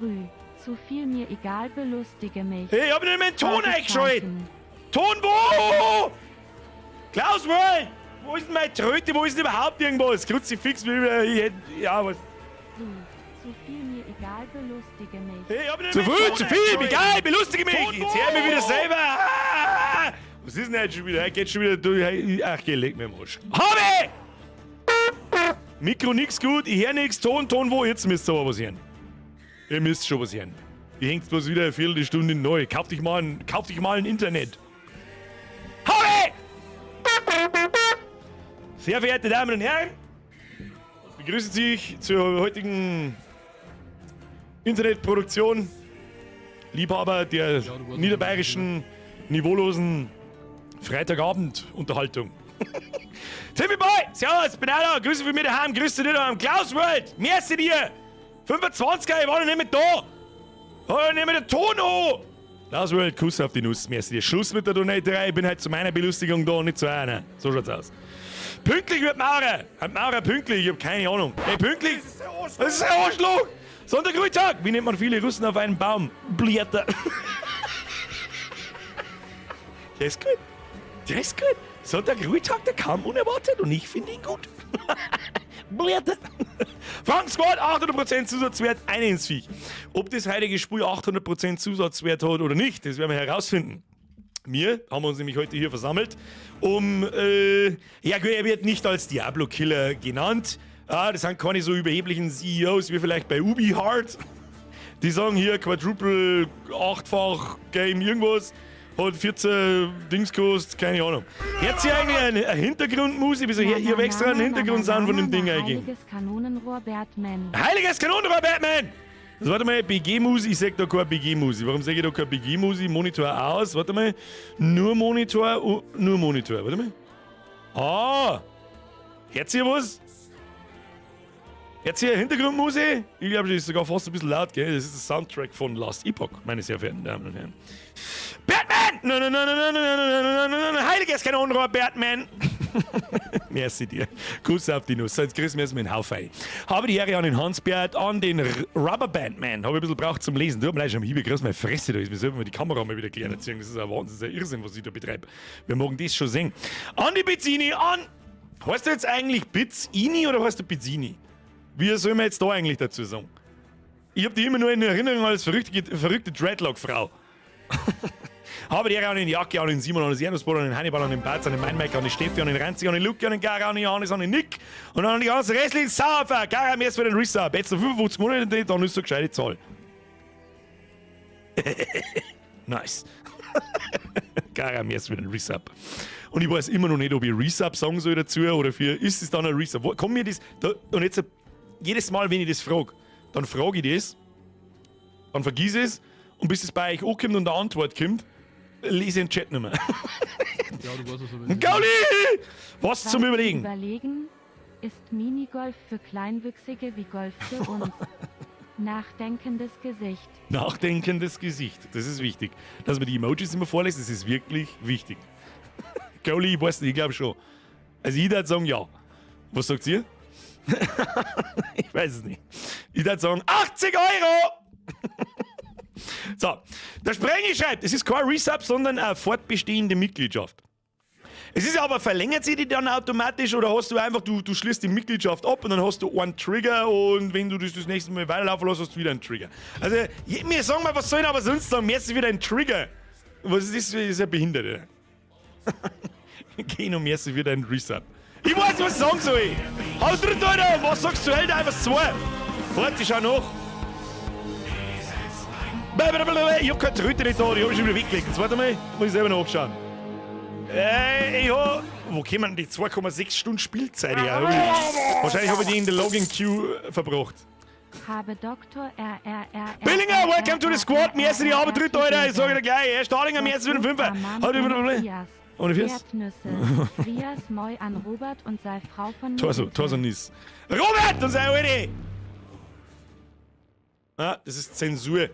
Rü. Zu viel mir egal, belustige mich. Hey, ich hab nicht meinen Ton eingeschaltet. Ton wo? Klaus World! Wo ist denn meine Tröte? Wo ist denn überhaupt irgendwas? Kruzifix, wie ich hätte. Ja, was? Rü. Zu viel mir egal, belustige mich. Hey, ich hab nicht zu viel, zu viel, egal, belustige mich! Jetzt hör mich wieder selber! Ah! Was ist denn heute schon wieder? Heute geht schon wieder durch. Ach, geh, leg mir am Arsch. Habe! Mikro nix gut, ich hör nix, Ton, Ton wo? Jetzt müsst ihr aber was hören. Ihr müsst schon was hören. Die hängt bloß wieder eine Viertelstunde neu. Kauf dich mal ein Internet. Habe! Sehr verehrte Damen und Herren, ich begrüße Sie zur heutigen Internetproduktion. Liebhaber der niederbayerischen, niveaulosen Freitagabend-Unterhaltung. Timmy Boy, servus, bin auch da. Grüße von mir daheim, grüße dir daheim. Klaus World, merci dir. 25er, ich war noch nicht mehr da. Oh, ich nehme den Ton an. Klaus World, Kuss auf die Nuss, merci dir. Schluss mit der Donaterei, ich bin halt zu meiner Belustigung da und nicht zu einer. So schaut's aus. Pünktlich wird Maurer. Hat Maurer pünktlich? Ich hab keine Ahnung. Ey, pünktlich? Das ist ein Arschloch. Sonntag, Wie nennt man viele Russen auf einem Baum? Blätter. Der ist gut. Der ist gut. Sonntag, Ruhetag, der kam unerwartet und ich finde ihn gut. Blätter. Frank Squad, 800% Zusatzwert, eine ins Viech. Ob das heutige Spiel 800% Zusatzwert hat oder nicht, das werden wir herausfinden. Wir haben uns nämlich heute hier versammelt, um, ja gut, er wird nicht als Diablo-Killer genannt. Ah, das sind keine so überheblichen CEOs wie vielleicht bei Ubi Hard. Die sagen hier Quadruple, achtfach Game, irgendwas. Hat 14 Dings gekostet, keine Ahnung. Jetzt hier eigentlich eine Hintergrundmusik? Wieso hier, ich hab extra einen Hintergrundsound von dem Ding eingegeben. Heiliges Kanonenrohr Batman. Heiliges Kanonenrohr Batman! Also warte mal, BG-Musik, ich sag da keine BG-Musik. Warum sage ich da keine BG-Musik? Monitor aus, warte mal. Nur Monitor, oh, nur Monitor, warte mal. Ah! Hört ihr was? Hört ihr Hintergrundmusik? Ich glaube, das ist sogar fast ein bisschen laut, gell? Das ist der Soundtrack von Last Epoch, meine sehr verehrten Damen und Herren. Batman! Nein, nein, nein, nein, nein, nein, nein, nein, nein, heiliges Kanonenrohr, Batman! Merci dir. Kuss auf die Nuss. So, jetzt grüßen wir erstmal den Haufei. Habe die Ehre an den Hansbert, an den Rubberbandman. Habe ich ein bisschen braucht zum Lesen. Du hast mir leider schon am Hiebe groß meine Fresse da ist. Wir sollten mal die Kamera mal wieder klären. Das ist ein Wahnsinn, das ist ein Irrsinn, was ich da betreibe. Wir mögen das schon sehen. An die Pizzini, an! Heißt du jetzt eigentlich Pizzini oder heißt du Pizzini? Wie soll man jetzt da eigentlich dazu sagen? Ich hab die immer nur in Erinnerung als verrückte, verrückte Dreadlock-Frau. Habe die Ehre an den Jacke, an den Simon, an den Erdnussbutter, an den Hannibal, an den Barz, an den Meinmike, an den Steffi, an den Ranzig, an den Luki, an den Gara, an den Johannes, an den Nick und an die ganzen restlichen Saufer. Gara, mehr für den Resub. Jetzt noch 55 Monate, dann ist so eine gescheite Zahl. Nice. Gara, mehr für den Resub. Und ich weiß immer noch nicht, ob ich Resub sagen soll dazu oder für, ist es dann ein Resub? Wo, kommt mir das, da, und jetzt, jedes Mal, wenn ich das frage, dann frage ich das, dann vergiss ich es und bis es bei euch ankommt und eine Antwort kommt, lese ich den Chat nicht mehr. Ja, du weißt, was er will. Gauli! Was zum Überlegen? Überlegen? Ist Minigolf für Kleinwüchsige wie Golf für uns? Nachdenkendes Gesicht. Nachdenkendes Gesicht. Das ist wichtig. Dass man die Emojis immer vorliest, das ist wirklich wichtig. Goalie, ich weiß nicht, ich glaube schon. Also ich würde sagen, ja. Was sagt ihr? Ich weiß es nicht. Ich würde sagen, 80 Euro! So, der Sprengi schreibt, es ist kein Resub, sondern eine fortbestehende Mitgliedschaft. Es ist aber, verlängert sich die dann automatisch oder hast du einfach, du schließt die Mitgliedschaft ab und dann hast du einen Trigger und wenn du das das nächste Mal weiterlaufen lässt, hast du wieder einen Trigger. Also, mir sagen mal, was soll ich aber sonst sagen? Mir ist wieder ein Trigger. Was ist das? Das ist ja behindert, oder? Geh noch mehr wieder ein Resub. Ich weiß nicht, was ich sagen soll. Haut drin, Alter! Was sagst du, Helldivers 2? Warte, ich schau nach. Ich hab keine Tröte nicht da, die hab ich schon wieder weggelegt. Jetzt warte mal, muss ich selber nachschauen. Ich hab. Wo kommen denn die 2,6 Stunden Spielzeit her? Wahrscheinlich habe ich die in der Login-Queue verbracht. Habe Dr. R R R R Billinger, welcome to the squad. Merci Merci die Arbeit, dritte, Alter. Ich sage dir gleich. Herr Stahlinger, merci für den Fünfer. Ohne Füß? Erdnüsse. Rias Moi an Robert und sei Frau von Torso, Torso Nis. Robert und sei Alte! Ah, das ist Zensur.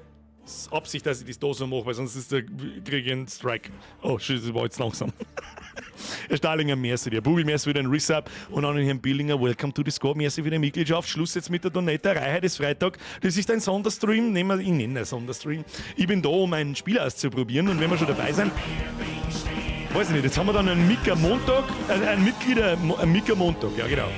Das ist Absicht, dass ich das da so mache, weil sonst ist der, krieg ich einen Strike. Oh, shit, das war jetzt langsam. Herr Stahlinger, merci dir. Bugel, merci für den Resub. Und an den Herrn Billinger, welcome to the squad. Merci für die Mitgliedschaft. Schluss jetzt mit der Donaterei. Heute ist Freitag. Das ist ein Sonderstream. Nehmen wir, ich nenne einen Sonderstream. Ich bin da, um ein Spiel auszuprobieren. Und wenn wir schon dabei sind, weiß ich nicht, jetzt haben wir dann einen Mika Montag, ein Mitglieder, ein Mika Montag, ja genau.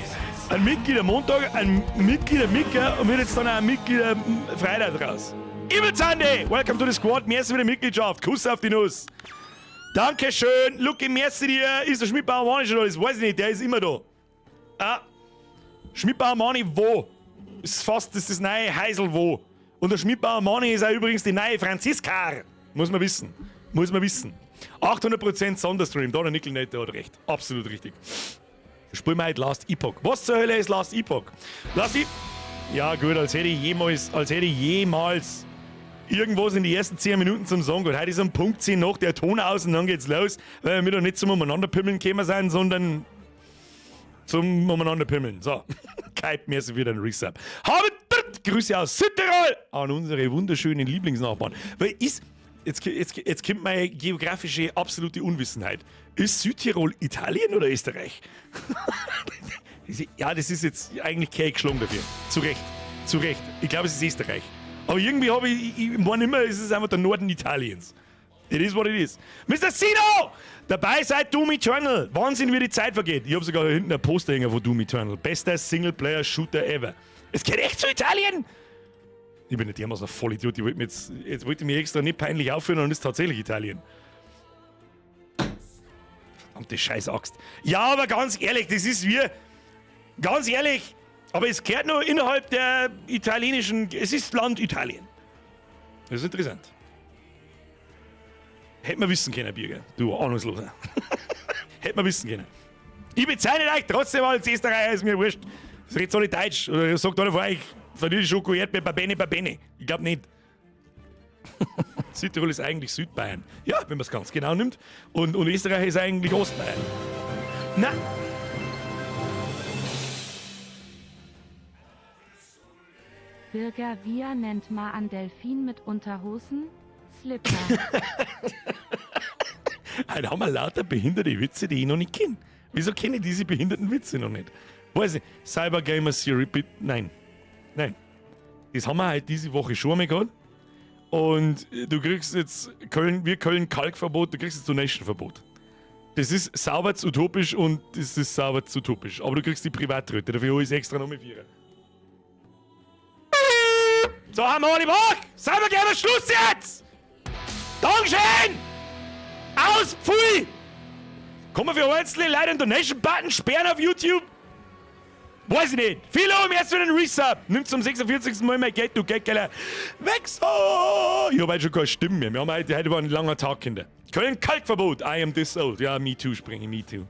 Ein Mitglieder Montag, ein Mitglieder Mika und wird jetzt dann auch ein Mitglieder Freitag draus. Evil Sunday! Welcome to the squad, merci für die Mitgliedschaft. Kuss auf die Nuss. Dankeschön, Lucky, merci dir. Ist der Schmidbauer Mani schon da? Das weiß ich nicht, der ist immer da. Ah, Schmidbauer Mani wo? Ist fast das, ist das neue Heisel wo. Und der Schmidbauer Mani ist auch übrigens die neue Franziska. Muss man wissen. Muss man wissen. 800% Sonderstream, da der Nickel hat recht. Absolut richtig. Spielen wir heute Last Epoch. Was zur Hölle ist Last Epoch? Last Epoch. Ja, gut, als hätte ich jemals irgendwas in die ersten 10 Minuten zum Sagen gehabt. Heute ist um Punkt 10 nach der Ton aus und dann geht's los, weil wir doch nicht zum Umeinanderpimmeln gekommen sind, sondern zum Umeinanderpimmeln. So, Kype mir so wieder ein Resub. Habe Grüße aus Südtirol an unsere wunderschönen Lieblingsnachbarn. Weil ist, jetzt kommt meine geografische absolute Unwissenheit. Ist Südtirol Italien oder Österreich? Ja, das ist jetzt eigentlich kein geschlagen dafür. Zu Recht. Zu Recht. Ich glaube, es ist Österreich. Aber irgendwie habe ich meine immer, es ist einfach der Norden Italiens. It is what it is. Mr. Sino! Dabei seit Doom Eternal. Wahnsinn, wie die Zeit vergeht. Ich habe sogar hinten ein Poster hängen von Doom Eternal. Bester Singleplayer-Shooter ever. Es geht echt zu Italien! Ich bin nicht dermaßen ein Vollidiot. Ich wollte mich jetzt wollte ich mich extra nicht peinlich aufführen und ist tatsächlich Italien. Verdammte Scheißaxt. Ja, aber ganz ehrlich, das ist wie. Ganz ehrlich, aber es gehört nur innerhalb der italienischen. Es ist Land Italien. Das ist interessant. Hätte man wissen können, Birger. Du Ahnungsloser. Hätte man wissen können. Ich bezeichne euch trotzdem als Österreicher, ist mir wurscht. Das redet alle Deutsch. Oder sagt einer von euch, Vanille, Schoko, Erdbeer, Babene, Babene. Ich glaube nicht. Südtirol ist eigentlich Südbayern. Ja, wenn man es ganz genau nimmt. Und Österreich ist eigentlich Ostbayern. Na. Birger, wir nennt ma an Delfin mit Unterhosen? Slipper. Heute haben wir lauter behinderte Witze, die ich noch nicht kenne. Wieso kenne ich diese behinderten Witze noch nicht? Weiß ich, Cyber Gamer Theory, bitte, nein. Nein. Das haben wir halt diese Woche schon einmal gehabt. Und du kriegst jetzt Köln, wir Köln Kalkverbot, du kriegst jetzt Donation-Verbot. Das ist sauber zu utopisch und das ist sauber zu utopisch. Aber du kriegst die Privattröte, dafür hole ich extra noch mit Vierer. So haben wir alle wach! Cyber Gamer, Schluss jetzt! Dankeschön! Aus, pfui! Kommen wir für einzelne Leute einen Donation-Button sperren auf YouTube? Weiß ich nicht. Philo, jetzt für den Resub. Nimm zum 46. Mal mein Geld, du Geldgeller. Weg so! Ich hab heute schon keine Stimme mehr. Wir haben heute war ein langer Tag, Kinder. Köln Kalkverbot. I am this old. Ja, me too, springe, me too.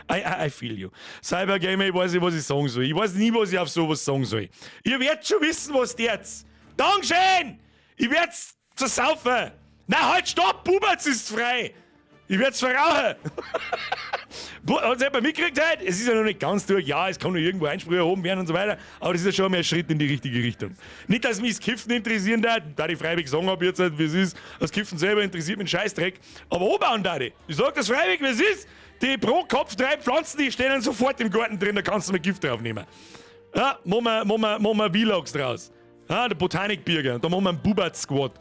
I feel you. Cybergamer, ich weiß nicht, was ich sagen soll. Ich weiß nie, was ich auf sowas sagen soll. Ihr werdet schon wissen, was jetzt. Dankeschön! Ich werd's zersaufen. Na halt, stopp! Buberts ist frei! Ich werd's verrauchen! Hat's jemand mitgekriegt heute? Es ist ja noch nicht ganz durch. Ja, es kann noch irgendwo Einspruch erhoben werden und so weiter. Aber das ist ja schon mal ein Schritt in die richtige Richtung. Nicht, dass mich das Kiffen interessieren darf, da ich freiwillig sagen hab jetzt, wie es ist. Das Kiffen selber interessiert mich ein Scheißdreck. Aber anbauen da ich. Ich sag das freiwillig, wie es ist. Die pro Kopf 3 Pflanzen, die stehen dann sofort im Garten drin, da kannst du mal Gift drauf nehmen. Ja, machen wir Vlogs draus. Ja, der Botanikbürger. Da machen wir einen Bubat-Squad.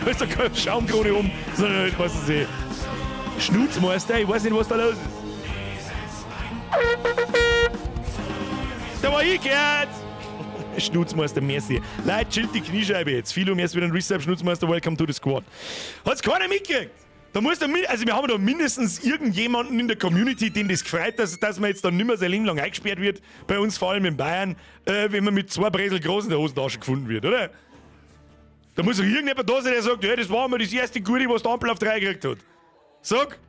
Da ist da keine Schaumkrone um, sondern halt, was weiß ich. Schnutzmeister, ich weiß nicht, was da los ist. Da war ich gehört! Schnutzmeister, merci. Leute, chillt die Kniescheibe jetzt. Philo, merci wieder ein Resub. Schnutzmeister, welcome to the squad. Hat's keiner mitgekriegt? Da muss da also wir haben da mindestens irgendjemanden in der Community, den das gefreut, dass man jetzt dann nimmer sein Leben lang eingesperrt wird, bei uns vor allem in Bayern, wenn man mit 2 Bresel Gras in der Hosentasche gefunden wird, oder? Da muss doch irgendjemand da sein, der sagt, hey, das war mal das erste Gute, was der Ampel auf 3 gekriegt hat. Sag!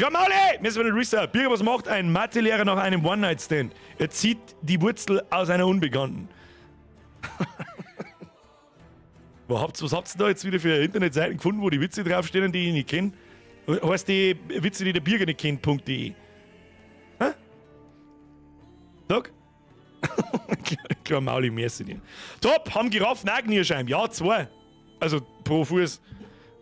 Ja, Mauli! Wir sind bei der Resub. Birger, was macht ein Mathelehrer nach einem One-Night-Stand? Er zieht die Wurzel aus einer Unbekannten. Was habt ihr da jetzt wieder für Internetseiten gefunden, wo die Witze draufstehen, die ich nicht kenn? Heißt die Witze, die der Birger nicht kennt, Punkt de? Hä? Sag? Ich Klein Mauli, merci dir. Top, haben Giraffen auch Knierscheim? Ja, zwei. Also pro Fuß.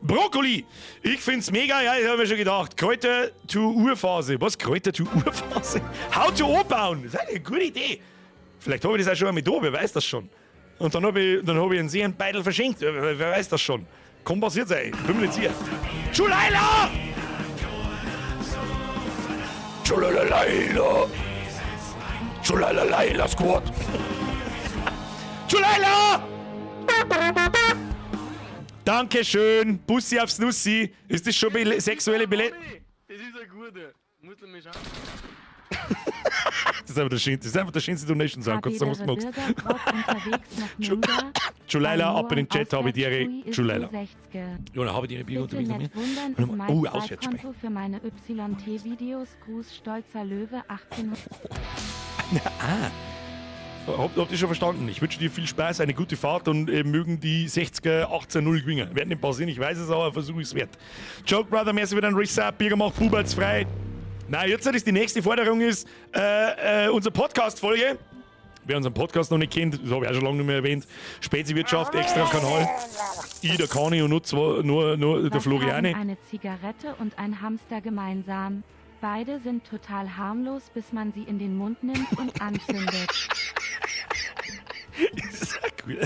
Brokkoli! Ich find's mega, ja, ich hab mir schon gedacht. Kräuter to Urphase. Was? Kräuter to Urphase? How to anbauen? Das ist eine gute Idee. Vielleicht habe ich das auch schon einmal da, wer weiß das schon. Und dann hab ich einen Seelenbeidel verschenkt, wer weiß das schon. Kann passiert sein, bin mir nicht sicher. Tschulaila! Tschulalaila! Tschulalaila Squad! Tschulaila! Dankeschön! Bussi aufs Nussi! Ist das schon sexuelle Bele... Das ist eine gute. Muss man schauen. Das ist einfach der schönste, das ist einfach der schönste Donation Sound. Kannst du sagen, was du magst. Bürger braucht unterwegs nach Minga. Tschulaila, Bei ab in den Chat, habe ich die Ehre. Auswärts Tschulaila. ist 60. Jona, habe ich die Bier Bitte unterwegs nach nicht mir? wundern, Warte ist mal. mein Oh, Auswärtsspiel. Konto für meine YT-Videos. Gruß stolzer Löwe 18. Habt ihr schon verstanden? Ich wünsche dir viel Spaß, eine gute Fahrt und mögen die 60er 18-0 gewinnen. Werden nicht passieren, ich weiß es, aber versuche es wert. Joke Brother, merci für den Resub, Bierger macht Buberts frei. Na, jetzt ist die nächste Forderung ist, unsere Podcast-Folge. Wer unseren Podcast noch nicht kennt, das habe ich auch schon lange nicht mehr erwähnt. Speziwirtschaft, extra Kanal. Ich, der Kani und nur, zwei, nur der Was Floriane. haben eine Zigarette und ein Hamster gemeinsam? Beide sind total harmlos, bis man sie in den Mund nimmt und anzündet. Das ist auch gut.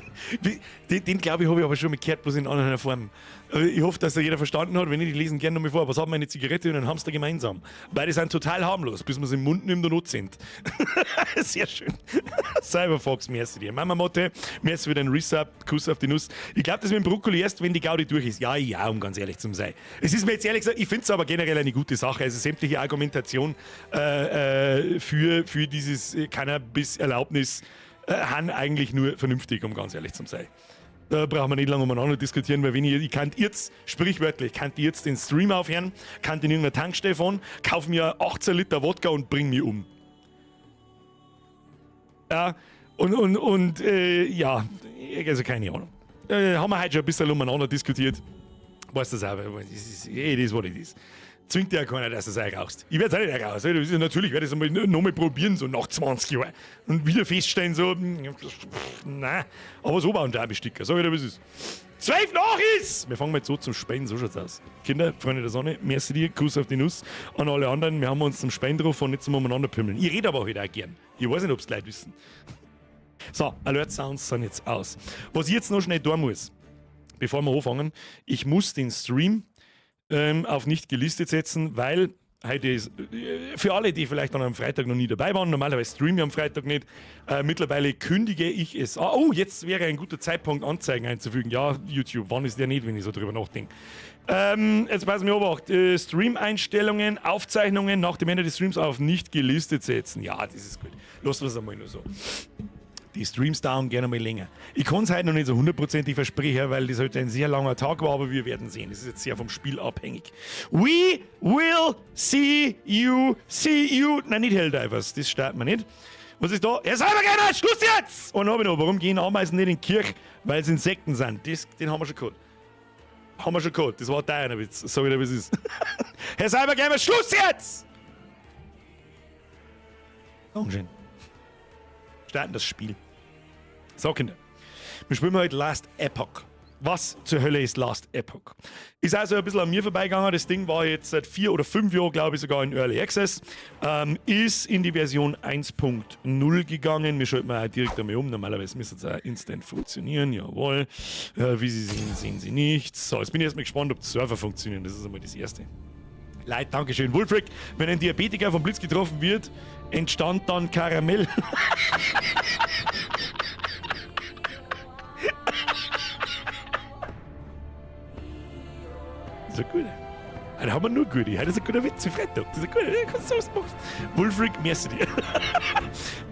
Den glaube ich, habe ich aber schon mal gehört, bloß in anderer Form. Ich hoffe, dass da jeder verstanden hat. Wenn nicht, ich lese ihn gerne nochmal vor. Was haben eine Zigarette und ein Hamster gemeinsam? Beide sind total harmlos, bis man sie im Mund nimmt und anzündet. Sehr schön. Cyberfox, merci dir. Mama Motte, merci für den Resub. Kuss auf die Nuss. Ich glaube, das mit dem Brokkoli erst, wenn die Gaudi durch ist. Ja, ja, um ganz ehrlich zu sein. Es ist mir jetzt ehrlich gesagt, ich finde es aber generell eine gute Sache. Also sämtliche Argumentation für dieses Cannabis-Erlaubnis han eigentlich nur vernünftig, um ganz ehrlich zu sein. Da brauchen wir nicht lange umeinander diskutieren, weil wenn ich, ich kann jetzt, sprichwörtlich, kann jetzt den Stream aufhören, kann in irgendeiner Tankstelle fahren, kauf mir 18 Liter Wodka und bring mich um. Ja, und ja, also keine Ahnung. Haben wir heute schon ein bisschen umeinander diskutiert. Weißt du selber, es ist, it is what it is. Zwingt ja keiner, dass du es auch rauchst. Ich werde es auch nicht rauchen. Natürlich werde ich es nochmal probieren, so nach 20 Jahren. Und wieder feststellen, so, nein. Aber so war ein Derby-Sticker. Sag ich dir, wie es ist. 12 nach ist! Wir fangen mal so zum Spenden, so schaut's aus. Kinder, Freunde der Sonne, merci dir, Kuss auf die Nuss. An alle anderen, wir haben uns zum Spenden drauf und nicht zum umeinander pümmeln. Ich rede aber heute auch gern. Ich weiß nicht, ob's die Leute wissen. So, Alert Sounds sind jetzt aus. Was ich jetzt noch schnell tun muss, bevor wir anfangen, ich muss den Stream auf nicht gelistet setzen, weil heute ist, für alle, die vielleicht dann am Freitag noch nie dabei waren, normalerweise streame ich am Freitag nicht, mittlerweile kündige ich es an. Oh, jetzt wäre ein guter Zeitpunkt, Anzeigen einzufügen. Ja, YouTube, wann ist der nicht, wenn ich so drüber nachdenke. Jetzt pass mir Obacht, Stream-Einstellungen, Aufzeichnungen nach dem Ende des Streams auf nicht gelistet setzen. Ja, das ist gut. Lassen wir es einmal nur so. Die Streams dauern gerne mal länger. Ich kann es heute noch nicht so hundertprozentig versprechen, weil das heute ein sehr langer Tag war, aber wir werden sehen. Das ist jetzt sehr vom Spiel abhängig. We will see you, see you. Nein, nicht Helldivers, das starten wir nicht. Was ist da? Herr Cybergamer, Schluss jetzt! Und hab ich noch, warum gehen Ameisen nicht in die Kirche? Weil es Insekten sind. Den haben wir schon gehabt. Haben wir schon gehabt. Das war deiner Witz. Sag ich dir, wie es ist. Herr Cybergamer, Schluss jetzt! Dankeschön. Starten das Spiel. So, Kinder. Wir spielen heute Last Epoch. Was zur Hölle ist Last Epoch? Ist also ein bisschen an mir vorbeigegangen. Das Ding war jetzt seit 4 oder 5 Jahren, glaube ich, sogar in Early Access. Ist in die Version 1.0 gegangen. Wir schalten mal direkt einmal um. Normalerweise müsste es auch instant funktionieren. Jawohl. Wie Sie sehen, sehen Sie nichts. So, jetzt bin ich erstmal gespannt, ob die Server funktionieren. Das ist einmal das Erste. Leid, Dankeschön. Wulfric, wenn ein Diabetiker vom Blitz getroffen wird, entstand dann Karamell. Das ist ein guter. Heute haben wir nur gute. Heute ist ein guter Witz, Freitag. Das ist ein guter. Ja, kannst du was machen. Wulfric, merci dir.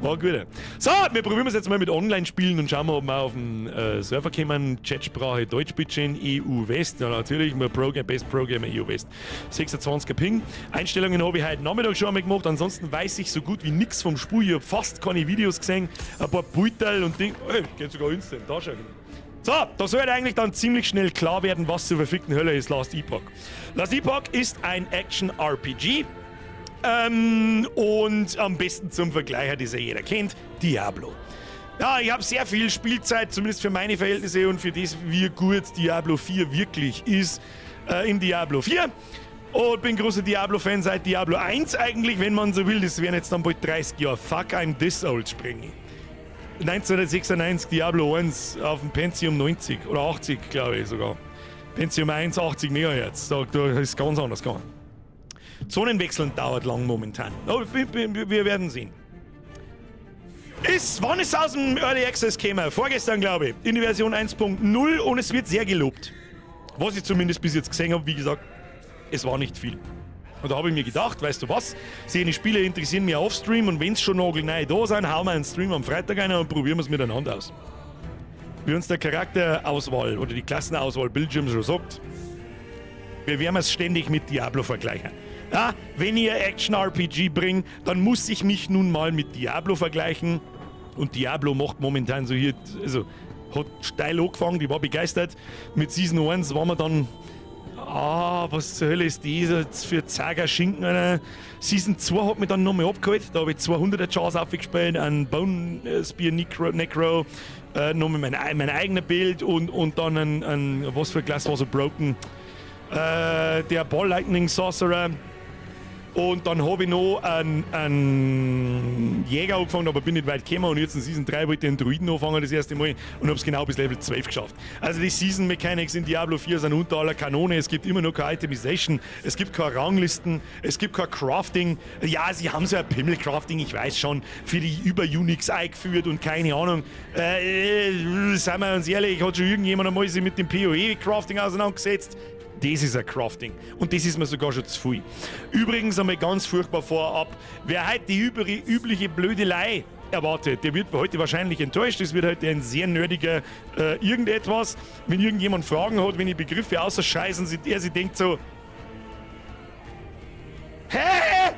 War ein guter. So, wir probieren es jetzt mal mit Online-Spielen und schauen mal, ob wir auf den Server kommen. Chatsprache Deutsch bitte, EU West. Ja, natürlich, wir Program, Best Programmer EU West. 26er Ping. Einstellungen habe ich heute Nachmittag schon einmal gemacht. Ansonsten weiß ich so gut wie nix vom Spiel. Ich hab fast keine Videos gesehen. Ein paar Beutel und Ding. Ey, geht sogar instant. Da schau ich. So, da sollte eigentlich dann ziemlich schnell klar werden, was zur verfickten Hölle ist Last Epoch. Last Epoch ist ein Action-RPG. Und am besten zum Vergleich, das ja jeder kennt, Diablo. Ja, ich habe sehr viel Spielzeit, zumindest für meine Verhältnisse und für das, wie gut Diablo 4 wirklich ist, in Diablo 4. Und bin großer Diablo-Fan seit Diablo 1 eigentlich, wenn man so will. Das wären jetzt dann bald 30 Jahre. Fuck, I'm this old, Sprengi. 1996 Diablo 1 auf dem Pentium 90 oder 80, glaube ich sogar. Pentium 1, 80 MHz. Da ist ganz anders gegangen. Zonenwechseln dauert lang momentan. Aber wir werden sehen. Wann ist es aus dem Early Access gekommen? Vorgestern, glaube ich. In die Version 1.0 und es wird sehr gelobt. Was ich zumindest bis jetzt gesehen habe, wie gesagt, es war nicht viel. Und da habe ich mir gedacht, weißt du was, solche Spiele interessieren mich off-Stream und wenn es schon nagelneu da sind, hauen wir einen Stream am Freitag rein und probieren wir es miteinander aus. Wie uns der Charakterauswahl oder die Klassenauswahl Bildschirm schon sagt, wir werden es ständig mit Diablo vergleichen. Ja, wenn ich Action-RPG bringe, dann muss ich mich nun mal mit Diablo vergleichen. Und Diablo macht momentan so hier, also hat steil angefangen, ich war begeistert. Mit Season 1 waren wir dann, ah, was zur Hölle ist das jetzt für zager Schinken? Alter. Season 2 hat mich dann nochmal abgeholt. Da habe ich 200er Chars aufgespielt, einen Bone Spear Necro, nochmal mein eigener Build und dann ein, was für ein Class war so broken? Der Ball Lightning Sorcerer. Und dann habe ich noch einen Jäger angefangen, aber bin nicht weit gekommen. Und jetzt in Season 3 wollte ich einen Druiden anfangen das erste Mal und habe es genau bis Level 12 geschafft. Also die Season Mechanics in Diablo 4 sind unter aller Kanone. Es gibt immer noch keine Itemization, es gibt keine Ranglisten, es gibt kein Crafting. Ja, sie haben so ein Pimmel-Crafting, ich weiß schon, für die Über-Uniques eingeführt und keine Ahnung. Seien wir uns ehrlich, hat schon irgendjemand einmal sich mit dem PoE-Crafting auseinandergesetzt? Das ist ein Crafting. Und das ist mir sogar schon zu viel. Übrigens einmal ganz furchtbar vorab, wer heute die übliche Blödelei erwartet, der wird heute wahrscheinlich enttäuscht. Es wird heute ein sehr nerdiger irgendetwas. Wenn irgendjemand Fragen hat, wenn ich Begriffe außerscheißen, er sich denkt so: Hä?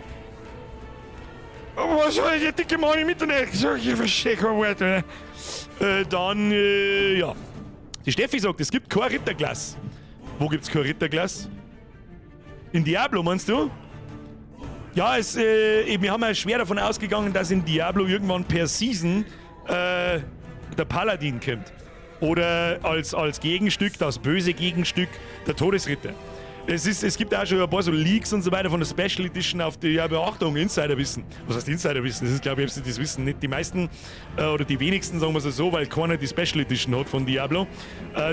Was soll ich der dicke Mann im Internet? Ich verstehe kein Wort. Dann, ja. Die Steffi sagt, es gibt kein Ritterklasse. Wo gibt's kein Ritterklasse? In Diablo, meinst du? Ja, wir haben ja schwer davon ausgegangen, dass in Diablo irgendwann per Season der Paladin kommt. Oder als Gegenstück, das böse Gegenstück, der Todesritter. Es gibt auch schon ein paar so Leaks und so weiter von der Special Edition auf die, ja, Beachtung, Insiderwissen. Was heißt Insiderwissen? Das ist, glaube ich, das wissen nicht die meisten oder die wenigsten, sagen wir es so, weil keiner die Special Edition hat von Diablo.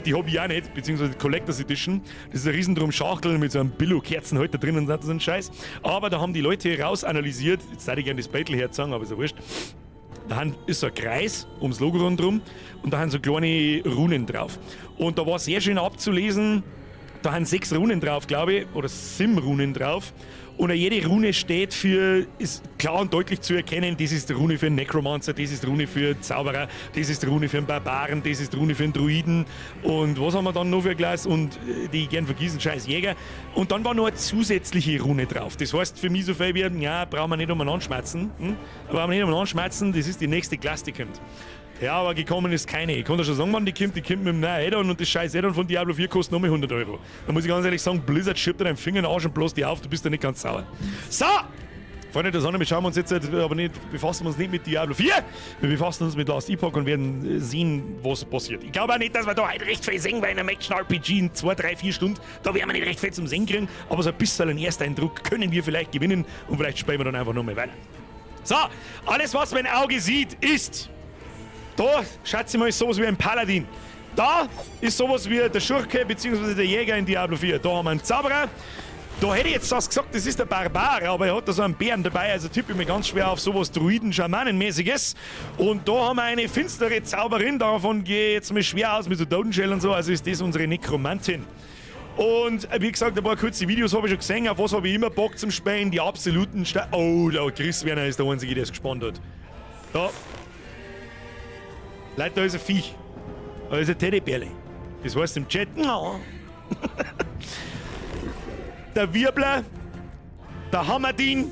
Die habe ich auch nicht, beziehungsweise die Collector's Edition. Das ist ein riesendrum Schachtel mit so einem Billo-Kerzenhalter drin und so ein Scheiß. Aber da haben die Leute rausanalysiert, jetzt würde ich gerne das Battle herzagen, aber ist ja wurscht. Da ist so ein Kreis ums Logo rundherum und da haben so kleine Runen drauf. Und da war sehr schön abzulesen, da haben sechs Runen drauf, glaube ich, oder sieben Runen drauf. Und jede Rune steht für, ist klar und deutlich zu erkennen, das ist die Rune für einen Necromancer, das ist die Rune für Zauberer, das ist die Rune für einen Barbaren, das ist die Rune für einen Druiden und was haben wir dann noch für ein Class und die ich gern vergießen, scheiß Jäger. Und dann war noch eine zusätzliche Rune drauf. Das heißt für mich so viel wie, ja, brauchen wir nicht umeinander schmatzen. Hm? Brauchen wir nicht umeinander schmatzen, das ist die nächste Klasse, die kommt. Ja, aber gekommen ist keine. Ich kann dir schon sagen, wann die kommt mit dem neuen Addon und das scheiß Addon von Diablo 4 kostet nochmal 100 Euro. Da muss ich ganz ehrlich sagen, Blizzard schiebt dir deinen Finger in den Arsch und blas die auf, du bist da nicht ganz sauer. So! Freunde der Sonne, wir schauen uns jetzt aber nicht, befassen uns nicht mit Diablo 4, wir befassen uns mit Last Epoch und werden sehen, was passiert. Ich glaube auch nicht, dass wir da heute recht viel sehen, weil in einem Action-RPG in 2, 3, 4 Stunden, da werden wir nicht recht viel zum Sehen kriegen, aber so ein bisschen einen Ersteindruck können wir vielleicht gewinnen und vielleicht spielen wir dann einfach noch mal weiter. So, alles, was mein Auge sieht, ist da, schätze ich mal, ist sowas wie ein Paladin. Da ist sowas wie der Schurke bzw. der Jäger in Diablo 4. Da haben wir einen Zauberer. Da hätte ich jetzt das gesagt, das ist der Barbar, aber er hat da so einen Bären dabei, also tippe ich mir ganz schwer auf sowas Druiden-Schamanenmäßiges. Und da haben wir eine finstere Zauberin, davon gehe ich jetzt mal schwer aus mit so Totenschädel und so, also ist das unsere Nekromantin. Und wie gesagt, ein paar kurze Videos habe ich schon gesehen, auf was habe ich immer Bock zum Spielen, die absoluten Sta. Oh, der Chris Werner ist der Einzige, der es gespannt hat. Da. Leute, da ist ein Viech. Da ist ein Teddybärle. Das heißt im Chat, no. Der Wirbler, der Hammerdin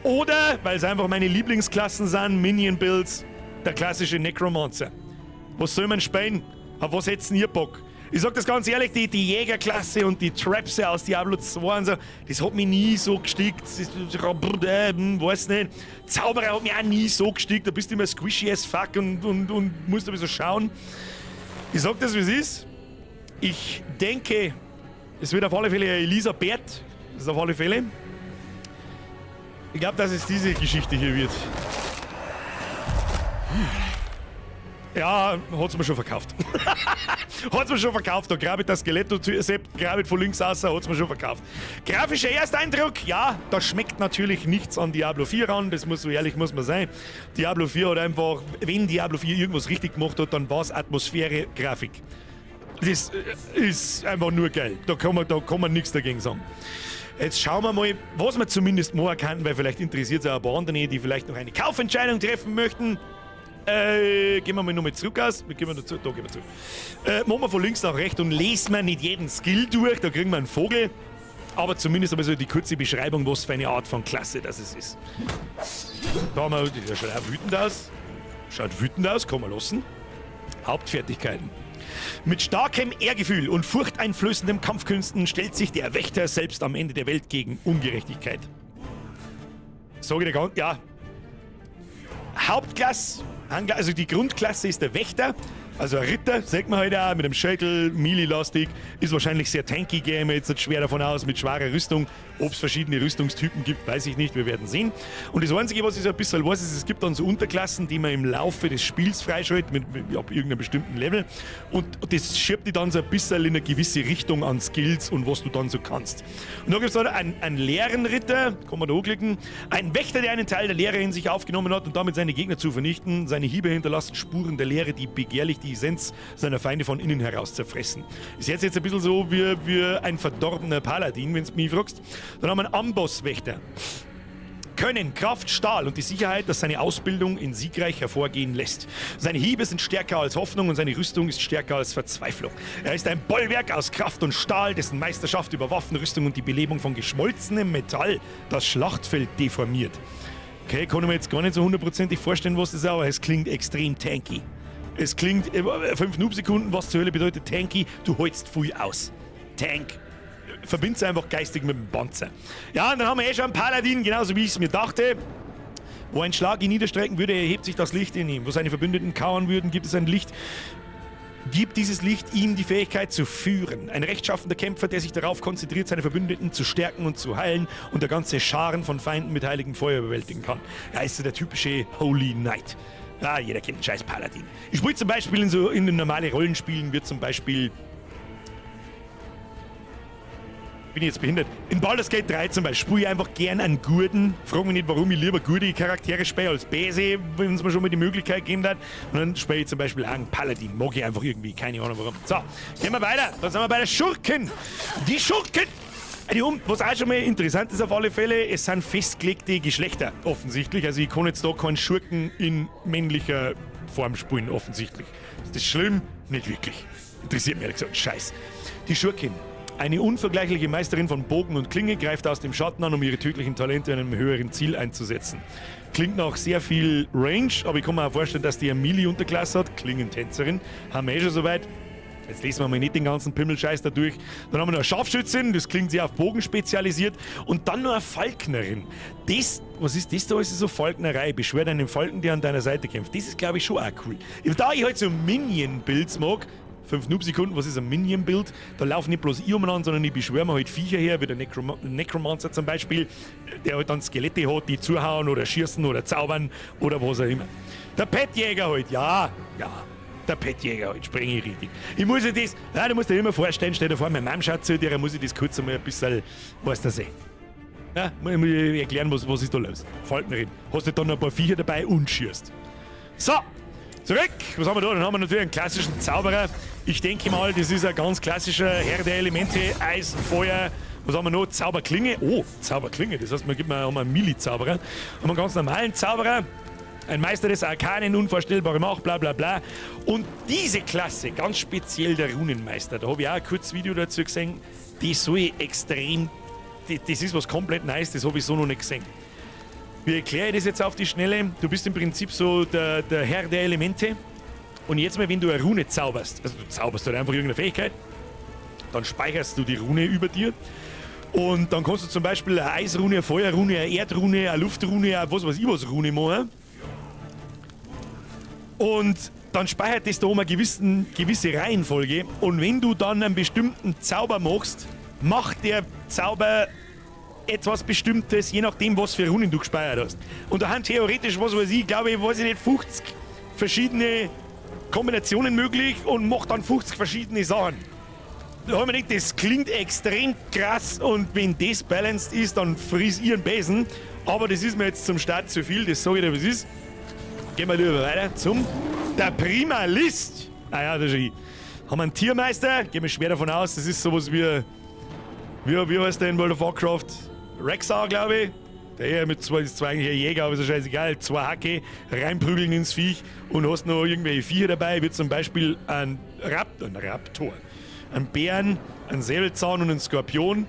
oder, weil es einfach meine Lieblingsklassen sind, Minion Builds, der klassische Necromancer. Was soll man spielen? Auf was hätten ihr Bock? Ich sag das ganz ehrlich, die Jägerklasse und die Traps aus Diablo 2 und so, das hat mich nie so gestickt. Das ist, weiß nicht. Zauberer hat mich auch nie so gestickt. Da bist du immer squishy as fuck und musst ein bisschen schauen. Ich sag das, wie es ist. Ich denke, es wird auf alle Fälle Elisabeth. Das ist auf alle Fälle. Ich glaube, dass es diese Geschichte hier wird. Ja, hat's mir schon verkauft. Hat's mir schon verkauft. Da grabit das Skelett, Sepp grabit von links aus, hat's mir schon verkauft. Grafischer Ersteindruck, ja, da schmeckt natürlich nichts an Diablo 4 ran, das muss so ehrlich muss man sein. Diablo 4 hat einfach, wenn Diablo 4 irgendwas richtig gemacht hat, dann war's Atmosphäre, Grafik. Das ist einfach nur geil. Da kann man nichts dagegen sagen. Jetzt schauen wir mal, was wir zumindest machen kann, weil vielleicht interessiert es auch ein paar andere, die vielleicht noch eine Kaufentscheidung treffen möchten. Gehen wir mal nochmal zurück aus. Wir gehen dazu, da gehen wir zurück. Machen wir von links nach rechts und lesen wir nicht jeden Skill durch, da kriegen wir einen Vogel. Aber zumindest einmal so die kurze Beschreibung, was für eine Art von Klasse das es ist. Da haben wir, der schaut auch wütend aus. Schaut wütend aus, kann man lassen. Hauptfertigkeiten. Mit starkem Ehrgefühl und furchteinflößendem Kampfkünsten stellt sich der Wächter selbst am Ende der Welt gegen Ungerechtigkeit. Sag ich dir ganz, ja. Hauptklasse, also die Grundklasse ist der Wächter, also ein Ritter, sagt man halt auch, mit dem Schädel, Melee-lastig, ist wahrscheinlich sehr tanky, gehe ich mir jetzt nicht schwer davon aus, mit schwerer Rüstung. Ob es verschiedene Rüstungstypen gibt, weiß ich nicht, wir werden sehen. Und das Einzige, was ich so ein bisschen weiß, ist, es gibt dann so Unterklassen, die man im Laufe des Spiels freischaltet, ab irgendeinem bestimmten Level. Und das schiebt die dann so ein bisschen in eine gewisse Richtung an Skills und was du dann so kannst. Und da gibt es dann einen Leerenritter, kann man da anklicken, ein Wächter, der einen Teil der Leere in sich aufgenommen hat und damit seine Gegner zu vernichten. Seine Hiebe hinterlassen Spuren der Leere, die begehrlich die Essenz seiner Feinde von innen heraus zerfressen. Ist jetzt ein bisschen so wie ein verdorbener Paladin, wenn du mich fragst. Dann haben wir einen Ambosswächter. Können, Kraft, Stahl und die Sicherheit, dass seine Ausbildung in siegreich hervorgehen lässt. Seine Hiebe sind stärker als Hoffnung und seine Rüstung ist stärker als Verzweiflung. Er ist ein Bollwerk aus Kraft und Stahl, dessen Meisterschaft über Waffen, Rüstung und die Belebung von geschmolzenem Metall das Schlachtfeld deformiert. Okay, kann ich mir jetzt gar nicht so hundertprozentig vorstellen, was das ist, aber es klingt extrem tanky. Es klingt, 5 Noob-Sekunden, was zur Hölle bedeutet tanky? Du holst viel aus. Tank. Verbind's einfach geistig mit dem Panzer. Ja, und dann haben wir eh schon einen Paladin, genauso wie ich es mir dachte. Wo ein Schlag ihn niederstrecken würde, erhebt sich das Licht in ihm. Wo seine Verbündeten kauern würden, gibt es ein Licht. Gibt dieses Licht ihm die Fähigkeit zu führen. Ein rechtschaffender Kämpfer, der sich darauf konzentriert, seine Verbündeten zu stärken und zu heilen und der ganze Scharen von Feinden mit heiligem Feuer überwältigen kann. Ja, ist so der typische Holy Knight. Ja, jeder kennt den scheiß Paladin. Ich spiele zum Beispiel in den normalen Rollenspielen wird zum Beispiel... Bin ich jetzt behindert? In Baldur's Gate 3 zum Beispiel spiele ich einfach gern einen Gurten. Frag mich nicht, warum ich lieber gute Charaktere spiele als Böse, wenn es mir schon mal die Möglichkeit gegeben hat. Und dann spiele ich zum Beispiel auch einen Paladin. Mag ich einfach irgendwie, keine Ahnung warum. So, gehen wir weiter. Dann sind wir bei der Schurken. Die Schurken! Was auch schon mal interessant ist auf alle Fälle, es sind festgelegte Geschlechter, offensichtlich. Also ich kann jetzt da keinen Schurken in männlicher Form spielen, offensichtlich. Ist das schlimm? Nicht wirklich. Interessiert mich ehrlich gesagt. Scheiß. Die Schurkin. Eine unvergleichliche Meisterin von Bogen und Klinge greift aus dem Schatten an, um ihre tödlichen Talente in einem höheren Ziel einzusetzen. Klingt nach sehr viel Range, aber ich kann mir auch vorstellen, dass die eine Melee-Unterklasse hat. Klingentänzerin. Haben wir eh schon soweit. Jetzt lesen wir mal nicht den ganzen Pimmelscheiß da durch. Dann haben wir noch eine Scharfschützin, das klingt sehr auf Bogen spezialisiert. Und dann noch eine Falknerin. Das, was ist das da? Ist das so Falknerei? Beschwert einen Falken, der an deiner Seite kämpft. Das ist, glaube ich, schon auch cool. Da ich halt so Minion-Builds mag, 5 Noob-Sekunden, was ist ein Minion-Build? Da laufen nicht bloß ich umeinander, sondern ich beschwöre mir halt Viecher her, wie der Necromancer zum Beispiel, der halt dann Skelette hat, die zuhauen oder schießen oder zaubern oder was auch immer. Der Petjäger halt, ja, ja. Der Petjäger halt, springe ich richtig. Ich muss ja das, ja, du musst dir immer vorstellen, stell dir vor, meine Mom schaut zu dir, muss ich das kurz einmal ein bisschen, weißt du das eh. Ja, muss ich erklären, was ist da los. Falknerin, hast du dann noch ein paar Viecher dabei und schießt. So, zurück. Was haben wir da? Dann haben wir natürlich einen klassischen Zauberer. Ich denke mal, das ist ein ganz klassischer Herr der Elemente, Eis, Feuer. Was haben wir noch? Zauberklinge. Oh, Zauberklinge. Das heißt, man gibt mir auch einen Mili-Zauberer. Haben wir einen ganz normalen Zauberer. Ein Meister des Arkanen, unvorstellbare Macht, bla bla bla. Und diese Klasse, ganz speziell der Runenmeister, da habe ich auch ein kurzes Video dazu gesehen, die soll extrem, die, das ist was komplett Neues, das habe ich so noch nicht gesehen. Wie erkläre ich das jetzt auf die Schnelle? Du bist im Prinzip so der Herr der Elemente. Und jetzt mal, wenn du eine Rune zauberst, also du zauberst halt einfach irgendeine Fähigkeit, dann speicherst du die Rune über dir. Und dann kannst du zum Beispiel eine Eisrune, eine Feuerrune, eine Erdrune, eine Luftrune, eine was weiß ich was Rune machen. Und dann speichert das da oben eine gewisse Reihenfolge. Und wenn du dann einen bestimmten Zauber machst, macht der Zauber etwas Bestimmtes, je nachdem, was für Runen du gespeichert hast. Und da haben theoretisch, was weiß ich, glaube ich, weiß ich nicht, 50 verschiedene Kombinationen möglich und macht dann 50 verschiedene Sachen. Da hab ich mir gedacht, das klingt extrem krass und wenn das balanced ist, dann friss ich einen Besen. Aber das ist mir jetzt zum Start zu viel, das sage ich dir, was ist. Gehen wir lieber weiter zum der Primalist. Ah ja, das ist ich. Haben wir einen Tiermeister? Gehen wir schwer davon aus, das ist sowas wie heißt der in World of Warcraft? Rexxar, glaube ich. Der hier mit zwei, ist zwar eigentlich ein Jäger, aber ist ja scheißegal. Zwei Hacke, reinprügeln ins Viech und hast noch irgendwelche Viecher dabei, wie zum Beispiel ein Raptor, ein Bären, ein Säbelzahn und ein Skorpion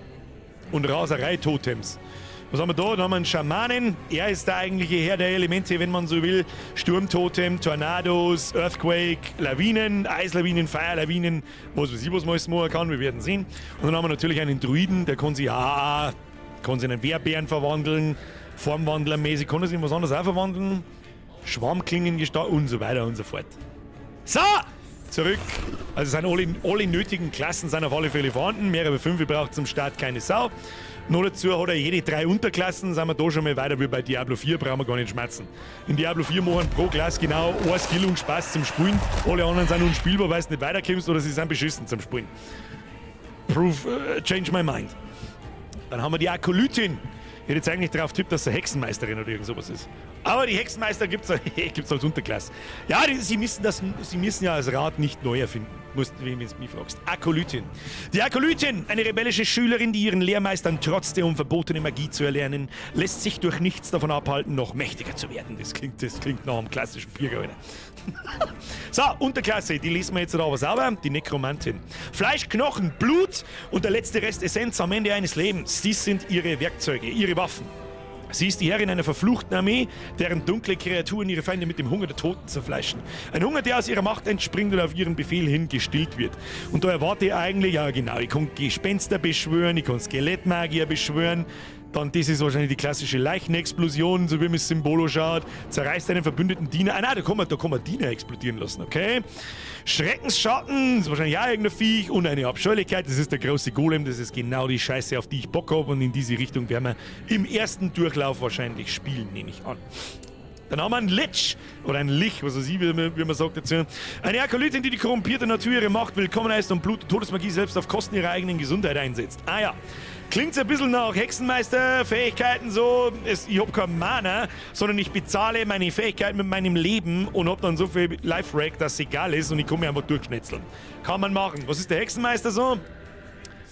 und Raserei-Totems. Was haben wir da? Da haben wir einen Schamanen. Er ist der eigentliche Herr der Elemente, wenn man so will. Sturmtotem, Tornados, Earthquake, Lawinen, Eislawinen, Feuerlawinen, was weiß ich, was man alles machen kann. Wir werden sehen. Und dann haben wir natürlich einen Druiden, der kann sich in einen Werbären verwandeln, Formwandlermäßig, kann er sich in was anderes auch verwandeln. Schwarmklingen und so weiter und so fort. So! Zurück. Also sind alle nötigen Klassen sind auf alle Fälle vorhanden. Mehr als 5 braucht zum Start keine Sau. Noch dazu hat er jede 3 Unterklassen, sind wir da schon mal weiter wie bei Diablo 4, brauchen wir gar nicht schmerzen. In Diablo 4 machen pro Klasse genau ein Skill und Spaß zum Spielen. Alle anderen sind unspielbar, weil du nicht weiterkommst oder sie sind beschissen zum Spielen. Proof, change my mind. Dann haben wir die Akolytin. Ich hätte jetzt eigentlich darauf tippt, dass sie Hexenmeisterin oder irgend sowas ist. Aber die Hexenmeister gibt's als Unterklasse. Ja, sie müssen ja das Rad nicht neu erfinden, wenn du mich fragst. Akolytin. Die Akolytin, eine rebellische Schülerin, die ihren Lehrmeistern trotzte, um verbotene Magie zu erlernen, lässt sich durch nichts davon abhalten, noch mächtiger zu werden. Das klingt nach einem klassischen Birger, Alter. So, Unterklasse, die lesen wir jetzt aber sauber. Die Nekromantin. Fleisch, Knochen, Blut und der letzte Rest Essenz am Ende eines Lebens. Dies sind ihre Werkzeuge, ihre Waffen. Sie ist die Herrin einer verfluchten Armee, deren dunkle Kreaturen ihre Feinde mit dem Hunger der Toten zerfleischen. Ein Hunger, der aus ihrer Macht entspringt und auf ihren Befehl hin gestillt wird. Und da erwarte ich eigentlich, ja genau, ich kann Gespenster beschwören, ich kann Skelettmagier beschwören. Dann, das ist wahrscheinlich die klassische Leichenexplosion, so wie man das Symbol schaut. Zerreißt einen verbündeten Diener. Ah nein, da kann man Diener explodieren lassen, okay? Schreckensschatten, ist wahrscheinlich auch irgendein Viech. Und eine Abscheulichkeit, das ist der große Golem. Das ist genau die Scheiße, auf die ich Bock hab. Und in diese Richtung werden wir im ersten Durchlauf wahrscheinlich spielen, nehme ich an. Dann haben wir einen Lich oder ein Lich, was weiß ich, wie man sagt dazu. Eine Akolytin, die die korrumpierte Natur ihre Macht willkommen heißt und Blut- und Todesmagie selbst auf Kosten ihrer eigenen Gesundheit einsetzt. Ah ja. Klingt ein bisschen nach Hexenmeister-Fähigkeiten so. Ich hab kein Mana, sondern ich bezahle meine Fähigkeiten mit meinem Leben und hab dann so viel Life-Reg, dass es egal ist und ich kann mich einfach durchschnetzeln. Kann man machen. Was ist der Hexenmeister so?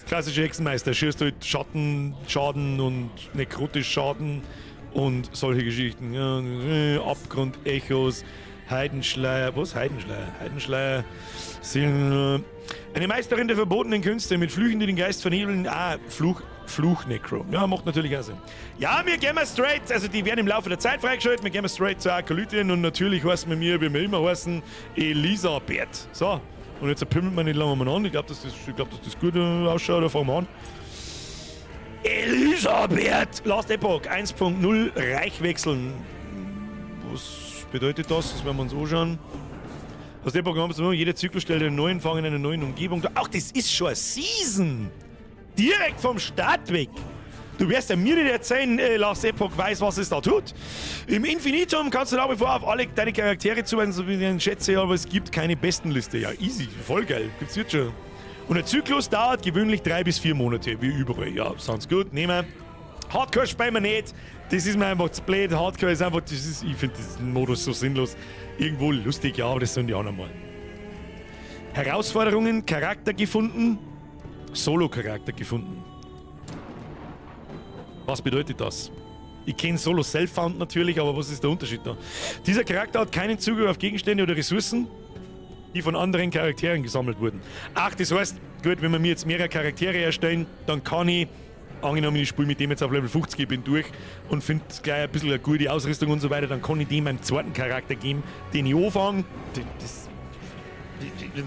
Klassischer Hexenmeister. Schießt halt Schattenschaden und nekrotisch Schaden und solche Geschichten. Ja, Abgrund, Echos, Heidenschleier. Was? Heidenschleier? Heidenschleier. Seelen, eine Meisterin der verbotenen Künste mit Flüchen, die den Geist vernebeln. Ah, Fluch Necro. Ja, macht natürlich auch Sinn. Ja, wir gehen mal straight. Also, die werden im Laufe der Zeit freigeschaltet. Wir gehen mal straight zur Akolytin und natürlich heißen wir mir, wie wir immer heißen, Elisabeth. So. Und jetzt pimmelt man nicht lange mal an. Ich glaub, dass das gut ausschaut. Da fangen wir an. Elisabeth! Last Epoch 1.0 Reich wechseln. Was bedeutet das? Das werden wir uns anschauen. Last Epoch 1.0, jeder Zyklus stellt einen neuen Fang in einer neuen Umgebung. Ach, das ist schon eine Season! Direkt vom Start weg! Du wirst ja mir nicht erzählen, Last Epoch weiß, was es da tut. Im Infinitum kannst du nach wie vor auf alle deine Charaktere zuweisen, so wie ich schätze, aber es gibt keine Bestenliste. Ja, easy, voll geil, gibt's jetzt schon. Und der Zyklus dauert gewöhnlich 3 bis 4 Monate, wie überall. Ja, sounds good, nehmen wir. Hardcore spielen wir nicht. Das ist mir einfach zu blöd. Hardcore ist einfach, das ist, ich finde diesen Modus so sinnlos. Irgendwo lustig, ja, aber das sollen die anderen mal. Herausforderungen, Charakter gefunden, Solo-Charakter gefunden. Was bedeutet das? Ich kenne Solo Self-Found natürlich, aber was ist der Unterschied da? Dieser Charakter hat keinen Zugriff auf Gegenstände oder Ressourcen, die von anderen Charakteren gesammelt wurden. Ach, das heißt, gut, wenn wir mir jetzt mehrere Charaktere erstellen, dann kann ich, angenommen, ich spiele mit dem jetzt auf Level 50, ich bin durch und finde gleich ein bisschen eine gute Ausrüstung und so weiter, dann kann ich dem einen zweiten Charakter geben, den ich anfange. Das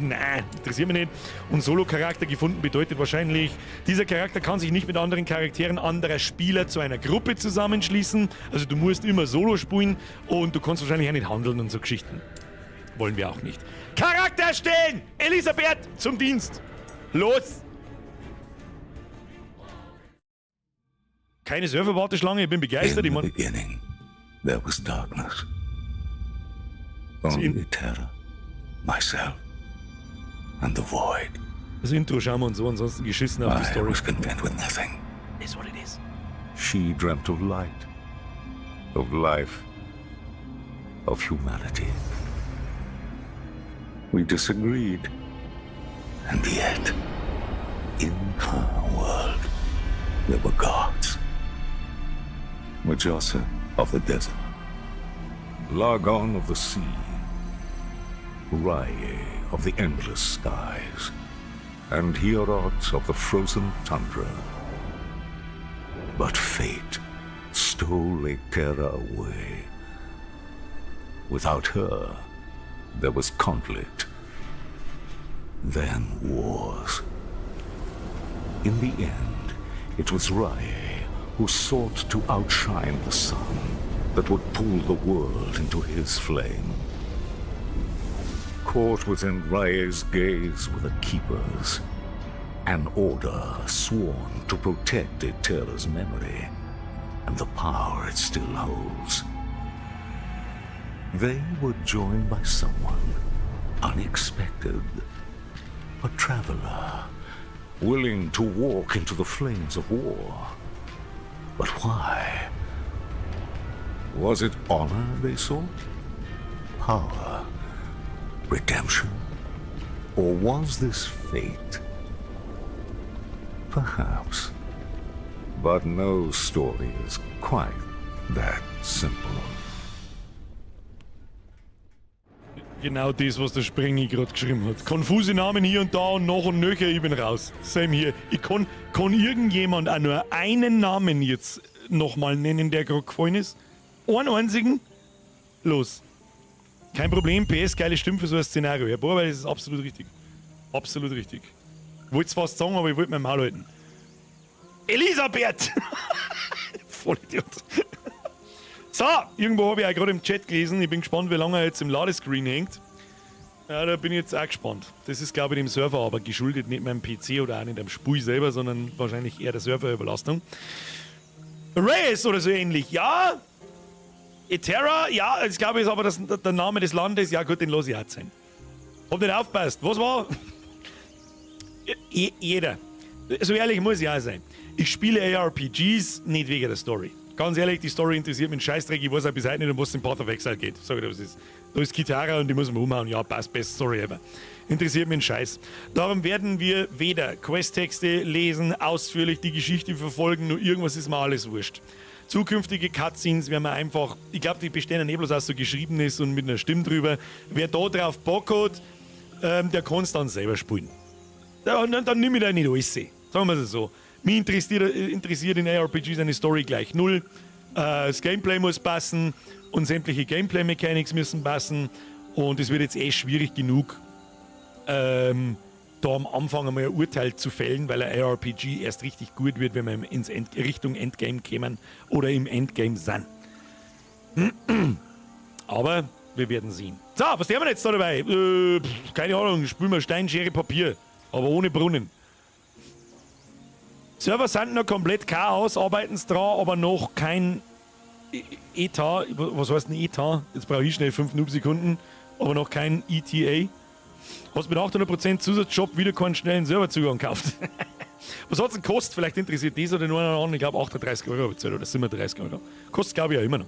Nein, interessiert mich nicht. Und Solo-Charakter gefunden bedeutet wahrscheinlich, dieser Charakter kann sich nicht mit anderen Charakteren anderer Spieler zu einer Gruppe zusammenschließen. Also du musst immer Solo spielen und du kannst wahrscheinlich auch nicht handeln und so Geschichten. Wollen wir auch nicht. Charakter erstellen! Elisabeth, zum Dienst! Los! Keine Serverwarteschlange, ich bin begeistert. In Ich the mein, beginning, there was darkness. Only terror, myself, and the void. Das Intro schauen wir uns so, ansonsten geschissen auf die I Story. was content with nothing. Is what it is. She dreamt of light, of life, of humanity. We disagreed. And yet, in her world, there were gods. Majasa of the desert, Largon of the sea, Rye of the endless skies, and Heorot of the frozen tundra. But fate stole Etera away. Without her, there was conflict, then wars. In the end, it was Rae who sought to outshine the sun that would pull the world into his flame. Caught within Rae's gaze were the Keepers, an order sworn to protect Etera's memory and the power it still holds. They were joined by someone unexpected, a traveler willing to walk into the flames of war. But why? Was it honor they sought? Power? Redemption? Or was this fate? Perhaps. But no story is quite that simple. Genau das, was der Sprengi gerade geschrieben hat. Konfuse Namen hier und da und noch und nöcher, ich bin raus. Same hier. Ich kann irgendjemand auch nur einen Namen jetzt nochmal nennen, der gerade gefallen ist? Einen einzigen? Los. Kein Problem, PS, geile Stimme für so ein Szenario. Herr Bohr, das ist absolut richtig. Absolut richtig. Ich wollte es fast sagen, aber ich wollte mein Maul halten. Elisabeth! Vollidiot. So, irgendwo habe ich auch gerade im Chat gelesen. Ich bin gespannt, wie lange er jetzt im Ladescreen hängt. Ja, da bin ich jetzt auch gespannt. Das ist, glaube ich, dem Server aber geschuldet, nicht meinem PC oder auch nicht am Spiel selber, sondern wahrscheinlich eher der Serverüberlastung. Reyes oder so ähnlich, ja. Etera, ja, das glaube ich ist aber der Name des Landes. Ja gut, den lasse ich auch sein. Hab nicht aufgepasst. Was war? Jeder. So ehrlich muss ich auch sein. Ich spiele ARPGs nicht wegen der Story. Ganz ehrlich, die Story interessiert mich einen Scheißdreck. Ich weiß auch bis heute nicht, um was es in Path of Exile geht. Sag ich dir, was ist. Da ist Kitara und die muss man umhauen. Ja, passt, best Story ever. Interessiert mich einen Scheiß. Darum werden wir weder Questtexte lesen, ausführlich die Geschichte verfolgen, nur irgendwas ist mir alles wurscht. Zukünftige Cutscenes werden wir einfach, ich glaub, die bestehen ja nicht bloß aus so Geschriebenes und mit einer Stimme drüber. Wer da drauf Bock hat, der kann's dann selber spielen. Ja, und dann nimm ich da nicht alles. Sagen wir es so. Mich interessiert in ARPGs eine Story gleich null. Das Gameplay muss passen und sämtliche Gameplay-Mechanics müssen passen. Und es wird jetzt eh schwierig genug, da am Anfang einmal ein Urteil zu fällen, weil ein ARPG erst richtig gut wird, wenn wir ins Richtung Endgame kommen oder im Endgame sind. Aber wir werden sehen. So, was haben wir jetzt da dabei? Pff, keine Ahnung, spielen wir Stein, Schere, Papier. Aber ohne Brunnen. Server sind noch komplett Chaos, arbeiten's dran, aber noch kein ETA. Was heißt denn ETA? Jetzt brauche ich schnell 5 Noob-Sekunden, aber noch kein ETA. Hast mit 800% Zusatzjob wieder keinen schnellen Serverzugang gekauft. Was hat's denn gekostet? Vielleicht interessiert das oder nur einen anderen. Ich glaub, 38 Euro bezahlt oder 37 Euro. Kostet, glaub ich, ja immer noch.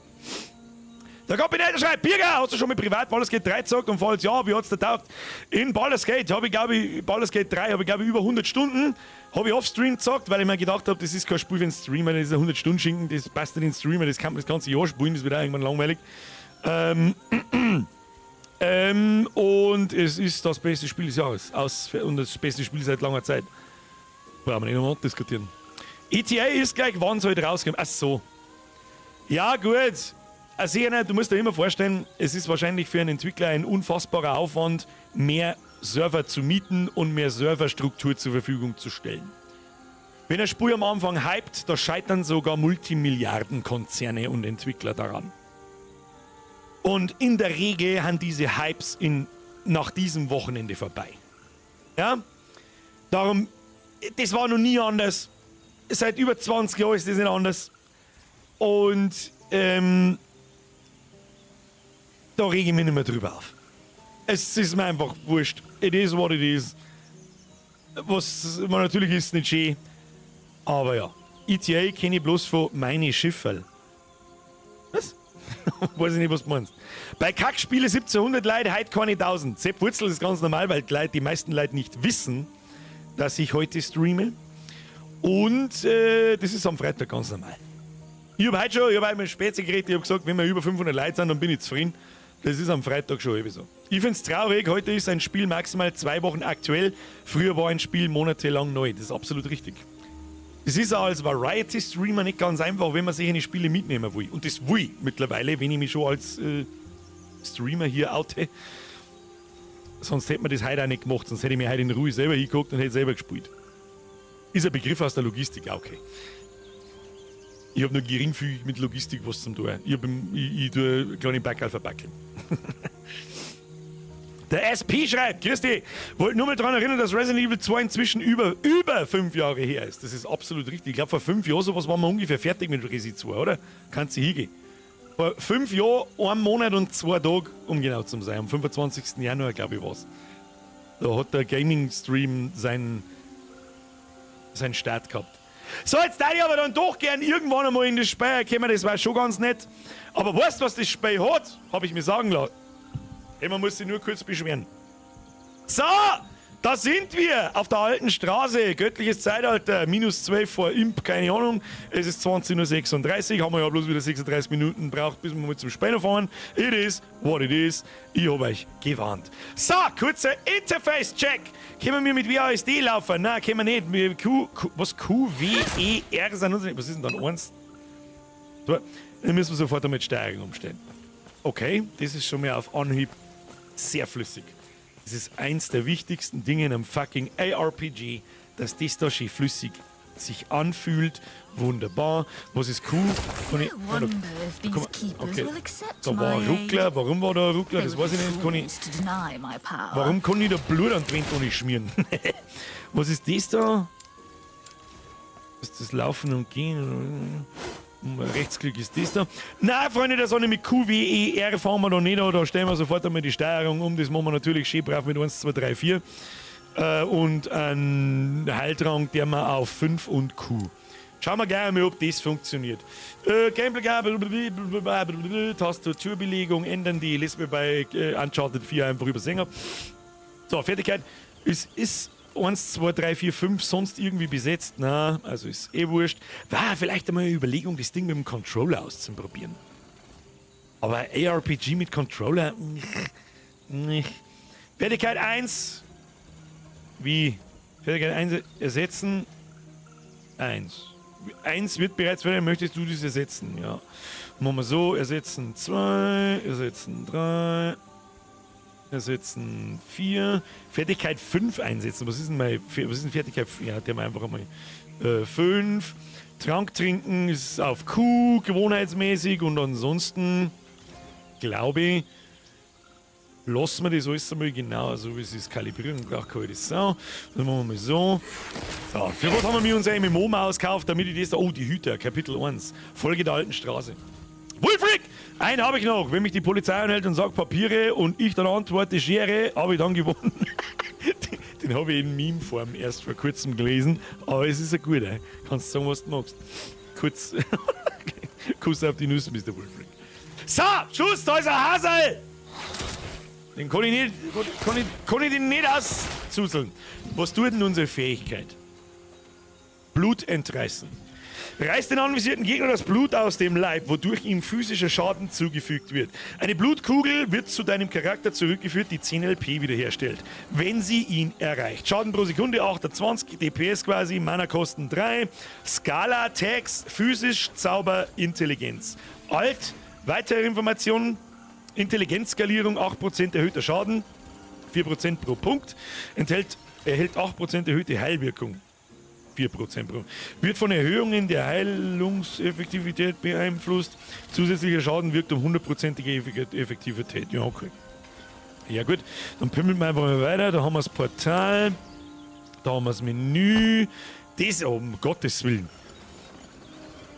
Der Kabinett schreibt, Birger, hast du schon mit privat Baldur's Gate 3 gezockt? Und falls ja, wie hat's dir taugt? In Baldur's Gate habe ich, glaub ich, Baldur's Gate 3 habe ich, glaub ich, über 100 Stunden habe ich offstream gezockt, weil ich mir gedacht hab, das ist kein Spiel für den Streamer, das ist ein 100 Stunden Schinken, das passt nicht in den Streamer, das kann man das ganze Jahr spielen, das wird auch irgendwann langweilig. Und es ist das beste Spiel des Jahres und das beste Spiel seit langer Zeit. Brauchen wir nicht nochmal diskutieren. ETA ist gleich, wann soll ich rauskommen? Ach so. Ja, gut. Also, du musst dir immer vorstellen, es ist wahrscheinlich für einen Entwickler ein unfassbarer Aufwand, mehr Server zu mieten und mehr Serverstruktur zur Verfügung zu stellen. Wenn ein Spiel am Anfang hypt, da scheitern sogar Multimilliardenkonzerne und Entwickler daran. Und in der Regel haben diese Hypes nach diesem Wochenende vorbei. Ja? Darum, das war noch nie anders. Seit über 20 Jahren ist das nicht anders. Und da rege ich mich nicht mehr drüber auf. Es ist mir einfach wurscht. It is what it is. Was man natürlich ist nicht schön. Aber ja. ETA kenne ich bloß von meine Schifferl. Was? Weiß ich nicht, was du meinst. Bei Kackspiele 1700 Leute, heute keine 1000. Sepp Wurzel ist ganz normal, weil die meisten Leute nicht wissen, dass ich heute streame. Und das ist am Freitag ganz normal. Ich habe heute schon, ich habe heute mit Spätzle geredet, ich habe gesagt, wenn wir über 500 Leute sind, dann bin ich zufrieden. Das ist am Freitag schon eben so. Ich finde es traurig, heute ist ein Spiel maximal 2 Wochen aktuell. Früher war ein Spiel monatelang neu. Das ist absolut richtig. Es ist auch als Variety-Streamer nicht ganz einfach, wenn man sich eine Spiele mitnehmen will. Und das will ich mittlerweile, wenn ich mich schon als Streamer hier oute. Sonst hätte man das heute auch nicht gemacht. Sonst hätte ich mir heute in Ruhe selber hingeguckt und hätte selber gespielt. Ist ein Begriff aus der Logistik, okay. Ich habe nur geringfügig mit Logistik was zum tun. Ich tue kleine Backerl verbackeln. Der SP schreibt: „Grüß dich, wollte nur mal daran erinnern, dass Resident Evil 2 inzwischen über 5 Jahre her ist.“ Das ist absolut richtig. Ich glaube, vor 5 Jahren sowas waren wir ungefähr fertig mit Resi 2, oder? Kannst du hingehen. Vor 5 Jahren, einem Monat und 2 Tagen, um genau zu sein. Am 25. Januar, glaube ich, war's. Da hat der Gaming-Stream seinen Start gehabt. So, jetzt tät ich aber dann doch gern irgendwann einmal in das Spiel kommen, das war schon ganz nett. Aber weißt du, was das Spiel hat? Habe ich mir sagen lassen. Hey, man muss sich nur kurz beschweren. So, da sind wir auf der alten Straße. Göttliches Zeitalter, minus 12 vor Imp, keine Ahnung. Es ist 20.36 Uhr, haben wir ja bloß wieder 36 Minuten braucht, bis wir mal zum Spielen fahren. It is what it is. Ich habe euch gewarnt. So, kurzer Interface-Check. Können wir mit WASD laufen? Nein, können wir nicht. Mit Q, Q, was? Q, W, E, R sind unsere. Was ist denn dann? Eins? So, dann müssen wir sofort einmal die Steuerung umstellen. Okay, das ist schon mal auf Anhieb sehr flüssig. Das ist eins der wichtigsten Dinge in einem fucking ARPG, dass das da schön flüssig sich anfühlt. Wunderbar. Was ist Q? Kann ich, okay. Da war ein Ruckler. Warum war da ein Ruckler? Das weiß ich nicht. Warum kann ich da Blut an die Wand ohne schmieren? Was ist das da? Ist das Laufen und Gehen? Rechtsklick ist das da. Nein, Freunde der Sonne, mit Q, W, E, R fahren wir da nicht an. Da stellen wir sofort einmal die Steuerung um. Das machen wir natürlich schön brav mit 1, 2, 3, 4. Und ein Heiltrank, der wir auf 5 und Q. Schauen wir gleich einmal, ob das funktioniert. Gameplay, Tastaturbelegung ändern, die lässt mir bei Uncharted 4 einfach übersehen. So, Fertigkeit. Es ist 1, 2, 3, 4, 5 sonst irgendwie besetzt? Na, also ist eh wurscht. War vielleicht einmal eine Überlegung, das Ding mit dem Controller auszuprobieren. Aber ARPG mit Controller? Nicht. Fertigkeit 1. Wie? Fertigkeit 1 ersetzen. 1. 1 wird bereits verwendet, möchtest du das ersetzen? Ja. Machen wir so, ersetzen 2, ersetzen 3, ersetzen 4, Fertigkeit 5 einsetzen. Was ist denn Fertigkeit? Ja, der wir einfach einmal 5. Trank trinken ist auf Q, gewohnheitsmäßig, und ansonsten glaube ich, lassen wir das alles einmal genau so, wie es ist. Kalibrierung braucht keine Sau. Dann machen wir mal so. So, für was haben wir mir unser MMO-Maus gekauft, damit ich das da. Oh, die Hüter, Kapitel 1. Folge der alten Straße. Wulfric! Einen habe ich noch. Wenn mich die Polizei anhält und sagt „Papiere“ und ich dann antworte „Schere“, habe ich dann gewonnen? Den habe ich in Meme-Form erst vor kurzem gelesen, aber es ist ein guter. Kannst sagen, was du magst. Kurz. Kuss auf die Nüsse, Mr. Wulfric. So, Schuss, da ist ein Hasel! Den kann ich nicht, kann ich den nicht auszuzeln. Was tut denn unsere Fähigkeit? Blut entreißen. Reißt den anvisierten Gegner das Blut aus dem Leib, wodurch ihm physischer Schaden zugefügt wird. Eine Blutkugel wird zu deinem Charakter zurückgeführt, die 10 LP wiederherstellt, wenn sie ihn erreicht. Schaden pro Sekunde 28, DPS quasi, Mana-Kosten 3, Skala, Tags, physisch, Zauber, Intelligenz. Alt, weitere Informationen, Intelligenzskalierung, 8% erhöhter Schaden. 4% pro Punkt. Erhält 8% erhöhte Heilwirkung. 4% pro. Wird von Erhöhungen der Heilungseffektivität beeinflusst. Zusätzlicher Schaden wirkt um 100%ige Effektivität. Ja, okay. Ja gut, dann pimmeln wir einfach mal weiter. Da haben wir das Portal. Da haben wir das Menü. Das, um Gottes Willen.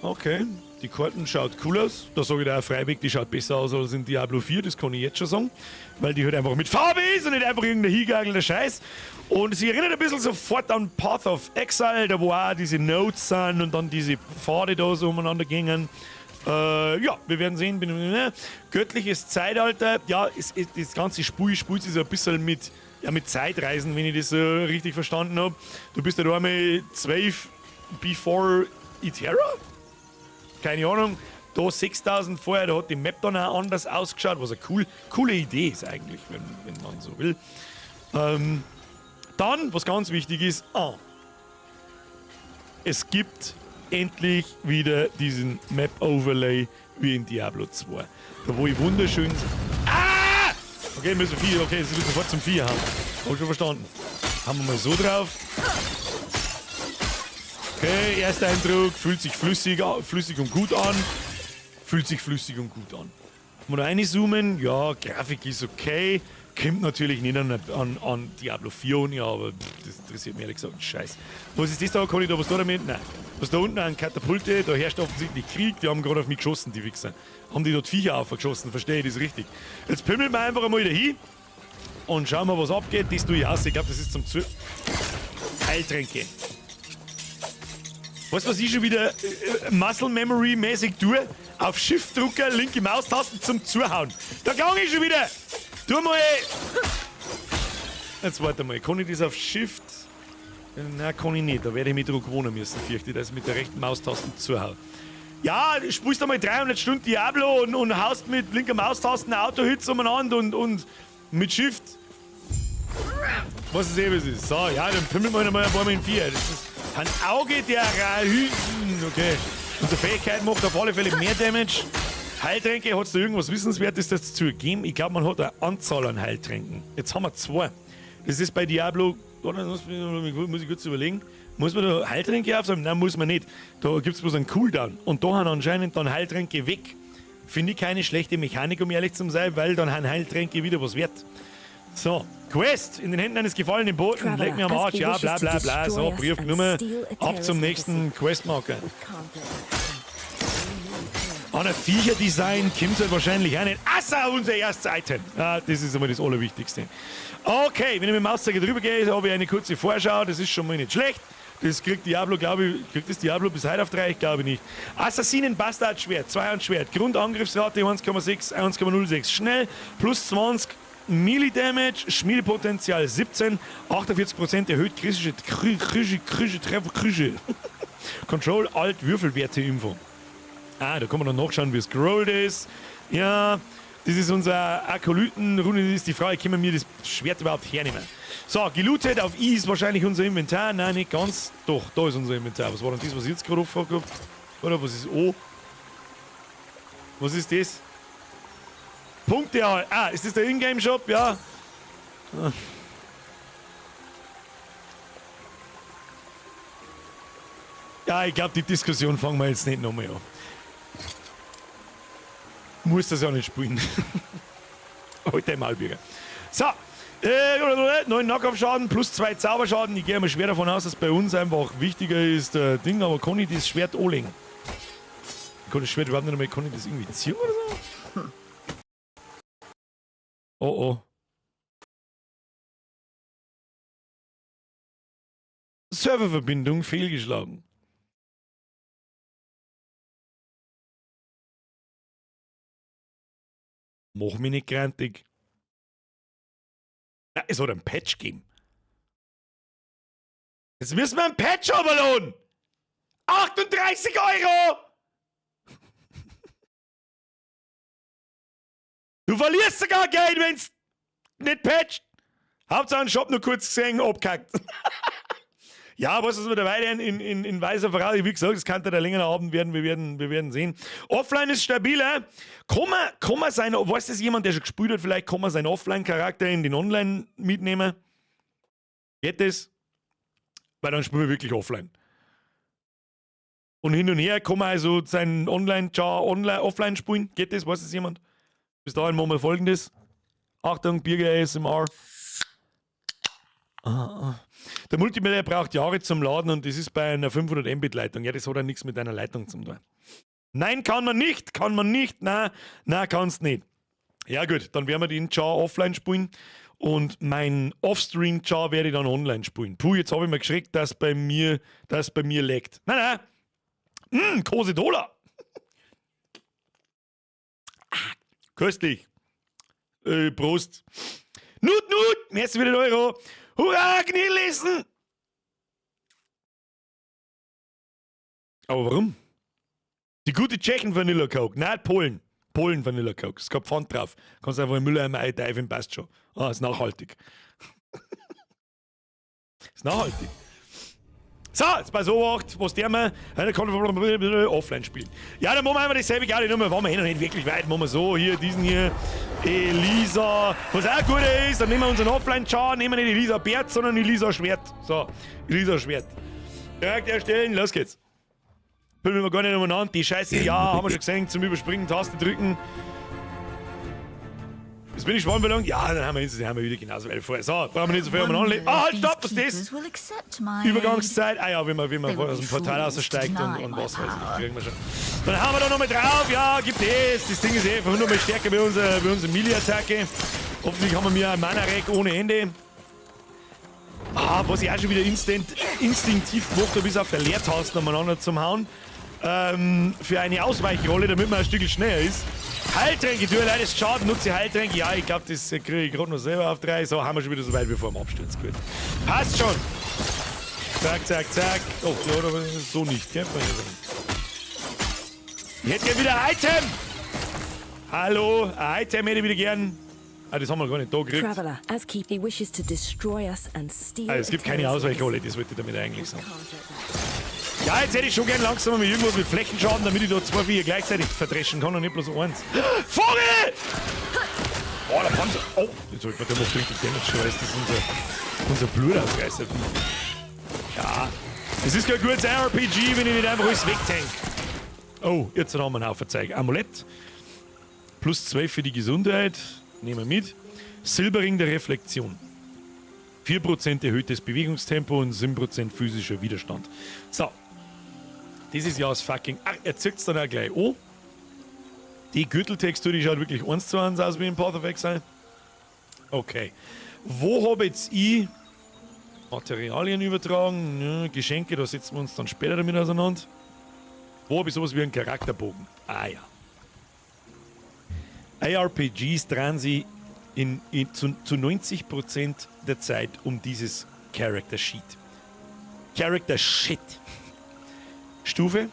Okay, die Karten schaut cool aus. Da sage ich dir auch freiwillig, die schaut besser aus als in Diablo 4, das kann ich jetzt schon sagen. Weil die halt einfach mit Farbe ist und nicht einfach irgendein hingegagelter Scheiß. Und sie erinnert ein bisschen sofort an Path of Exile, da wo auch diese Nodes sind und dann diese Pfade da so umeinander gingen. Ja, wir werden sehen. Göttliches Zeitalter, ja, das ganze Spiel spielt sich so ein bisschen mit Zeitreisen, wenn ich das so richtig verstanden hab. Du bist ja da einmal 12 before Eterra? Keine Ahnung. Da 6000 vorher, da hat die Map dann auch anders ausgeschaut, was eine coole Idee ist eigentlich, wenn man so will. Dann, was ganz wichtig ist, es gibt endlich wieder diesen Map-Overlay wie in Diablo 2. Da wo ich wunderschön... Ah! Okay, müssen wir 4, okay, das müssen wir sofort zum 4 haben. Hab ich schon verstanden. Haben wir mal so drauf. Okay, erster Eindruck, fühlt sich flüssig und gut an. Fühlt sich flüssig und gut an. Mal da reinzoomen, ja, Grafik ist okay. Kommt natürlich nicht an Diablo 4 an, ja, aber pff, das interessiert mich ehrlich gesagt einen Scheiß. Was ist das da? Kann ich da was da damit? Nein. Was da unten an Katapulte, da herrscht offensichtlich Krieg, die haben gerade auf mich geschossen, die Wichser. Haben die dort Viecher aufgeschossen, verstehe ich das richtig. Jetzt pimmeln wir einfach einmal dahin und schauen mal, was abgeht. Das tue ich aus, ich glaub, das ist zum Heiltränke. Weißt du, was ich schon wieder Muscle Memory mäßig tue? Auf Shift drücken, linke Maustasten zum Zuhauen. Da gang ich schon wieder! Tu mal! Jetzt warte mal, kann ich das auf Shift? Nein, kann ich nicht. Da werde ich mich dran gewöhnen müssen, fürchte ich, dass ich mit der rechten Maustaste zuhau. Ja, du spielst einmal 300 Stunden Diablo und haust mit linker Maustaste Auto-Hits umeinander und mit Shift. Was es eben ist. So, ja, dann pimmeln wir nochmal ein paar Mal in 4. Das ist ein Auge der Rahüten. Okay. Unsere Fähigkeit macht auf alle Fälle mehr Damage. Heiltränke, hat's da irgendwas Wissenswertes dazu gegeben? Ich glaub, man hat eine Anzahl an Heiltränken. Jetzt haben wir 2. Das ist bei Diablo, oder, muss ich kurz überlegen. Muss man da Heiltränke aufsammeln? Nein, muss man nicht. Da gibt's bloß einen Cooldown. Und da haben anscheinend dann Heiltränke weg. Finde ich keine schlechte Mechanik, um ehrlich zu sein, weil dann haben Heiltränke wieder was wert. So, Quest in den Händen eines gefallenen Boten. Traveler, Leck mir am Arsch, as he ja, wishes bla to bla bla. So, destroy us Brief and genommen. steal Ab Eterra's zum nächsten legacy. Questmarker. An ein Viecherdesign kommt halt wahrscheinlich auch nicht. Assa, unser erstes Item. Ah, das ist einmal das Allerwichtigste. Okay, wenn ich mit dem Mauszeiger drüber gehe, habe ich eine kurze Vorschau. Das ist schon mal nicht schlecht. Das kriegt Diablo, glaube ich, kriegt das Diablo bis heute auf 3? Ich glaube nicht. Assassinen Bastardschwert, Zweihandschwert, Grundangriffsrate 1,6, 1,06, schnell, plus 20 Melee Damage, Schmiedepotenzial 17, 48% erhöht kritische, kritische, kritische, Treffer, kritische. Control, Alt, Würfelwerte, Info. Ah, da kann man dann nachschauen, wie es gerollt ist. Ja, das ist unser Akolyten-Rune, das ist die Frage, können wir mir das Schwert überhaupt hernehmen? So, gelootet auf I ist wahrscheinlich unser Inventar. Nein, nicht ganz. Doch, da ist unser Inventar. Was war denn das, was ich jetzt gerade offen gehabt? Oder was ist O? Was ist das? Punkte, ah, ist das der Ingame-Shop? Ja. Ah. Ja, ich glaub, die Diskussion fangen wir jetzt nicht nochmal an. Muss das ja nicht spielen. Heute im Maulbürger. So, 9 Knockoff-Schaden plus 2 Zauberschaden. Ich gehe mal schwer davon aus, dass bei uns einfach wichtiger ist, Ding, aber kann ich das Schwert anlegen? Ich kann das Schwert überhaupt nicht mehr, kann ich das irgendwie ziehen oder so? Oh, oh. Serververbindung fehlgeschlagen. Mach mich nicht grantig. Na, es hat einen Patch gegeben. Jetzt müssen wir einen Patch runterladen. 38 Euro! Du verlierst sogar Geld, wenn's nicht patcht. Hauptsache einen Shop nur kurz gesehen, abgehackt. Ja, was ist mit der weiterhin in weißer Ferrari? Wie gesagt, es kann da der längere Abend werden, wir werden sehen. Offline ist stabiler. Kann man sein, weiß das jemand, der schon gespielt hat, vielleicht kann man seinen Offline-Charakter in den Online mitnehmen? Geht das? Weil dann spielen wir wirklich offline. Und hin und her kann man also seinen Online-Char online, offline spielen. Geht das? Weiß das jemand? Bis dahin machen wir Folgendes. Achtung, Birger ASMR. Ah, ah. Der Multiplayer braucht Jahre zum Laden und das ist bei einer 500 Mbit Leitung. Ja, das hat ja nichts mit deiner Leitung zu tun. Nein, kann man nicht, nein, nein, kannst nicht. Ja gut, dann werden wir den Char offline spielen und mein Offstream-Char werde ich dann online spielen. Puh, jetzt habe ich mir geschreckt, dass bei mir laggt. Nein, nein. Kose Dola. Ah, köstlich. Prost. Nut, Nut, merci für den Euro. Hurra, Knillissen! Aber warum? Die gute Tschechen Vanilla Coke, nein, Polen. Polen Vanilla Coke. Ist kein Pfand drauf. Kannst einfach im Mülleimer einteifen, passt schon. Ah, ist nachhaltig. Ist nachhaltig. So, jetzt bei so 8, was der wir, einer kann offline spielen. Ja, dann machen wir einmal dasselbe geile Nummer, waren wir eh noch nicht wirklich weit, machen wir so, hier, diesen hier, Elisa, was auch gut ist, dann nehmen wir unseren Offline-Char, nehmen wir nicht Elisa Bert, sondern Elisa Schwert. So, Elisa Schwert. Charakter erstellen, los geht's. Filmen wir gar nicht umeinander, die Scheiße, ja, haben wir schon gesehen, zum Überspringen, Taste drücken. Jetzt bin ich schwamm belangt. Ja, dann haben wir wieder genauso weit vorher. So, brauchen wir nicht so viel umeinander. Ah, halt, stopp, was ist das? Übergangszeit. Ah ja, wenn man aus dem Portal aussteigt und was weiß ich, kriegen wir schon. Dann hauen wir da nochmal drauf. Ja, gibt es. Das Ding ist eh 100 mal stärker wie unsere Melee-Attacke. Hoffentlich haben wir mir ein Mana-Reg ohne Ende. Ah, was ich auch schon wieder instinktiv gemacht habe, ist auf der Leertaste umeinander zum Hauen. Für eine Ausweichrolle, damit man ein Stück schneller ist. Heiltränke, du erleidest Schaden, nutze Heiltränke. Ja, ich glaube, das kriege ich gerade noch selber auf drei. So, haben wir schon wieder so weit wie vor dem Absturz. Gut. Passt schon. Zack, zack, zack. Oh, ja, aber so nicht, gell? Ich hätte gern wieder ein Item. Hallo, ein Item hätte ich wieder gern. Ah, das haben wir gar nicht da gekriegt. Traveler, as keep he wishes to destroy us and steal. Ah, es gibt keine Ausweichrolle, das wollte ich damit eigentlich sagen. Ja, jetzt hätte ich schon gern langsam mal irgendwas mit Flächenschaden, damit ich da zwei Viecher gleichzeitig verdreschen kann und nicht bloß eins. Vogel! Oh, der Panzer. Oh, jetzt hab ich gedacht, der macht richtig Damage, weißt, das ist unser Blutausreißer. Ja, es ist kein gutes RPG, wenn ich nicht einfach alles wegtank. Oh, jetzt haben wir einen Haufen Zeug. Amulett. Plus 12 für die Gesundheit. Nehmen wir mit. Silberring der Reflexion. 4% erhöhtes Bewegungstempo und 7% physischer Widerstand. So. Das ist ja das fucking. Ach, er zieht es dann auch gleich an. Die Gürteltextur, die schaut wirklich eins zu eins aus wie in Path of Exile. Okay. Wo habe jetzt ich Materialien übertragen? Ja, Geschenke, da setzen wir uns dann später damit auseinander. Wo habe ich sowas wie einen Charakterbogen? Ah ja. ARPGs drehen sich zu 90% der Zeit um dieses Character Sheet. Character Shit. Stufe,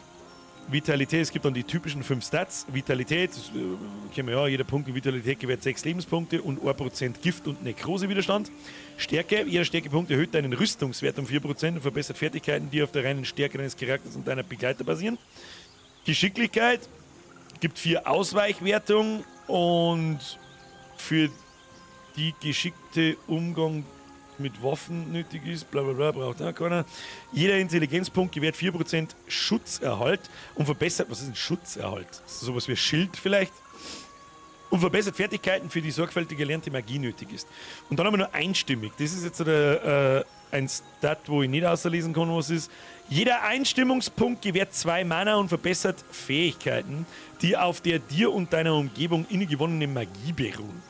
Vitalität, es gibt dann die typischen fünf Stats. Vitalität, das kennen wir ja, jeder Punkt in Vitalität gewährt 6 Lebenspunkte und 1% Gift- und Nekrosewiderstand. Stärke, jeder Stärkepunkt erhöht deinen Rüstungswert um 4% und verbessert Fertigkeiten, die auf der reinen Stärke deines Charakters und deiner Begleiter basieren. Geschicklichkeit gibt 4 Ausweichwertung und für die geschickte Umgang mit Waffen nötig ist, bla bla bla, braucht auch keiner. Jeder Intelligenzpunkt gewährt 4% Schutzerhalt und verbessert, was ist ein Schutzerhalt? Ist das sowas wie Schild vielleicht? Und verbessert Fertigkeiten, für die sorgfältig erlernte Magie nötig ist. Und dann haben wir nur einstimmig. Das ist jetzt ein Stat, wo ich nicht auslesen kann, was ist. Jeder Einstimmungspunkt gewährt 2 Mana und verbessert Fähigkeiten, die auf der dir und deiner Umgebung innegewonnenen Magie beruhen.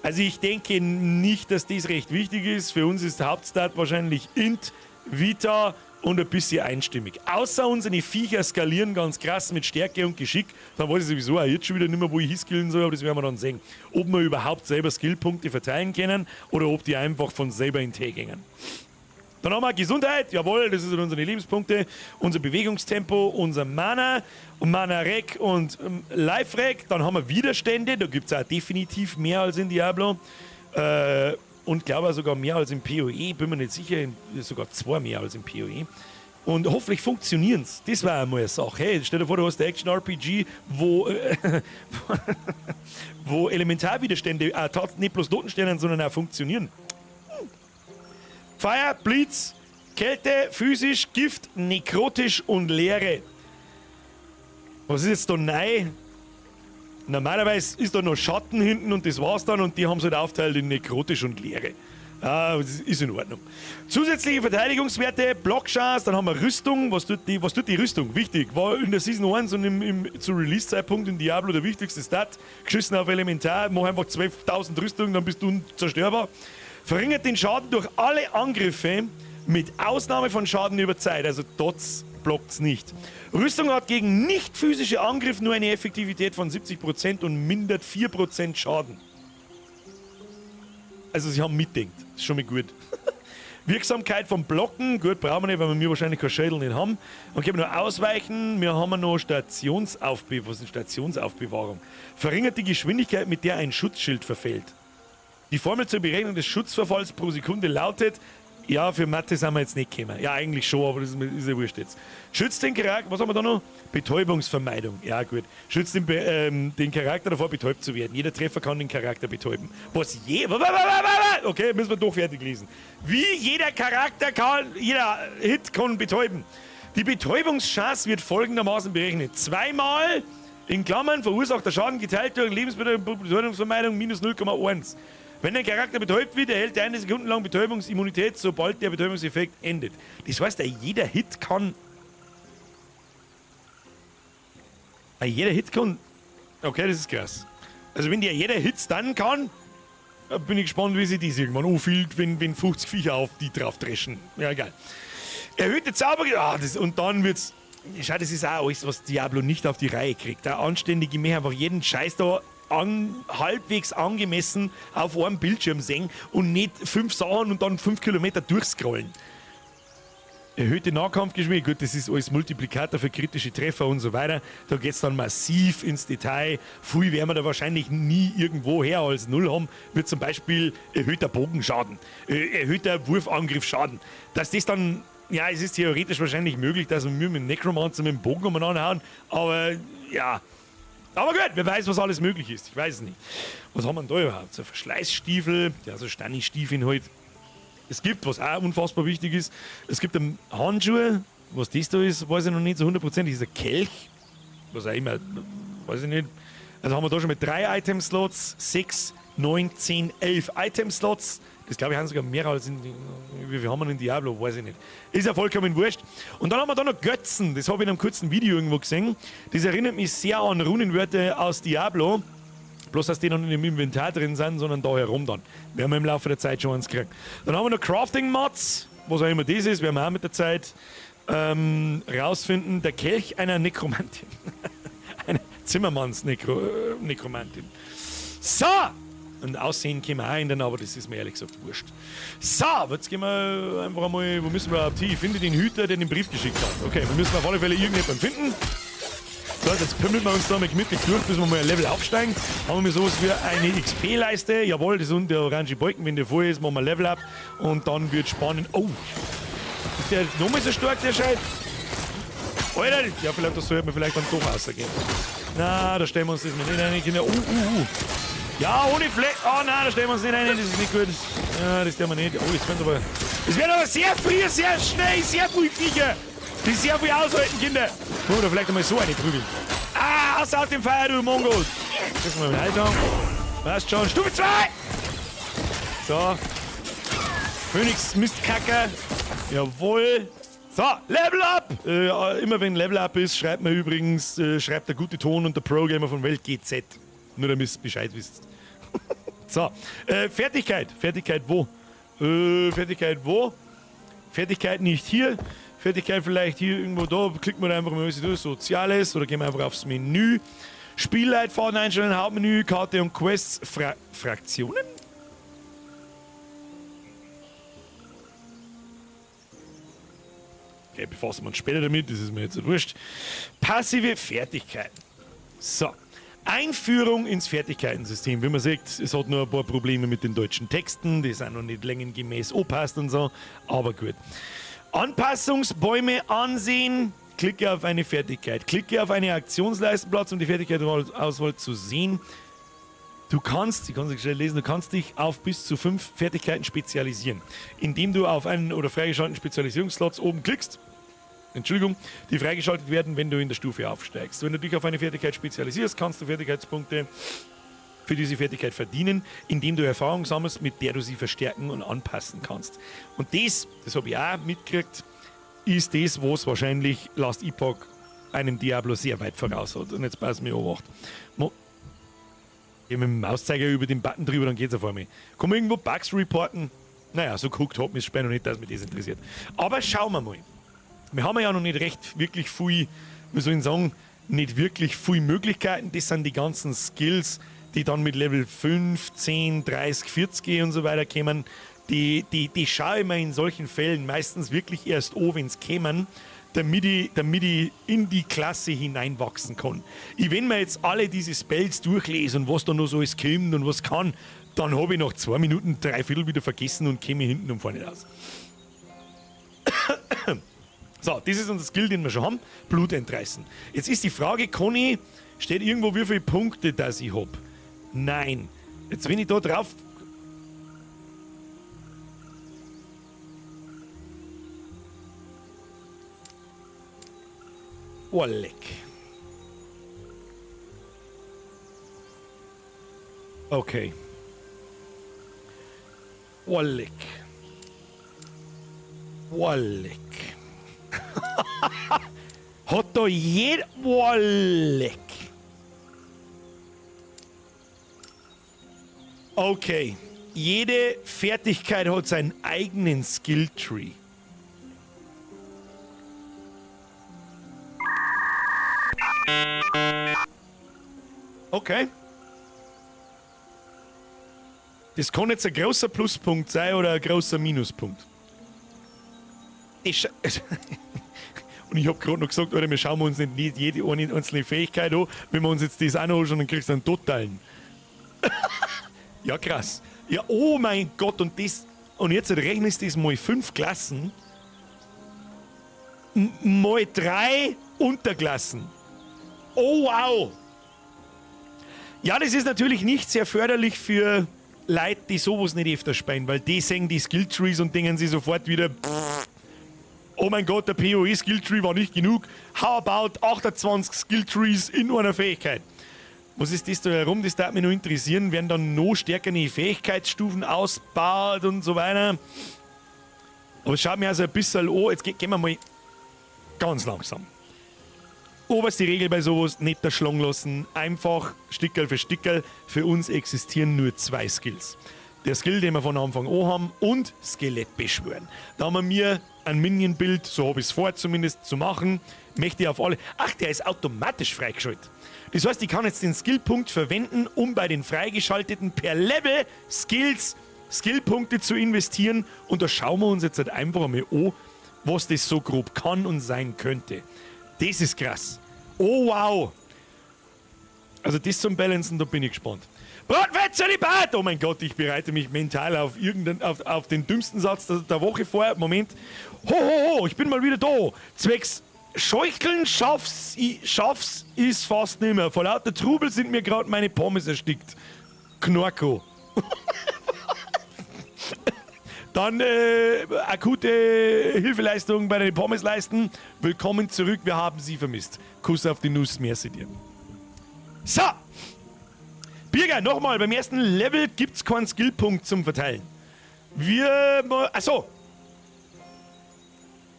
Also ich denke nicht, dass das recht wichtig ist. Für uns ist der Hauptstat wahrscheinlich Int, Vita und ein bisschen einstimmig. Außer unsere Viecher skalieren ganz krass mit Stärke und Geschick. Dann weiß ich sowieso auch jetzt schon wieder nicht mehr, wo ich hinskillen soll, aber das werden wir dann sehen. Ob wir überhaupt selber Skillpunkte verteilen können oder ob die einfach von selber in Tee gehen. Dann haben wir Gesundheit, jawohl, das sind unsere Lebenspunkte, unser Bewegungstempo, unser Mana und Mana-Reg und Life-Reg. Dann haben wir Widerstände, da gibt es auch definitiv mehr als in Diablo. Und glaube sogar mehr als im PoE, bin mir nicht sicher, sogar 2 mehr als im PoE. Und hoffentlich funktionieren's. Das war einmal eine Sache. Hey, stell dir vor, du hast ein Action-RPG, wo Elementarwiderstände nicht bloß Notensterne, sondern auch funktionieren. Feuer, Blitz, Kälte, physisch, Gift, nekrotisch und Leere. Was ist jetzt da neu? Normalerweise ist da noch Schatten hinten und das war's dann und die haben's halt aufteilt in nekrotisch und Leere. Ah, das ist in Ordnung. Zusätzliche Verteidigungswerte, Blockchance, dann haben wir Rüstung. Was tut die Rüstung? Wichtig, war in der Season 1 und zu Release-Zeitpunkt in Diablo der wichtigste Stat. Geschissen auf Elementar, mach einfach 12.000 Rüstung, dann bist du unzerstörbar. Verringert den Schaden durch alle Angriffe, mit Ausnahme von Schaden über Zeit, also Dots blockt's nicht. Rüstung hat gegen nicht physische Angriffe nur eine Effektivität von 70% und mindert 4% Schaden. Also sie haben mitdenkt, ist schon mal gut. Wirksamkeit vom Blocken, gut, brauchen wir nicht, weil wir wahrscheinlich kein Schädel nicht haben. Dann können wir noch ausweichen, wir haben noch Stationsaufbewahrung. Was ist Stationsaufbewahrung? Verringert die Geschwindigkeit, mit der ein Schutzschild verfällt. Die Formel zur Berechnung des Schutzverfalls pro Sekunde lautet, ja, für Mathe sind wir jetzt nicht gekommen. Ja, eigentlich schon, aber das ist ja wurscht jetzt. Schützt den Charakter, was haben wir da noch? Betäubungsvermeidung. Ja, gut. Schützt den Charakter davor, betäubt zu werden. Jeder Treffer kann den Charakter betäuben. Was je-, wa, wa, wa, wa, wa, wa. Okay, müssen wir doch fertig lesen. Wie jeder Charakter kann, jeder Hit kann betäuben. Die Betäubungschance wird folgendermaßen berechnet. Zweimal, in Klammern, verursachter Schaden geteilt durch Lebensbetäubungsvermeidung minus 0,1. Wenn ein Charakter betäubt wird, erhält er 1 Sekunde lang Betäubungsimmunität, sobald der Betäubungseffekt endet. Das heißt, jeder Hit kann... Jeder Hit kann... Okay, das ist krass. Also wenn der jeder Hit dann kann, bin ich gespannt, wie sich das irgendwann anfühlt, wenn 50 Viecher auf die drauf dreschen. Ja, egal. Erhöhte Zauber... Ah, das, und dann wird's... Schau, das ist auch alles, was Diablo nicht auf die Reihe kriegt. Der anständige mehr einfach jeden Scheiß da halbwegs angemessen auf einem Bildschirm sehen und nicht 5 Sachen und dann 5 Kilometer durchscrollen. Erhöhte Nahkampfgeschwindigkeit, gut, das ist alles Multiplikator für kritische Treffer und so weiter. Da geht's dann massiv ins Detail. Viel werden wir da wahrscheinlich nie irgendwo her als 0 haben, wird zum Beispiel erhöhter Bogenschaden, erhöhter Wurfangriffsschaden. Dass das dann, ja, es ist theoretisch wahrscheinlich möglich, dass wir mit dem Necromancer mit dem Bogen umeinander hauen, aber ja. Aber gut, wer weiß, was alles möglich ist. Ich weiß es nicht. Was haben wir denn da überhaupt? So Verschleißstiefel, ja, so Stani-Stiefeln halt. Es gibt, was auch unfassbar wichtig ist, es gibt einen Handschuhe, was das da ist, weiß ich noch nicht so hundertprozentig, ist ein Kelch, was auch immer, weiß ich nicht. Also haben wir da schon mit 3 Item-Slots, 6, 9, 10, 11 Item-Slots. Das glaube ich haben sogar mehr als in, wie viel haben wir in Diablo, weiß ich nicht. Ist ja vollkommen wurscht. Und dann haben wir da noch Götzen, das habe ich in einem kurzen Video irgendwo gesehen. Das erinnert mich sehr an Runenwörter aus Diablo. Bloß, dass die noch nicht im Inventar drin sind, sondern da herum dann. Werden wir im Laufe der Zeit schon eins kriegen. Dann haben wir noch Crafting-Mods, was auch immer das ist, werden wir auch mit der Zeit rausfinden. Der Kelch einer Nekromantin. Einer Zimmermanns-Nekromantin. So! Und Aussehen können wir auch ändern, aber das ist mir ehrlich gesagt wurscht. So, jetzt gehen wir einfach einmal, wo müssen wir überhaupt hin? Ich finde den Hüter, der den Brief geschickt hat. Okay, wir müssen auf alle Fälle irgendjemanden finden. So, jetzt pümmeln wir uns da mal gemütlich durch, bis wir mal ein Level aufsteigen. Haben wir sowas wie eine X P-Leiste. Jawohl, das ist unten der orange Balken, wenn der voll ist, machen wir Level up. Und dann wird spannend. Oh, ist der nochmal so stark, der Scheiß? Alter, ja, vielleicht, das sollte man vielleicht dann doch rausgehen. Na, da stellen wir uns das mal nicht rein, Kinder. Ja, ohne Fleck. Oh nein, da stellen wir uns nicht rein, das ist nicht gut. Ja, das tun wir nicht. Oh, jetzt werden aber. Es werden aber sehr früh, sehr schnell, sehr viel Viecher. Die sehr viel aushalten, Kinder. Oder vielleicht einmal so eine prügeln. Ah, raus aus dem Feuer, du Mongol. Das mal mit Alter. Passt schon. Stufe 2! So. Phönix Mistkacker. Jawohl. So, Level Up! Immer wenn Level Up ist, schreibt man übrigens, schreibt der gute Ton und der Pro-Gamer von Welt GZ. Nur damit ihr Bescheid wisst. So, Fertigkeit. Fertigkeit wo? Fertigkeit wo? Fertigkeit nicht hier. Fertigkeit vielleicht hier irgendwo da. Klicken wir einfach mal durch. Soziales oder gehen wir einfach aufs Menü. Spielleitfaden einstellen, Hauptmenü, Karte und Quests. Fraktionen? Okay, befassen wir uns später damit, das ist mir jetzt nicht wurscht. Passive Fertigkeiten. So. Einführung ins Fertigkeitensystem. Wie man sieht, es hat nur ein paar Probleme mit den deutschen Texten, die sind noch nicht längengemäß angepasst und so, aber gut. Anpassungsbäume ansehen, klicke auf eine Fertigkeit, klicke auf eine Aktionsleistenplatz, um die Fertigkeitsauswahl zu sehen. Du kannst, ich kann es schnell lesen, du kannst dich auf bis zu 5 Fertigkeiten spezialisieren, indem du auf einen oder freigeschalteten Spezialisierungsslots oben klickst. Entschuldigung, die freigeschaltet werden, wenn du in der Stufe aufsteigst. Wenn du dich auf eine Fertigkeit spezialisierst, kannst du Fertigkeitspunkte für diese Fertigkeit verdienen, indem du Erfahrung sammelst, mit der du sie verstärken und anpassen kannst. Und das habe ich auch mitgekriegt, ist das, was wahrscheinlich Last Epoch einem Diablo sehr weit voraus hat. Und jetzt pass mir auf. Ich mit dem Mauszeiger über den Button drüber, dann geht's auf einmal. Kann man irgendwo Bugs reporten? Naja, so guckt hat mich das Spiel noch nicht, dass mich das interessiert. Aber schauen wir mal. Wir haben ja noch nicht recht wirklich viel, wie soll ich sagen, nicht wirklich viel Möglichkeiten. Das sind die ganzen Skills, die dann mit Level 5, 10, 30, 40 und so weiter kommen. Die schaue ich mir in solchen Fällen meistens wirklich erst an, wenn's kämen, damit ich in die Klasse hineinwachsen kann. Ich, wenn mir jetzt alle diese Spells durchlese und was da noch so alles kommt und was kann, dann habe ich nach 2 Minuten 3/4 wieder vergessen und käme hinten und vorne raus. So, das ist unser Skill, den wir schon haben. Blut entreißen. Jetzt ist die Frage, Conny, steht irgendwo, wie viele Punkte das ich hab? Nein. Jetzt, wenn ich da drauf... Oh, leck. Okay. Oh, leck. Oh, leck. Hat da jeder... Oh, leck. Okay. Jede Fertigkeit hat seinen eigenen Skilltree. Okay. Das kann jetzt ein großer Pluspunkt sein oder ein großer Minuspunkt. Und ich hab grad noch gesagt, Alter, wir schauen uns nicht jede einzelne Fähigkeit an. Wenn wir uns jetzt das auch noch anschauen, dann kriegst du einen totalen. Ja, krass. Ja, oh mein Gott, und das. Und jetzt rechnest du das mal 5 Klassen. Mal 3 Unterklassen. Oh, wow! Ja, das ist natürlich nicht sehr förderlich für Leute, die sowas nicht öfter spielen, weil die sehen die Skilltrees und denken sich sofort wieder, pff, oh mein Gott, der PoE Skilltree war nicht genug. How about 28 Skilltrees in einer Fähigkeit? Was ist das da herum? Das darf mich nur interessieren. Werden dann noch stärkere Fähigkeitsstufen ausgebaut und so weiter? Aber es schaut mir also ein bisschen an. Jetzt gehen wir mal ganz langsam. Oberste Regel bei sowas, nicht erschlagen lassen. Einfach Stickerl für Stickerl. Für uns existieren nur 2 Skills. Der Skill, den wir von Anfang an haben, und Skelett beschwören. Da haben wir mir ein Minion-Build, so hab ich's vor zumindest, zu machen. Möchte ich auf alle... Ach, der ist automatisch freigeschaltet. Das heißt, ich kann jetzt den Skillpunkt verwenden, um bei den freigeschalteten per Level Skills Skillpunkte zu investieren. Und da schauen wir uns jetzt halt einfach mal an, was das so grob kann und sein könnte. Das ist krass. Oh, wow. Also das zum Balancen, da bin ich gespannt. Bratwetzzölibat! Oh mein Gott, ich bereite mich mental auf den dümmsten Satz der Woche vor. Moment. Ho, ho, ho, ich bin mal wieder da. Zwecks Scheucheln schaff's ist fast nimmer. Vor lauter Trubel sind mir grad meine Pommes erstickt. Knorko. Dann akute Hilfeleistung bei den Pommes leisten. Willkommen zurück, wir haben Sie vermisst. Kuss auf die Nuss, merci dir. So! Birger, nochmal, beim ersten Level gibt's keinen Skillpunkt zum Verteilen. Wir... Achso!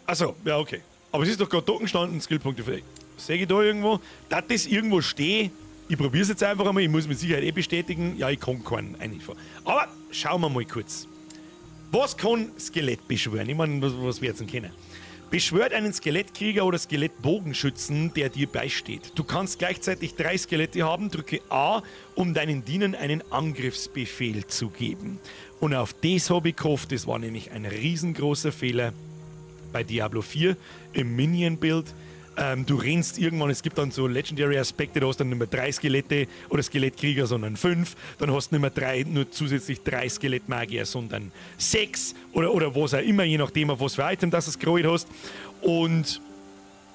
Achso, ja okay. Aber es ist doch gerade da gestanden, Skillpunkte vielleicht. Sehe ich da irgendwo? Dass das irgendwo steht, ich probier's jetzt einfach einmal, ich muss mit Sicherheit eh bestätigen, ja, ich kann keinen einfahren. Aber schauen wir mal kurz. Was kann Skelett beschwören? Ich meine, was wir jetzt denn kennen? Beschwört einen Skelettkrieger oder Skelettbogenschützen, der dir beisteht. Du kannst gleichzeitig 3 Skelette haben. Drücke A, um deinen Dienern einen Angriffsbefehl zu geben. Und auf das habe ich gehofft. Das war nämlich ein riesengroßer Fehler bei Diablo 4 im Minion-Build. Du rennst irgendwann, es gibt dann so Legendary-Aspekte, da hast du dann nicht mehr 3 Skelette oder Skelettkrieger, sondern 5. Dann hast du nicht mehr 3, nur zusätzlich 3 Skelettmagier, sondern 6 oder was auch immer, je nachdem, auf was für Item das du gerollt hast. Und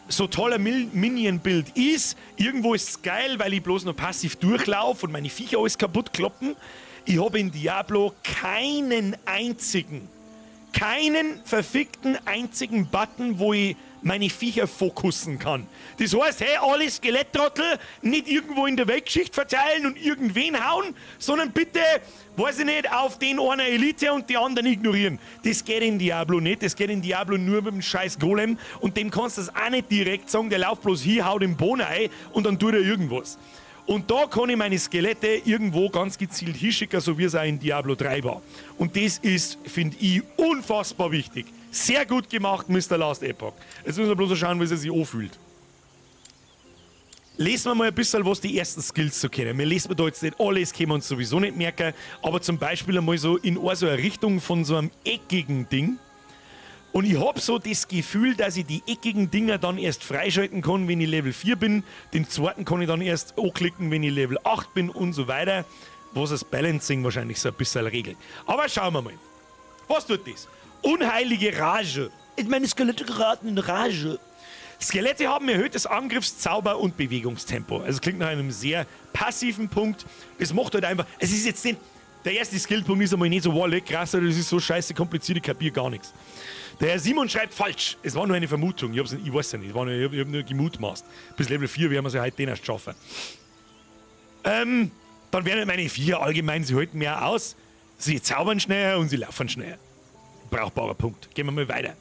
so toller Minion-Build ist, irgendwo ist es geil, weil ich bloß noch passiv durchlaufe und meine Viecher alles kaputt kloppen. Ich habe in Diablo keinen einzigen, keinen verfickten einzigen Button, wo ich meine Viecher fokussen kann. Das heißt, hey, alle Skeletttrottel nicht irgendwo in der Weltgeschichte verteilen und irgendwen hauen, sondern bitte, weiß ich nicht, auf den einer Elite und die anderen ignorieren. Das geht in Diablo nicht, das geht in Diablo nur mit dem scheiß Golem und dem kannst du das auch nicht direkt sagen, der läuft bloß hier, haut den Bohnen ein und dann tut er irgendwas. Und da kann ich meine Skelette irgendwo ganz gezielt hinschicken, so wie es auch in Diablo 3 war. Und das ist, finde ich, unfassbar wichtig. Sehr gut gemacht, Mr. Last Epoch. Jetzt müssen wir bloß schauen, wie es sich anfühlt. Lesen wir mal ein bisschen, was die ersten Skills so kennen. Wir lesen da jetzt nicht alles, können wir uns sowieso nicht merken. Aber zum Beispiel einmal so in so eine Richtung von so einem eckigen Ding. Und ich hab so das Gefühl, dass ich die eckigen Dinger dann erst freischalten kann, wenn ich Level 4 bin. Den zweiten kann ich dann erst anklicken, wenn ich Level 8 bin und so weiter. Was das Balancing wahrscheinlich so ein bisschen regelt. Aber schauen wir mal. Was tut das? Unheilige Rage. Meine Skelette geraten in Rage. Skelette haben erhöhtes Angriffs-, Zauber- und Bewegungstempo. Also klingt nach einem sehr passiven Punkt. Es macht halt einfach... Es ist jetzt nicht... Der erste Skillpunkt ist einmal nicht so, wow, leck, krass, das ist so scheiße kompliziert, ich kapier gar nichts. Der Herr Simon schreibt falsch. Es war nur eine Vermutung. Ich hab's nicht, ich weiß ja nicht. Ich hab nur gemutmaßt. Bis Level 4 werden wir es ja heute den erst schaffen. Dann werden meine 4 allgemein, sie halten mehr aus. Sie zaubern schneller und sie laufen schneller. Brauchbarer Punkt. Gehen wir mal weiter.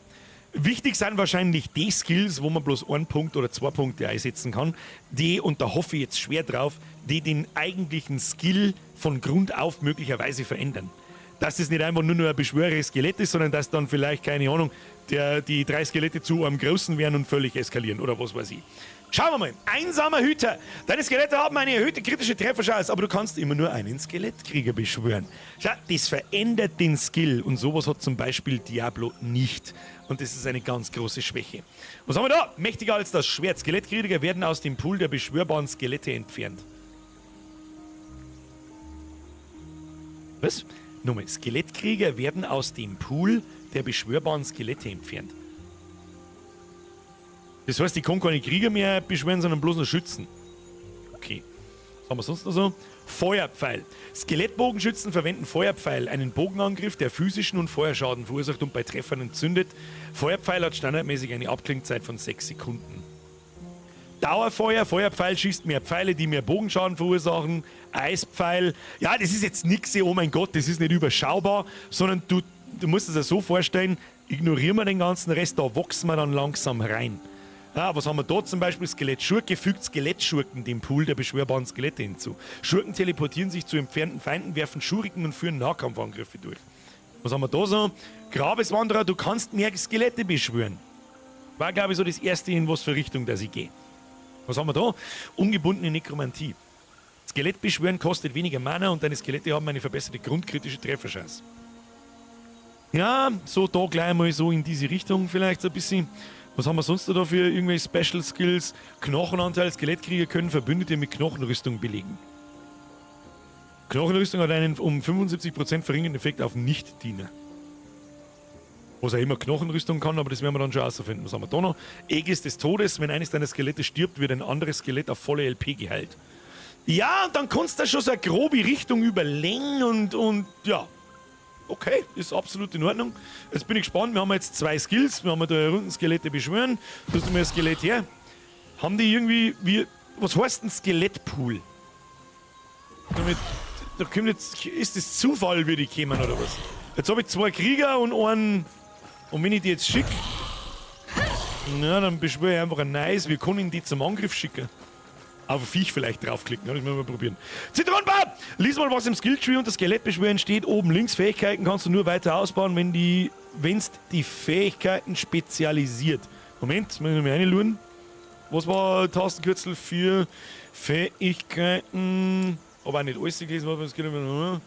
Wichtig sind wahrscheinlich die Skills, wo man bloß einen Punkt oder 2 Punkte einsetzen kann, die, und da hoffe ich jetzt schwer drauf, die den eigentlichen Skill von Grund auf möglicherweise verändern. Dass es nicht einfach nur ein beschwöreres Skelett ist, sondern dass dann vielleicht, keine Ahnung, die 3 Skelette zu einem großen werden und völlig eskalieren oder was weiß ich. Schauen wir mal. Einsamer Hüter. Deine Skelette haben eine erhöhte kritische Trefferchance, aber du kannst immer nur einen Skelettkrieger beschwören. Schau, das verändert den Skill und sowas hat zum Beispiel Diablo nicht. Und das ist eine ganz große Schwäche. Was haben wir da? Mächtiger als das Schwert. Skelettkrieger werden aus dem Pool der beschwörbaren Skelette entfernt. Was? Nochmal, Skelettkrieger werden aus dem Pool der beschwörbaren Skelette entfernt. Das heißt, ich kann keine Krieger mehr beschwören, sondern bloß noch Schützen. Okay. Was haben wir sonst noch so? Feuerpfeil. Skelettbogenschützen verwenden Feuerpfeil, einen Bogenangriff, der physischen und Feuerschaden verursacht und bei Treffern entzündet. Feuerpfeil hat standardmäßig eine Abklingzeit von 6 Sekunden. Dauerfeuer, Feuerpfeil schießt mehr Pfeile, die mehr Bogenschaden verursachen. Eispfeil, ja, das ist jetzt nix, oh mein Gott, das ist nicht überschaubar, sondern du musst es dir so vorstellen, ignorieren wir den ganzen Rest, da wachsen wir dann langsam rein. Ja, was haben wir da zum Beispiel? Skelettschurke fügt Skelettschurken dem Pool der beschwörbaren Skelette hinzu. Schurken teleportieren sich zu entfernten Feinden, werfen Schuriken und führen Nahkampfangriffe durch. Was haben wir da so? Grabeswanderer, du kannst mehr Skelette beschwören. War, glaube ich, so das erste, in was für Richtung, dass ich gehe. Was haben wir da? Ungebundene Nekromantie. Skelett beschwören kostet weniger Mana und deine Skelette haben eine verbesserte grundkritische Trefferchance. Ja, so da gleich mal so in diese Richtung vielleicht so ein bisschen. Was haben wir sonst noch da für irgendwelche Special Skills? Knochenanteil, Skelettkrieger können Verbündete mit Knochenrüstung belegen. Knochenrüstung hat einen um 75% verringerten Effekt auf Nichtdiener. Was auch immer Knochenrüstung kann, aber das werden wir dann schon herausfinden. Was haben wir da noch? Ägis des Todes, wenn eines deiner Skelette stirbt, wird ein anderes Skelett auf volle LP geheilt. Ja, und dann kannst du da schon so eine grobe Richtung überlegen und ja. Okay, ist absolut in Ordnung. Jetzt bin ich gespannt, wir haben jetzt 2 Skills. Wir haben da unten Skelette beschwören. Da ist mir ein Skelett her. Haben die irgendwie, wie, was heißt denn Skelettpool? Damit, da kommt jetzt, ist das Zufall, wie die kommen oder was? Jetzt habe ich 2 Krieger und einen. Und wenn ich die jetzt schicke, na, dann beschwöre ich einfach ein neues. Wir können die zum Angriff schicken. Auf ein Viech vielleicht draufklicken, das müssen wir mal probieren. Zitronenbaum! Lies mal, was im Skilltree unter Skelettbeschwören steht. Oben links, Fähigkeiten kannst du nur weiter ausbauen, wenn's die Fähigkeiten spezialisiert. Moment, muss ich noch mal reinschauen. Was war Tastenkürzel für Fähigkeiten? Aber auch nicht alles gelesen, was Skill.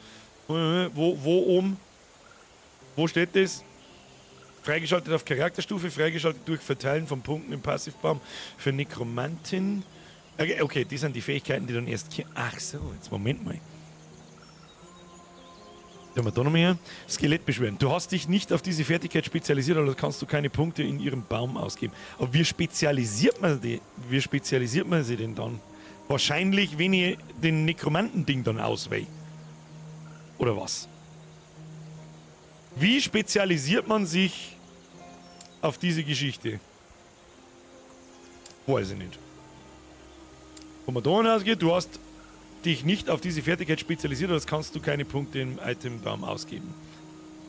Wo oben? Wo steht das? Freigeschaltet auf Charakterstufe, freigeschaltet durch Verteilen von Punkten im Passivbaum für Nekromantin. Okay, die sind die Fähigkeiten, die dann erst. Ach so, jetzt Moment mal. Haben wir da noch mehr? Skelett beschwören. Du hast dich nicht auf diese Fertigkeit spezialisiert, also kannst du keine Punkte in ihrem Baum ausgeben. Aber wie spezialisiert man die? Wie spezialisiert man sie denn dann? Wahrscheinlich, wenn ich den Nekromanten-Ding dann auswähle. Oder was? Wie spezialisiert man sich auf diese Geschichte? Weiß ich nicht. Wo man da hinausgeht, du hast dich nicht auf diese Fertigkeit spezialisiert, also kannst du keine Punkte im Itembaum ausgeben.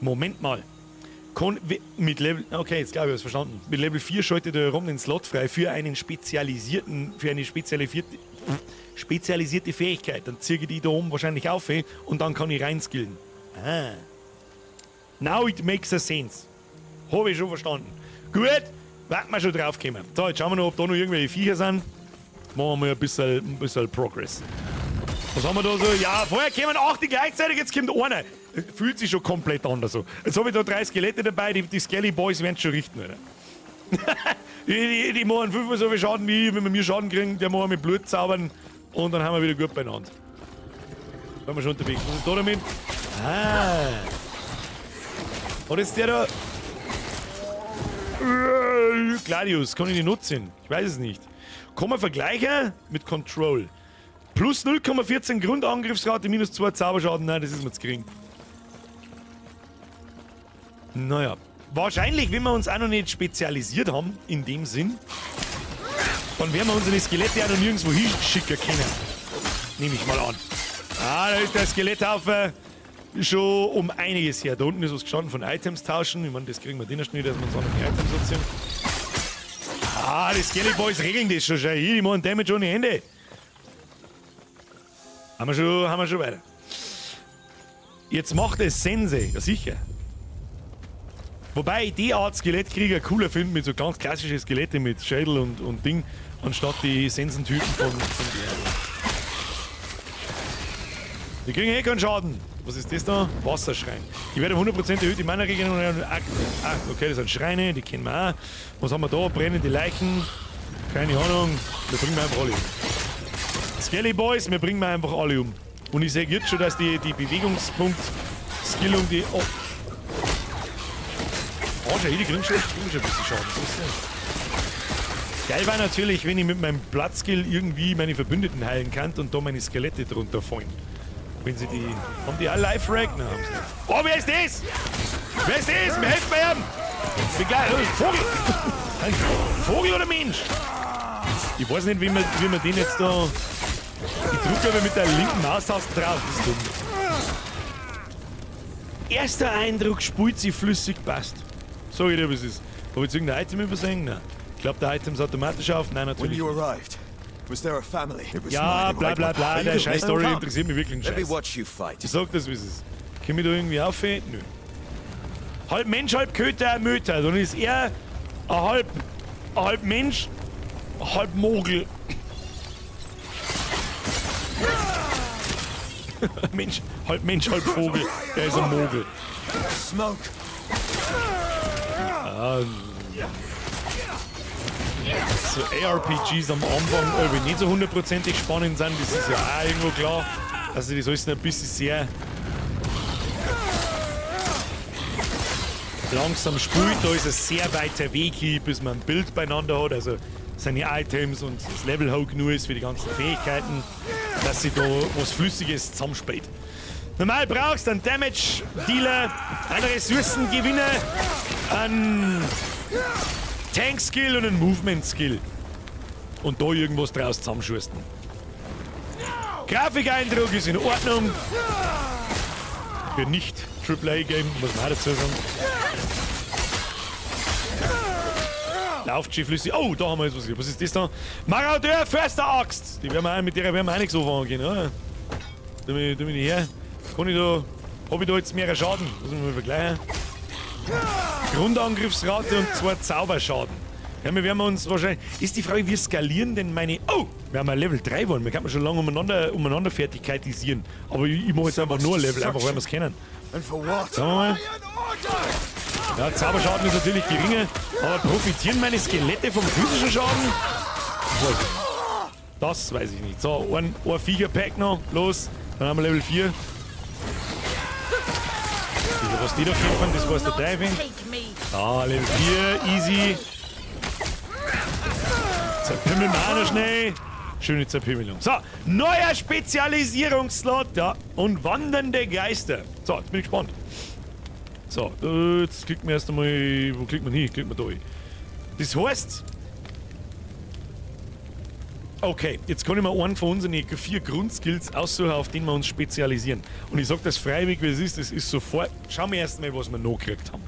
Moment mal. Mit Level. Okay, jetzt glaube ich, habe es verstanden. Mit Level 4 schaltet er rum den Slot frei für einen spezialisierten, für eine spezialisierte Fähigkeit. Dann ziehe ich die da oben wahrscheinlich auf und dann kann ich reinskillen. Ah. Now it makes a sense. Habe ich schon verstanden. Gut, werden wir schon drauf kommen. So, jetzt schauen wir noch, ob da noch irgendwelche Viecher sind. Machen wir mal ein bisschen Progress. Was haben wir da so? Ja, vorher kämen acht gleichzeitig, jetzt kommt einer. Fühlt sich schon komplett anders so. Jetzt habe ich da drei Skelette dabei, die Skelly Boys werden schon richten, oder? Die machen fünfmal so viel Schaden wie ich, wenn wir mir Schaden kriegen, der machen mit Blut zaubern und dann haben wir wieder gut beieinander. Sind wir schon unterwegs. Was ist da damit? Ah. Was ist der da? Gladius, kann ich die nutzen? Ich weiß es nicht. Kann man vergleichen mit Control? Plus 0,14 Grundangriffsrate, minus 2 Zauberschaden. Nein, das ist mir zu gering. Naja. Wahrscheinlich, wenn wir uns auch noch nicht spezialisiert haben, in dem Sinn, dann werden wir unsere Skelette auch noch nirgendwo hinschicken können. Nehme ich mal an. Ah, da ist der Skeletthaufen schon um einiges her. Da unten ist was gestanden von Items tauschen. Ich meine, das kriegen wir drinnen schnell, dass wir uns auch noch die Items anziehen. Ah, die Skelly Boys regeln das schon. Schau hier, die machen Damage ohne Ende. Haben wir schon weiter. Jetzt macht es Sense, ja sicher. Wobei ich die Art Skelettkrieger cooler finde, mit so ganz klassischen Skelette mit Schädel und Ding, anstatt die Sensentypen von Diablo. Die kriegen eh keinen Schaden. Was ist das da? Wasserschrein. Die werden um 100% erhöht, die Mana Regeneration. Ah, okay, das sind Schreine, die kennen wir auch. Was haben wir da? Brennende Leichen. Keine Ahnung. Wir bringen wir einfach alle um. Skelly Boys, wir bringen wir einfach alle um. Und ich sehe jetzt schon, dass die Bewegungspunkt-Skillung, die. Oh. Oh, schau hier, die kriegen schon ein bisschen Schaden. So ist das. Geil war natürlich, wenn ich mit meinem Blood-Skill irgendwie meine Verbündeten heilen kann und da meine Skelette drunter fallen. Wenn sie die. Haben die alle Life Reg? Nein, haben sie nicht. Oh, wer ist das? Wer ist das? Mir helft mir! Bin gleich. Oh, Vogel! Ein Vogel oder Mensch? Ich weiß nicht, wie man den jetzt da. Ich drücke aber mit der linken Maustaste drauf. Das ist dumm. Erster Eindruck, spielt sich flüssig, passt. Sag ich dir, was ist. Habe ich jetzt irgendein Item übersehen? Nein. Klappt der Items automatisch auf? Nein, When natürlich. you arrived, was there a family? It was Ja, mine, bla right? bla bla, der scheiß Story interessiert mich wirklich einen Let me Scheiß. watch you fight. Ich sag das, wie es ist. Komm ich da irgendwie auf? Nö. Halb Mensch, halb Köter, Möter. Dann ist er ein halb Mensch, ein halb Mogel. Mensch, halb Vogel. Er ist ein Mogel. Smoke. Ah, so ARPGs am Anfang irgendwie nicht so hundertprozentig spannend sind, das ist ja auch irgendwo klar. Also das alles noch ein bisschen sehr langsam spielt. Da ist ein sehr weiter Weg hin, bis man ein Build beieinander hat, also seine Items und das Level hoch genug ist für die ganzen Fähigkeiten, dass sie da was Flüssiges zusammenspielt. Normal brauchst du einen Damage-Dealer, einen Ressourcengewinner, einen Tank-Skill und einen Movement-Skill. Und da irgendwas draus zusammenschusten. Grafikeindruck ist in Ordnung. Für nicht AAA-Game, muss man auch dazu sagen. Lauft schön flüssig. Oh, da haben wir jetzt was. Was ist das da? Maraudeur Förster Axt. Die werden wir, auch- mit der werden wir auch nichts anfangen können, oder? Tu mich nicht her. Kann ich da. Hab ich da jetzt mehr Schaden? Muss ich mal vergleichen. Grundangriffsrate und zwei Zauberschaden. Ja, wir werden uns wahrscheinlich. Ist die Frage, wie skalieren denn meine. Oh! Wir haben ein Level 3 wollen. Wir kann man schon lange umeinander fertigkeitisieren. Aber ich mache jetzt einfach nur ein Level, einfach weil wir es kennen. And for what? Sagen wir mal. Order! Ja, Zauberschaden ist natürlich geringer, aber profitieren meine Skelette vom physischen Schaden? Weiß ich nicht. Das weiß ich nicht. So, ein Viecher-Pack noch. Los, dann haben wir Level 4. Was die da kämpfen, das weiß der Teufel. Ah, Level 4, easy. Zerpimmeln wir auch noch schnell. Schöne Zerpimmelung. So, neuer Spezialisierungsslot, ja. Und wandernde Geister. So, jetzt bin ich gespannt. So, jetzt klicken wir erst einmal. Wo klickt man hin? Klicken wir da hin. Das heißt. Okay, jetzt kann ich mir einen von unseren vier Grundskills aussuchen, auf den wir uns spezialisieren. Und ich sag das freiwillig, wie es ist, das ist sofort. Schauen wir erst mal, was wir noch gekriegt haben.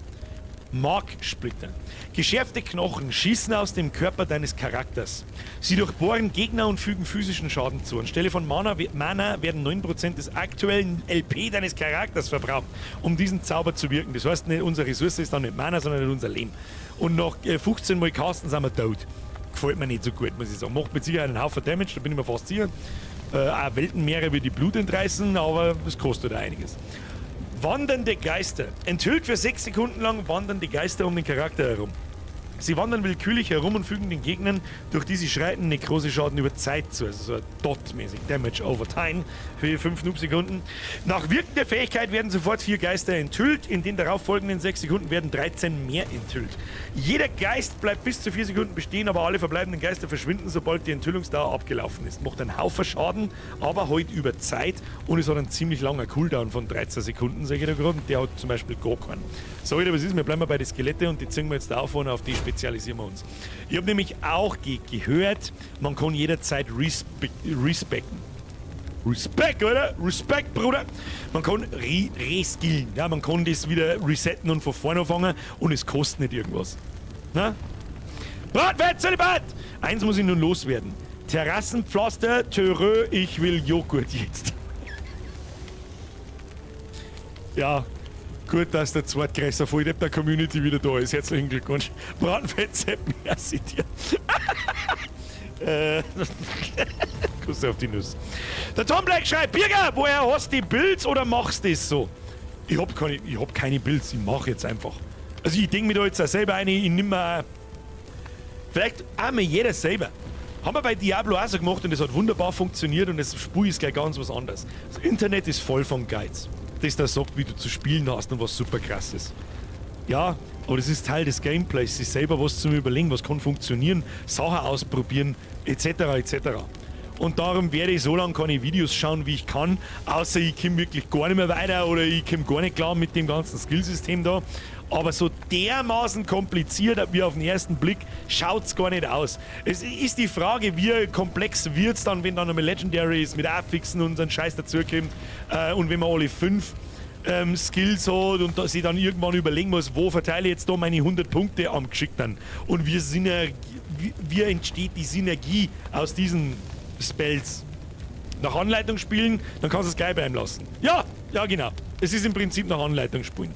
Marksplitter. Geschärfte Knochen schießen aus dem Körper deines Charakters. Sie durchbohren Gegner und fügen physischen Schaden zu. Anstelle von Mana werden 9% des aktuellen LP deines Charakters verbraucht, um diesen Zauber zu wirken. Das heißt, nicht unsere Ressource ist dann nicht Mana, sondern nicht unser Leben. Und nach 15 Mal casten sind wir tot. Gefällt mir nicht so gut, muss ich sagen. Macht mit Sicherheit einen Haufen Damage, da bin ich mir fast sicher. Auch Welten mehrere wie die Blut entreißen, aber das kostet auch einiges. Wandernde Geister. Enthüllt für 6 Sekunden lang wandernde Geister um den Charakter herum. Sie wandern willkürlich herum und fügen den Gegnern, durch die sie schreiten, Nekroseschaden über Zeit zu. Also so ein Dot-mäßig. Damage over Time für 5 Noob-Sekunden. Nach Wirken der Fähigkeit werden sofort 4 Geister enthüllt. In den darauffolgenden 6 Sekunden werden 13 mehr enthüllt. Jeder Geist bleibt bis zu 4 Sekunden bestehen, aber alle verbleibenden Geister verschwinden, sobald die Enthüllungsdauer abgelaufen ist. Macht einen Haufen Schaden, aber halt über Zeit und es hat einen ziemlich langen Cooldown von 13 Sekunden, sage ich da gerade. Und der hat zum Beispiel gar keinen. So, was ist, wir bleiben bei den Skelette und die ziehen wir jetzt da auf und auf die spezialisieren wir uns. Ich habe nämlich auch gehört, man kann jederzeit respecken. Respekt, oder? Respekt, Bruder! Man kann reskillen, ja, man kann das wieder resetten und von vorne anfangen und es kostet nicht irgendwas. Na? Bratwetzelbad! Eins muss ich nun loswerden. Terrassenpflaster, Törö, ich will Joghurt jetzt. Ja, gut, dass der zweitgrößte Volldepp der Community wieder da ist. Herzlichen Glückwunsch. Bratwetzel, merci dir. Kuss auf die Nuss. Der Tom Black schreibt, Birger, woher hast du die Builds oder machst du das so? Ich hab keine Builds, ich mach jetzt einfach. Also ich denke mir da jetzt auch selber eine, ich nimm mir vielleicht auch mal jeder selber. Haben wir bei Diablo auch so gemacht und es hat wunderbar funktioniert und das Spiel ist gleich ganz was anderes. Das Internet ist voll von Guides, das da sagt, wie du zu spielen hast und was super krass ist. Ja, aber das ist Teil des Gameplays, sich selber was zu überlegen, was kann funktionieren, Sachen ausprobieren, etc. etc. Und darum werde ich so lange keine Videos schauen, wie ich kann, außer ich komme wirklich gar nicht mehr weiter oder ich komme gar nicht klar mit dem ganzen Skillsystem da. Aber so dermaßen kompliziert wie auf den ersten Blick schaut's gar nicht aus. Es ist die Frage, wie komplex wird's dann, wenn dann nochmal Legendaries mit Affixen und so ein Scheiß dazukommt und wenn man alle fünf Skills hat und da sich dann irgendwann überlegen muss, wo verteile ich jetzt da meine 100 Punkte am geschickten und wie entsteht die Synergie aus diesen Spells. Nach Anleitung spielen, dann kannst du es gleich bleiben lassen. Ja, genau. Es ist im Prinzip nach Anleitung spielen.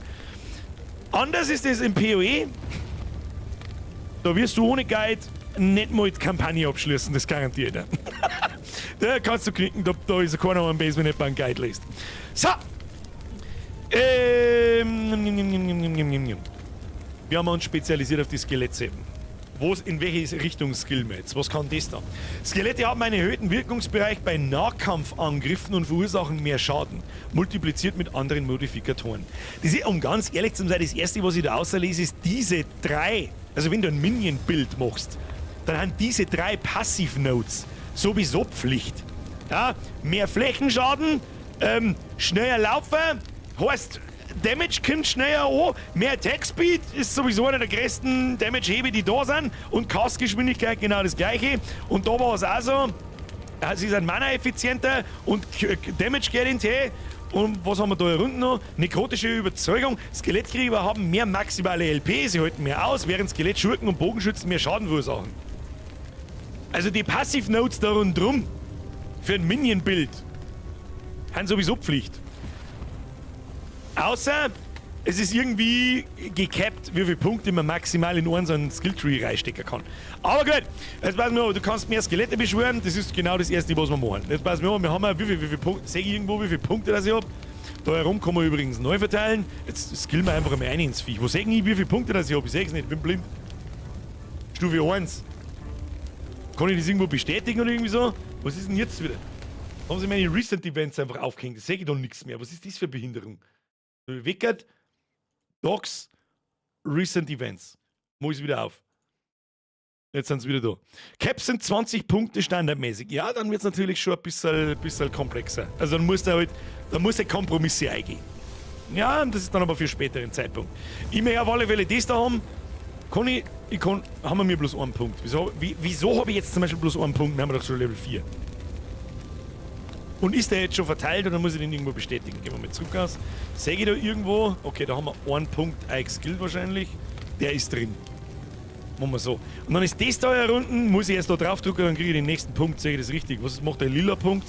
Anders ist es im PoE. Da wirst du ohne Guide nicht mal die Kampagne abschließen, das garantiert. Da kannst du knicken, da ist keiner am Base, wenn nicht beim Guide liest. So. Wir haben uns spezialisiert auf die Skelettseppen. In welche Richtung skillen wir jetzt? Was kann das da? Skelette haben einen erhöhten Wirkungsbereich bei Nahkampfangriffen und verursachen mehr Schaden, multipliziert mit anderen Modifikatoren. Das ist, um ganz ehrlich zu sein, das Erste, was ich da auslese, ist diese drei. Also wenn du ein Minion-Build machst, dann haben diese drei Passive-Nodes sowieso Pflicht. Ja, mehr Flächenschaden, schneller laufen, heißt, Damage kommt schneller an, mehr Attack Speed ist sowieso einer der größten Damage-Hebe, die da sind, und Castgeschwindigkeit genau das Gleiche. Und da war es auch so, ja, sie sind Mana-effizienter und Damage Guarantee. Und was haben wir da hier unten noch? Nekrotische Überzeugung. Skelettkrieger haben mehr maximale LP, sie halten mehr aus, während Skelettschurken und Bogenschützen mehr Schaden verursachen. Also die Passive Nodes da rundrum für ein Minion-Build haben sowieso Pflicht. Außer es ist irgendwie gecapped, wie viele Punkte man maximal in einen so einen Skilltree reinstecken kann. Aber gut, jetzt pass mir auf, du kannst mehr Skelette beschwören, das ist genau das Erste, was wir machen. Jetzt pass mir auf, wir haben ja, wie viele Punkte, sehe ich irgendwo, wie viele Punkte das ich habe? Da herum kann man übrigens neu verteilen. Jetzt skillen wir einfach mal rein ins Viech. Wo seh ich, wie viele Punkte das ich habe? Ich seh's nicht, ich bin blind. Stufe 1. Kann ich das irgendwo bestätigen oder irgendwie so? Was ist denn jetzt wieder? Haben sie meine Recent Events einfach aufgehängt? Das sehe ich doch nichts mehr. Was ist das für Behinderung? Wicked, Docs, Recent Events. Muss ich wieder auf. Jetzt sind sie wieder da. Caps sind 20 Punkte standardmäßig. Ja, dann wird es natürlich schon ein bisschen komplexer. Also dann muss da halt, dann muss der Kompromisse eingehen. Ja, und das ist dann aber für späteren Zeitpunkt. Ich möchte auf alle Fälle das da haben. Kann ich, haben wir mir bloß einen Punkt. Wieso habe ich jetzt zum Beispiel bloß einen Punkt? Wir haben doch schon Level 4. Und ist der jetzt schon verteilt oder muss ich den irgendwo bestätigen? Gehen wir mal zurück aus. Sehe ich da irgendwo? Okay, da haben wir einen Punkt geskillt wahrscheinlich. Der ist drin. Machen wir so. Und dann ist das da hier unten, muss ich erst da drauf drücken, dann kriege ich den nächsten Punkt. Sehe ich das richtig? Was macht der lila Punkt?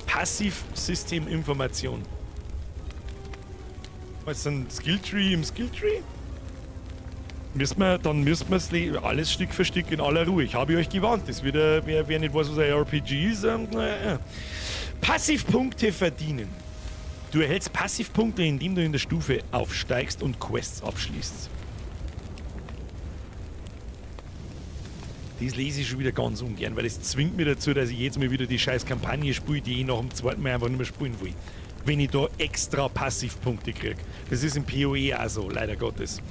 Passivsysteminformation. Was ist ein Skilltree im Skilltree? Dann müssen wir es alles Stück für Stück in aller Ruhe. Ich habe euch gewarnt. Das wird, wer nicht weiß, was ein RPG ist. Naja. Passivpunkte verdienen. Du erhältst Passivpunkte, indem du in der Stufe aufsteigst und Quests abschließt. Das lese ich schon wieder ganz ungern, weil es zwingt mich dazu, dass ich jetzt mal wieder die scheiß Kampagne spiele, die ich nach dem zweiten Mal einfach nicht mehr spielen will. Wenn ich da extra Passivpunkte kriege. Das ist im PoE auch so, leider Gottes.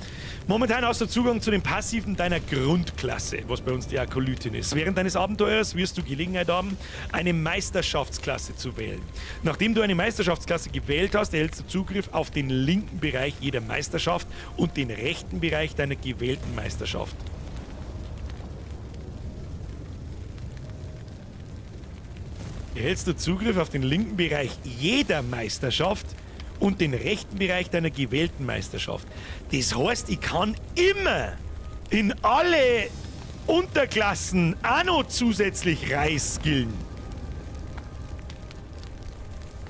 Momentan hast du Zugang zu den Passiven deiner Grundklasse, was bei uns die Akolytin ist. Während deines Abenteuers wirst du Gelegenheit haben, eine Meisterschaftsklasse zu wählen. Nachdem du eine Meisterschaftsklasse gewählt hast, erhältst du Zugriff auf den linken Bereich jeder Meisterschaft und den rechten Bereich deiner gewählten Meisterschaft. Erhältst du Zugriff auf den linken Bereich jeder Meisterschaft und den rechten Bereich deiner gewählten Meisterschaft. Das heißt, ich kann immer in alle Unterklassen auch noch zusätzlich reinskillen.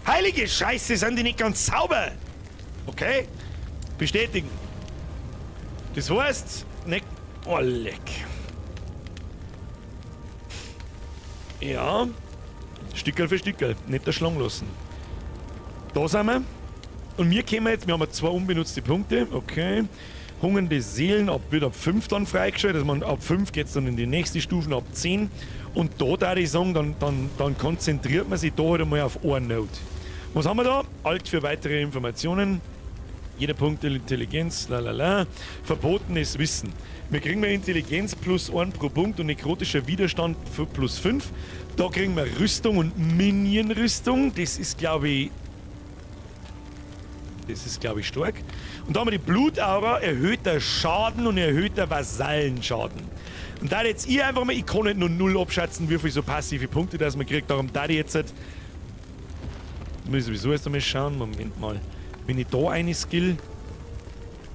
Heilige Scheiße, sind die nicht ganz sauber? Okay, bestätigen. Das heißt, ne, oh leck. Ja. Stückerl für Stückerl, nicht erschlagen lassen. Da sind wir. Und wir kommen jetzt, wir haben 2 unbenutzte Punkte, okay. Hungernde Seelen wird ab 5 dann freigeschaltet, also man, ab 5 geht es dann in die nächste Stufe, ab 10. Und da darf ich sagen, dann konzentriert man sich da halt einmal auf eine Note. Was haben wir da? Alt für weitere Informationen. Jeder Punkt der Intelligenz, lalala. Verbotenes Wissen. Wir kriegen mehr Intelligenz plus 1 pro Punkt und nekrotischer Widerstand plus 5. Da kriegen wir Rüstung und Minion-Rüstung. Das ist, glaube ich... Das ist, glaube ich, stark. Und da haben wir die Blutaura, erhöhter Schaden und erhöhter Vasallenschaden. Und da jetzt ihr einfach mal, ich kann nicht nur 0 abschätzen, wie viel so passive Punkte das man kriegt. Darum da ich jetzt halt, muss ich sowieso erst einmal schauen. Moment mal. Wenn ich da eine Skill...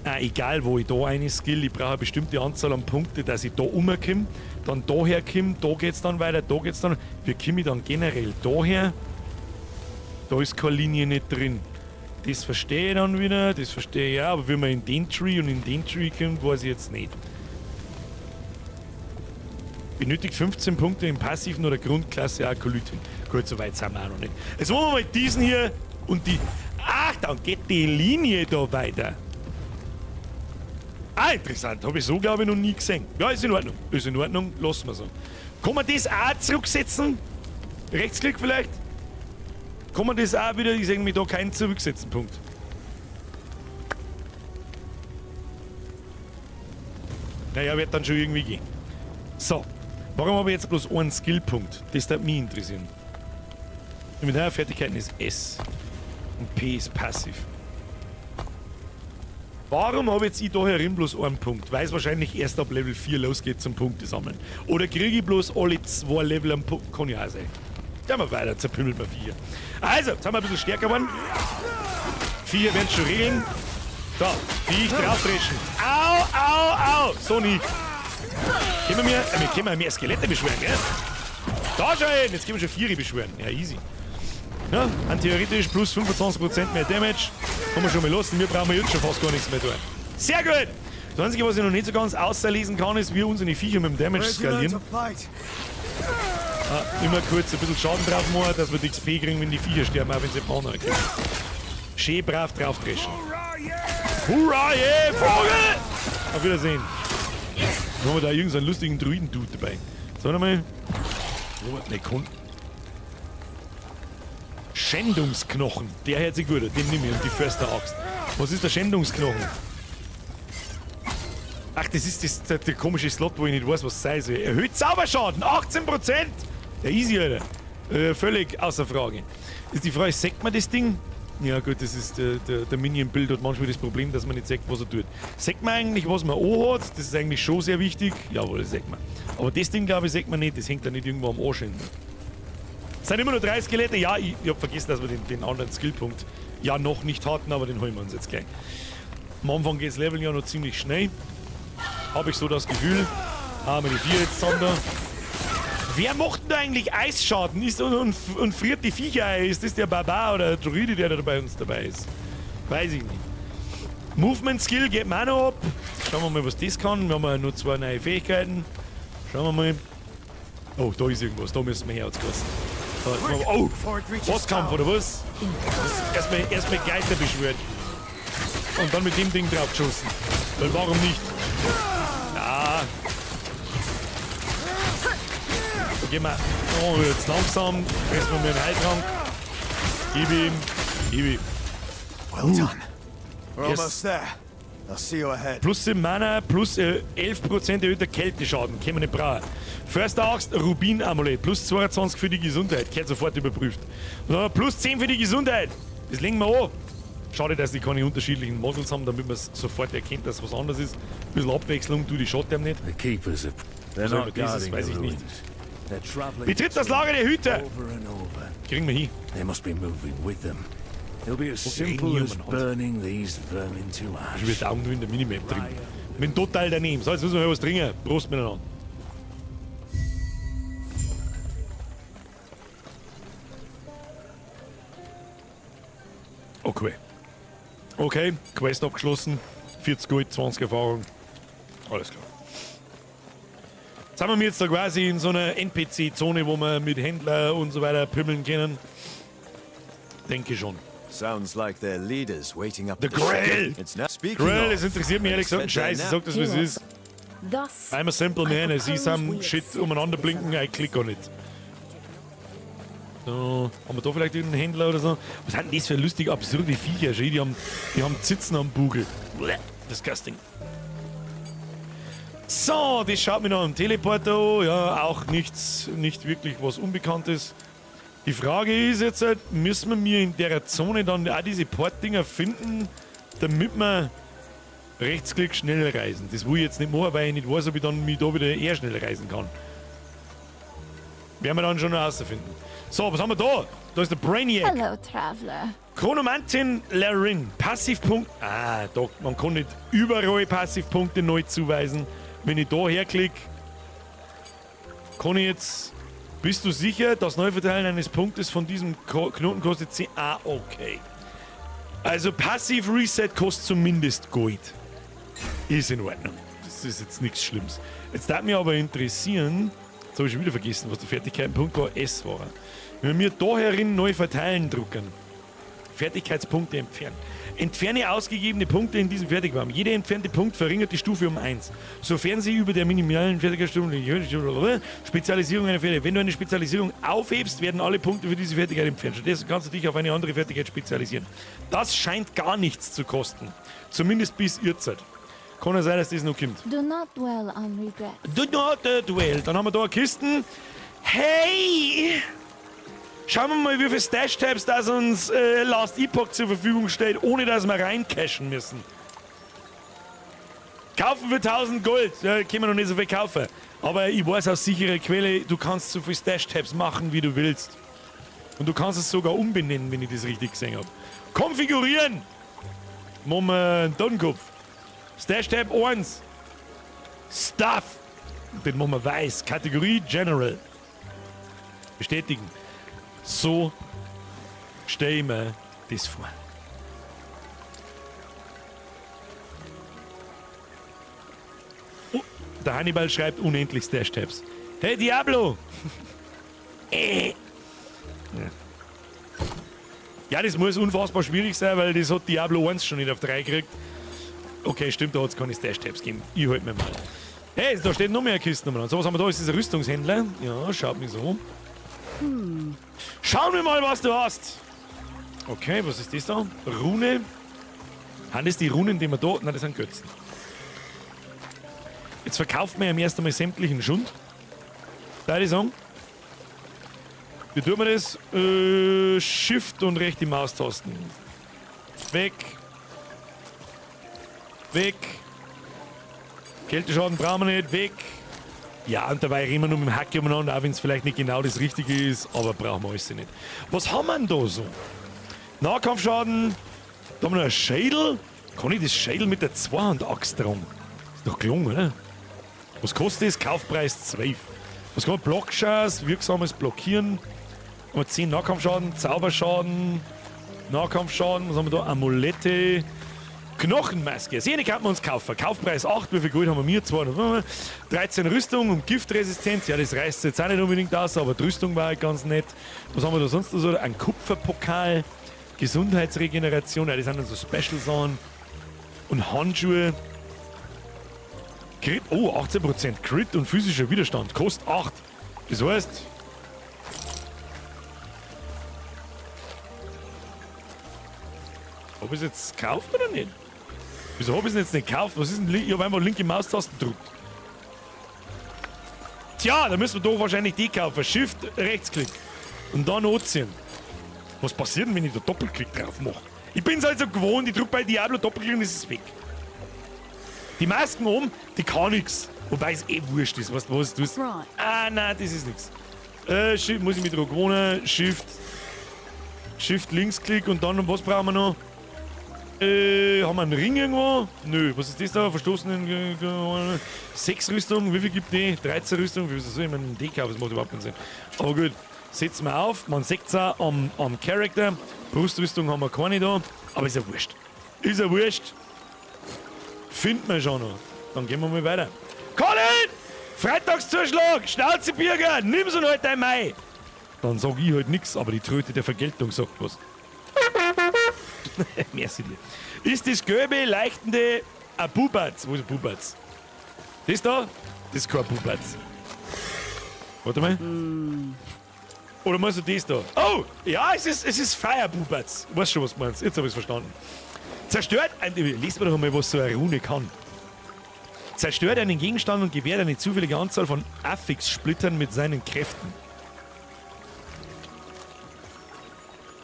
Ah, egal wo ich da eine Skill, ich brauche eine bestimmte Anzahl an Punkte, dass ich da rumkomme, dann daher komme, da geht's dann weiter, da geht's dann... Wie komme ich dann generell daher? Da ist keine Linie nicht drin. Das verstehe ich dann wieder, das verstehe ich auch, aber wie man in den Tree und in den Tree kommt, weiß ich jetzt nicht. Benötigt 15 Punkte im passiven oder Grundklasse Akolytin. Gut, so weit sind wir auch noch nicht. Jetzt machen wir mal diesen hier und die... Ach, dann geht die Linie da weiter. Ah, interessant. Habe ich so, glaube ich, noch nie gesehen. Ja, ist in Ordnung. Ist in Ordnung. Lassen wir so. Kann man das auch zurücksetzen? Rechtsklick vielleicht? Kann man das auch wieder? Ich sehe mir da keinen Zurücksetzen-Punkt. Naja, wird dann schon irgendwie gehen. So. Warum habe ich jetzt bloß einen Skillpunkt? Das würde mich interessieren. Inventarfertigkeiten ist S. Und P ist passiv. Warum habe jetzt ich da herin bloß einen Punkt? Weil es wahrscheinlich erst ab Level 4 losgeht zum Punkte sammeln. Oder kriege ich bloß alle 2 Level am Punkt? Kann ja auch sein. Gehen wir weiter, zerpümmelt wir 4. Also, jetzt haben wir ein bisschen stärker geworden. 4 werden schon regeln. Da, Viech draufdreschen. Au, au, au! So nicht. Können wir können mehr Skelette beschwören, gell? Da schau hin! Jetzt können wir schon 4 beschwören. Ja, easy. Ja, an theoretisch plus 25% mehr Damage. Kann man schon mal lassen. Wir brauchen jetzt schon fast gar nichts mehr tun. Sehr gut! Das Einzige, was ich noch nicht so ganz auslesen kann, ist, wie unsere Viecher mit dem Damage skalieren. Ah, immer kurz ein bisschen Schaden drauf machen, dass wir die XP kriegen, wenn die Viecher sterben, auch wenn sie Mana kriegen. Schön brav draufdreschen. Hurra, yeah, Vogel! Auf Wiedersehen. Dann haben wir da irgendeinen lustigen Druiden-Dude dabei. Sag mal. Ne, Kunden. Schändungsknochen. Der hört sich gut an. Den nehme ich. Und die Försteraxt. Was ist der Schändungsknochen? Ach, das ist der komische Slot, wo ich nicht weiß, was sein soll. Erhöht Zauberschaden! 18%! Ja, easy, Alter. Völlig außer Frage. Ist die Frage, sagt man das Ding? Ja gut, das ist der Minion-Build hat manchmal das Problem, dass man nicht sagt, was er tut. Sagt man eigentlich, was man anhat? Das ist eigentlich schon sehr wichtig. Jawohl, das sagt man. Aber das Ding, glaube ich, sagt man nicht. Das hängt da nicht irgendwo am Arsch hin. Es sind immer nur 3 Skelette. Ja, ich hab vergessen, dass wir den anderen Skillpunkt ja noch nicht hatten, aber den holen wir uns jetzt gleich. Am Anfang geht's Leveln ja noch ziemlich schnell. Hab ich so das Gefühl. Haben wir die 4 jetzt zusammen da. Wer macht denn da eigentlich Eisschaden? Ist und friert die Viecher ein? Ist das der Barbar oder der Druide, der da bei uns dabei ist? Weiß ich nicht. Movement Skill geht mir auch noch ab. Schauen wir mal, was das kann. Wir haben ja nur 2 neue Fähigkeiten. Schauen wir mal. Oh, da ist irgendwas. Da müssen wir her, hat's geheißen. Oh, Bosskampf oder was? Erstmal Geister beschwört. Und dann mit dem Ding draufgeschossen. Weil warum nicht? Ja. Da gehen wir. Oh, jetzt langsam. Fressen wir mir einen Heiltrank. Gib ihm. Gib ihm. Well done. We're Yes. almost there. I'll see you ahead. Plus 7 Mana, plus 11% erhöhter Kälteschaden. Können wir nicht brauchen. Försteraxt, Rubin-Amulett. Plus 22 für die Gesundheit. Gehört sofort überprüft. Und dann plus 10 für die Gesundheit. Das legen wir an. Schade, dass die keine unterschiedlichen Models haben, damit man es sofort erkennt, dass was anderes ist. Ein bisschen Abwechslung, du die schaut dem nicht. The keepers are, they're So, not aber dieses guarding weiß the ich nicht. ruins. They're traveling Betritt das Lager der Hüter! over and over. Kriegen wir hin. They must be moving with them. It'll be as Okay, simple as niemand hat. burning these vermin to ash. Schon wieder Augen nur in der Minimap drin. Bin total daneben. So, jetzt müssen wir was trinken. Prost miteinander. Okay. Okay, Quest abgeschlossen. 40 Gold, 20 Erfahrung. Alles klar. Jetzt sind wir jetzt da quasi in so einer N P C-Zone, wo wir mit Händler und so weiter pümmeln können. Denke schon. Sounds like their leaders waiting up The the ship. Grail! It's not speaking Grail, of, es interessiert mich ehrlich gesagt einen Scheiß. Ich sag das, wie es ist. Thus, I'm a simple I man. Ich sehe propose some we Shit accept umeinander this blinken, I click on it. So, haben wir da vielleicht irgendeinen Händler oder so? Was sind denn das für lustig absurde Viecher? Schau, die haben Zitzen am Bugel. Bleh, disgusting. So, das schaut mir noch am Teleporter an. Ja, auch nichts, nicht wirklich was Unbekanntes. Die Frage ist jetzt halt, müssen wir mir in der Zone dann auch diese Portdinger finden, damit wir Rechtsklick schnell reisen. Das will ich jetzt nicht machen, weil ich nicht weiß, ob ich dann mich da wieder eher schnell reisen kann. Werden wir dann schon noch herausfinden. So, was haben wir da? Da ist der Brainiac. Hello, Traveler. Chronomantin Larin. Passivpunkt. Ah, da, man kann nicht überall Passivpunkte neu zuweisen. Wenn ich da herklicke, kann ich jetzt... Bist du sicher, das Neuverteilen eines Punktes von diesem Knoten kostet 10? Ah, okay. Also Passiv Reset kostet zumindest Gold. Ist in Ordnung. Das ist jetzt nichts Schlimmes. Jetzt darf mich aber interessieren, jetzt habe ich schon wieder vergessen, was der Fertigkeitenpunkt war. S war. Wenn wir da herin neu verteilen drucken, Fertigkeitspunkte entfernen. Entferne ausgegebene Punkte in diesem Fertigbaum. Jeder entfernte Punkt verringert die Stufe um 1. Sofern sie über der minimalen Fertigkeitsstufe Spezialisierung einer Fertigkeit. Wenn du eine Spezialisierung aufhebst, werden alle Punkte für diese Fertigkeit entfernt. Stattdessen kannst du dich auf eine andere Fertigkeit spezialisieren. Das scheint gar nichts zu kosten. Zumindest bis Ihrzeit. Kann ja sein, dass das noch kommt. Do not dwell on regrets. Do not dwell. Dann haben wir da eine Kisten. Hey! Schauen wir mal, wie viele Stash-Tabs das uns Last Epoch zur Verfügung stellt, ohne dass wir reincashen müssen. Kaufen für 1000 Gold. Ja, können wir noch nicht so viel kaufen. Aber ich weiß aus sicherer Quelle, du kannst so viele Stash-Tabs machen, wie du willst. Und du kannst es sogar umbenennen, wenn ich das richtig gesehen hab. Konfigurieren! Machen wir einen Totenkopf. Stash-Tab 1. Stuff. Den machen wir weiß. Kategorie General. Bestätigen. So stell ich mir das vor. Oh, der Hannibal schreibt unendlich Stash-Tabs. Hey Diablo! Ja. Ja, das muss unfassbar schwierig sein, weil das hat Diablo 1 schon nicht auf 3 gekriegt. Okay, stimmt, da hat es keine Stash-Tabs gegeben. Ich halt mir mal. Hey, da steht noch mehr Kisten umeinander. So, was haben wir da? Ist das ein Rüstungshändler? Ja, schaut mich so um. Schauen wir mal, was du hast. Okay, was ist das da? Rune. Sind das die Runen, die wir da... Nein, das sind Götzen. Jetzt verkauft man ja erst einmal sämtlichen Schund. Da ich sagen. Wie tun wir das? Shift und rechte Maustasten. Weg. Weg. Kälteschaden brauchen wir nicht. Weg. Ja, und dabei reden wir nur mit dem Hacke umeinander, auch wenn es vielleicht nicht genau das Richtige ist, aber brauchen wir alles nicht. Was haben wir denn da so? Nahkampfschaden. Da haben wir noch einen Schädel. Kann ich das Schädel mit der Zweihandaxt tragen? Ist doch gelungen, oder? Was kostet das? Kaufpreis 12. Was kann man? Blockschaß, wirksames Blockieren. Haben wir 10 Nahkampfschaden, Zauberschaden, Nahkampfschaden, was haben wir da? Amulette, Knochenmaske. Sehne kann man uns kaufen. Kaufpreis 8, wie viel Gold haben wir mir? 200, 13 Rüstung und Giftresistenz. Ja, das reißt jetzt auch nicht unbedingt aus, aber die Rüstung war halt ganz nett. Was haben wir da sonst noch so? Ein Kupferpokal, Gesundheitsregeneration, ja, das sind dann so Special-Sachen. Und Handschuhe. Crit, oh, 18% Crit und physischer Widerstand. Kostet 8. Das heißt... Hab ich es jetzt gekauft oder nicht? Wieso hab ich es jetzt nicht gekauft? Was ist denn? Ich hab einfach linke Maustaste gedrückt. Tja, da müssen wir doch wahrscheinlich die kaufen. Shift, Rechtsklick. Und dann anziehen. Was passiert denn, wenn ich da Doppelklick drauf mache? Ich bin's also gewohnt, ich drück bei Diablo Doppelklick und es ist weg. Die Masken oben, die kann nix. Wobei es eh wurscht ist. Weißt du was? Du hast Right. Ah, nein, das ist nix. Shift, muss ich mich dran gewohnen. Shift. Shift, Linksklick und dann, was brauchen wir noch? Haben wir einen Ring irgendwo? Nö, was ist das da? Verstoßenen. 6 Rüstung, wie viel gibt die? 13 Rüstung, wie soll ich mir einen D kaufen? Das macht überhaupt keinen Sinn. Aber gut, setzen wir auf. Man sieht's auch am Charakter. Brustrüstung haben wir keine da. Aber ist ja wurscht. Ist ja wurscht. Finden wir schon noch. Dann gehen wir mal weiter. Colin! Freitagszuschlag! Schnauzebürger! Nimm's und halt dein Mai! Dann sag ich halt nix, aber die Tröte der Vergeltung sagt was. Merci dir. Ist das gelbe, leichtende ein Bubatz? Wo ist ein Bubatz? Das da? Das ist kein Bubatz. Warte mal. Oder meinst du das da? Oh! Ja, es ist Fire Bubatz. Ich weiß schon, was du meinst. Jetzt hab ich's verstanden. Zerstört ein, lies mir doch mal, was so eine Rune kann. Zerstört einen Gegenstand und gewährt eine zufällige Anzahl von Affix-Splittern mit seinen Kräften.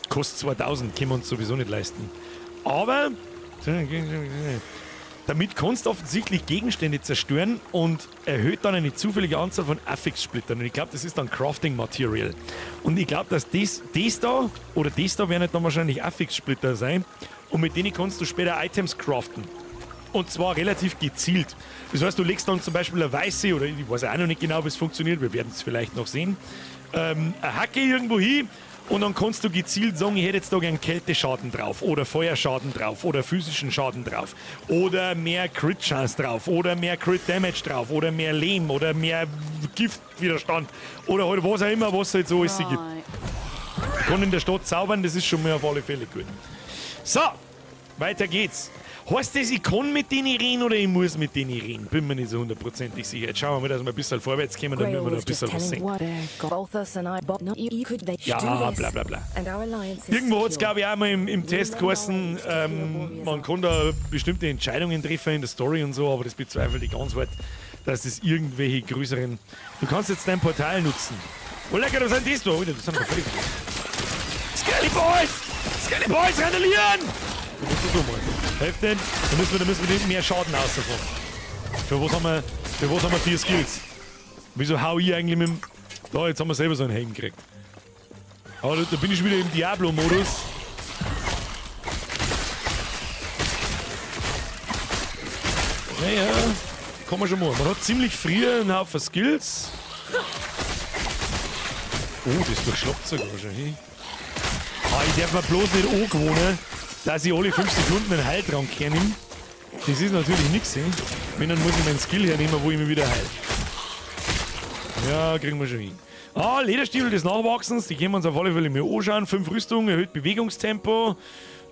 Kostet 2000, können wir uns sowieso nicht leisten. Aber damit kannst du offensichtlich Gegenstände zerstören und erhöht dann eine zufällige Anzahl von Affix-Splittern. Und ich glaub, das ist dann Crafting-Material. Und ich glaub, dass das da oder das da werden dann wahrscheinlich Affix-Splitter sein. Und mit denen kannst du später Items craften. Und zwar relativ gezielt. Das heißt, du legst dann zum Beispiel eine weiße, oder ich weiß auch noch nicht genau, wie es funktioniert, wir werden es vielleicht noch sehen, eine Hacke irgendwo hin und dann kannst du gezielt sagen, ich hätte jetzt da gern Kälteschaden drauf oder Feuerschaden drauf oder physischen Schaden drauf oder mehr Crit-Chance drauf oder mehr Crit-Damage drauf oder mehr Lehm oder mehr Giftwiderstand oder halt was auch immer, was es halt so alles gibt. Ich kann in der Stadt zaubern, das ist schon mal auf alle Fälle gut. So, weiter geht's. Heißt das, ich kann mit denen reden oder ich muss mit denen reden? Bin mir nicht so hundertprozentig sicher. Jetzt schauen wir mal, dass wir ein bisschen vorwärts kommen, damit wir da ein bisschen was sehen. Ja, bla bla bla. Irgendwo hat's, glaub ich, auch mal im Test geheißen, man kann da bestimmte Entscheidungen treffen in der Story und so, aber das bezweifle ich ganz weit, dass das irgendwelche größeren... Du kannst jetzt dein Portal nutzen. Oh lecker, was sind das da? Alter, das sind wir völlig vergessen. Skelly Boys! Skelly Boys, randalieren! Du musst das so machen. Helft denn? Da müssen wir mehr Schaden rausfahren. Für was haben wir 4 Skills? Wieso hau ich eigentlich mit dem... Da, jetzt haben wir selber so einen Helm gekriegt. Aber da bin ich schon wieder im Diablo-Modus. Naja, kann man schon machen. Man hat ziemlich früh einen Haufen Skills. Oh, das durchschlappt sogar schon. Hey. Ah, ich darf mir bloß nicht angewöhnen, dass ich alle 5 Sekunden einen Heiltrank hernehme. Das ist natürlich nix, eh? Wenn, dann muss ich meinen Skill hernehmen, wo ich mich wieder heile. Ja, kriegen wir schon hin. Ah, Lederstiefel des Nachwachsens, die können wir uns auf alle Fälle mal anschauen. 5 Rüstung, erhöht Bewegungstempo.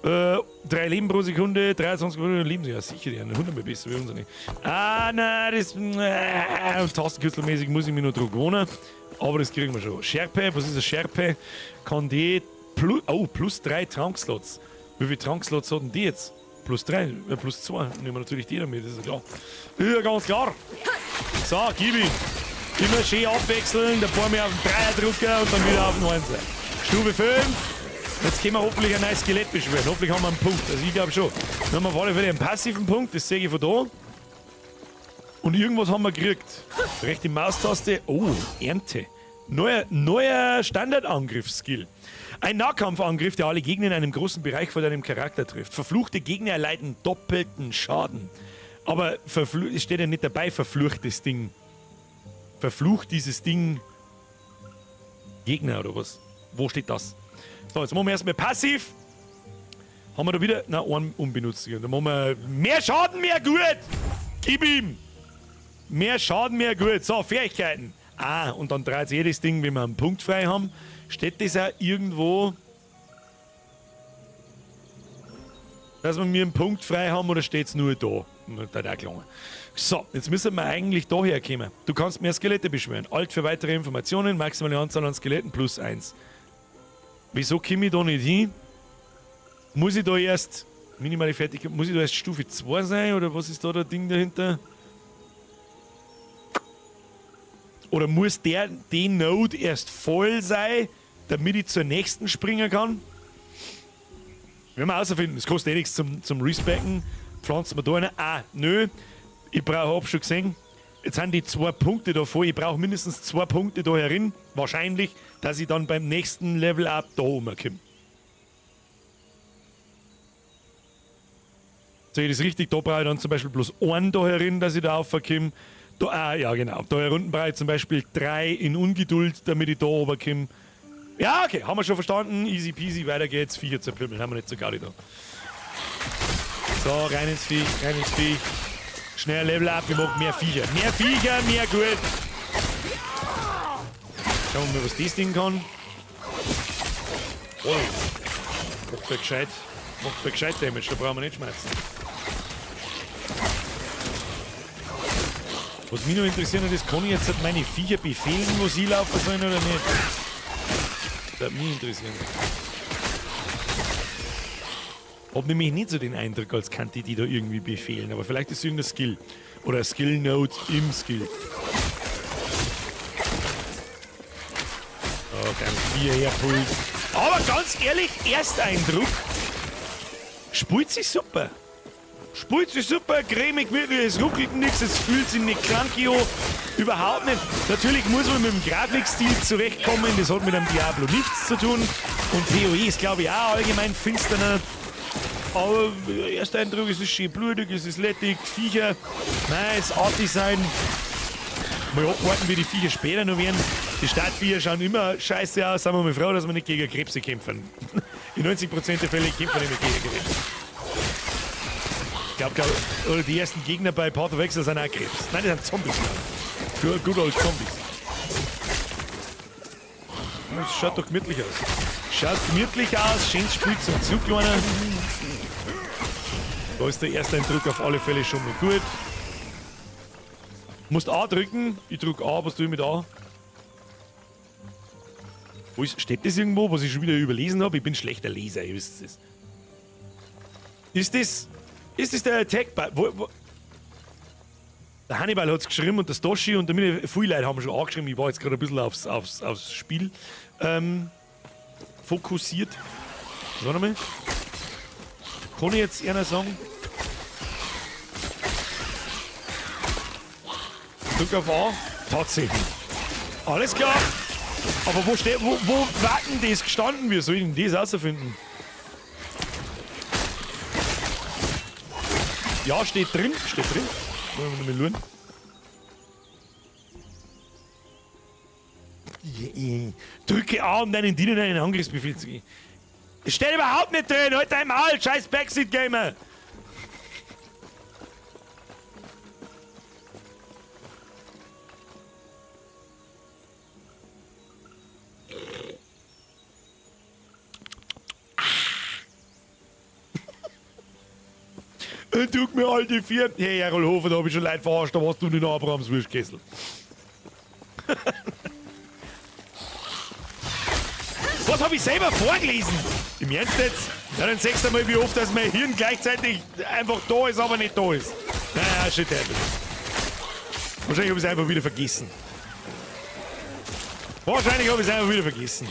3 Leben pro Sekunde, 23 Leben, ja sicher, die haben 100 mal besser wie unsere. Ah, nein, das. Tastenkürzelmäßig muss ich mich noch dran gewohnen. Aber das kriegen wir schon. Schärpe, was ist eine Schärpe? Kann die. Plus 3 Trankslots. Wie viele Trankslots hat denn die jetzt? Plus 3, plus 2. Nehmen wir natürlich die damit, das ist ja klar. Ja, ganz klar. So, gib ihm. Immer schön abwechseln, ein paar mehr auf den Dreier drücken und dann wieder auf den Einser. Stufe 5. Jetzt können wir hoffentlich ein neues Skelett beschwören. Hoffentlich haben wir einen Punkt. Also ich glaube schon. Dann haben wir auf alle Fälle einen passiven Punkt, das sehe ich von da. Und irgendwas haben wir gekriegt. Rechte Maustaste. Oh, Ernte. Neuer Standardangriffsskill. Ein Nahkampfangriff, der alle Gegner in einem großen Bereich vor deinem Charakter trifft. Verfluchte Gegner erleiden doppelten Schaden. Aber es steht ja nicht dabei, verfluchtes Ding. Verflucht dieses Ding Gegner oder was? Wo steht das? So, jetzt machen wir erstmal passiv. Haben wir da wieder. Na, einen unbenutzt. Dann machen wir mehr Schaden, mehr gut! Gib ihm! Mehr Schaden, mehr gut. So, Fähigkeiten. Ah, und dann dreht sich jedes Ding, wenn wir einen Punkt frei haben. Steht das auch irgendwo, dass wir mir einen Punkt frei haben oder steht es nur da? Da hat auch gelungen. So, jetzt müssen wir eigentlich da herkommen. Du kannst mehr Skelette beschwören. Alt für weitere Informationen, maximale Anzahl an Skeletten plus 1. Wieso komme ich da nicht hin? Muss ich da erst, minimale Fertigkeit, muss ich da erst Stufe 2 sein oder was ist da der Ding dahinter? Oder muss der Node erst voll sein, damit ich zur nächsten springen kann? Werden wir herausfinden. Es kostet eh nichts zum Respecken. Pflanzen wir da eine. Ah, nö. Ich brauche, hab schon gesehen, jetzt sind die 2 Punkte da voll. Ich brauche mindestens 2 Punkte da herin. Wahrscheinlich, dass ich dann beim nächsten Level-Up da oben komme. Sehe ich das richtig? Da brauche ich dann zum Beispiel bloß einen da herin, dass ich da raufkomme. Da, ah, ja, genau. Da hier unten brauche ich zum Beispiel 3 in Ungeduld, damit ich da oben komme. Ja, okay, haben wir schon verstanden. Easy peasy, weiter geht's. Viecher zerpümmeln, haben wir nicht so gar nicht da. So, rein ins Viech, rein ins Viech. Schnell Level up, wir machen mehr Viecher. Mehr Viecher, mehr gut. Schauen wir mal, was das Ding kann. Oh, macht der gescheit. Macht der gescheit Damage, da brauchen wir nicht schmerzen. Was mich noch interessiert hat, ist, kann ich jetzt meine Viecher befehlen, wo sie laufen sollen oder nicht? Das würde mich interessieren. Hab nämlich nicht so den Eindruck, als könnte ich die da irgendwie befehlen, aber vielleicht ist es irgendein Skill. Oder ein Skill-Note im Skill. Oh, ganz vier herpult. Aber ganz ehrlich, Ersteindruck spielt sich super. Spielt sich super, cremig, wirklich, es ruckelt nichts, es fühlt sich nicht clunky an. Überhaupt nicht. Natürlich muss man mit dem Grafikstil zurechtkommen, das hat mit einem Diablo nichts zu tun. Und PoE ist, glaube ich, auch allgemein finsterer. Aber erster Eindruck, es ist schön blutig, es ist lettig, Viecher, nice, Art-Design. Mal abwarten, wie die Viecher später noch werden. Die Startviecher schauen immer scheiße aus, sind wir mal froh, dass wir nicht gegen Krebse kämpfen. In 90% der Fälle kämpfen wir nicht gegen Krebs. Ich glaube, oder die ersten Gegner bei Path of Exile sind auch Krebs. Nein, das sind Zombies, glaube ich. Good old Zombies. Das schaut doch gemütlich aus. Schaut gemütlich aus, schönes Spiel zum Zugleinen. Da ist der erste Eindruck auf alle Fälle schon mal gut. Musst A drücken. Ich drück A, was tue ich mit A? Wo ist, steht das irgendwo, was ich schon wieder überlesen habe? Ich bin schlechter Leser, ihr wisst es. Ist das der Attack? Wo? Der Hannibal hat's geschrieben und der Stoshi und damit viele Leute haben schon angeschrieben. Ich war jetzt gerade ein bisschen aufs Spiel fokussiert. Warte mal. Kann ich jetzt einer sagen? Drück auf A. Tatsächlich. Alles klar. Aber wo steht, wo warten das gestanden? Wie soll ich denn das rausfinden? Ja, steht drin. Steht drin. Wollen wir noch mal schauen. Drücke A, um deinen Dienern einen Angriffsbefehl zu geben. Das steht überhaupt nicht drin! Halt dein Maul, scheiß Backseat-Gamer! Tut mir alte vier. Hey, Errol Hofer, da hab ich schon Leute verarscht, da warst du nicht Abrahams Wurstkessel. Was habe ich selber vorgelesen? Im Ernst jetzt? Ja, dann sagst du mal, wie oft, dass mein Hirn gleichzeitig einfach da ist, aber nicht da ist. Naja, shit happens. Wahrscheinlich habe ich es einfach wieder vergessen. Wahrscheinlich habe ich es einfach wieder vergessen.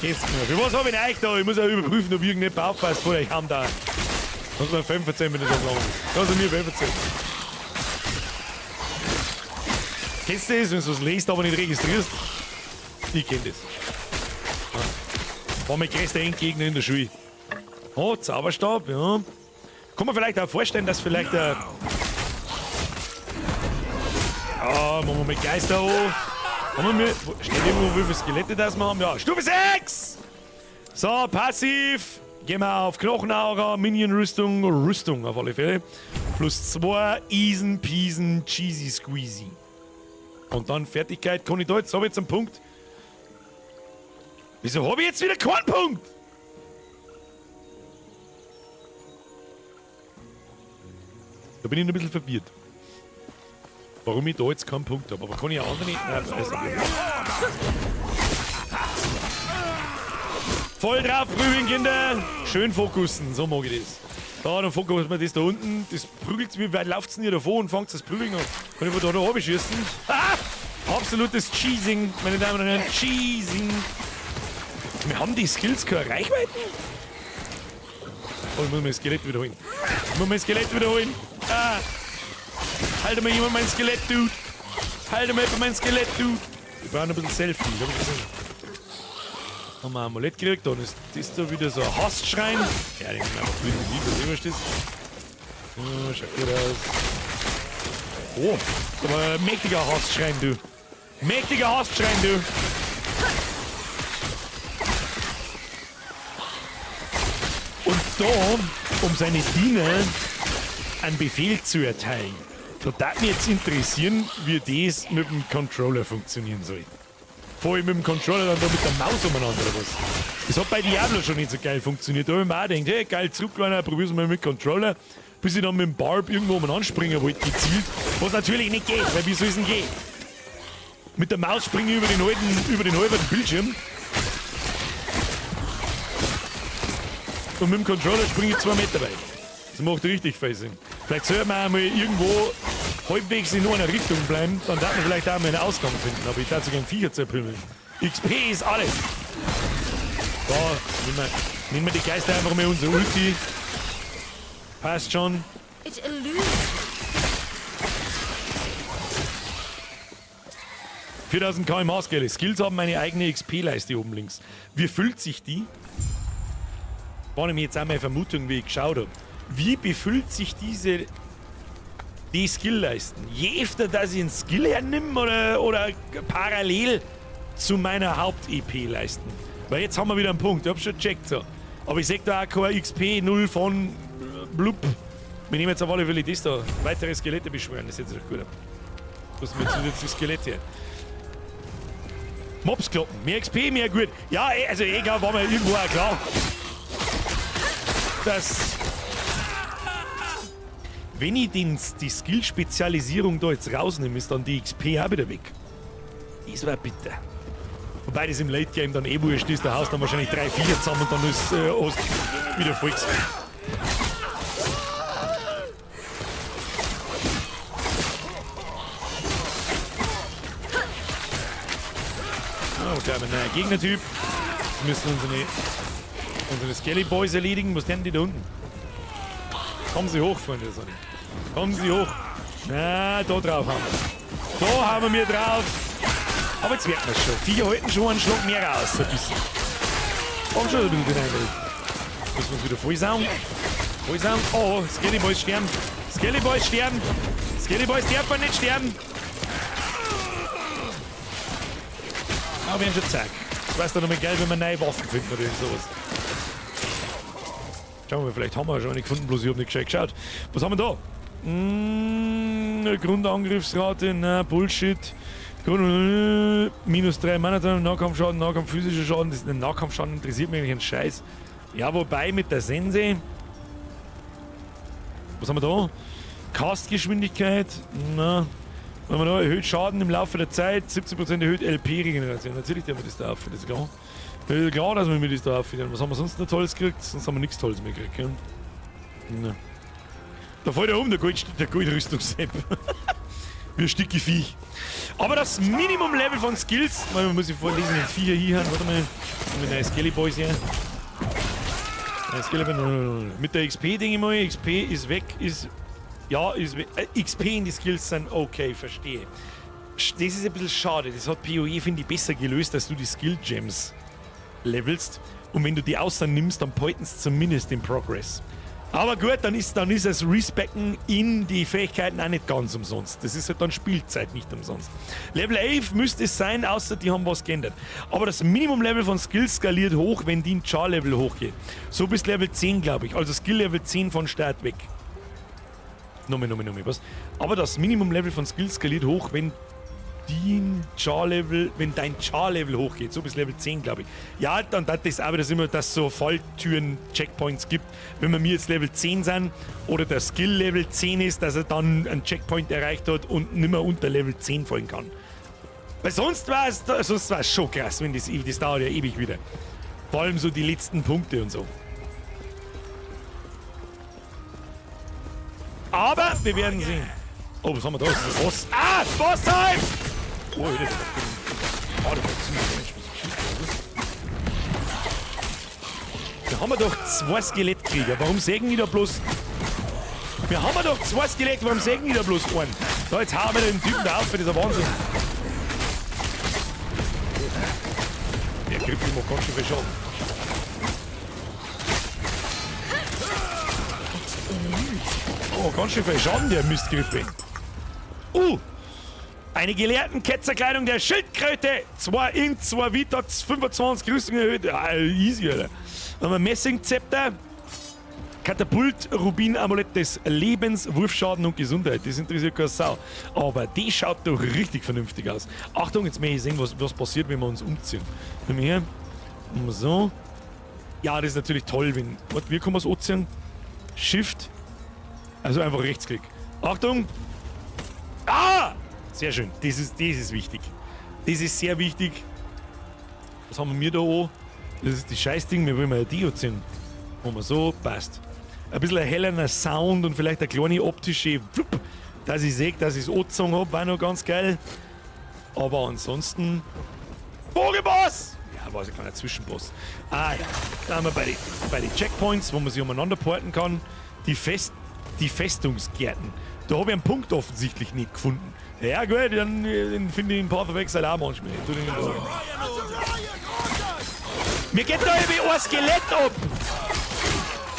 Geht's mir. Für was habe ich denn euch da? Ich muss auch überprüfen, ob irgendjemand aufpasst vor euch haben da. Muss man 15 wenn das lang ist. Kannst du mir 15. Kennst du das, wenn du was liest, aber nicht registrierst? Ich kenn das. War mein größter Endgegner in der Schule. Oh, Zauberstab, ja. Kann man vielleicht auch vorstellen, dass vielleicht der. Ja, machen wir mit Geister an. Haben wir. Steht irgendwo, wie viele Skelette das wir haben? Ja, Stufe 6! So, passiv. Gehen wir auf Knochenaura, Minion-Rüstung, Rüstung auf alle Fälle. Plus 2, Easen, Peasen, Cheesy Squeezy. Und dann Fertigkeit, kann ich da jetzt, habe ich jetzt einen Punkt. Wieso habe ich jetzt wieder keinen Punkt? Da bin ich noch ein bisschen verwirrt. Warum ich da jetzt keinen Punkt habe. Aber kann ich auch andere nicht? Nein, weiß ich nicht. Voll drauf, prügeln, Kinder! Schön fokussen, so mag ich das. Da, dann fokussen wir das da unten. Das prügelt, wie weit läuft's denn hier davor und fängt das Prügeln an? Kann ich von da noch schießen? Ah! Absolutes Cheesing, meine Damen und Herren. Cheesing. Wir haben die Skills keine Reichweiten? Oh, ich muss mein Skelett wiederholen. Ich muss mein Skelett wiederholen. Ah! Halte mal jemand mein Skelett, Dude. Halte mal jemand mein Skelett, Dude. Ich brauche noch ein bisschen Selfie, hab ich gesehen. Haben wir ein Amulett gekriegt, dann ist das da wieder so ein Hassschrein. Ja, den nehmen wir einfach blind wie, was ist das? Oh, schaut gut aus. Oh, das war ein mächtiger Hassschrein, du. Mächtiger Hassschrein, du. Und da, um seine Diener einen Befehl zu erteilen, da darf mich jetzt interessieren, wie das mit dem Controller funktionieren soll. Vor allem mit dem Controller dann da mit der Maus umeinander oder was. Das hat bei Diablo schon nicht so geil funktioniert. Da hab ich mir auch gedacht, hey, geil, zurückgegangen, probier's mal mit Controller, bis ich dann mit dem Barb irgendwo umeinander springen wollte, gezielt. Was natürlich nicht geht, weil wie soll es denn gehen? Mit der Maus springe ich über den alten, über den halben Bildschirm. Und mit dem Controller springe ich 2 Meter weit. Das macht richtig viel Sinn. Vielleicht sollte man auch mal irgendwo halbwegs in einer Richtung bleiben, dann darf man vielleicht auch mal einen Ausgang finden. Aber ich darf sogar einen Viecher zerprügeln. XP ist alles. Da, nehmen wir die Geister einfach mal unser Ulti. Passt schon. It eludes 4000 kmh Skele. Skills haben meine eigene XP-Leiste oben links. Wie füllt sich die? War nämlich jetzt auch meine Vermutung, wie ich geschaut habe. Wie befüllt sich die Skill-Leisten? Je öfter, dass ich einen Skill hernehme oder parallel zu meiner Haupt-EP-Leisten. Weil jetzt haben wir wieder einen Punkt, ich hab schon gecheckt so. Aber ich seh da auch kein XP 0 von blub. Wir nehmen jetzt auf alle Fälle das da. Weitere Skelette beschwören, das sieht sich doch gut an. Was ist mit jetzt das Skelett hier? Mobs kloppen. Mehr XP, mehr gut. Ja, also egal, war mir irgendwo auch klar. Dass. Wenn ich die Skill-Spezialisierung da jetzt rausnehme, ist dann die XP auch wieder weg. Das war bitter. Wobei das im Late Game dann eh wurscht ist, da haust dann wahrscheinlich 3, 4 zusammen und dann ist hast wieder Volks. Oh, da haben wir einen Gegnertyp. Jetzt müssen wir unsere Skelly Boys erledigen. Was denn die da unten? Kommen Sie hoch, Freunde der Sonne. Kommen Sie hoch. Na, da drauf haben wir. Da haben wir drauf. Aber jetzt merkt man es schon. Viecher halten schon einen Schluck mehr raus. Ein bisschen. Haben schon ein bisschen den Eindruck. Müssen wir uns wieder vollsauen. Vollsauen. Oh, Skelly Boys sterben. Skelly Boys sterben. Skelly Boys dürfen nicht sterben. Aber wir haben schon zack. Das weiß doch noch mal geil, wenn wir neue Waffen finden oder irgend sowas. Schauen wir mal, vielleicht haben wir schon eine gefunden, bloß ich hab nicht gescheit geschaut. Was haben wir da? Grundangriffsrate, na, Bullshit. Grund, minus 3 Mana, Nahkampfschaden, Nahkampf, physischer Schaden. Das, den Nahkampfschaden interessiert mich eigentlich ein Scheiß. Ja, wobei mit der Sense. Was haben wir da? Castgeschwindigkeit. Na. Was haben wir da? Erhöht Schaden im Laufe der Zeit. 17% erhöht LP-Regeneration. Natürlich dürfen wir das da aufführen, das ist klar. Klar, dass wir das da aufführen. Was haben wir sonst noch Tolles gekriegt? Sonst haben wir nichts Tolles mehr gekriegt, gell? Na. Da fällt er um, der Goldrüstungssepp. Wie ein Stückchen Viech. Aber das Minimum-Level von Skills. Man muss ich vorlesen, den Viecher hier haben. Warte mal. Mit neuen Skelly Boys hier. Skelly Boys. Mit der XP, denke ich mal. XP ist weg, ist. Ja, ist weg. XP in die Skills sind okay, verstehe. Das ist ein bisschen schade. Das hat PoE, finde ich, besser gelöst, dass du die Skill Gems levelst. Und wenn du die außer nimmst, dann pointen sie zumindest den Progress. Aber gut, dann ist das Respecken in die Fähigkeiten auch nicht ganz umsonst. Das ist halt dann Spielzeit nicht umsonst. Level 11 müsste es sein, außer die haben was geändert. Aber das Minimum-Level von Skills skaliert hoch, wenn die Char-Level hochgeht. So bis Level 10, glaube ich. Also Skill-Level 10 von Start weg. Nochmal, was? Aber das Minimum-Level von Skills skaliert hoch, wenn wenn dein Char-Level hochgeht, so bis Level 10, glaube ich. Ja, dann hat das aber das immer, dass es so Falltüren, Checkpoints gibt. Wenn wir mir jetzt Level 10 sind oder der Skill Level 10 ist, dass er dann einen Checkpoint erreicht hat und nimmer unter Level 10 fallen kann. Weil sonst war es schon krass, wenn das dauert ja ewig wieder. Vor allem so die letzten Punkte und so. Aber wir werden sehen. Oh, was haben wir da? Das ist ein Boss. Ah, Boss-Time! Oh, das ist oh, das war ziemlich Mensch, was geschieht, oder? Da haben wir doch zwei Skelettkrieger. Warum sägen die da bloß... Wir haben doch zwei Skelette, warum sägen die da bloß einen? Da, jetzt hauen wir den Typen da auf, das ist ein Wahnsinn. Der kriegt immer ganz schön viel Schaden. Oh, ganz schön viel Schaden, der Mistgrippe. Eine gelehrten Ketzerkleidung der Schildkröte. 2 Int, 2 Vita, 25 Rüstung erhöht. Ja, easy, Alter. Dann haben wir Messingzepter. Katapult, Rubin, Amulett des Lebens, Wurfschaden und Gesundheit. Das interessiert keine Sau. Aber die schaut doch richtig vernünftig aus. Achtung, jetzt möchte ich sehen, was passiert, wenn wir uns umziehen. Nimm her. So. Ja, das ist natürlich toll, wenn... Warte, wie kann man es anziehen? Shift. Also einfach Rechtsklick. Achtung! Ah! Sehr schön. Das ist wichtig. Das ist sehr wichtig. Was haben wir da an? Das ist das Scheißding. Wir wollen mal ein Dio ziehen. Machen wir so, passt. Ein bisschen ein hellerer Sound und vielleicht eine kleine optische Flup, dass ich sehe, dass ich es angezogen habe, war noch ganz geil. Aber ansonsten... Vogelboss! Ja, war ein kleiner Zwischenboss. Ah ja, da haben wir bei den Checkpoints, wo man sich umeinander porten kann, die Festungsgärten. Da habe ich einen Punkt offensichtlich nicht gefunden. Ja gut, dann finde ich den Path of Exile auch manchmal. Mir geht da irgendwie ein Skelett ab!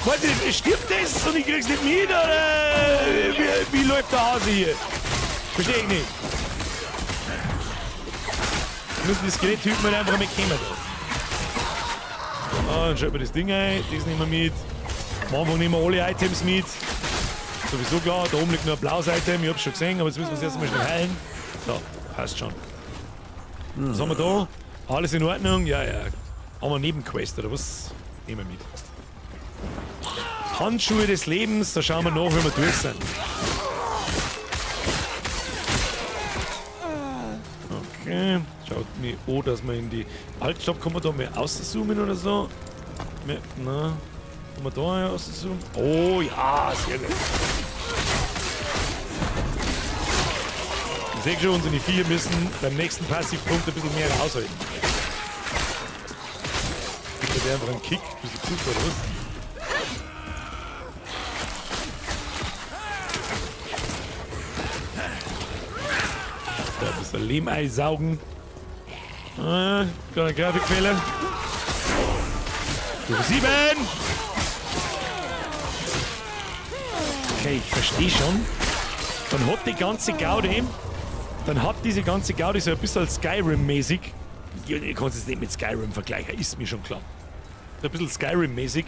Weiß ich, stirbt das und ich krieg's nicht mit, oder wie läuft der Hase hier? Verstehe ich nicht. Wir müssen die Skeletttypen halt einfach mitkommen. Ah, dann schalten wir das Ding ein, das nehmen wir mit. Am Anfang nehmen wir alle Items mit. Sowieso klar, da oben liegt nur ein blaues Item, ich hab's schon gesehen, aber jetzt müssen wir es erstmal schnell heilen. So, passt schon. Was haben wir da? Alles in Ordnung? Ja, ja. Haben wir Nebenquest oder was? Nehmen wir mit. Handschuhe des Lebens, da schauen wir nach, wenn wir durch sind. Okay, schaut mir an, dass wir in die... Halt, stopp, kann man da mehr auszoomen oder so? Na, kann man da auszoomen? Oh ja, sehr gut. Ich sehe schon, unsere Viecher müssen beim nächsten Passivpunkt ein bisschen mehr raushalten. Gibt der einfach einen Kick? Bisschen zu, oder was? Da ein bisschen Lehmei saugen. Ah, kleiner Grafikfehler. Stufe 7! Okay, ich verstehe schon. Dann hat die ganze Gaudi, so ein bisschen Skyrim-mäßig. Ich kann es nicht mit Skyrim vergleichen, ist mir schon klar. So ein bisschen Skyrim-mäßig.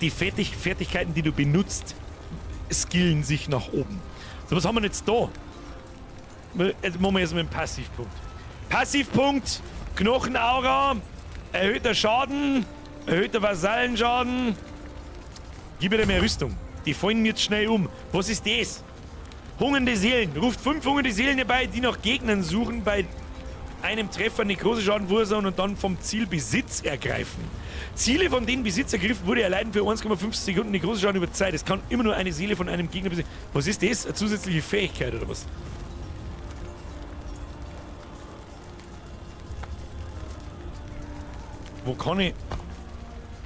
Die Fertigkeiten, die du benutzt, skillen sich nach oben. So, was haben wir denn jetzt da? Jetzt machen wir jetzt mit dem Passivpunkt. Passivpunkt, Knochenaura, erhöhter Schaden, erhöhter Vasallenschaden. Gib mir mehr Rüstung. Die fallen mir jetzt schnell um. Was ist das? Hungernde Seelen. Ruft 5 hungernde Seelen herbei, die nach Gegnern suchen, bei einem Treffer Nekroseschaden verursachen und dann vom Ziel Besitz ergreifen. Ziele, von denen Besitz ergriffen wurde, erleiden für 1,5 Sekunden Nekroseschaden über Zeit. Es kann immer nur eine Seele von einem Gegner besitzen. Was ist das? Eine zusätzliche Fähigkeit oder was? Wo kann ich...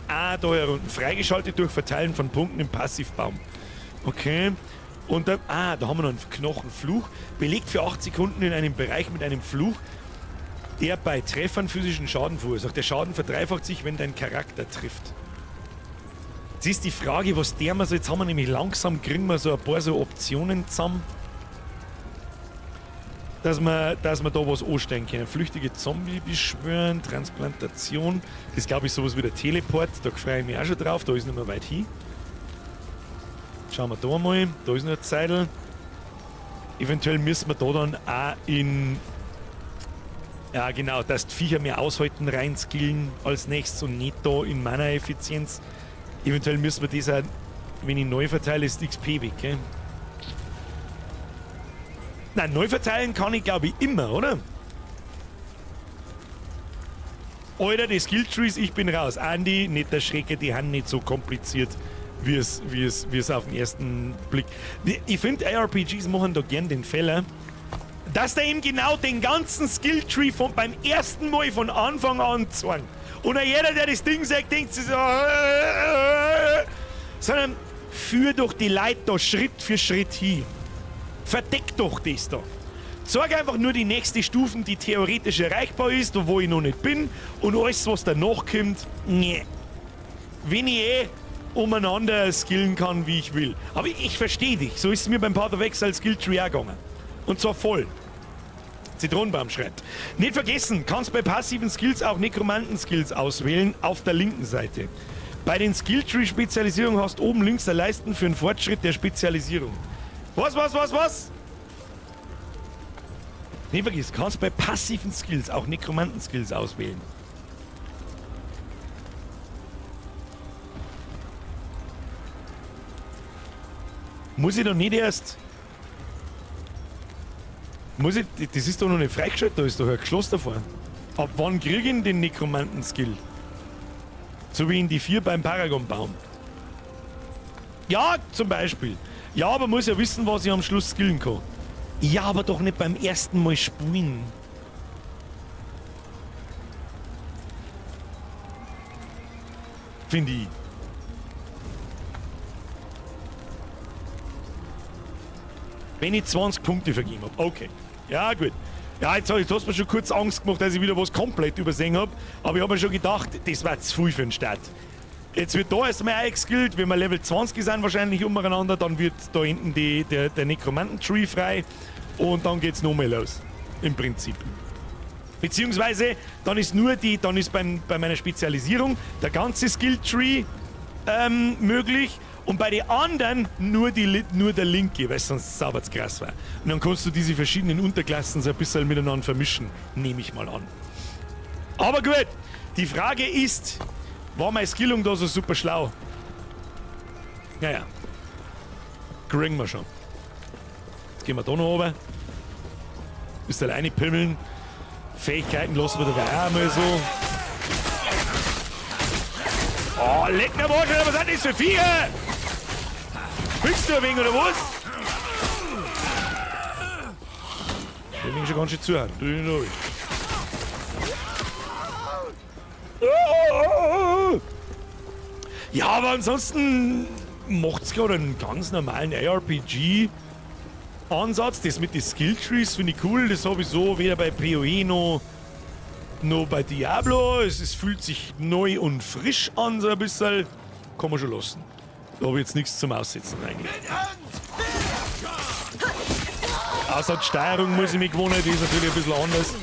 Ah, da herunten. Freigeschaltet durch Verteilen von Punkten im Passivbaum. Okay. Und dann... Ah, da haben wir noch einen Knochenfluch. Belegt für 8 Sekunden in einem Bereich mit einem Fluch, der bei Treffern physischen Schaden verursacht. Der Schaden verdreifacht sich, wenn dein Charakter trifft. Jetzt ist die Frage, was der mal so... Jetzt haben wir nämlich langsam, kriegen wir so ein paar so Optionen zusammen, dass wir da was anstellen können. Flüchtige Zombie beschwören, Transplantation. Das glaube ich sowas wie der Teleport. Da freue ich mich auch schon drauf. Da ist nicht mehr weit hin. Schauen wir da mal. Da ist noch ein Zeidel. Eventuell müssen wir da dann auch in... Ja genau, dass die Viecher mehr aushalten, reinskillen als nächstes und nicht da in meiner Effizienz. Eventuell müssen wir das auch, wenn ich neu verteile, ist XP weg, gell? Nein, neu verteilen kann ich glaube ich immer, oder? Alter, die Skilltrees, ich bin raus. Andi, nicht der Schrecke, die haben nicht so kompliziert, wie es auf den ersten Blick... Ich finde, ARPGs machen da gern den Fehler, dass der ihm genau den ganzen Skilltree von beim ersten Mal von Anfang an zeigen. Und auch jeder, der das Ding sagt, denkt sich so... Sondern führ doch die Leute da Schritt für Schritt hin. Verdeck doch das da. Zeig einfach nur die nächste Stufe, die theoretisch erreichbar ist und wo ich noch nicht bin. Und alles, was danach kommt, nee. Wenn ich eh umeinander skillen kann, wie ich will. Aber ich verstehe dich. So ist es mir beim Path of Exile Skilltree auch gegangen. Und zwar voll. Zitronenbaum schreibt. Nicht vergessen, kannst bei passiven Skills auch Nekromanten-Skills auswählen auf der linken Seite. Bei den Skilltree-Spezialisierungen hast du oben links eine Leisten für einen Fortschritt der Spezialisierung. Was, was, was, was? Nicht vergessen, kannst bei passiven Skills auch Nekromanten-Skills auswählen. Muss ich doch nicht erst... Muss ich... Das ist doch noch nicht freigeschaltet, da ist doch ein Geschloss davor. Ab wann krieg ich denn den Nekromanten-Skill? So wie in die 4 beim Paragon-Baum. Ja, zum Beispiel. Ja, aber muss ja wissen, was ich am Schluss skillen kann. Ja, aber doch nicht beim ersten Mal spielen. Finde ich. Wenn ich 20 Punkte vergeben habe. Okay. Ja, gut. Ja, jetzt hast du mir schon kurz Angst gemacht, dass ich wieder was komplett übersehen habe. Aber ich habe mir schon gedacht, das war zu viel für den Start. Jetzt wird da erstmal eingeskillt, wenn wir Level 20 sind wahrscheinlich umeinander, dann wird da hinten der Nekromanten-Tree frei und dann geht's nochmal los. Im Prinzip. Beziehungsweise, dann ist nur die, dann ist bei meiner Spezialisierung der ganze Skill-Tree möglich und bei den anderen nur der linke, weil es sonst sauber zu krass war. Und dann kannst du diese verschiedenen Unterklassen so ein bisschen miteinander vermischen, nehme ich mal an. Aber gut, die Frage ist, war meine Skillung da so super schlau? Naja. Kriegen wir schon. Jetzt gehen wir da noch runter. Bisschen reinpimmeln. Fähigkeiten lassen wir dabei auch mal so. Oh, leck mir mal, was sind das für Viecher? Spielst du ein wenig oder was? Ich bin schon ganz schön zuhören. Ja, aber ansonsten macht's gerade einen ganz normalen ARPG-Ansatz. Das mit den Skilltrees finde ich cool. Das habe ich so weder bei PoE noch bei Diablo. Es fühlt sich neu und frisch an, so ein bisschen. Kann man schon lassen. Da habe ich jetzt nichts zum Aussetzen eigentlich. Außer die Steuerung muss ich mich gewohnen, die ist natürlich ein bisschen anders.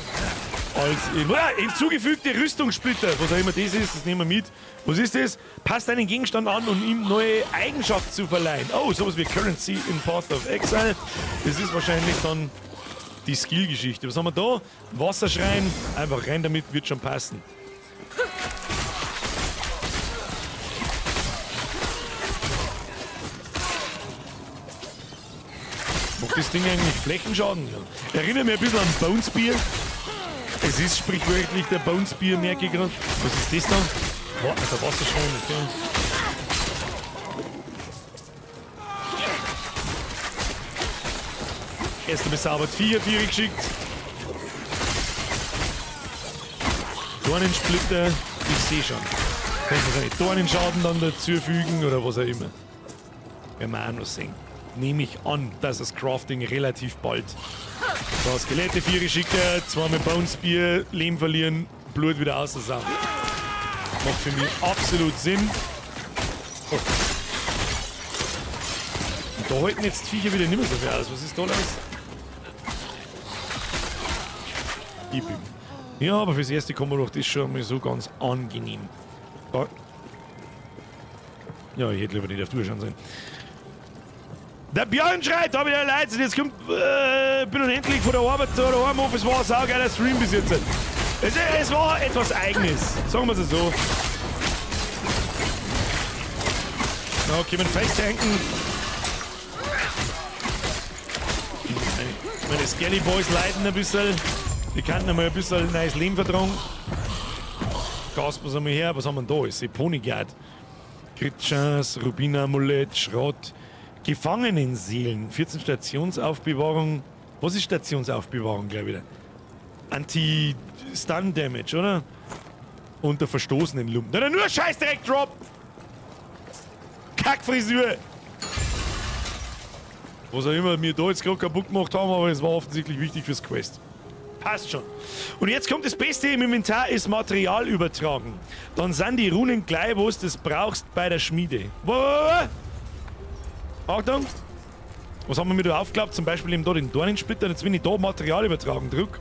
Als im, hinzugefügte Rüstungssplitter, was auch immer das ist, das nehmen wir mit. Was ist das? Passt einen Gegenstand an, um ihm neue Eigenschaft zu verleihen. Oh, sowas wie Currency in Path of Exile. Das ist wahrscheinlich dann die Skill-Geschichte. Was haben wir da? Wasserschrein. Einfach rein damit, wird schon passen. Macht das Ding eigentlich Flächenschaden? Ja. Erinnert mich ein bisschen an Bone Spear. Es ist sprichwörtlich der Bone Spear, merke ich gerade. Was ist das da? Boah, der Wasserschrein, okay. Erst einmal sauber die Viecher Viere geschickt. Dornensplitter, ich sehe schon. Kannst du wahrscheinlich Dornenschaden dann dazu fügen oder was auch immer. Werden wir auch noch sehen. Nehme ich an, dass das Crafting relativ bald. So, Skelette, Viere schicken, zweimal Bone Spear, Leben verlieren, Blut wieder aussaugen. Macht für mich absolut Sinn. Oh. Und da halten jetzt die Viecher wieder nicht mehr so viel aus. Was ist da los? Gib ihm. Ja, aber fürs erste kommen wir doch das schon mal so ganz angenehm. Da. Ja, ich hätte lieber nicht auf die Uhr schauen sollen. Der Björn schreit, da wieder Leute, und jetzt kommt, bin unendlich von der Arbeit da daheim auf, es war ein saugeiler Stream bis jetzt. Es war etwas Eigenes, sagen wir es so. Na, okay, mit festtanken. Meine Skelly Boys leiden ein bisschen. Die könnten einmal ein bisschen neues Leben vertragen. Gas muss einmal her, was haben wir denn da? Ich sehe Ponyguard. Crit Chance, Rubin-Amulett, Schrott. Gefangenenseelen, 14 Stationsaufbewahrung. Was ist Stationsaufbewahrung gleich wieder? Anti-Stun-Damage, oder? Und der verstoßenen Lumpen. Na, nur Scheißdreck-Drop! Kackfrisur! Was auch immer wir da jetzt gerade kaputt gemacht haben, aber es war offensichtlich wichtig fürs Quest. Passt schon. Und jetzt kommt das Beste im Inventar, ist Material übertragen. Dann sind die Runen gleich, wo du das brauchst bei der Schmiede. Wo? Achtung! Was haben wir mir da aufgeklappt? Zum Beispiel eben da den Dornensplitter. Jetzt, wenn ich da Material übertragen drück.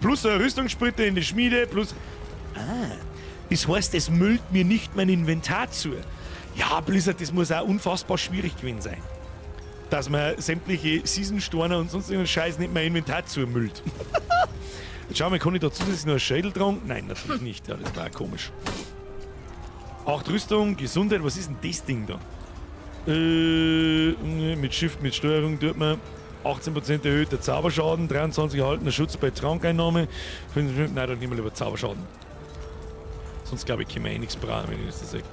Plus eine Rüstungssplitter in die Schmiede, plus... Ah, das heißt, es müllt mir nicht mein Inventar zu. Ja, Blizzard, das muss auch unfassbar schwierig gewesen sein. Dass man sämtliche Season-Storner und sonst irgendeinen Scheiß nicht mehr Inventar zumüllt. Jetzt schauen wir, kann ich da zusätzlich noch einen Schädel tragen? Nein, natürlich nicht. Ja, das war komisch. 8 Rüstung, Gesundheit, was ist denn das Ding da? Mit Shift, mit Steuerung tut man 18% erhöhter Zauberschaden, 23 erhaltener Schutz bei Trankeinnahme. 5, nein, dann nehmen wir lieber Zauberschaden. Sonst glaube ich, können wir eh nichts brauchen, wenn ich das sage.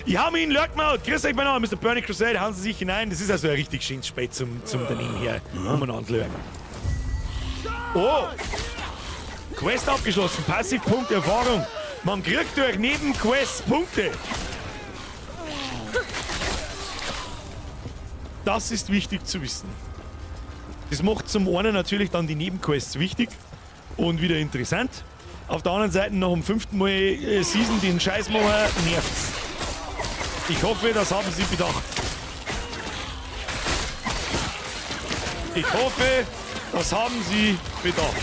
Ich hau mich in Lurk Mode. Grüß euch, mein Name ist Mr. Burning Crusade. Hauen Sie sich hinein. Das ist also ein richtig schönes Spiel zum daneben her umeinander lurken. Oh! Quest abgeschlossen. Passivpunkt Erfahrung. Man kriegt durch Nebenquests Punkte. Das ist wichtig zu wissen. Das macht zum einen natürlich dann die Nebenquests wichtig und wieder interessant. Auf der anderen Seite nach dem 5. Mal Season den Scheiß machen, nervt's. Ich hoffe, das haben Sie bedacht. Ich hoffe, das haben Sie bedacht.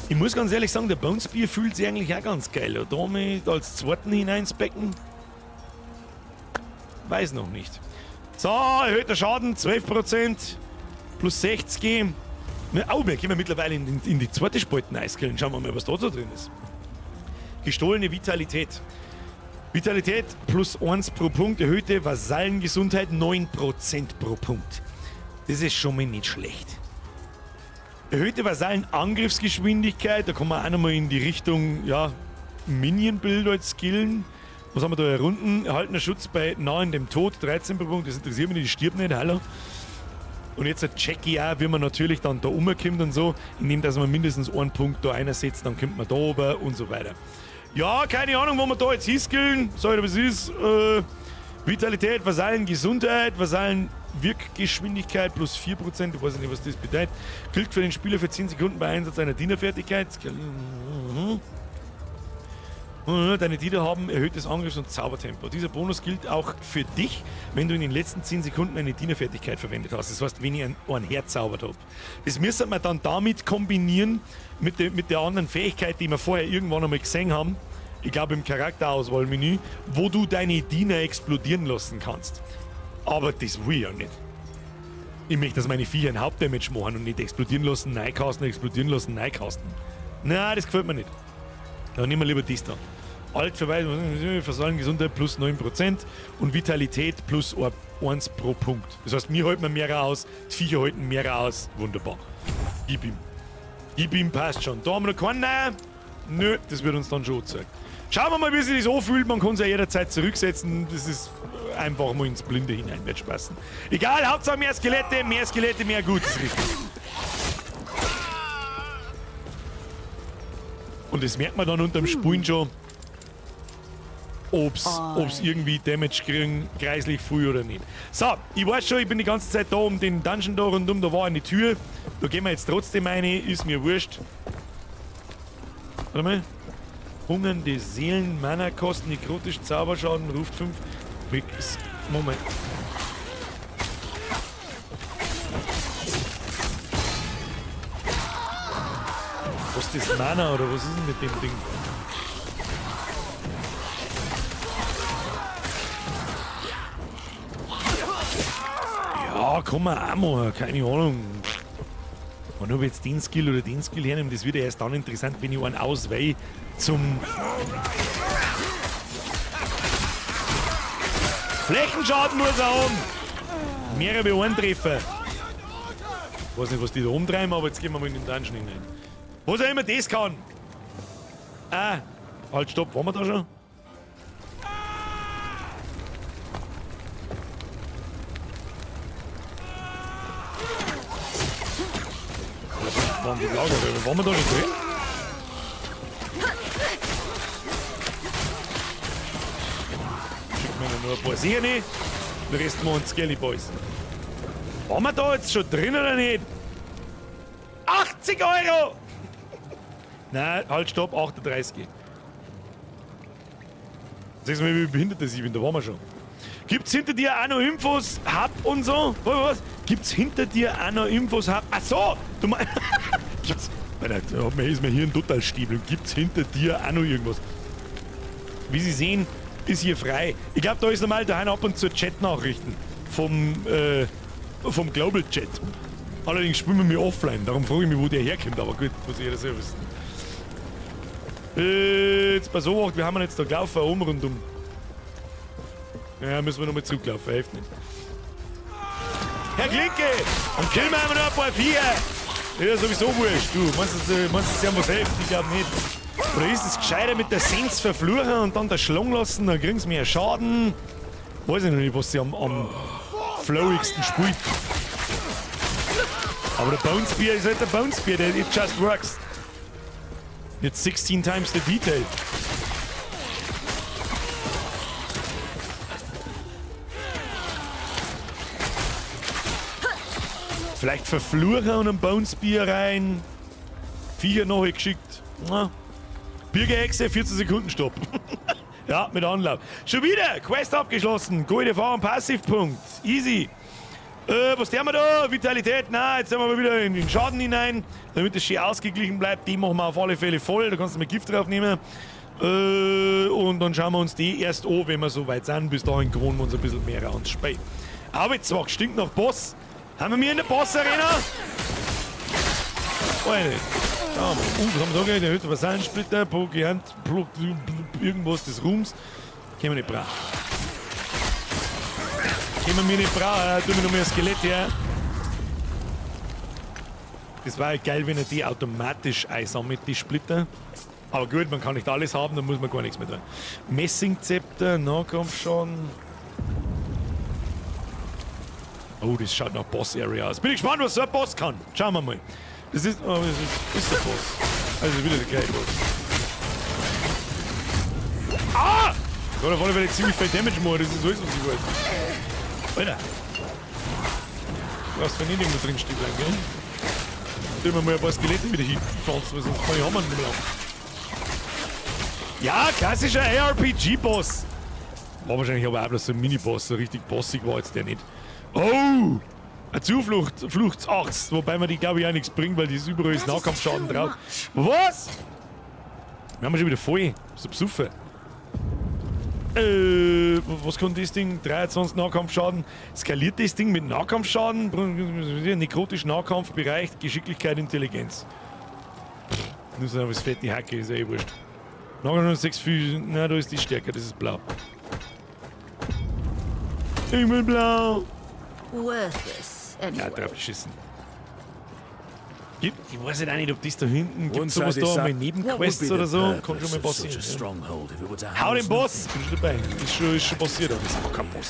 Ich muss ganz ehrlich sagen, der Bone Spear fühlt sich eigentlich auch ganz geil. Da mit als zweiten hineinspecken. Weiß noch nicht. So, erhöhter Schaden, 12%, plus 60. Oh, wir gehen mittlerweile in die zweite Spalte eiskillen. Schauen wir mal, was da so drin ist. Gestohlene Vitalität. Vitalität plus 1 pro Punkt, erhöhte Vasallengesundheit 9% pro Punkt. Das ist schon mal nicht schlecht. Erhöhte Vasallenangriffsgeschwindigkeit, da kommen wir auch nochmal in die Richtung, ja, Minion-Build als skillen. Was haben wir da herunten? Erhaltener Schutz bei nahendem Tod, 13 pro Punkt, das interessiert mich nicht, ich stirb nicht, hallo. Und jetzt check ich auch, wie man natürlich dann da rumkommt und so, indem dass man mindestens einen Punkt da einsetzt, dann kommt man da oben und so weiter. Ja, keine Ahnung, wo wir da jetzt hinskillen. Sag ich, was ist. Vitalität, Vasallen, Gesundheit, Vasallen, Wirkgeschwindigkeit plus 4%, ich weiß nicht, was das bedeutet. Gilt für den Spieler für 10 Sekunden bei Einsatz einer Dienerfertigkeit. Deine Diener haben erhöhtes Angriffs- und Zaubertempo. Dieser Bonus gilt auch für dich, wenn du in den letzten 10 Sekunden eine Dienerfertigkeit verwendet hast. Das heißt, wenn ich einen herzaubert hab. Das müsste man dann damit kombinieren mit der anderen Fähigkeit, die wir vorher irgendwann einmal gesehen haben. Ich glaube im Charakterauswahlmenü, wo du deine Diener explodieren lassen kannst. Aber das will ich ja nicht. Ich möchte, dass meine Viecher ein Hauptdamage machen und nicht explodieren lassen, reincasten, explodieren lassen, reincasten. Na, das gefällt mir nicht. Dann nehmen wir lieber das da. Altverweisung, Versagen Gesundheit plus 9% und Vitalität plus 1 pro Punkt. Das heißt, wir halten mehr aus, die Viecher halten mehr aus. Wunderbar. Gib ihm. Gib ihm, passt schon. Da haben wir noch keinen. Nein. Nö, das wird uns dann schon gezeigt. Schauen wir mal, wie sich das anfühlt. Man kann es ja jederzeit zurücksetzen. Das ist einfach mal ins Blinde hinein, wird spaßen. Egal, Hauptsache mehr Skelette, mehr Skelette, mehr Gutes, richtig. Und das merkt man dann unterm Spulen schon, ob's irgendwie Damage kriegen, kreislich früh oder nicht. So, ich weiß schon, ich bin die ganze Zeit da um den Dungeon da rundum, da war eine Tür. Da gehen wir jetzt trotzdem rein, ist mir wurscht. Warte mal. Hungernde Seelen, Mana kosten, nekrotischen Zauberschaden, ruft 5. Moment. Was ist das Mana oder was ist denn mit dem Ding? Ja, kann man auch machen, keine Ahnung. Und ob ich jetzt den Skill oder den Skill hernehme, das wird ja erst dann interessant, wenn ich einen ausweihe zum Flächenschaden muss er haben! Mehrere wie ein Treffer. Ich weiß nicht, was die da umtreiben, aber jetzt gehen wir mal in den Dungeon hinein. Was auch immer das kann! Ah, halt, stopp, waren wir da schon? Waren die Lagerräume? Waren wir da nicht drin? Schicken wir nur ein paar Sehne, den Rest machen Skelly Boys. Waren wir da jetzt schon drin oder nicht? 80 Euro! Nein, halt, stopp, 38. Siehst du mal, wie behindert das ich bin, da waren wir schon. Gibt's hinter dir auch noch Infos, Hub und so? Was? Gibt's hinter dir auch noch Infos, Hub? Ach so! Du meinst. Gibt's. Alter, da ist mir hier ein total Stiebel. Gibt's hinter dir auch noch irgendwas? Wie Sie sehen, ist hier frei. Ich glaube, da ist normal daheim ab und zu Chat-Nachrichten vom Global Chat. Allerdings spielen wir mir offline, darum frage ich mich, wo der herkommt. Aber gut, muss jeder selber wissen. Jetzt pass auf, wir haben jetzt da gelaufen, oben rundum. Ja, müssen wir nochmal zurücklaufen, hilft nicht. Herr Klinke! Und killen wir noch ein paar Viecher! Ja, sowieso wurscht, du. Meinst du, sie haben was hilft? Ich glaub nicht. Oder ist es gescheiter mit der Sens verfluchen und dann der Schlong lassen, dann kriegen sie mehr Schaden? Weiß ich noch nicht, was sie am flowigsten spielt. Aber der Bone Spear ist halt der Bone Spear, der it just works. Jetzt 16 times the detail. Vielleicht verfluchen und einen Bone Spear rein. Viecher noch geschickt. Na. Birgerhexe, 14 Sekunden Stopp. Ja, mit Anlauf. Schon wieder! Quest abgeschlossen. Gute Erfahrung, Passivpunkt. Easy. Was tun wir da? Vitalität? Na, jetzt sind wir mal wieder in den Schaden hinein, damit es schön ausgeglichen bleibt. Die machen wir auf alle Fälle voll. Da kannst du mal Gift drauf nehmen. Und dann schauen wir uns die erst an, wenn wir so weit sind. Bis dahin gewohnen wir uns ein bisschen mehr ans Spiel. Arbeitszwack stinkt nach Boss. Haben wir hier in der Boss-Arena? Weiß nicht. Schauen wir mal. Was haben wir da gleich? Der erhöhte Vasallensplitter, Pogehand, irgendwas des Ruhms. Können wir nicht brauchen. Können wir nicht brauchen. Tun wir noch mehr Skelett her. Das war ja geil, wenn er die automatisch einsammelt, die Splitter. Aber gut, man kann nicht alles haben, dann muss man gar nichts mehr tun. Messingzepter, na komm schon. Oh, das schaut nach Boss-Area aus. Bin ich gespannt, was so ein Boss kann. Schauen wir mal. Das ist, oh, das ist der Boss. Also wieder der gleiche Boss. Ah! Gott, auf alle Fälle ziemlich viel Damage machen, das ist alles, was ich weiß. Alter. Du brauchst von nicht irgendwo drin stehen bleiben, gell? Tun wir mal ein paar Skelette wieder hinpflanzen, weil sonst kann ich Hammer nicht mehr laufen. Ja, klassischer ARPG-Boss. War wahrscheinlich aber auch bloß so ein Mini-Boss, so richtig bossig war jetzt der nicht. Oh! Eine Zuflucht, Fluchtsaxt, wobei man die glaube ich auch nichts bringt, weil die ist überall ist Nahkampfschaden drauf. Was? Wir haben schon wieder voll. So besoffen. Was kann das Ding? 23 Nahkampfschaden. Skaliert das Ding mit Nahkampfschaden? Nekrotisch Nahkampfbereich, Geschicklichkeit, Intelligenz. Pff, nur so was fette Hacke, ist ja eh wurscht. 906 viel. Na, da ist die stärker, das ist blau. Ich will blau. Worthless, Ja, anyway. drauf geschissen. Ich weiß halt auch nicht, ob das da hinten gibt Once sowas I da decide- mal What would Nebenquests be the oder so. Kann purpose schon mal of such passieren. a Ja. stronghold if it were to Hau house den Boss! Bin schon dabei. Ist schon passiert, aber das ist auch kein Boss.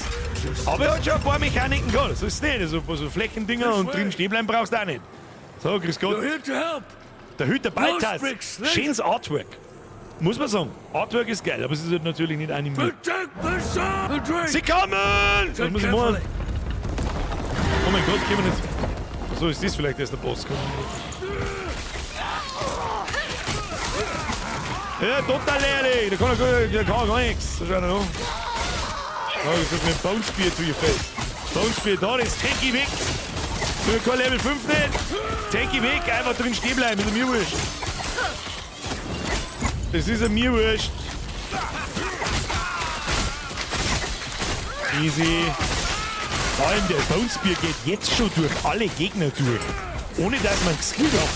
Aber er hat schon ein paar Mechaniken gehabt, so ist es nicht. Also, so Flächendinger und drin stehen bleiben brauchst du auch nicht. So, grüß Gott. You're here to help. Der Hüter Balthas. Bricks, Snake. Schönes Artwork. Muss man sagen. Artwork ist geil, aber es ist halt natürlich nicht animiert. Protect the sun. The drink. Sie kommen! Was muss ich machen? Oh mein Gott, können wir nicht. So ist das vielleicht erst der Boss. Ja, total ehrlich, da kann er gar nichts. Da schau an. Oh, ich krieg mir Bone Spear to your face. Bone Spear da, das tank ich weg. Ich kein Level 5 nicht. Tank ich weg, einfach drin stehen bleiben, ist mir wurscht. Das ist mir wurscht. Easy. Vor allem der Bone Spear geht jetzt schon durch alle Gegner durch. Ohne dass man geskillt hat.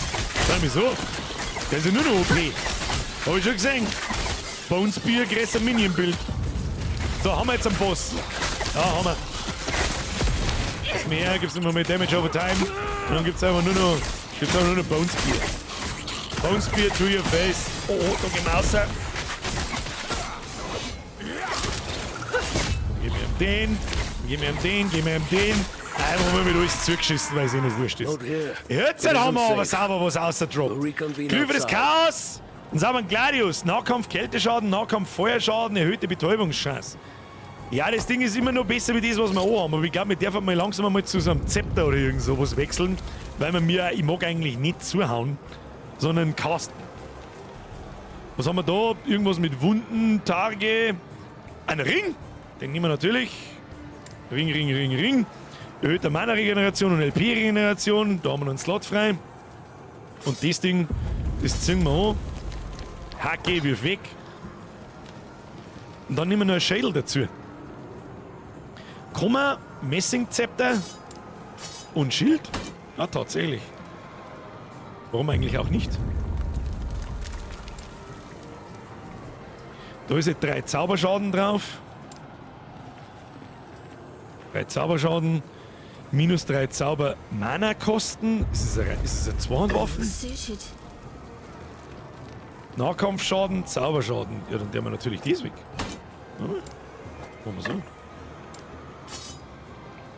Sag mal so. Der ist ja nur noch OP. Hab ich schon gesehen. Bone Spear, größer Minion-Build. So, haben wir jetzt einen Boss. Ja, haben wir. Das mehr gibt's immer mehr Damage over Time. Und dann gibt's einfach nur noch, gibt's einfach nur noch Bone Spear. Bone Spear to your face. Oh, oh, da gehen wir raus. Gib mir den, gib mir den, gib mir den. Einfach mal mit alles zugeschissen, weil es eh noch wurscht ist. Jetzt haben wir aber sauber was rausgedroppt. Glüh für das Chaos! Und sauberen Gladius. Nahkampf Kälteschaden, Nahkampf Feuerschaden, erhöhte Betäubungschance. Ja, das Ding ist immer noch besser wie das, was wir auch haben. Aber ich glaube, wir dürfen mal langsam einmal zu so einem Zepter oder irgend sowas wechseln, weil man mir, ich mag eigentlich nicht zuhauen, sondern casten. Was haben wir da? Irgendwas mit Wunden, Targe. Ein Ring? Den nehmen wir natürlich. Ring, Ring, Ring, Ring. Erhöhte Mana-Regeneration und LP-Regeneration. Da haben wir noch einen Slot frei. Und das Ding, das ziehen wir an. Hacke, wirf weg. Und dann nehmen wir noch ein Schädel dazu. Komma, Messingzepter und Schild? Ah, tatsächlich. Warum eigentlich auch nicht? Da ist jetzt 3 Zauberschaden drauf. 3 Zauberschaden. Minus 3 Zauber Mana-Kosten. Ist es eine Zweihandwaffe? Suited. Nahkampfschaden, Zauberschaden. Ja, dann nehmen wir natürlich das weg. Ja, machen wir so.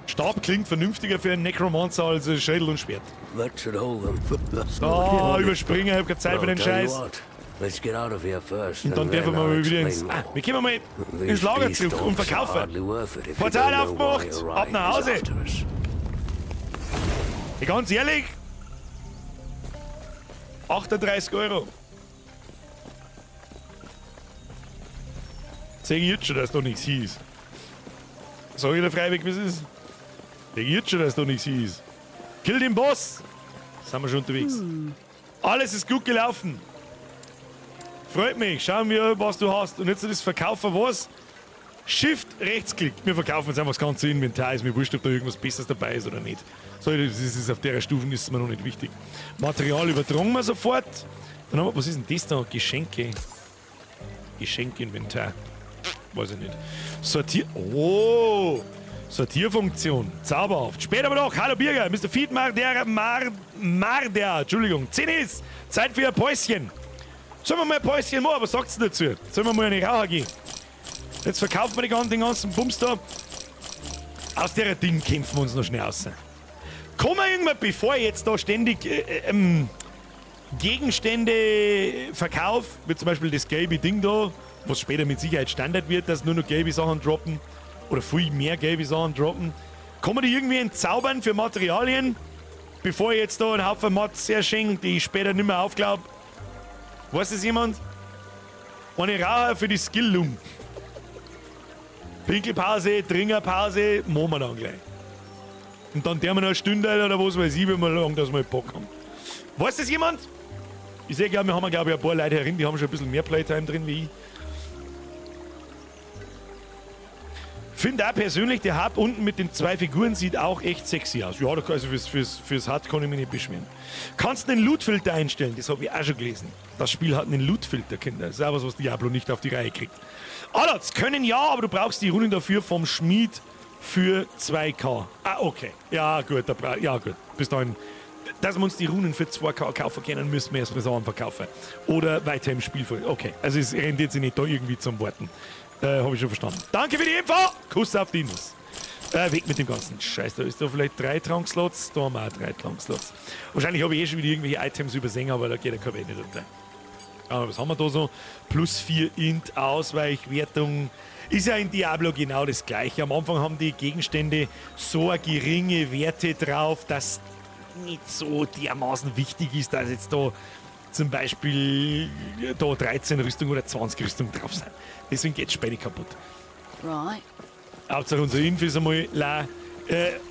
Stab klingt vernünftiger für einen Necromancer als ein Schädel und Schwert. That should hold them. Oh, überspringen, ich hab keine Zeit für den Well, tell you Scheiß. what, Let's get out of here first, Und dann and then dürfen wir I'll mal wieder ins. explain Ah, more. wir können mal These ins Lager zurück beast und orcs are verkaufen. hardly worth it if you Portal don't know why aufgemacht, Orion ab nach is Hause. after us. Ja, ganz ehrlich, 38 Euro. Sag ich jetzt schon, dass da nichts hieß. Sag ich dir freiwillig, wie es ist? Sag ich jetzt schon, dass da nichts hieß. Kill den Boss! Sind wir schon unterwegs. Alles ist gut gelaufen. Freut mich. Schauen wir, was du hast. Und jetzt das Verkaufen was? Shift, Rechtsklick. Wir verkaufen jetzt einfach das ganze Inventar. Ist mir wurscht, ob da irgendwas Besseres dabei ist oder nicht. So, das ist auf der Stufe ist mir noch nicht wichtig. Material übertragen wir sofort. Dann haben wir, was ist denn das da? Geschenke. Geschenkinventar. Weiß ich nicht. Sortier. Oh! Sortierfunktion. Zauberhaft. Später aber noch. Hallo Birger, Mr. Fiedmar, der Marder. Entschuldigung. 10 ist. Zeit für ein Päuschen. Sollen wir mal ein Päuschen machen? Was sagt's denn dazu? Sollen wir mal eine Raucher gehen? Jetzt verkaufen wir den ganzen Bums da. Aus der Ding kämpfen wir uns noch schnell raus. Kommen wir irgendwann, bevor ich jetzt da ständig Gegenstände verkaufe, wie zum Beispiel das gelbe Ding da, was später mit Sicherheit Standard wird, dass nur noch gelbe Sachen droppen oder viel mehr gelbe Sachen droppen. Kann man die irgendwie entzaubern für Materialien, bevor ich jetzt da einen Haufen Mats herschenke, die ich später nicht mehr aufglaub? Weiß das jemand? Eine Raucher für die Skill-Lung. Pinkelpause, Trinkerpause, machen wir dann gleich. Und dann tun wir noch eine Stunde oder was weiß ich, wenn wir lang, dass wir Bock haben. Weiß das jemand? Ich sehe, glaub, wir haben, glaub ich, ein paar Leute herin, die haben schon ein bisschen mehr Playtime drin wie ich. Finde auch persönlich, der Hub unten mit den zwei Figuren sieht auch echt sexy aus. Ja, also fürs HUD kann ich mich nicht beschweren. Kannst einen Lootfilter einstellen, das habe ich auch schon gelesen. Das Spiel hat einen Lootfilter, Kinder. Das ist auch was, was Diablo nicht auf die Reihe kriegt. Alatz, können ja, aber du brauchst die Runen dafür vom Schmied für 2K. Ah, okay. Ja, gut, ja, gut. Bis dahin. Dass wir uns die Runen für 2K kaufen können, müssen wir erstmal Sachen verkaufen. Oder weiter im Spiel. Okay, also es rentiert sich nicht da irgendwie zum Warten. Habe ich schon verstanden. Danke für die Info! Kuss auf die Nuss. Weg mit dem ganzen Scheiß. Da ist da vielleicht 3 Trankslots. Da haben wir auch 3 Trankslots. Wahrscheinlich habe ich eh schon wieder irgendwelche Items übersehen, aber da geht ja kein Welt nicht unter. Aber was haben wir da so? Plus 4 Int, Ausweichwertung. Ist ja in Diablo genau das Gleiche. Am Anfang haben die Gegenstände so eine geringe Werte drauf, dass nicht so dermaßen wichtig ist, dass jetzt da zum Beispiel da 13 Rüstung oder 20 Rüstung drauf sind. Deswegen geht's später kaputt. Right. Hauptsache unser Inf ist einmal la.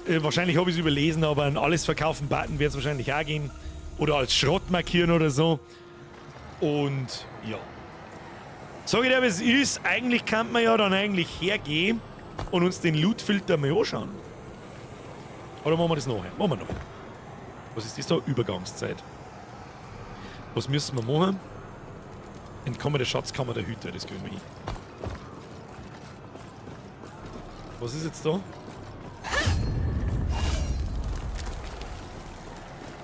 Wahrscheinlich habe ich es überlesen, aber ein Alles verkaufen Button wird's wahrscheinlich auch gehen. Oder als Schrott markieren oder so. Und ja. Sag ich dir, wie es ist, eigentlich kann man ja dann eigentlich hergehen und uns den Lootfilter mal anschauen. Oder machen wir das nachher? Machen wir noch. Was ist das da? Übergangszeit. Was müssen wir machen? Entkomme der Schatzkammer der Hüter, das kriegen wir hin. Was ist jetzt da?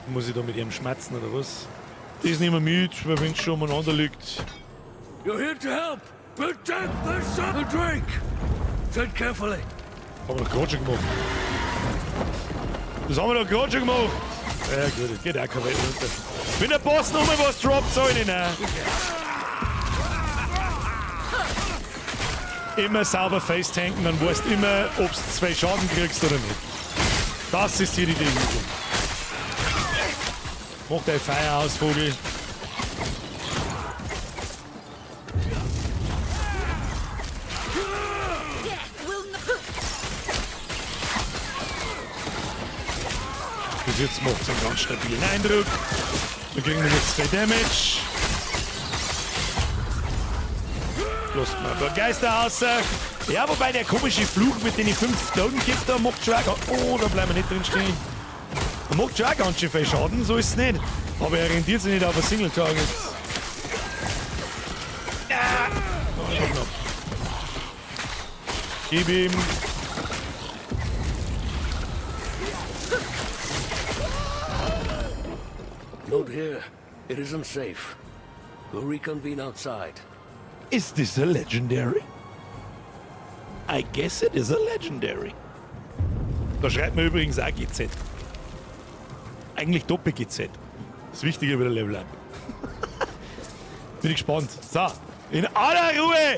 Muss ich da mit ihrem schmatzen oder was? Das nehmen wir mit, weil wenn's schon umeinander liegt. You're here to help! Protect the sun! The drake! Tread carefully! Haben wir doch gerade schon gemacht. Das haben wir doch gerade schon gemacht! Ja gut, das geht auch keine Welt runter. Wenn der Boss nochmal was droppt, soll ich nicht. Immer sauber face tanken, dann weißt du immer, ob du 2 Schaden kriegst oder nicht. Das ist hier die Devise. Mach dein Feuer aus, Vogel. Bis jetzt macht's einen ganz stabilen Eindruck. Wir kriegen jetzt 2 Damage. Lass mal ein paar Geister raus. Ja, wobei der komische Fluch mit den 5 Toten gibt, da macht schon auch oh, da bleiben wir nicht drin stehen. Da macht schon auch ganz schön viel Schaden, so ist es nicht. Aber er rentiert sich nicht auf ein Single Target. Ja. Oh, schon knapp. Gib ihm. Not here. It isn't safe. We'll reconvene outside. Is this a legendary? I guess it is a legendary. Da schreibt man übrigens auch GZ. Eigentlich Doppel-GZ. Das Wichtige wieder Level Up. Bin ich gespannt. So, in aller Ruhe!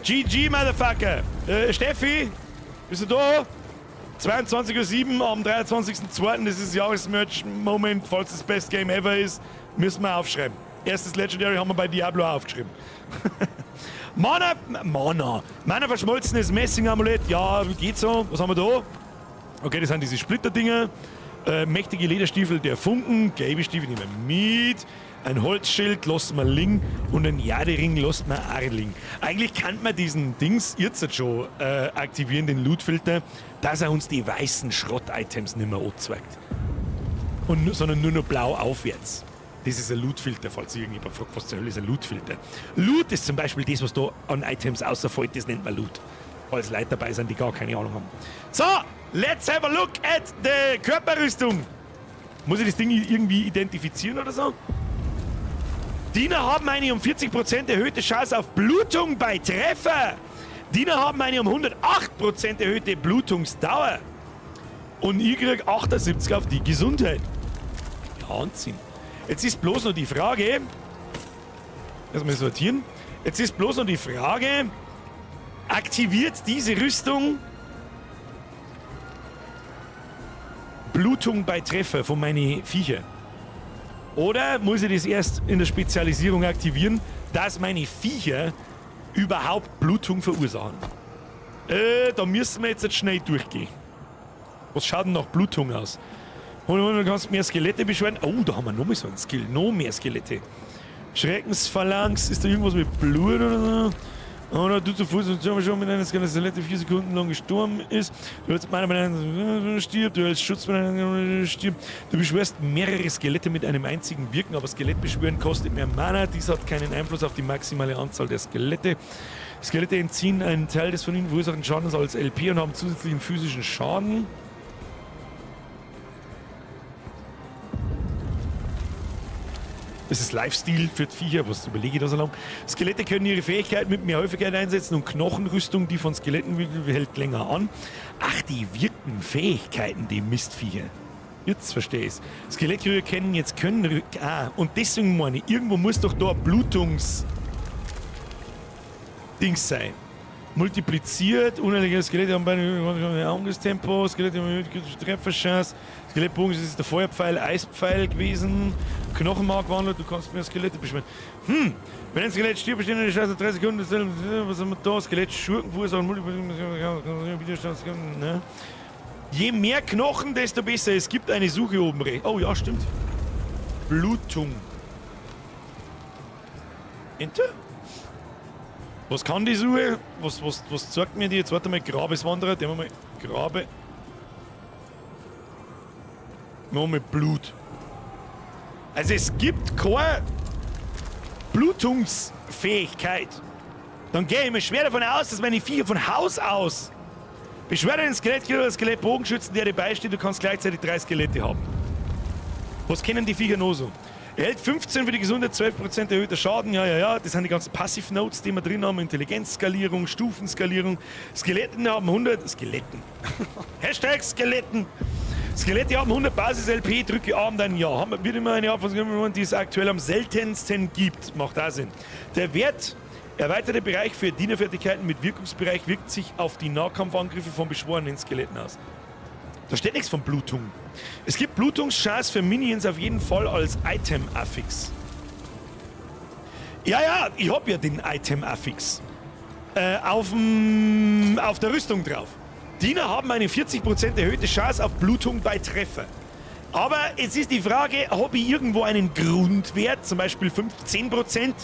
GG, Motherfucker! Steffi, bist du da? 22:07 Uhr am 23.02. Das ist Jahresmerch-Moment, falls das Best Game ever ist, müssen wir aufschreiben. Erstes Legendary haben wir bei Diablo auch aufgeschrieben. Mana, Mana, Mana verschmolzenes Messing-Amulett, ja, geht so. Was haben wir da? Okay, das sind diese Splitterdinger. Mächtige Lederstiefel der Funken, gelbe Stiefel nehmen wir mit. Ein Holzschild lassen wir liegen und ein Jadering lassen wir auch liegen. Eigentlich kann man diesen Dings jetzt schon aktivieren, den Lootfilter, dass er uns die weißen Schrott-Items nicht mehr anzeigt. Sondern nur noch blau aufwärts. Das ist ein Lootfilter, falls sich irgendjemand fragt, was zur Hölle ist ein Lootfilter. Loot ist zum Beispiel das, was da an Items außerfällt, das nennt man Loot. Falls Leute dabei sind, die gar keine Ahnung haben. So, let's have a look at the Körperrüstung. Muss ich das Ding irgendwie identifizieren oder so? Diener haben eine um 40% erhöhte Chance auf Blutung bei Treffer. Diener haben eine um 108% erhöhte Blutungsdauer. Und ich krieg 78 auf die Gesundheit. Wahnsinn. Jetzt ist bloß noch die Frage, erstmal sortieren. Jetzt ist bloß noch die Frage, aktiviert diese Rüstung Blutung bei Treffer von meinen Viecher? Oder muss ich das erst in der Spezialisierung aktivieren, dass meine Viecher überhaupt Blutung verursachen? Da müssen wir jetzt schnell durchgehen. Was schaut denn nach Blutung aus? Du kannst mehr Skelette beschwören. Oh, da haben wir noch mal so einen Skill. Noch mehr Skelette. Schreckensphalanx. Ist da irgendwas mit Blut oder so? Oder du zu Fuß und schon mit einer Skelette 4 Sekunden lang gestorben ist. Du hältst Mana bei einem stirbt, du hältst Schutz bei einem stirbt. Du beschwörst mehrere Skelette mit einem einzigen Wirken, aber Skelettbeschwören kostet mehr Mana. Dies hat keinen Einfluss auf die maximale Anzahl der Skelette. Skelette entziehen einen Teil des von ihnen verursachten Schadens als LP und haben zusätzlichen physischen Schaden. Das ist Lifestyle für die Viecher, was überlege ich da so lange? Skelette können ihre Fähigkeit mit mehr Häufigkeit einsetzen und Knochenrüstung, die von Skeletten wirken, hält länger an. Ach, die wirken Fähigkeiten, die Mistviecher. Jetzt verstehe ich's. Skelettkrieger kennen jetzt können. Ah, und deswegen meine ich, irgendwo muss doch da ein Blutungs. Dings sein. Multipliziert, unheimliche Skelette haben bei Angriffstempo, Skelette haben Trefferchance, Skelettbogen, das ist der Feuerpfeil, Eispfeil gewesen, Knochenmark wandelt, du kannst mehr Skelette beschwören. Wenn ein Skelett stirbt, bestehen eine Chance 3 Sekunden, was haben wir da? Skelett, Schurken, verursachen, Multipliziert, ne? Je mehr Knochen, desto besser. Es gibt eine Suche oben rechts. Oh ja, stimmt. Blutung. Enter? Was kann die Suche? Was zeigt mir die? Jetzt warte mal, Grabeswanderer. Den wir mal. Grabe. Noch mit Blut. Also es gibt keine Blutungsfähigkeit. Dann gehe ich mir schwer davon aus, dass meine Viecher von Haus aus beschwöre den Skelettkiller oder Skelettbogenschützen, der dir beisteht, du kannst gleichzeitig 3 Skelette haben. Was kennen die Viecher noch so? Erhält 15 für die Gesundheit, 12% erhöhter Schaden, ja, ja, ja. Das sind die ganzen Passive-Notes, die wir drin haben. Intelligenzskalierung, Stufenskalierung. Skeletten haben 100... Skeletten. Hashtag Skeletten. Skelette haben 100 Basis-LP, drücke A um dein Ja. Haben wir immer eine Art von, die es aktuell am seltensten gibt. Macht auch Sinn. Der Wert... Erweiterte Bereich für Dienerfertigkeiten mit Wirkungsbereich wirkt sich auf die Nahkampfangriffe von beschworenen Skeletten aus. Da steht nichts von Blutung. Es gibt Blutungschance für Minions auf jeden Fall als Item-Affix. Ja, ja, ich hab ja den Item-Affix. Auf der Rüstung drauf. Diener haben eine 40% erhöhte Chance auf Blutung bei Treffer. Aber jetzt ist die Frage, hab ich irgendwo einen Grundwert, zum Beispiel 15%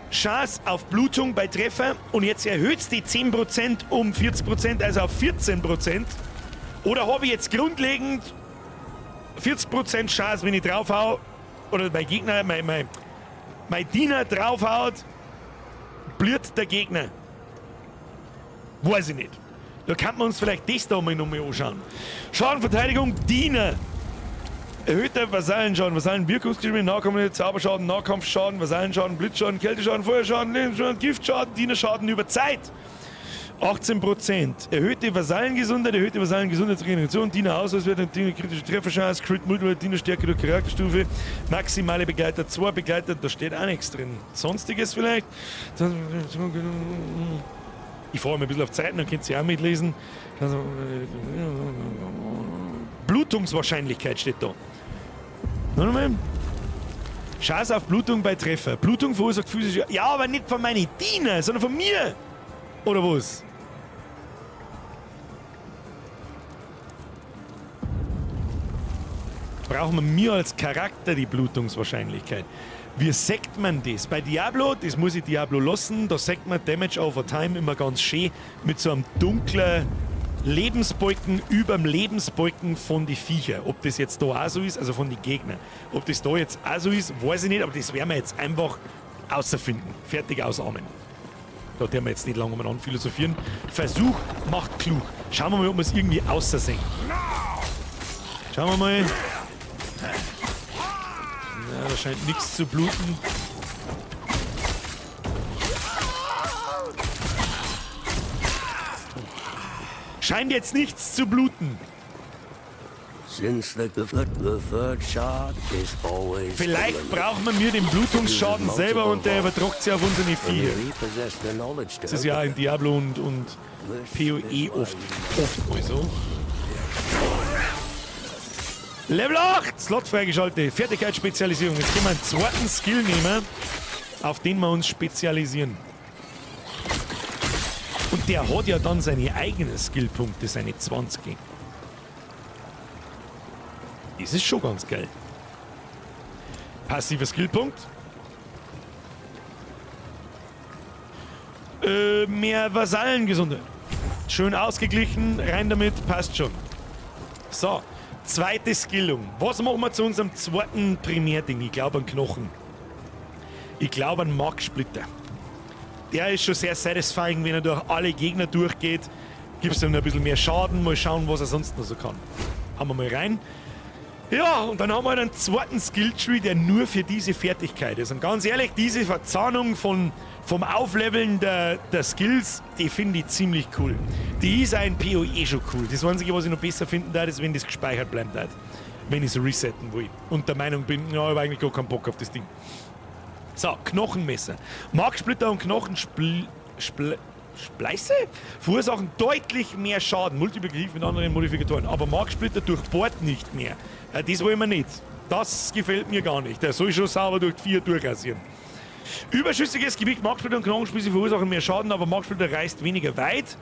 Chance auf Blutung bei Treffer und jetzt erhöht's die 10% um 40%, also auf 14%. Oder habe ich jetzt grundlegend 40% Chance, wenn ich draufhau, oder mein Gegner, mein Diener draufhaut, blüht der Gegner. Weiß ich nicht. Da kann man uns vielleicht das da mal nochmal anschauen. Schadenverteidigung, Diener. Erhöhter Vasallenschaden, Vasallenwirkungsgeschwindigkeit, Nahkampf, Zauberschaden, Nahkampfschaden, Vasallenschaden, Blitzschaden, Kälteschaden, Feuerschaden, Lebensschaden, Giftschaden, Dienerschaden über Zeit. 18%. Erhöhte Vasallengesundheit, erhöhte Vasallengesundheitsregeneration, Diener Ausweiswert, Diener kritische Trefferchance, Crit Multiplier, Dienerstärke durch Charakterstufe, maximale Begleiter, 2 Begleiter, da steht auch nichts drin. Sonstiges vielleicht? Ich fahre mal ein bisschen auf Zeiten, dann könnt ihr auch mitlesen. Blutungswahrscheinlichkeit steht da. Nochmal. Chance auf Blutung bei Treffer. Blutung verursacht physische. Ja, aber nicht von meinen Dienern, sondern von mir. Oder was? Brauchen wir mir als Charakter die Blutungswahrscheinlichkeit? Wie sagt man das? Bei Diablo, das muss ich Diablo lassen, da sagt man Damage over Time immer ganz schön mit so einem dunklen Lebensbalken überm Lebensbalken von den Viecher. Ob das jetzt da auch so ist, also von den Gegnern. Ob das da jetzt auch so ist, weiß ich nicht, aber das werden wir jetzt einfach außerfinden. Fertig, ausarmen. Da werden wir jetzt nicht lange umeinander philosophieren. Versuch macht klug. Schauen wir mal, ob wir es irgendwie außersehen. Schauen wir mal. Na, da scheint nichts zu bluten. Scheint jetzt nichts zu bluten. Vielleicht braucht man mir den Blutungsschaden selber und der übertragt sich auf unsere Viecher. Das ist ja in Diablo und PoE oft mal so. Level 8! Slot freigeschaltet. Fertigkeitsspezialisierung. Jetzt können wir einen zweiten Skill nehmen, auf den wir uns spezialisieren. Und der hat ja dann seine eigenen Skillpunkte, seine 20. Das ist schon ganz geil. Passiver Skillpunkt. Mehr Vasallengesundheit. Schön ausgeglichen, rein damit, passt schon. So, zweite Skillung. Was machen wir zu unserem zweiten Primärding? Ich glaube an Knochen. Ich glaube an Marksplitter. Der ist schon sehr satisfying, wenn er durch alle Gegner durchgeht. Gibt es ihm noch ein bisschen mehr Schaden. Mal schauen, was er sonst noch so kann. Haben wir mal rein. Ja, und dann haben wir einen zweiten Skilltree, der nur für diese Fertigkeit ist. Und ganz ehrlich, diese Verzahnung vom Aufleveln der Skills, die finde ich ziemlich cool. Die ist auch in PoE schon cool. Das Einzige, was ich noch besser finden würde, ist, wenn das gespeichert bleibt. Wenn ich es resetten will. Und der Meinung bin, ja, ich habe eigentlich gar keinen Bock auf das Ding. So, Knochenmesser. Marksplitter und Knochenspleiße verursachen deutlich mehr Schaden, multiplikativ mit anderen Modifikatoren. Aber Marksplitter durchbohrt nicht mehr. Ja, das wollen wir nicht. Das gefällt mir gar nicht. Der soll schon sauber durch die 4 durchrasieren. Überschüssiges Gewicht, Marksplitter und Knochenspieße verursachen mehr Schaden, aber Marksplitter reißt weniger weit.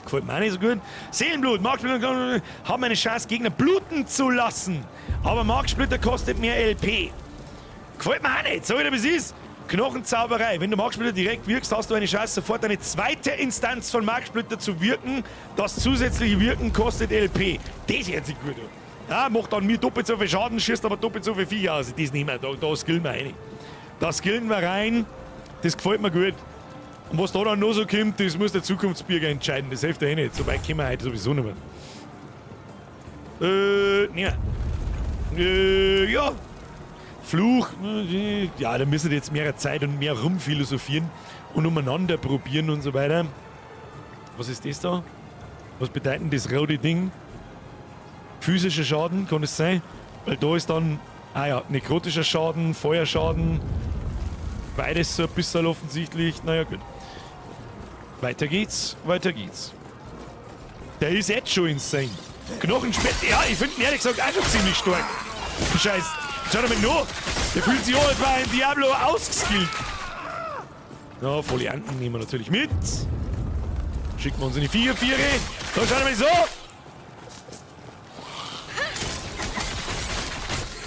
Gefällt mir auch nicht so gut. Seelenblut, Marksplitter und Knochen haben eine Chance, Gegner bluten zu lassen. Aber Marksplitter kostet mehr LP. Gefällt mir auch nicht. So wie das ist. Knochenzauberei. Wenn du Marksplitter direkt wirkst, hast du eine Chance, sofort eine zweite Instanz von Marksplitter zu wirken. Das zusätzliche Wirken kostet LP. Das hört sich gut an. Ja, macht dann mir doppelt so viel Schaden, schießt aber doppelt so viel Viecher aus. Das nehmen wir. Da skillen wir rein. Da skillen wir rein. Das gefällt mir gut. Und was da dann noch so kommt, das muss der Zukunftsbürger entscheiden. Das hilft ja eh nicht. So weit kommen wir heute sowieso nicht mehr. Ne. Ja. Fluch, ja, da müssen wir jetzt mehr Zeit und mehr rumphilosophieren und umeinander probieren und so weiter. Was ist das da? Was bedeutet denn das rote Ding? Physischer Schaden, kann es sein? Weil da ist dann, ah ja, nekrotischer Schaden, Feuerschaden, beides so ein bisschen offensichtlich. Naja, gut. Weiter geht's, weiter geht's. Der ist jetzt schon insane. Knochenspett, ja, ich finde ihn ehrlich gesagt auch schon ziemlich stark. Scheiß. Schau dir mal nur, der fühlt sich auch etwa ein Diablo ausgeskillt. Ja, Folianten nehmen wir natürlich mit. Schicken wir uns in die Vierer-Viere. Da schaut mal so.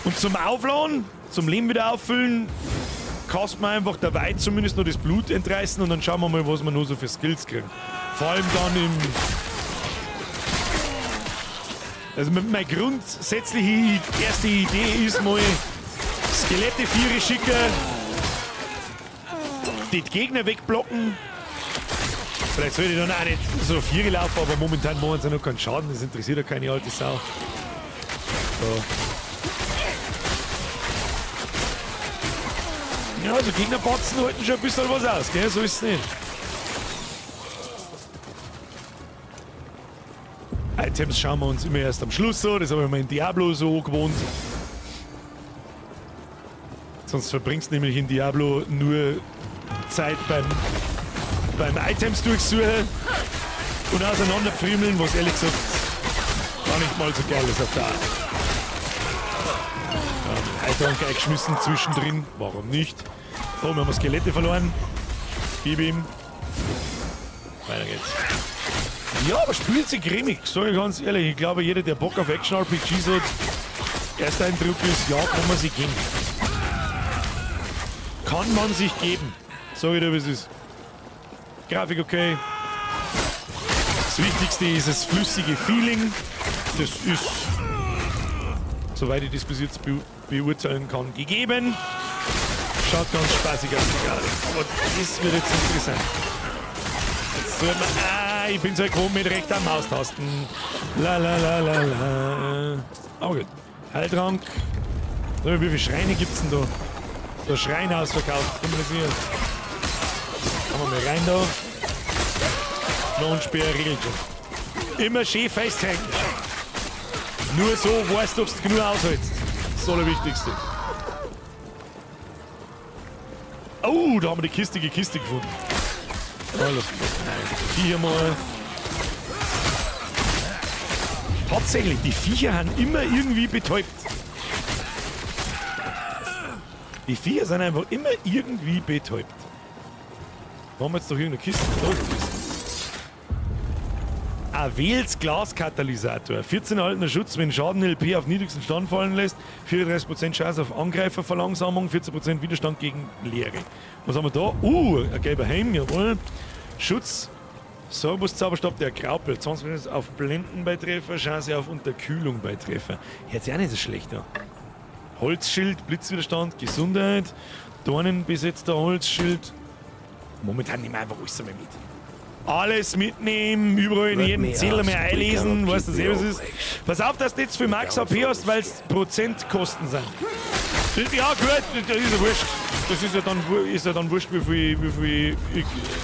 Und zum Aufladen, zum Leben wieder auffüllen, casten wir einfach dabei zumindest noch das Blut entreißen und dann schauen wir mal, was wir noch so für Skills kriegen. Vor allem dann im... Also meine grundsätzliche erste Idee ist mal Skelette Viere schicken, die Gegner wegblocken. Vielleicht sollte ich dann auch nicht so Viere laufen, aber momentan machen sie noch keinen Schaden, das interessiert ja keine alte Sau. So. Ja, also Gegnerbatzen halten schon ein bisschen was aus, gell? So ist es nicht. Items schauen wir uns immer erst am Schluss an, das habe ich mir in Diablo so gewohnt. Sonst verbringst du nämlich in Diablo nur Zeit beim Items durchsuchen und auseinanderpfriemeln, was ehrlich gesagt gar nicht mal so geil ist auf der Art. Ja, Heiltrank eingeschmissen zwischendrin, warum nicht? Oh, wir haben Skelette verloren. Gib ihm. Weiter geht's. Ja, aber spielt sich grimmig, sag ich ganz ehrlich. Ich glaube, jeder, der Bock auf Action-RPGs hat, erster Eindruck ist, ja, kann man sich geben. Kann man sich geben. Sag ich dir, wie es ist. Grafik okay. Das Wichtigste ist das flüssige Feeling. Das ist, soweit ich das bis jetzt beurteilen kann, gegeben. Schaut ganz spaßig aus, aber das wird jetzt interessant. Jetzt soll man, ich bin so gewohnt mit rechter Maustasten. La la la la la. Aber gut. Heiltrank. So, wie viele Schreine gibt's denn da? So, Schreinhausverkauf. Kann man das hier? Kommen wir mal rein da. Knochenspeer regelt schon. Immer schön festhängen. Nur so weißt du, ob du genug aushältst. Das ist das Allerwichtigste. Oh, da haben wir die kistige Kiste gefunden. Oh, lass die Viecher mal. Tatsächlich, die Viecher haben immer irgendwie betäubt. Die Viecher sind einfach immer irgendwie betäubt. Warum haben wir jetzt doch irgendeine Kiste? Da ist eine Kiste. Avels Glaskatalysator. 14 erhaltener Schutz, wenn Schaden LP auf niedrigsten Stand fallen lässt. 34% Chance auf Angreiferverlangsamung, 14% Widerstand gegen Leere. Was haben wir da? Ein gelber Helm, jawohl. Schutz. Sorbus Zauberstab der Graupel. 20% auf Blenden bei Treffer, Chance auf Unterkühlung bei Treffer. Hört sich auch nicht so schlecht an. Holzschild, Blitzwiderstand, Gesundheit. Dornenbesetzter Holzschild. Momentan nehmen wir einfach alles einmal mit. Alles mitnehmen, überall in jedem Zettel mal einlesen, weißt du, was es ist. Pass auf, dass du nicht zu viel Max HP hast, weil es Prozentkosten sind. Ja, gut, das ist ja wurscht. Das ist ja dann wurscht, wie viel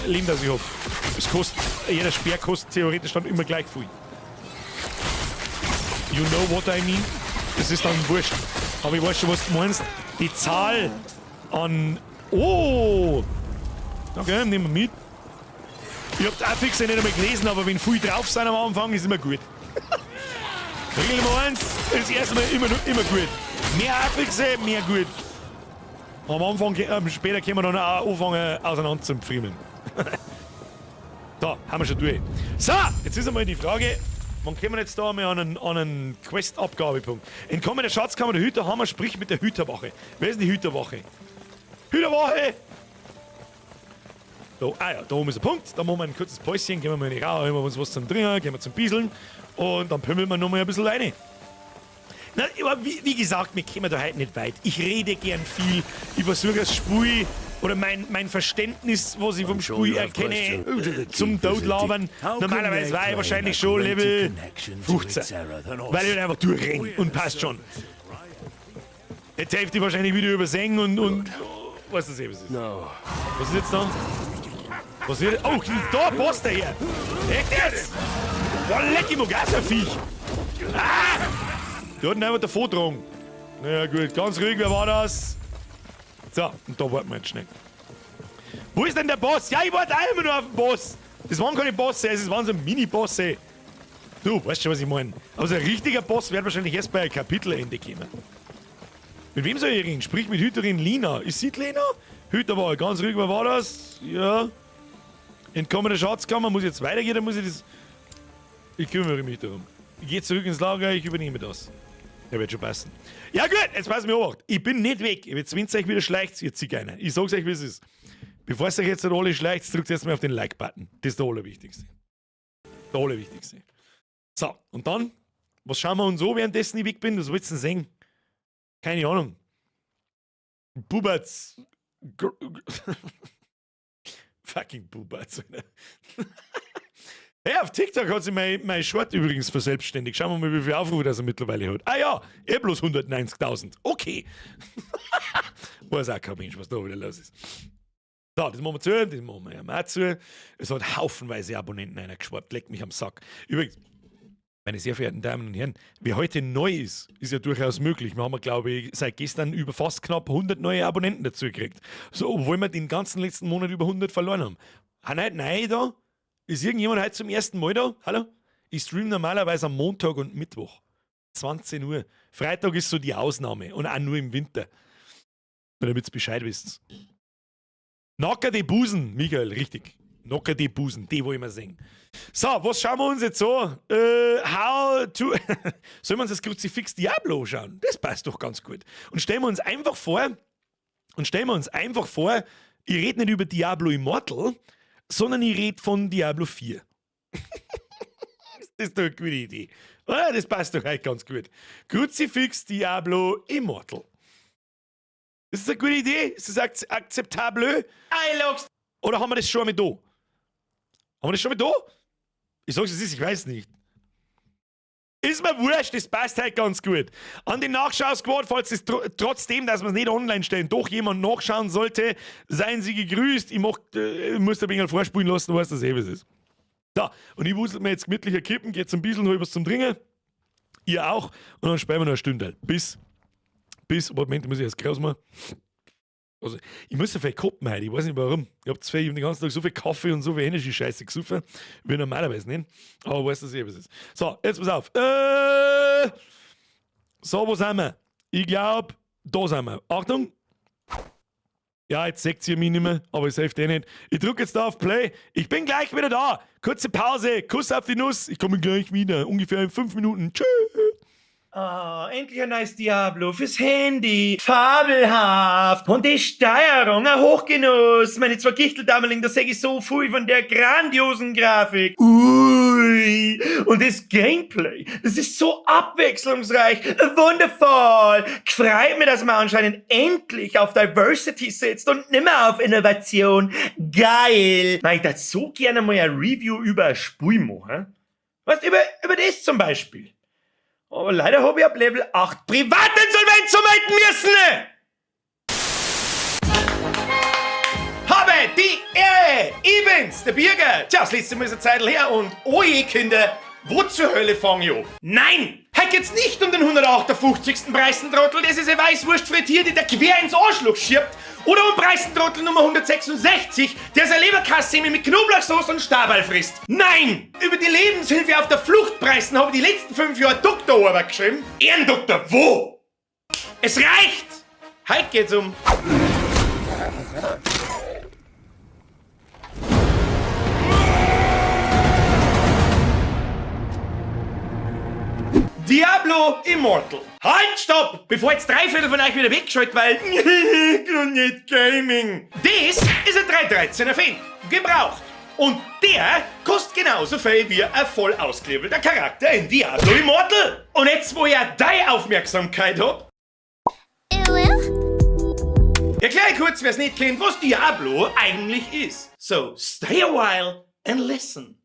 Leben das ich hab. Es kostet, jeder Speer kostet theoretisch dann immer gleich viel. You know what I mean? Das ist dann wurscht. Aber ich weiß schon, was du meinst. Die Zahl an. Oh! Okay, nehmen wir mit. Ich hab die Affixe nicht einmal gelesen, aber wenn viel drauf sind am Anfang, ist immer gut. Regel Nummer 1 ist erstmal immer, immer gut. Mehr Affixe, mehr gut. Am Anfang, später können wir dann auch anfangen, auseinander zu friemeln. Da, haben wir schon durch. So, jetzt ist einmal die Frage, wann kommen wir jetzt da einmal an einen Quest-Abgabepunkt? Entkomme der Schatzkammer der Hüterhammer, sprich mit der Hüterwache. Wer ist denn die Hüterwache? Hüterwache! Da, ah ja, da oben ist ein Punkt. Da machen wir ein kurzes Päuschen, gehen wir mal in die Rauch, holen wir uns was zum Trinken, gehen wir zum Bieseln und dann pümmeln wir noch mal ein bisschen rein. Na, aber wie gesagt, wir kommen da heute nicht weit. Ich rede gern viel. Ich versuche das Spiel oder mein Verständnis, was ich vom Spiel erkenne, zum Todlabern. Normalerweise war ich wahrscheinlich schon Level 15. Weil ich halt einfach durchrenne und passt schon. Jetzt helfe ich wahrscheinlich wieder übersehen und was das eben ist. No. Was ist jetzt da? Was wird? Oh, da passt der her! Echt jetzt? Boah, leck, ich mag auch so ein Viech! Ah! Der hat ihn einfach davon getragen. Naja, gut, ganz ruhig, wer war das? So, und da warten wir jetzt schnell. Wo ist denn der Boss? Ja, ich warte auch immer nur auf den Boss. Das waren keine Bosse, es waren so Mini-Bosse. Du, weißt schon, was ich meine. Aber so ein richtiger Boss wird wahrscheinlich erst bei Kapitelende kommen. Mit wem soll ich reden? Sprich mit Hüterin Lina. Ist sie die Lena? Hüter war ganz ruhig, wer war das? Ja. Entkommene Schatzkammer, muss ich jetzt weitergehen, dann muss ich das. Ich kümmere mich darum. Ich gehe zurück ins Lager, ich übernehme das. Der wird schon passen. Ja gut, jetzt pass mir Obacht. Ich bin nicht weg. Jetzt, wenn euch wieder schleicht, ihr Zigeuner. Ich sag's euch, wie es ist. Bevor es euch jetzt alle schleicht, drückt jetzt mal auf den Like-Button. Das ist der Allerwichtigste. Der Allerwichtigste. So, und dann, was schauen wir uns so, währenddessen ich weg bin? Was willst du denn sehen? Keine Ahnung. Bubatz. Fucking Bubatz, Alter. Hey, auf TikTok hat sich mein Short übrigens verselbstständigt. Schauen wir mal, wie viele Aufrufe das er mittlerweile hat. Ah ja, eh bloß 190.000. Okay. Weiß auch kein Mensch, was da wieder los ist. So, das machen wir zu, das machen wir ja auch zu. Es hat haufenweise Abonnenten einer geschwappt. Leck mich am Sack. Übrigens, meine sehr verehrten Damen und Herren, wer heute neu ist, ist ja durchaus möglich. Wir haben, glaube ich, seit gestern über fast knapp 100 neue Abonnenten dazu gekriegt. So, obwohl wir den ganzen letzten Monat über 100 verloren haben. Haben heute neu da? Ist irgendjemand heute zum ersten Mal da? Hallo? Ich stream normalerweise am Montag und Mittwoch. 20 Uhr. Freitag ist so die Ausnahme und auch nur im Winter. Nur damit ihr Bescheid wisst. Nacker die Busen, Michael, richtig. Nacker die Busen, die wollen wir sehen. So, was schauen wir uns jetzt an? How to. Sollen wir uns das Kruzifix Diablo schauen? Das passt doch ganz gut. Und stellen wir uns einfach vor, ich rede nicht über Diablo Immortal, sondern ich rede von Diablo 4. Das ist doch eine gute Idee. Ah, das passt doch eigentlich ganz gut. Kruzifix Diablo Immortal. Ist das eine gute Idee? Ist das akzeptabel? Oder haben wir das schon mal da? Haben wir das schon mal da? Ich sag's, es ist, ich weiß nicht. Ist mir wurscht, das passt halt ganz gut. An den Nachschau-Squad, falls es tr trotzdem, dass wir es nicht online stellen, doch jemand nachschauen sollte, seien Sie gegrüßt. Ich muss da ein wenig vorspulen lassen, was das eh was ist. So, und ich wusel mir jetzt gemütlich a Kippen, geht zum Bisschen, hol was zum Trinken. Ihr auch. Und dann spielen wir noch eine Stunde. Bis, Moment, muss ich erst groß machen. Also, ich muss so viel koppen heute, ich weiß nicht, warum. Ich hab zwar den ganzen Tag so viel Kaffee und so viel Energy-Scheiße gesoffen, wie normalerweise nicht. Aber weißt du, eh, was ist. So, jetzt pass auf. So, wo sind wir? Ich glaube, da sind wir. Achtung. Ja, jetzt seht ihr mich nicht mehr, aber es hilft eh nicht. Ich drücke jetzt da auf Play. Ich bin gleich wieder da. Kurze Pause, Kuss auf die Nuss. Ich komme gleich wieder. Ungefähr in 5 Minuten. Tschüss. Ah, endlich ein neues Diablo fürs Handy. Fabelhaft. Und die Steuerung, ein Hochgenuss. Meine zwei Gichteldameling, da seh ich so viel von der grandiosen Grafik. Ui. Und das Gameplay, das ist so abwechslungsreich. Wundervoll. Gfreit mich, dass man anscheinend endlich auf Diversity setzt und nimmer auf Innovation. Geil. Na, ich tät so gerne mal ein Review über ein Spiel machen. Weißt, über das zum Beispiel. Aber leider habe ich ab Level 8 Privatinsolvenz anmelden müssen. Habe die Ehre! Ich bin's, der Birger. Tja, das letzte Mal ist eine Zeit her und oje, Kinder, wo zur Hölle fang ich an? Nein! Heute geht's nicht um den 158. Preißentrottel, der sich seine Weißwurst frittiert, die der quer ins Arschloch schiebt, oder um Preißentrottel Nummer 166, der seine Leberkassemmel mit Knoblauchsoße und Stabal frisst. Nein! Über die Lebenshilfe auf der Flucht Preißen habe ich die letzten 5 Jahre Doktorarbeit geschrieben. Ehrendoktor, wo? Es reicht! Heute geht's um Diablo Immortal. Halt, stopp! Bevor jetzt 3/4 von euch wieder wegschaltet, weil nicht Gaming. Das ist ein 313er Fan. Gebraucht. Und der kostet genauso viel wie ein voll ausgelevelter Charakter in Diablo Immortal. Und jetzt, wo ich ja deine Aufmerksamkeit hab, erkläre ich kurz, wer's nicht kennt, was Diablo eigentlich ist. So, stay a while and listen.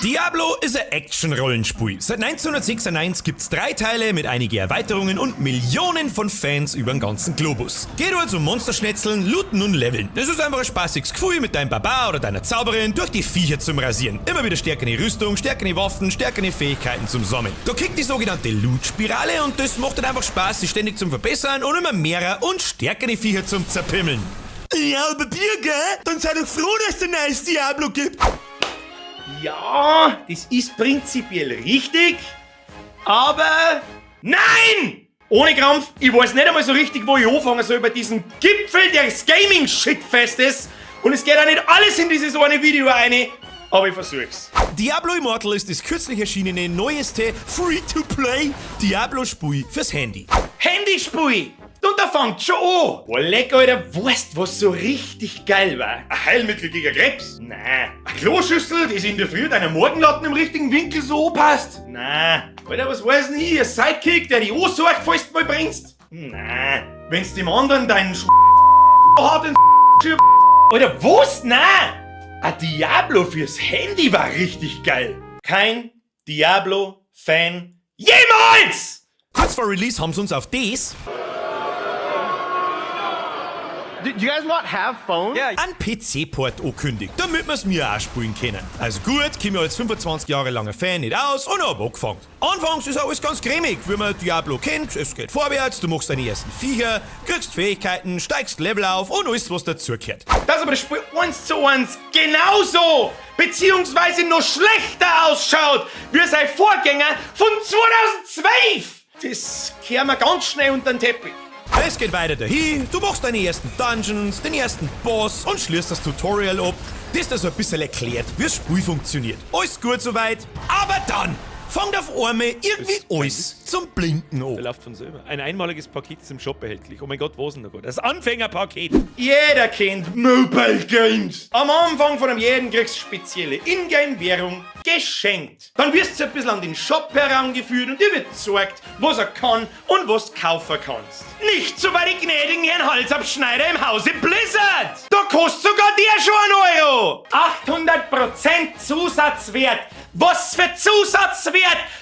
Diablo ist ein Action-Rollenspiel. Seit 1996 gibt's 3 Teile mit einigen Erweiterungen und Millionen von Fans über den ganzen Globus. Geht also um Monsterschnetzeln, Looten und Leveln. Das ist einfach ein spaßiges Gefühl, mit deinem Barbar oder deiner Zauberin durch die Viecher zum Rasieren. Immer wieder stärkere Rüstung, stärkere Waffen, stärkere Fähigkeiten zum Sammeln. Da kickt die sogenannte Loot-Spirale und das macht dann einfach Spaß, sich ständig zum Verbessern und immer mehrer und stärkere Viecher zum Zerpimmeln. Ja, aber Birger, dann sei doch froh, dass es ein neues Diablo gibt. Ja, das ist prinzipiell richtig, aber nein! Ohne Krampf, ich weiß nicht einmal so richtig, wo ich anfangen soll bei diesem Gipfel des Gaming-Shitfestes. Und es geht auch nicht alles in dieses eine Video rein, aber ich versuch's. Diablo Immortal ist das kürzlich erschienene neueste Free-to-Play Diablo-Spiel fürs Handy. Handyspiel! Und da fängt schon an. Boah, leck, Alter, weißt, was so richtig geil war? Ein Heilmittel gegen Krebs? Nein. Eine Kloschüssel, die sich in der Früh deiner Morgenlatten im richtigen Winkel so anpasst? Nein. Alter, was weiß denn ich? Ein Sidekick, der dich ansorgt, falls du mal bringst? Nein. Wenn's dem anderen deinen Sch hat, den Sch Alter, was? Nein. Ein Diablo fürs Handy war richtig geil. Kein Diablo-Fan jemals! Kurz vor Release haben sie uns auf das Do you guys not have phones? Yeah. einen P C-Port angekündigt, damit wir's mir auch spielen können. Also gut, komm ich als 25 Jahre langer Fan nicht aus und hab angefangen. Anfangs ist alles ganz cremig, wie man Diablo kennt, es geht vorwärts, du machst deine ersten Viecher, kriegst Fähigkeiten, steigst Level auf und alles, was dazugehört. Dass aber das Spiel 1:1 genauso, beziehungsweise noch schlechter ausschaut, wie sein Vorgänger von 2012. Das kehren wir ganz schnell unter den Teppich. Es geht weiter dahin, du machst deine ersten Dungeons, den ersten Boss und schließt das Tutorial ab, das dir so ein bisschen erklärt, wie das Spiel funktioniert. Alles gut soweit, aber dann fängt auf einmal irgendwie alles zum Blinken an. Der läuft von selber. Ein einmaliges Paket ist im Shop erhältlich. Oh mein Gott, was denn da Gott? Das Anfängerpaket. Jeder kennt Mobile Games. Am Anfang von einem jeden kriegst du spezielle Ingame-Währung geschenkt. Dann wirst du ein bisschen an den Shop herangeführt und dir wird gezeigt, was er kann und was du kaufen kannst. Nicht so bei den gnädigen Herrn Halsabschneider im Hause Blizzard. Da kostet sogar der schon 1 Euro. 800% Zusatzwert. Was für Zusatzwert?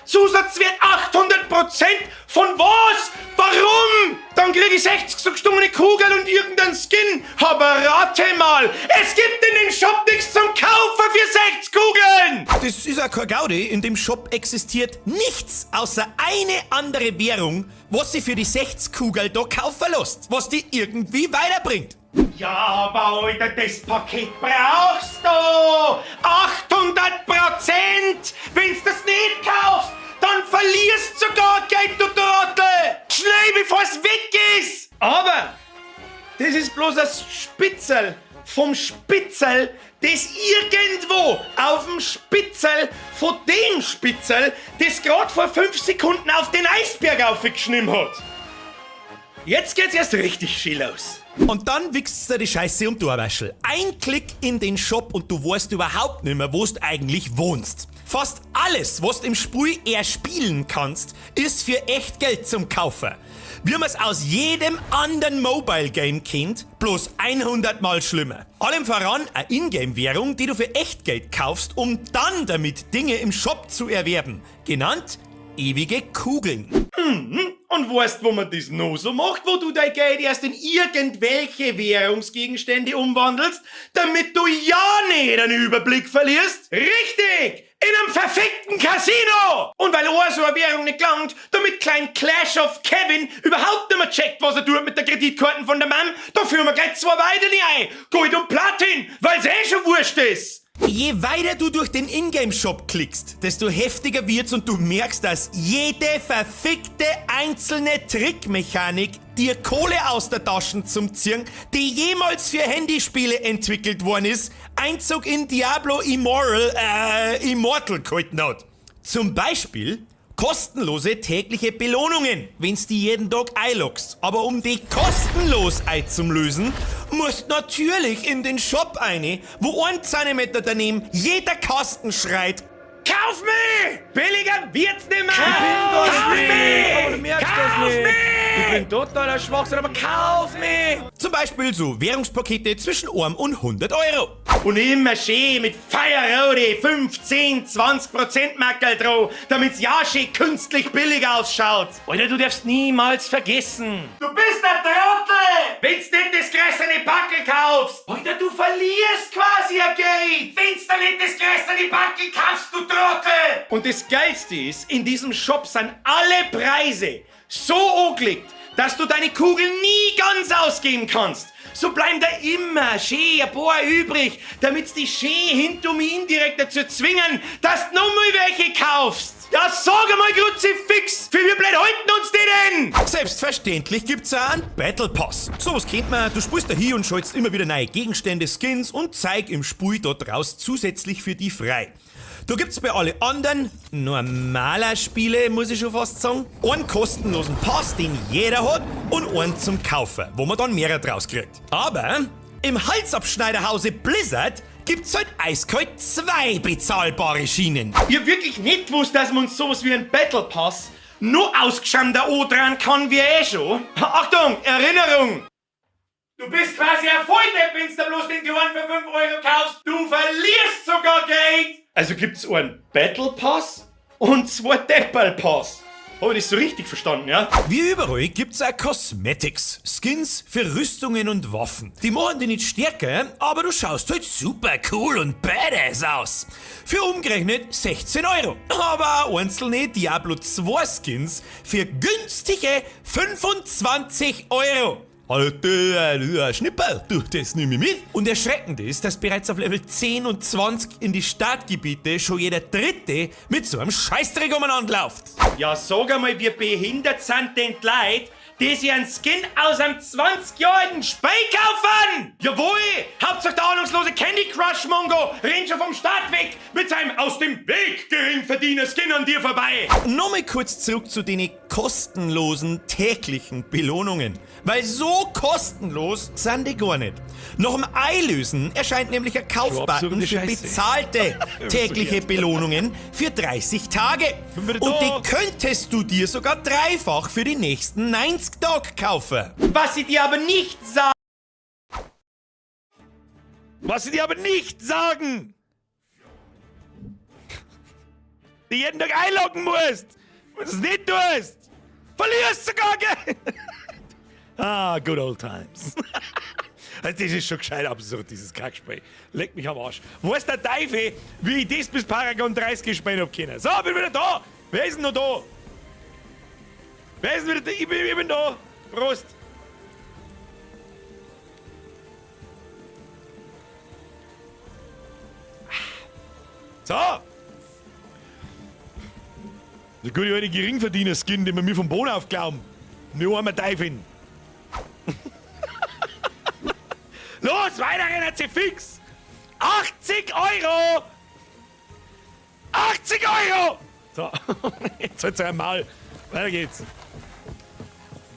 Zusatzwert 800% von was? Warum? Dann krieg ich 60 so gestungene Kugeln und irgendeinen Skin. Aber rate mal, es gibt in dem Shop nichts zum Kaufen für 60 Kugeln. Das ist auch kein Gaudi. In dem Shop existiert nichts außer eine andere Währung, was sie für die 60 Kugeln da kaufen lässt, was die irgendwie weiterbringt. Ja, aber Alter, das Paket brauchst du! 800%! Wenn's das nicht kaufst, dann verlierst du sogar Geld, du Trottel! Schnell, bevor's weg ist! Aber Das ist bloß das Spitzel vom Spitzel, das irgendwo auf dem Spitzel von dem Spitzel, das gerade vor 5 Sekunden auf den Eisberg aufgeschnitten hat. Jetzt geht's erst richtig schön los. Und dann wichst dir die Scheiße um die Ohrwaschel. Ein Klick in den Shop und du weißt überhaupt nicht mehr, wo du eigentlich wohnst. Fast alles, was du im Spiel erspielen kannst, ist für echt Geld zum Kaufen. Wie man's aus jedem anderen Mobile Game kennt, bloß 100 mal schlimmer. Allem voran eine Ingame-Währung, die du für Echtgeld kaufst, um dann damit Dinge im Shop zu erwerben. Genannt ewige Kugeln. Und weißt, wo man das noch so macht, wo du dein Geld erst in irgendwelche Währungsgegenstände umwandelst, damit du ja nicht den Überblick verlierst? Richtig! In einem verfickten Casino! Und weil auch so eine Währung nicht gelangt, damit klein Clash of Kevin überhaupt nicht mehr checkt, was er tut mit der Kreditkarten von der Mom, da führen wir gleich zwei weitere ein. Gold und Platin, weil's eh schon wurscht ist. Je weiter du durch den Ingame-Shop klickst, desto heftiger wird's und du merkst, dass jede verfickte einzelne Trickmechanik dir Kohle aus der Taschen zum Ziehen, die jemals für Handyspiele entwickelt worden ist, Einzug in Diablo Immortal gehalten hat. Zum Beispiel kostenlose tägliche Belohnungen, wenn's die jeden Tag einloggst. Aber um die kostenlos einzulösen, musst natürlich in den Shop eine, wo ein Zentimeter daneben jeder Kasten schreit: Kauf mich! Billiger wird's nimmer! Ich bin das Kauf nicht! mich! Aber du merkst Kauf das nicht! mich! Ich bin totaler Schwachsinn, aber kauf mich! Zum Beispiel so Währungspakete zwischen 1 und 100 Euro. Und immer schön mit Feierrode 15, 20% Mackerl drauf, damit's ja schön künstlich billig ausschaut. Alter, du darfst niemals vergessen. Du bist ein Trottel! Wenn's nicht das größere Packel kaufst. Alter, du verlierst quasi ein Geld. Wenn's da nicht das größere Packel kaufst, du Trottel! Und das Geilste ist, in diesem Shop sind alle Preise so angelegt, dass du deine Kugel nie ganz ausgeben kannst. So bleiben da immer schön ein paar übrig, damit's die schön hinter mir indirekt dazu zwingen, dass du nochmal welche kaufst. Ja, sag einmal Kruzifix, für wie blöd halten uns die denn? Selbstverständlich gibt's auch einen Battle Pass. Sowas kennt man, du spielst da hier und schaltest immer wieder neue Gegenstände, Skins und Zeug im Spiel dort raus zusätzlich für die frei. Da gibt's bei alle anderen normaler Spiele, muss ich schon fast sagen, einen kostenlosen Pass, den jeder hat, und einen zum Kaufen, wo man dann mehrere draus kriegt. Aber im Halsabschneiderhause Blizzard gibt's halt eiskalt zwei bezahlbare Schienen. Ich hab wirklich nicht gewusst, dass man uns sowas wie einen Battle Pass nur ausgeschamter dran kann wie eh schon. Achtung, Erinnerung! Du bist quasi ein Volldepp, wenn's da bloß den Kleinen für 5 Euro kaufst. Du verlierst sogar Geld! Also gibt's einen Battle Pass und zwei Deppel Pass. Hab ich das so richtig verstanden, ja? Wie überall gibt's auch Cosmetics, Skins für Rüstungen und Waffen. Die machen dich nicht stärker, aber du schaust halt super cool und badass aus. Für umgerechnet 16 Euro. Aber auch einzelne Diablo 2 Skins für günstige 25 Euro. Alter, Schnipperl, du, das nehme ich mit. Und erschreckend ist, dass bereits auf Level 10 und 20 in die Startgebiete schon jeder Dritte mit so einem Scheißdreck umeinander läuft. Ja, sag einmal, wie behindert sind denn die Leute, die sich einen Skin aus einem 20 Jahre alten Spiel kaufen? Jawohl! Hauptsache der ahnungslose Candy Crush Mongo rennt schon vom Start weg mit seinem aus dem Weg Geringverdiener Skin an dir vorbei. Nochmal kurz zurück zu den kostenlosen täglichen Belohnungen. Weil so kostenlos sind die gar nicht. Nach dem Einlösen erscheint nämlich ein Kaufbutton absurde für Scheiße. bezahlte tägliche Belohnungen für 30 Tage. Bin wieder Und da. die könntest du dir sogar dreifach für die nächsten 90 Tage kaufen. Was sie dir aber nicht sagen. Was sie dir aber nicht sagen! Die jeden Tag einloggen musst! Wenn du es nicht tust, verlierst du sogar Geld! Ah, good old times. Also das ist schon gescheit absurd, dieses Kackspiel. Leck mich am Arsch. Weiß der Teufel, wie ich das bis Paragon 30 gespielt hab können. So, bin wieder da! Wer ist denn noch da? Wer ist denn wieder da? Ich bin da! Prost! So! Der gute alte Geringverdiener-Skin, den wir mir vom Boden aufglauben. Nur einmal Teufel. Los, weiter rennen Sie fix! 80 Euro! 80 Euro! So, jetzt halt's einmal. Weiter geht's.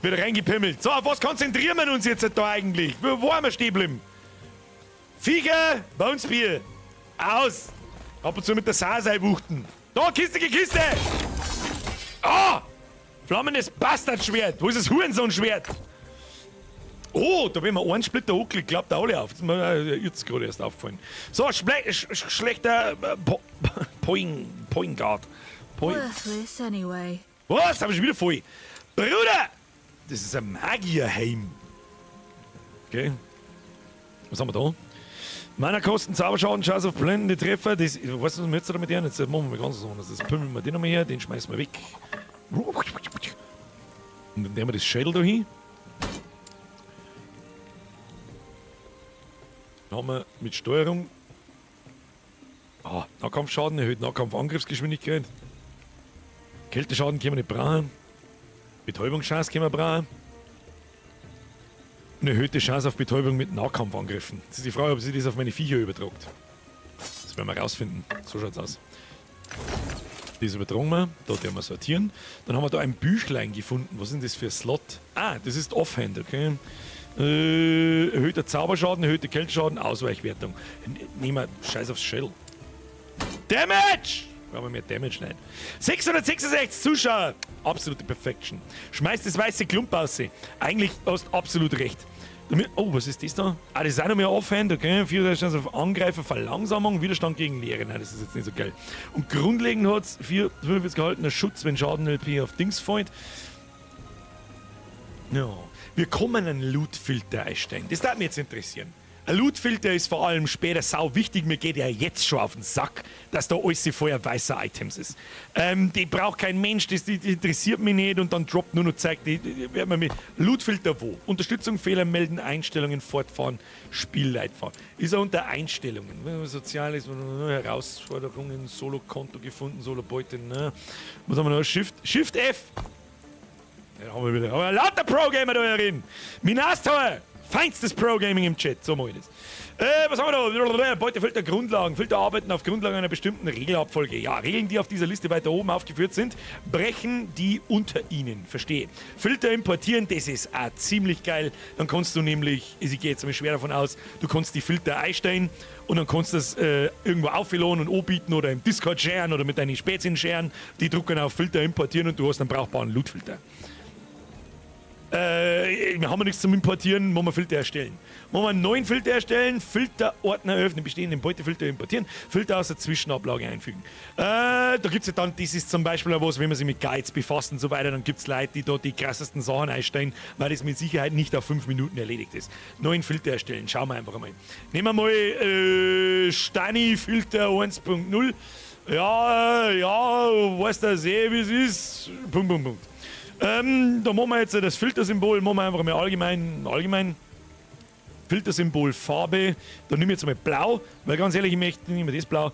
Wird reingepimmelt. So, auf was konzentrieren wir uns jetzt da eigentlich? Wo waren wir stehen geblieben? Viecher, Bonesbier. Aus. Ab und zu mit der Sasei wuchten. Da, Kiste, Kiste! Ah! Flammendes Bastardschwert. Wo ist das Hurensohnschwert? Oh, da wenn man einen Splitter anklickt, klappt der alle auf. Das ist mir jetzt gerade erst aufgefallen. So, schlechter Point Guard. Point. Worthless anyway. Was? Hab ich schon wieder voll. Bruder! Das ist ein Magierheim. Okay. Was haben wir da? Mana-Kosten, Zauberschaden, Scheiß auf blendende Treffer. Das, weißt du, was wir jetzt damit her? Jetzt machen wir ganz so. Das pümmeln wir den nochmal her, den schmeißen wir weg. Und dann nehmen wir das Schädel da hin. Dann haben wir mit Steuerung. Ah, Nahkampfschaden, erhöht Nahkampfangriffsgeschwindigkeit. Kälteschaden können wir nicht brauchen. Betäubungschance können wir brauchen. Eine erhöhte Chance auf Betäubung mit Nahkampfangriffen. Das ist die Frage, ob sie das auf meine Viecher übertragt. Das werden wir rausfinden. So schaut's aus. Das übertragen wir. Da werden wir sortieren. Dann haben wir da ein Büchlein gefunden. Was ist denn das für ein Slot? Ah, das ist Offhand, okay. Erhöhter Zauberschaden, erhöhter Kälteschaden, Ausweichwertung. Nehmen wir Scheiß aufs Shell. Damage! Brauchen wir mehr Damage nicht. 666 Zuschauer! Absolute Perfection. Schmeißt das weiße Klump aus. Eigentlich hast du absolut recht. Damit, oh, was ist das da? Ah, das ist auch noch mehr Offhand, okay. 34 Chance auf Angreifer, Verlangsamung, Widerstand gegen Leere. Nein, das ist jetzt nicht so geil. Und grundlegend hat es 45 gehaltener Schutz, wenn Schaden LP auf Dings fällt. Ja. Wir kommen einen Loot-Filter einstellen. Das darf mich jetzt interessieren. Ein Loot-Filter ist vor allem später sau wichtig. Mir geht ja jetzt schon auf den Sack, dass da alles vorher weißer Items ist. Die braucht kein Mensch, das die interessiert mich nicht und dann droppt nur noch Zeug. Die werden wir mit Loot-Filter wo? Unterstützung, Fehler melden, Einstellungen, fortfahren, Spielleitfaden. Ist er unter Einstellungen. Soziales, Herausforderungen, Solo-Konto gefunden, Solo-Beute, ne? Was haben wir noch? Shift F! Ja, haben wir wieder. Aber lauter Pro-Gamer da herin! Minastor! Feinstes Pro-Gaming im Chat, so mache ich das. Was haben wir da? Beutefilter Grundlagen. Filter arbeiten auf Grundlage einer bestimmten Regelabfolge. Ja, Regeln, die auf dieser Liste weiter oben aufgeführt sind, brechen die unter ihnen. Verstehe. Filter importieren, das ist auch ziemlich geil. Dann kannst du nämlich, ich gehe jetzt mal schwer davon aus, du kannst die Filter einstellen und dann kannst du das irgendwo aufladen und anbieten oder im Discord sharen oder mit deinen Spezien sharen. Die drucken auf Filter importieren und du hast einen brauchbaren Loot-Filter. Wir haben ja nichts zum Importieren, wollen wir Filter erstellen. Wollen wir einen neuen Filter erstellen, Filterordner öffnen, bestehenden Beutefilter importieren, Filter aus der Zwischenablage einfügen. Da gibt's ja dann, das ist zum Beispiel auch was, wenn man sich mit Guides befasst und so weiter, dann gibt's Leute, die da die krassesten Sachen einstellen, weil das mit Sicherheit nicht auf 5 Minuten erledigt ist. Neuen Filter erstellen, schauen wir einfach mal. Nehmen wir mal Stani-Filter 1.0. Ja, ja, weißt du eh, wie es ist. Punkt, Punkt, Punkt. Da machen wir jetzt das Filtersymbol, machen wir einfach mal allgemein. Filtersymbol Farbe, da nehme ich jetzt mal blau, weil ganz ehrlich, ich möchte nicht mehr das blau.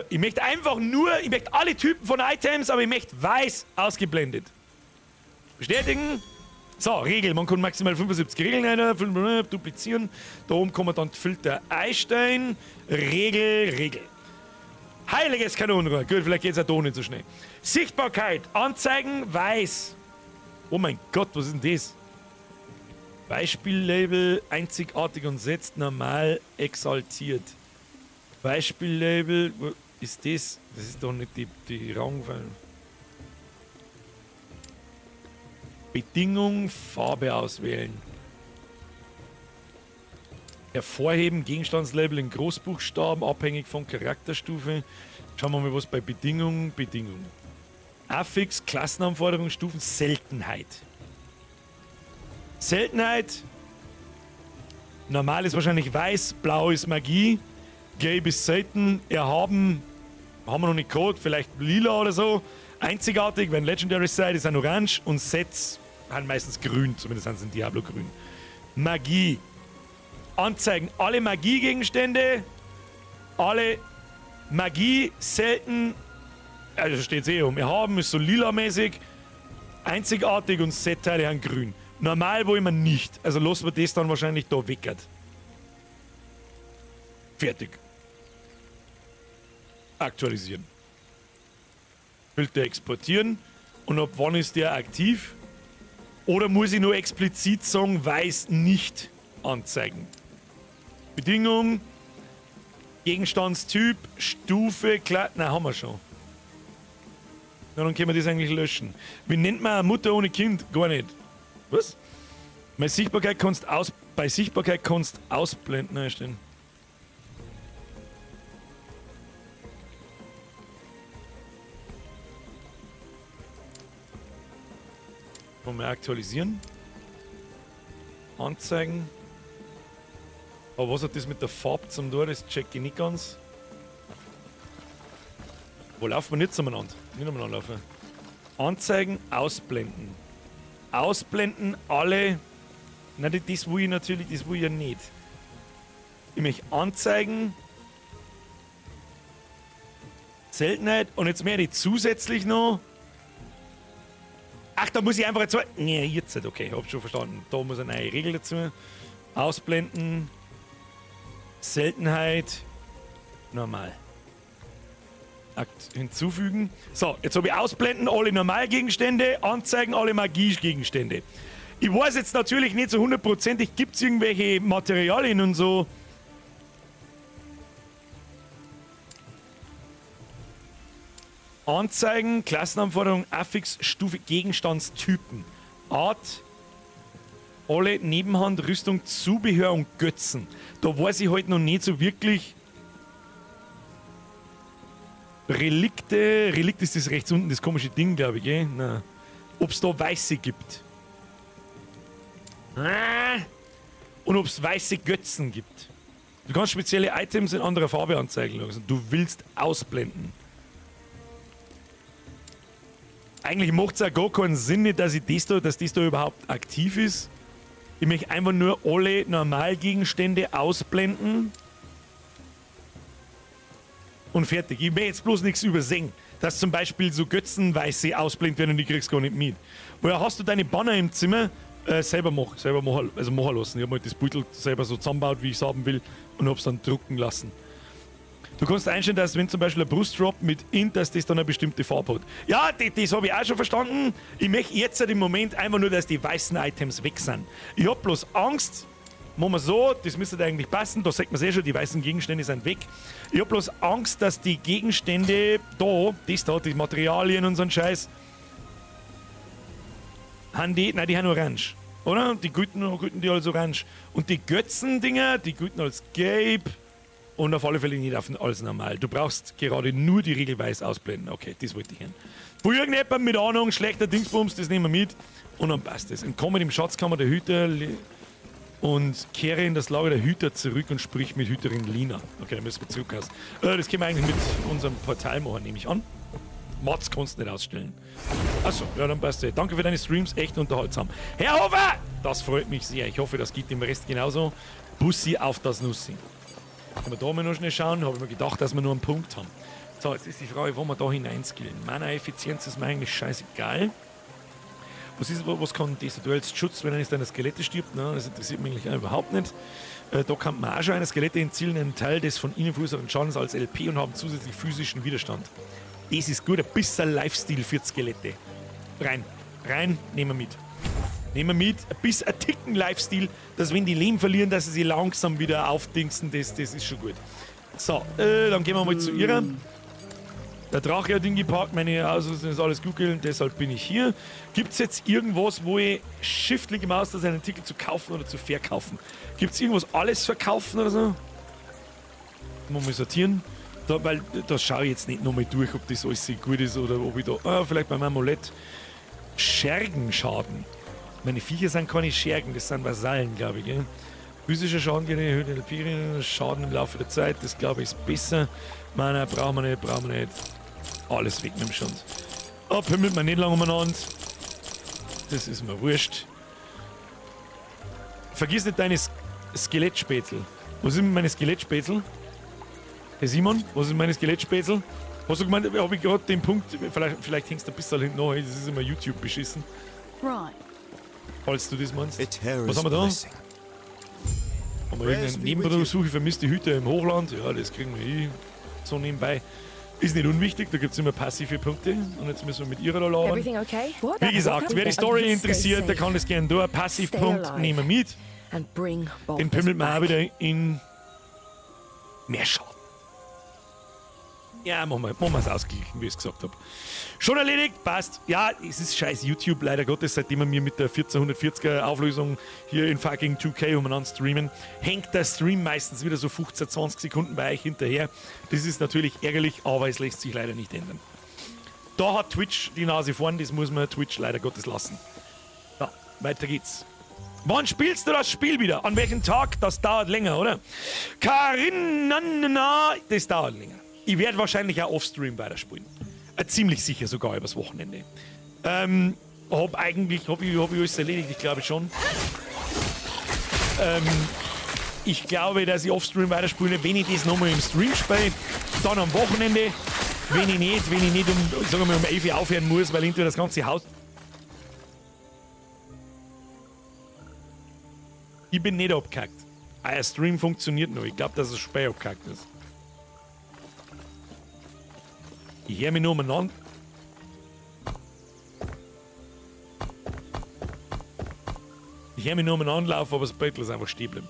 Ich möchte einfach nur, ich möchte alle Typen von Items, aber ich möchte weiß ausgeblendet. Bestätigen. So, Regel, man kann maximal 75 Regeln ein, duplizieren. Da oben kann man dann Filter einstellen. Regel, Regel. Heiliges Kanonenrohr. Gut, vielleicht geht's auch da nicht so schnell. Sichtbarkeit, Anzeigen, weiß. Oh mein Gott, was ist denn das? Beispiellabel, einzigartig und setzt, normal, exaltiert. Beispiellabel, wo ist das? Das ist doch nicht die Rangfall. Bedingung, Farbe auswählen. Hervorheben, Gegenstandslabel in Großbuchstaben, abhängig von Charakterstufe. Schauen wir mal, was bei Bedingung, Bedingung. Affix, Klassenanforderungen, Stufen, Seltenheit. Seltenheit. Normal ist wahrscheinlich weiß, blau ist Magie, gelb ist selten, erhaben, haben wir noch nicht gehabt, vielleicht lila oder so. Einzigartig, wenn Legendary Side ist ein Orange und Sets sind meistens grün, zumindest sind sie in Diablo grün. Magie. Anzeigen alle Magiegegenstände, alle Magie selten, also steht's eh um, erhaben ist so lila-mäßig, einzigartig und Set-Teile haben grün. Normal wollen wir nicht, also lassen wir das dann wahrscheinlich da weckert. Fertig. Aktualisieren. Filter exportieren. Und ab wann ist der aktiv? Oder muss ich nur explizit sagen, weiß nicht anzeigen? Bedingung, Gegenstandstyp, Stufe, klar. Nein, haben wir schon. Na, dann können wir das eigentlich löschen. Wie nennt man eine Mutter ohne Kind? Gar nicht. Was? Bei Sichtbarkeit kannst aus, bei Sichtbarkeit kannst ausblenden einstellen. Wollen wir aktualisieren? Anzeigen. Aber was hat das mit der Farbe zum tun? Das check ich nicht ganz. Wo laufen wir nicht umeinander? Nicht umeinander laufen. Anzeigen, ausblenden. Ausblenden alle. Nein, das will ich natürlich, das will ich ja nicht. Ich möchte anzeigen. Seltenheit. Und jetzt mehr die zusätzlich noch. Ach, da muss ich einfach jetzt. Nee, jetzt nicht. Okay, hab schon verstanden. Da muss eine neue Regel dazu. Ausblenden. Seltenheit. Normal. Akt hinzufügen. So, jetzt habe ich ausblenden alle Normalgegenstände, anzeigen alle Magiegegenstände. Ich weiß jetzt natürlich nicht so hundertprozentig, gibt es irgendwelche Materialien und so. Anzeigen, Klassenanforderungen, Affix, Stufe, Gegenstandstypen. Art, alle Nebenhand, Rüstung, Zubehör und Götzen. Da weiß ich halt noch nicht so wirklich. Relikte, Relikt ist das rechts unten, das komische Ding, glaube ich, gell? Nein. Ob es da Weiße gibt. Und ob es weiße Götzen gibt. Du kannst spezielle Items in anderer Farbe anzeigen lassen. Du willst ausblenden. Eigentlich macht es auch gar keinen Sinn, nicht, dass, ich das da, dass das da überhaupt aktiv ist. Ich möchte einfach nur alle Normalgegenstände ausblenden. Und fertig. Ich möchte jetzt bloß nichts übersehen. Dass zum Beispiel so Götzenweiße ausblendet werden und ich krieg's gar nicht mit. Woher hast du deine Banner im Zimmer? Selber machen, also machen lassen. Ich hab mir das Beutel selber so zusammengebaut, wie ich's haben will, und hab's dann drucken lassen. Du kannst einstellen, dass wenn zum Beispiel ein Brustdrop mit Int, dass das dann eine bestimmte Farbe hat. Ja, das habe ich auch schon verstanden. Ich möchte jetzt im Moment einfach nur, dass die weißen Items weg sind. Ich hab bloß Angst, machen wir so, das müsste eigentlich passen, da sagt man eh schon, die weißen Gegenstände sind weg. Ich hab bloß Angst, dass die Gegenstände da, das da, die Materialien und so ein Scheiß, haben die, nein, die haben orange, oder? Die guten die als orange. Und die Götzendinger, die guten als gelb und auf alle Fälle nicht als normal. Du brauchst gerade nur die Regel weiß ausblenden. Okay, das wollte ich hören. Wo irgendjemand mit Ahnung, schlechter Dingsbums, das nehmen wir mit und dann passt es. Entkomme dem Schatzkammer der Hüter und kehre in das Lager der Hüter zurück und sprich mit Hüterin Lina. Okay, dann müssen wir zurück. Das können wir eigentlich mit unserem Portal machen, nehme ich an. Mods kannst du nicht ausstellen. Achso, ja, dann passt es. Danke für deine Streams, echt unterhaltsam. Herr Hofer! Das freut mich sehr. Ich hoffe, das geht dem Rest genauso. Bussi auf das Nussi. Können wir da mal noch schnell schauen? Habe ich mir gedacht, dass wir nur einen Punkt haben. So, jetzt ist die Frage, wo wir da hineinskillen. Mana-Effizienz ist mir eigentlich scheißegal. Was ist, was kann das? Du hältst Schutz, wenn eines deiner Skelette stirbt. Ne? Das interessiert mich eigentlich überhaupt nicht. Da kann man auch schon eine Skelette entzielen, einen Teil des von ihnen verursachten Schadens als LP und haben zusätzlich physischen Widerstand. Das ist gut, ein bisschen Lifesteal für die Skelette. Rein, rein, nehmen wir mit. Nehmen wir mit, ein bisschen ein Ticken Lifesteal, dass wenn die Leben verlieren, dass sie sich langsam wieder aufdingsen, das ist schon gut. So, dann gehen wir mal zu ihrer. Der Drache hat hingepackt, meine Ausrüstung ist alles gut gegangen, deshalb bin ich hier. Gibt es jetzt irgendwas, wo ich Shift linke Maustaste einen Artikel zu kaufen oder zu verkaufen? Gibt es irgendwas alles verkaufen oder so? Muss mal sortieren. Da, weil da schaue ich jetzt nicht nochmal durch, ob das alles gut ist oder ob ich da. Vielleicht beim Amulett. Schergenschaden. Meine Viecher sind keine Schergen, das sind Vasallen, glaube ich. Gell? Physischer Schaden gegen erhöht LP, Schaden im Laufe der Zeit, das glaube ich ist besser. Mana brauchen wir nicht, brauchen wir nicht. Alles weg mit dem Schund. Oh, pimmelt man nicht lange umeinander. Das ist mir wurscht. Vergiss nicht deine Skelettspätzl. Wo sind meine Skelettspätzl? Hey Simon, wo sind meine Skelettspätzl? Hast du gemeint, hab ich gerade den Punkt, vielleicht hängst du ein bisschen hinten nach, das ist immer YouTube beschissen. Right. Falls du das meinst. Eterra's Was haben wir da? blessing. Haben wir irgendeinen Nebenberuf? Ich vermisse die Hüte im Hochland. Ja, das kriegen wir eh so nebenbei. Ist nicht unwichtig, da gibt es immer passive Punkte. Und jetzt müssen wir mit ihrer da labern. Everything okay? Wie gesagt, wer die Story interessiert, der kann das gerne durch. Passivpunkt nehmen wir mit. And bring Den pimmelt man auch wieder in mehr Schaden. Ja, machen wir es ausgeglichen, wie ich es gesagt habe. Schon erledigt, passt. Ja, es ist scheiß YouTube, leider Gottes, seitdem wir mir mit der 1440er Auflösung hier in fucking 2K umeinander streamen, hängt der Stream meistens wieder so 15, 20 Sekunden bei euch hinterher. Das ist natürlich ärgerlich, aber es lässt sich leider nicht ändern. Da hat Twitch die Nase vorn, das muss man Twitch leider Gottes lassen. Ja, weiter geht's. Wann spielst du das Spiel wieder? An welchem Tag? Das dauert länger, oder? Karinanana, das dauert länger. Ich werde wahrscheinlich auch offstream weiterspielen. Ziemlich sicher sogar übers Wochenende. Hab ich alles erledigt, ich glaube schon. Ich glaube, dass ich offstream weiterspiele, wenn ich das nochmal im Stream spiele, dann am Wochenende. Wenn ich nicht um, sagen wir mal, um 11 Uhr aufhören muss, weil entweder das ganze Haus. Ich bin nicht abgehackt. Euer Stream funktioniert noch. Ich glaube, dass es Spiel abgehackt ist. Ich höre mich nur umeinander. Ich höre mich nur umeinander laufen, aber das Beutel ist einfach stehen geblieben.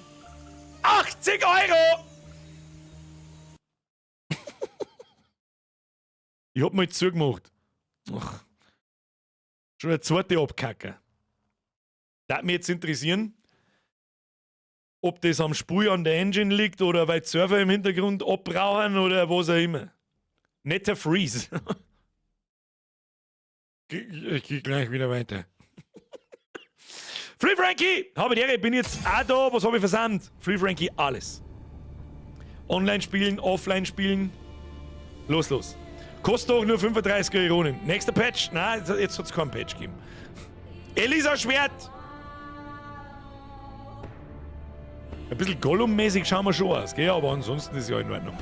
80 Euro! Ich hab mal zugemacht. Ach. Schon der zweite Abkacker. Darf mich jetzt interessieren, ob das am Spul an der Engine liegt oder weil die Server im Hintergrund abbrauchen oder was auch immer. Netter Freeze. Ich geh gleich wieder weiter. Free Frankie! Habe die Ehre, ich bin jetzt auch da. Was habe ich versandt? Free Frankie, alles. Online spielen, offline spielen. Los, los. Kostet doch nur 35 Euronen. Nächster Patch? Nein, jetzt hat es keinen Patch gegeben. Elisa Schwert! Ein bisschen Gollum-mäßig schauen wir schon aus, gell? Aber ansonsten ist ja in Ordnung.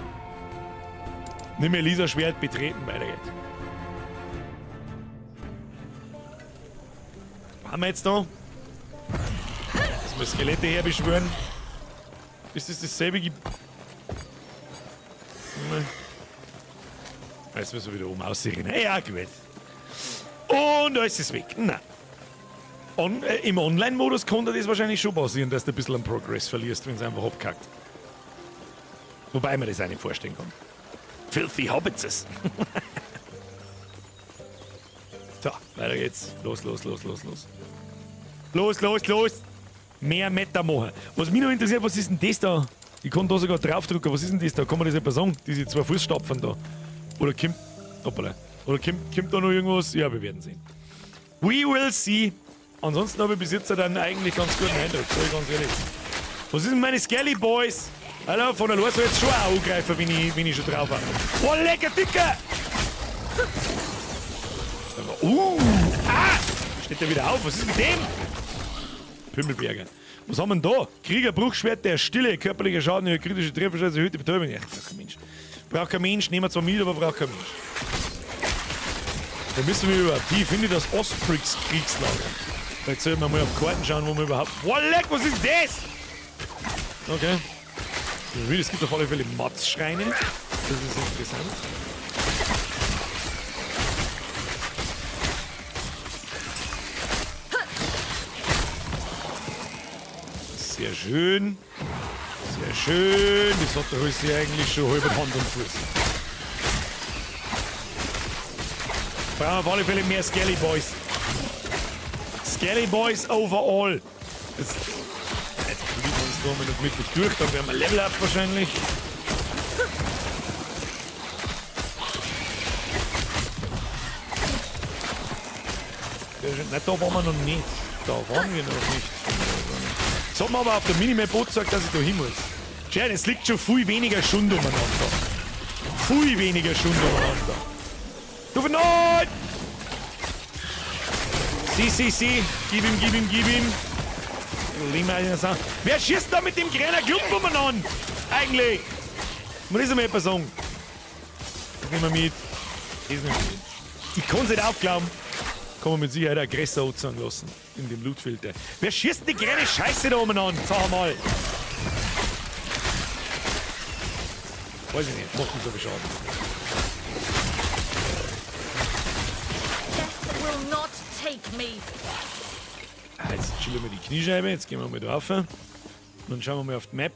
Nimm Elisa Schwert, betreten, weiter geht's. Was haben wir jetzt da? Dass wir Skelette herbeschwören. Ist das dasselbe? Jetzt müssen wir wieder oben aussehen. Ja, gut. Und alles ist weg. Nein. Im Online-Modus konnte das wahrscheinlich schon passieren, dass du ein bisschen an Progress verlierst, wenn es einfach abkackt. Wobei man das auch nicht vorstellen kann. Filthy Hobbitses. So, weiter geht's. Los, los, los, los, los. Los, los, los! Mehr Meta machen. Was mich noch interessiert, was ist denn das da? Ich kann da sogar draufdrücken. Was ist denn das da? Kann man das etwas sagen? Diese zwei Fußstapfen da. Oder kommt. Hoppala. Oder kommt da noch irgendwas? Ja, wir werden sehen. We will see. Ansonsten habe ich bis jetzt dann eigentlich ganz guten Eindruck, sag ich ganz ehrlich. Was ist denn meine Skelly Boys? Alter, von der Lore soll jetzt schon auch angreifen, wenn ich schon drauf habe. Oh, lecker, Dicker! Ah! Steht der wieder auf? Was ist mit dem? Pümmelberger. Was haben wir denn da? Krieger, Bruchschwert der Stille, körperlicher Schaden, kritische Trefferchance, erhöhte Betäubung. Ja, braucht kein Mensch. Braucht kein Mensch, nehmen wir zwar mit, aber braucht kein Mensch. Da müssen wir überhaupt die. Finde ich das Osprix Kriegslager. Vielleicht sollten wir mal auf Karten schauen, wo wir überhaupt. Boah, leck, was ist das? Okay. Es gibt auf alle Fälle Matzschreine. Das ist interessant. Sehr schön. Sehr schön. Das hat der Hölzli eigentlich schon halb Hand und Fuß. Brauchen wir auf alle Fälle mehr Skelly Boys. Skelly Boys overall. Jetzt kriegen wir uns da mal noch wirklich durch, dann werden wir Level Up wahrscheinlich. Sehr schön. Nein, da waren wir noch nicht. Da waren wir noch nicht. Jetzt hat man aber auf der Minimap gesagt, dass ich da hin muss. Schau, es liegt schon viel weniger Schund umeinander. Viel weniger Schund umeinander. Du nein! Sie, sie, sie. Gib ihm, gib ihm, gib ihm. Wer schießt da mit dem kleinen Klumpen umeinander? Eigentlich. Muss ich mal etwas sagen. Das nehmen wir mit. Das nehmen wir mit. Ich kann es nicht aufglauben. Kann man mit Sicherheit auch größer anzeigen lassen. In dem Lootfilter. Wer schießt denn die kleine Scheiße da umeinander? Sag mal. Weiß ich nicht, macht nicht so viel Schaden. Death will not take me. Ah, jetzt chillen wir die Kniescheibe, jetzt gehen wir mal drauf. Und dann schauen wir mal auf die Map.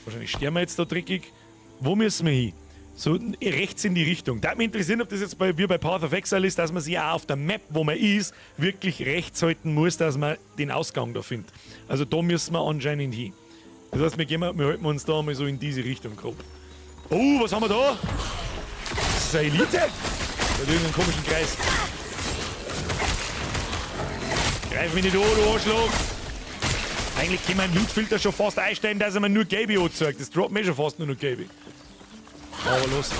Wahrscheinlich sterben wir jetzt da dreckig. Wo müssen wir hin? So rechts in die Richtung. Da würde mich interessieren, ob das jetzt bei, wie bei Path of Exile ist, dass man sich auch auf der Map, wo man ist, wirklich rechts halten muss, dass man den Ausgang da findet. Also da müssen wir anscheinend hin. Das heißt, wir halten uns da mal so in diese Richtung grob. Oh, was haben wir da? Das ist eine Elite? Da hat irgendeinen komischen Kreis. Greif mich nicht an, du Arschloch! Eigentlich kann man einen Lootfilter schon fast einstellen, dass er mir nur Gelbe anzeigt. Das droppt mir schon fast nur noch Gelbe. Aber los.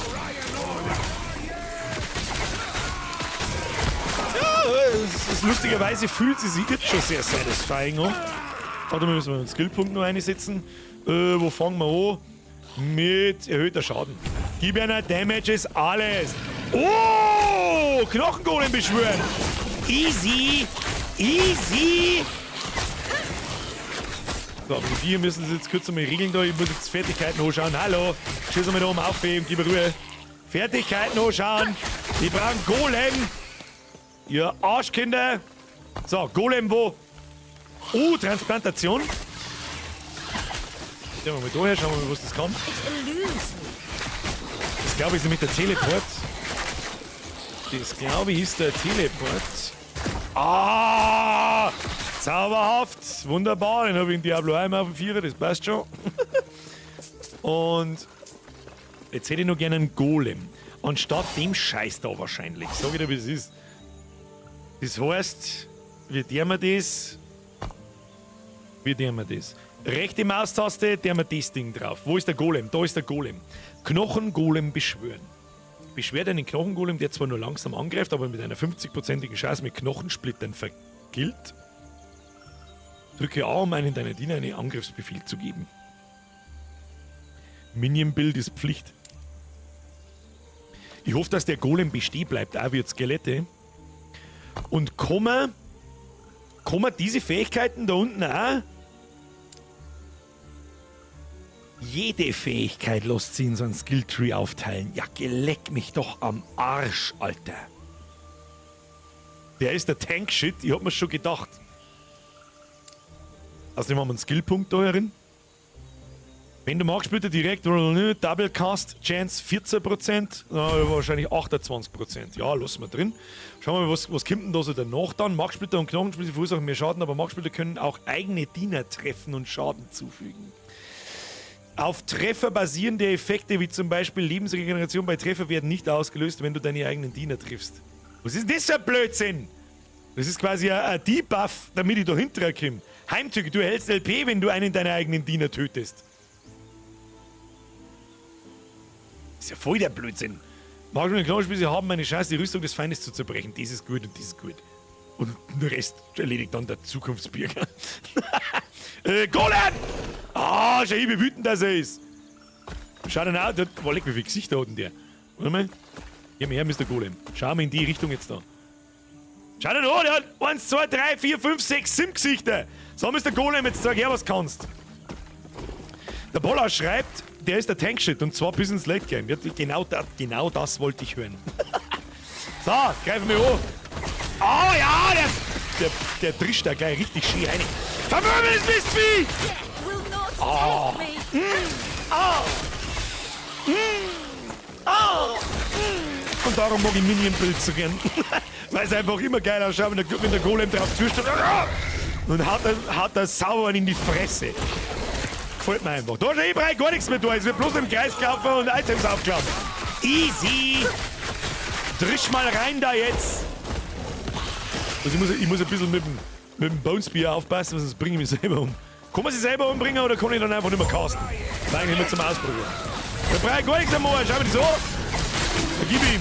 Ja, es ist, lustigerweise fühlt sie sich jetzt schon sehr satisfying an. Warte mal, müssen wir einen Skillpunkt noch einsetzen. Wo fangen wir an? Mit erhöhter Schaden. Gib einer Damage ist alles. Oh! Knochengolem beschwören! Easy! Easy! So, aber die vier müssen es jetzt kurz einmal regeln da. Ich muss jetzt Fertigkeiten anschauen. Hallo! Schieß mal da oben auf und gib Ruhe. Fertigkeiten anschauen. Die brauchen Golem. Ihr Arschkinder. So, Golem wo? Oh, Transplantation. Gehen wir mal da her, schauen wir mal, was das kann. Das glaube ich ist nämlich der Teleport. Das glaube ich ist der Teleport. Ah! Zauberhaft! Wunderbar, den habe ich in Diablo einmal auf dem Vierer, das passt schon. Und jetzt hätte ich noch gerne einen Golem. Anstatt dem Scheiß da wahrscheinlich. Sag ich dir, wie es ist. Das heißt, wie tun wir das? Wie tun wir das? Rechte Maustaste, der wir das Ding drauf. Wo ist der Golem? Da ist der Golem. Knochengolem beschwören. Beschwert einen Knochengolem, der zwar nur langsam angreift, aber mit einer 50-prozentigen Chance mit Knochensplittern vergilt. Drücke A, um einen deiner Diener einen Angriffsbefehl zu geben. Minion-Build ist Pflicht. Ich hoffe, dass der Golem bestehen bleibt, auch wie Skelette. Und kommen diese Fähigkeiten da unten auch? Jede Fähigkeit lässt sich in so einen Skilltree aufteilen. Ja, geleck mich doch am Arsch, Alter. Der ist der Tank-Shit, ich hab mir's schon gedacht. Außerdem haben wir einen Skillpunkt da herin. Wenn du magst, bitte direkt Double Cast Chance 14%, wahrscheinlich 28%. Ja, lassen wir drin. Schauen wir mal, was kommt denn da so danach dann? Marksplitter und Knochensplitter verursachen mehr Schaden, aber Marksplitter können auch eigene Diener treffen und Schaden zufügen. Auf Treffer basierende Effekte, wie zum Beispiel Lebensregeneration bei Treffer, werden nicht ausgelöst, wenn du deine eigenen Diener triffst. Was ist denn das für ein Blödsinn? Das ist quasi ein Debuff, damit ich da hinterher komme. Heimtücke, du erhältst LP, wenn du einen deiner eigenen Diener tötest. Ist ja voll der Blödsinn. Mag und Knochenspieße haben eine Chance, die Rüstung des Feindes zu zerbrechen. Das ist gut und das ist gut. Und den Rest erledigt dann der Zukunftsbürger. Golem! Ah, schau hier, wie wütend das er ist. Schau dir an, boah, leck, wie viele Gesichter hat denn der? Warte mal. Geh mal her, Mr. Golem. Schau mal in die Richtung jetzt da. Schau dir an, der hat 1, 2, 3, 4, 5, 6, 7 Gesichter. So, Mr. Golem, jetzt sag her, was kannst. Der Boller schreibt, der ist der Tankshit und zwar bis ins Late Game. Genau das wollte ich hören. So, greifen wir an. Oh ja, der drischt da gleich richtig schön rein. Vermöbel das Mistvieh! Oh. Mm. Oh. Mm. Oh. Mm. Und darum mag ich Minion-Build so gern. Weil es einfach immer geil ausschaut, wenn der Golem drauf zustimmt. Und haut er sauber in die Fresse. Gefällt mir einfach. Da ist eh gar nichts mehr da. Es wird bloß im Kreis gelaufen und Items aufgeklappt. Easy! Drisch mal rein da jetzt! Also ich muss ein bisschen mit dem Bone Spear aufpassen, sonst bringe ich mich selber um. Kann man sich selber umbringen oder kann ich dann einfach nicht mehr casten? Nein, nicht mehr zum Ausprobieren. Da brauche ich gar nichts am Ohr. Schau mir das an. Da gib ihm.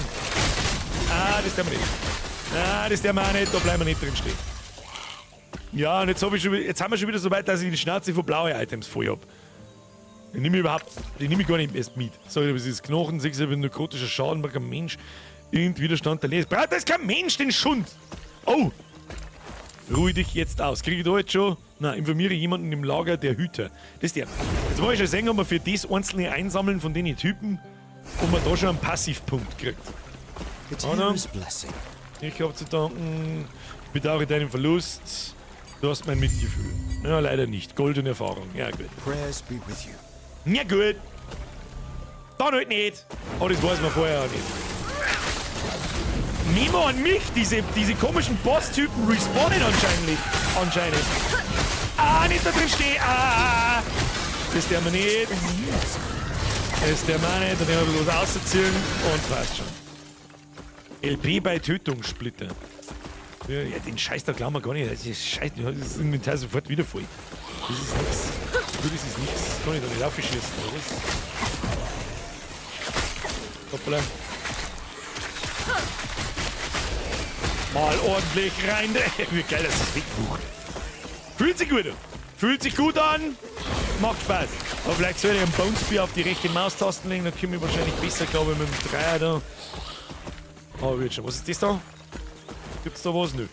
Ah, das der mir nicht. Ah, das der mir auch nicht. Da bleiben wir nicht drin stehen. Ja, und jetzt, jetzt haben wir schon wieder so weit, dass ich die Schnauze von blauen Items voll hab. Die nehme ich überhaupt, die nehme ich gar nicht erst mit. Sag ich, das ist Knochen, 6 nekrotischer Schaden, braucht kein Mensch. Irgend Widerstand der Lese. Braucht das kein Mensch, den Schund! Oh! Ruhe dich jetzt aus. Kriege ich da jetzt schon? Na, informiere jemanden im Lager der Hüter. Das ist der. Jetzt wollte ich schon sehen, ob man für das einzelne Einsammeln von den Typen, ob man da schon einen Passivpunkt kriegt. Blessing. Ich hab zu danken. Ich bedauere deinen Verlust. Du hast mein Mitgefühl. Ja, leider nicht. Gold und Erfahrung. Ja, gut. Prayers be with you. Ja, gut. Dann halt nicht. Aber das weiß man vorher auch nicht. Nemo an mich, diese komischen Boss-Typen respawnen anscheinend. Ah, nicht da drin stehen. Ah, das der wir nicht. Das der wir nicht. Dann werden wir bloß rausziehen und passt schon. LP bei Tötungssplitter. Ja, den Scheiß da glauben wir gar nicht. Das ist Scheiß, das ist Inventar sofort wieder voll. Das ist nix. Du, das ist nix. Kann ich da nicht aufschießen, oder was? Hoppala. Mal ordentlich rein. Wie geil, dass das wegbucht. Fühlt sich gut an. Fühlt sich gut an. Macht Spaß. Aber vielleicht soll ich einen Bone Spear auf die rechte Maustasten legen. Dann komme ich wahrscheinlich besser, glaube ich, mit dem Dreier da. Aber wird schon. Was ist das da? Gibt's da was? Nö.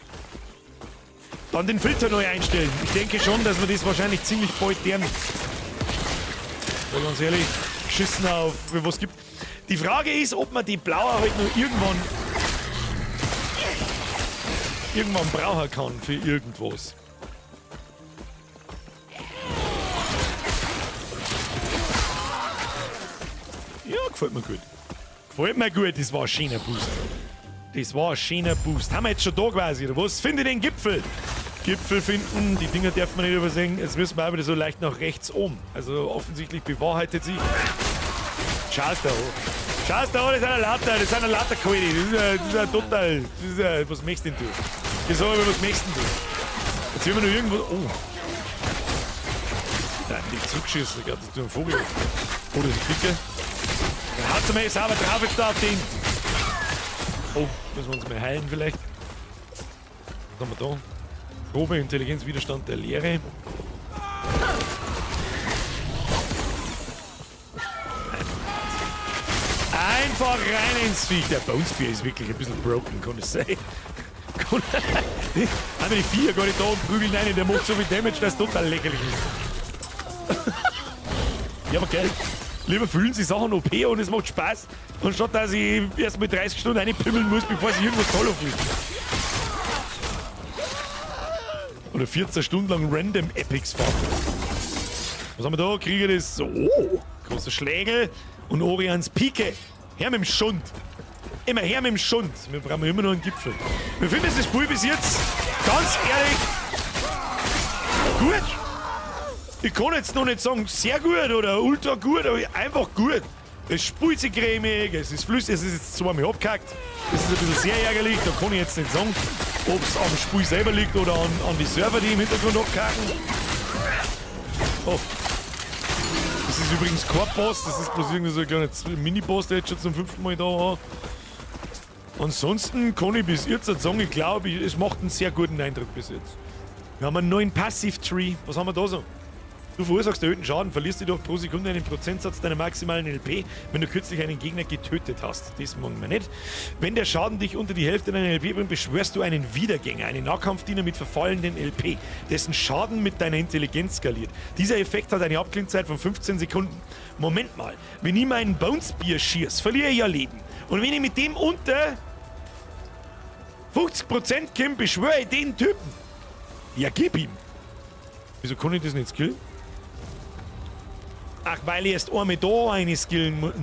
Dann den Filter neu einstellen. Ich denke schon, dass wir das wahrscheinlich ziemlich bald lernen. Weil ganz ehrlich, geschissen auf, was gibt. Die Frage ist, ob man die blaue halt noch irgendwann brauchen kann für irgendwas. Ja, gefällt mir gut. Gefällt mir gut, das war ein schöner Boost. Das war ein schöner Boost. Haben wir jetzt schon da quasi, oder was? Finde den Gipfel! Gipfel finden, die Dinger darf man nicht übersehen. Jetzt müssen wir auch wieder so leicht nach rechts oben. Also offensichtlich bewahrheitet sich. Schau's da hoch. Schau's da hoch, das sind ein lauter, das sind ein lauter Quali. Das ist ja total. Das ist ja, was möchtest denn du? Ich sag mal, was möchtest denn du? Jetzt haben wir noch irgendwo. Oh. Nein, die zugeschissen, das ist ein Vogel. Oh, das ist ein Klicker. Dann haut's mal sauber drauf jetzt da auf den. Oh, müssen wir uns mal heilen vielleicht. Was haben wir da? Probe, Intelligenz, Widerstand der Leere. Einfach rein ins Viech. Der Bone Spear ist wirklich ein bisschen broken, kann es sein. Haben wir die Viecher gar nicht da und prügeln einen, der macht so viel Damage, dass es total lächerlich ist. Ja, aber geil. Lieber fühlen sie Sachen OP und es macht Spaß, anstatt dass ich erst mal 30 Stunden reinpimmeln muss, bevor sich irgendwas toll anfühlt. Oder 14 Stunden lang random Epics fahren. Was haben wir da? Krieger des. Oh! Großer Schlägel und Orions Pike. Her mit dem Schund. Immer her mit dem Schund. Wir brauchen immer noch einen Gipfel. Wir finden das Spiel bis jetzt, ganz ehrlich, gut. Ich kann jetzt noch nicht sagen, sehr gut oder ultra gut, aber einfach gut. Es spielt sich cremig, es ist flüssig, es ist jetzt zweimal abgehackt. Das ist ein bisschen sehr ärgerlich, da kann ich jetzt nicht sagen, ob es am Spiel selber liegt oder an die Server, die im Hintergrund abkacken. Oh. Das ist übrigens kein Boss, das ist bloß irgendwie so ein kleiner Mini-Boss, der jetzt schon zum 5. Mal da war. Ansonsten kann ich bis jetzt sagen, ich glaube, es macht einen sehr guten Eindruck bis jetzt. Wir haben einen neuen Passive Tree. Was haben wir da so? Du verursachst erhöhten Schaden, verlierst jedoch pro Sekunde einen Prozentsatz deiner maximalen LP, wenn du kürzlich einen Gegner getötet hast. Das machen wir nicht. Wenn der Schaden dich unter die Hälfte deiner LP bringt, beschwörst du einen Wiedergänger, einen Nahkampfdiener mit verfallenden LP, dessen Schaden mit deiner Intelligenz skaliert. Dieser Effekt hat eine Abklingzeit von 15 Sekunden. Moment mal, wenn ich meinen Bone Spear schieß, verliere ich ja Leben. Und wenn ich mit dem unter 50% komme, beschwöre ich den Typen. Ja, gib ihm. Wieso kann ich das nicht skillen? Ach, weil ich erst einmal da eine skillen muss.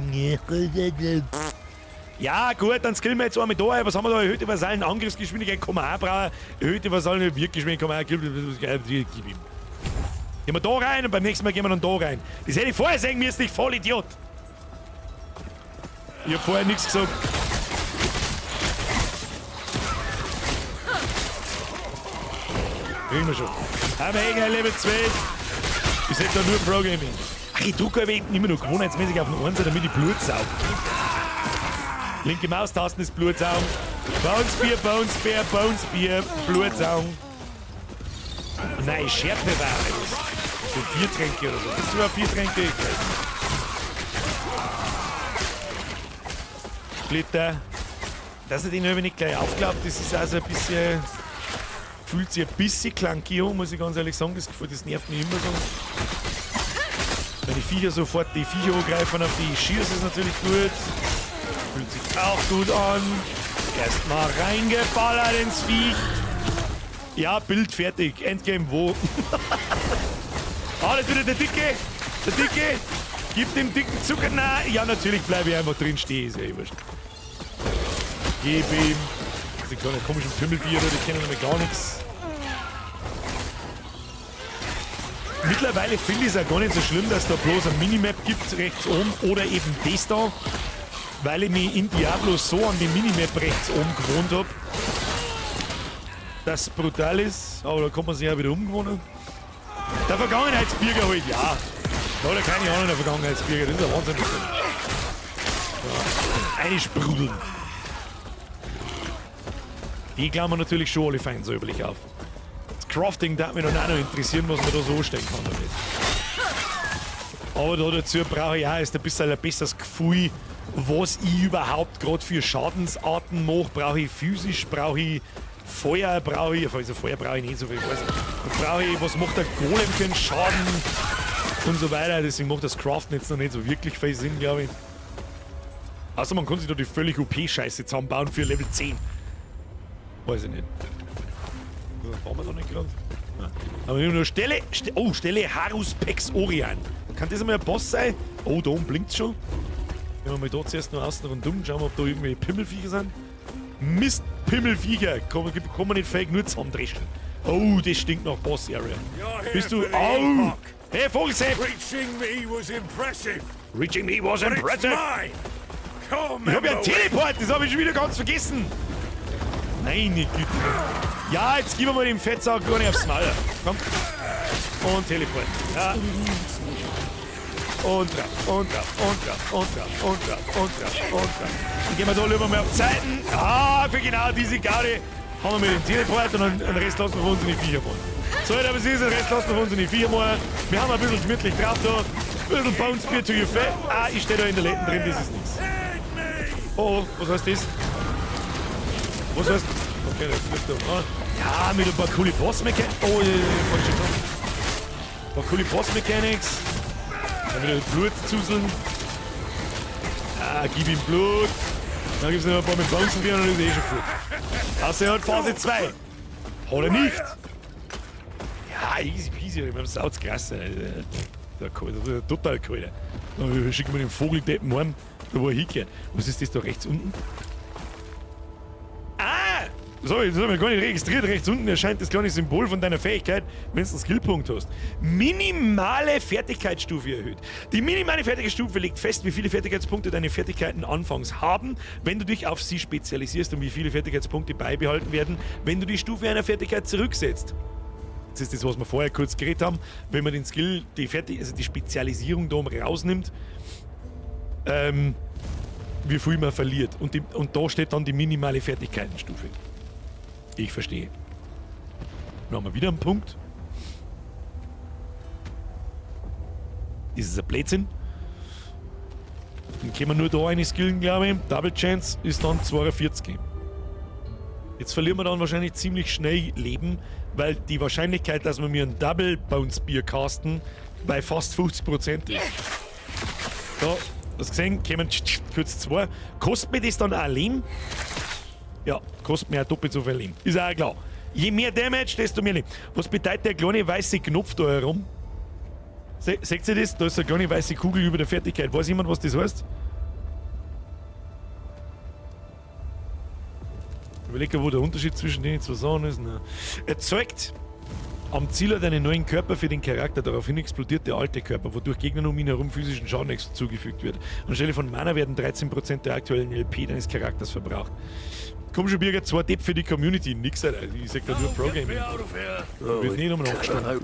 Ja, gut, dann skillen wir jetzt einmal da. Was haben wir da? Erhöhte Vasallen, Angriffsgeschwindigkeit, kann man auch brauchen. Erhöhte Vasallen, Wirkgeschwindigkeit, kann man auch. Gib ihm. Gehen wir da rein und beim nächsten Mal gehen wir dann da rein. Das hätte ich vorher sagen müssen, ich Vollidiot. Ich hab vorher nichts gesagt. Kriegen wir schon. Haben wir Level 12. Ich setze da nur Pro Gaming. Ach, ich drücke aber immer noch gewohnheitsmäßig auf den Einser, damit ich Blut sauge. Linke Maustasten ist Blutsaugen. Bone Spear, Bone Spear, Bone Spear, Blutsaugen. Oh nein, Schärpe war alles. So 4 Tränke oder so. Gibt's überhaupt 4 Tränke? Ich weiß nicht. Splitter. Dass er den aber nicht gleich aufklappt, das ist also ein bisschen Fühlt sich ein bisschen clunky an, muss ich ganz ehrlich sagen. Das nervt mich immer so. Wenn die Viecher sofort die Viecher angreifen, auf die ich schieße, ist natürlich gut. Fühlt sich auch gut an. Erstmal reingeballert ins Viech. Ja, Bild fertig. Endgame wo? Ah, das ist wieder der Dicke. Der Dicke. Gib dem dicken Zucker. Na, ja, natürlich bleibe ich einfach drin stehen. Ist ja eh wurscht. Gib ihm. Diese kleinen komischen Pimmelbiere, die kennen nämlich gar nichts. Mittlerweile finde ich es auch gar nicht so schlimm, dass da bloß eine Minimap gibt rechts oben oder eben das da, weil ich mich in Diablo so an die Minimap rechts oben gewohnt habe, dass es brutal ist, aber da kann man sich ja wieder umgewöhnen. Der Vergangenheitsbürger halt, ja. Da hat er keine Ahnung, der Vergangenheitsbürger, das ist ja Wahnsinn. Ja. Eine sprudeln. Die klammern natürlich schon alle fein säuberlich auf. Das Crafting darf mich dann auch noch interessieren, was man da so anstellen kann damit. Aber da dazu brauche ich auch erst ein bisschen ein besseres Gefühl, was ich überhaupt gerade für Schadensarten mache. Brauche ich physisch, brauche ich Feuer, brauche ich. Also Feuer brauche ich nicht so viel, ich weiß nicht. Brauche ich, was macht der Golem für einen Schaden und so weiter. Deswegen macht das Craften jetzt noch nicht so wirklich viel Sinn, glaube ich. Außer man kann sich da die völlig OP-Scheiße zusammenbauen für Level 10. Weiß ich nicht. Das waren wir noch nicht gerade. Aber nur Stelle. Oh, Stelle Haruspex Orion. Kann das einmal ein Boss sein? Oh, da oben blinkt's schon. Gehen wir mal da zuerst noch außen rundum. Schauen wir, ob da irgendwelche Pimmelviecher sind. Mist, Pimmelviecher. Kann man nicht fake nur zusammendreschen. Oh, das stinkt nach Boss Area. Bist du. Oh! Hey, Vogelsepp! Reaching me was impressive. Reaching me was impressive. Ich hab ja einen Teleport, das habe ich schon wieder ganz vergessen. Meine Güte. Ja, jetzt gib mir mal dem Fettsack gar nicht aufs Maul. Komm. Und Teleport. Ja. Und drauf, und drauf, und drauf, und drauf, und drauf, und drauf, und drauf. Dann gehen wir da lieber mal auf Zeiten. Ah, für genau diese Gaudi haben wir mit dem Teleport und den Rest lassen wir von uns in die Viecher fahren. So, aber es ist, den Rest lassen wir von uns in die Viecher fahren. Wir haben ein bisschen gemütlich drauf da. Ein bisschen Bounce Beer to your fat. Ah, ich stehe da in der Läden drin, das ist nichts. Oh, oh, was heißt das? Was heißt? Okay, das ist da. Ja, mit ein paar coole Boss-Mechanics. Oh, falsch gekommen. Ein paar coole Boss-Mechanics. Dann wieder Blut zuseln. Ah, gib ihm Blut. Dann gibt es noch ein paar mit Bouncen und dann ist eh schon gut. Außer er hat Phase 2. Hat er nicht. Ja, easy peasy. Ich meine, das ist krass. Das ist total kalt. Dann schicken wir den Vogeldeppen heim, da wo er hingehört. Was ist das da rechts unten? Ah! Das habe ich gar nicht registriert. Rechts unten erscheint das kleine Symbol von deiner Fähigkeit, wenn du einen Skillpunkt hast. Minimale Fertigkeitsstufe erhöht. Die minimale Fertigkeitsstufe legt fest, wie viele Fertigkeitspunkte deine Fertigkeiten anfangs haben, wenn du dich auf sie spezialisierst und wie viele Fertigkeitspunkte beibehalten werden, wenn du die Stufe einer Fertigkeit zurücksetzt. Das ist das, was wir vorher kurz geredet haben. Wenn man den Skill, die also die Spezialisierung da oben rausnimmt, wie viel man verliert. Und da steht dann die minimale Fertigkeitenstufe. Ich verstehe. Dann haben wir wieder einen Punkt. Das ist ein Blödsinn. Dann können wir nur da eine skillen, glaube ich. Double Chance ist dann 42. Jetzt verlieren wir dann wahrscheinlich ziemlich schnell Leben, weil die Wahrscheinlichkeit, dass wir mir einen Double Bounce Beer casten, bei fast 50% ist. So, das gesehen, kommen kurz 2. Kostet mir das dann auch Leben? Ja, kostet mir auch doppelt so viel Leben. Ist auch klar. Je mehr Damage, desto mehr Leben. Was bedeutet der kleine weiße Knopf da herum? Seht ihr das? Da ist eine kleine weiße Kugel über der Fertigkeit. Weiß jemand, was das heißt? Ich überlege, wo der Unterschied zwischen den zwei Sachen ist. Na. Erzeugt am Ziel einen neuen Körper für den Charakter. Daraufhin explodiert der alte Körper, wodurch Gegnern um ihn herum physischen Schaden zugefügt wird. Anstelle von Mana werden 13% der aktuellen LP deines Charakters verbraucht. Komm schon, Birger, 2 Depp für die Community. Nix, Alter. Ich sag da nur Pro-Gaming. Wird nicht nochmal angestanden.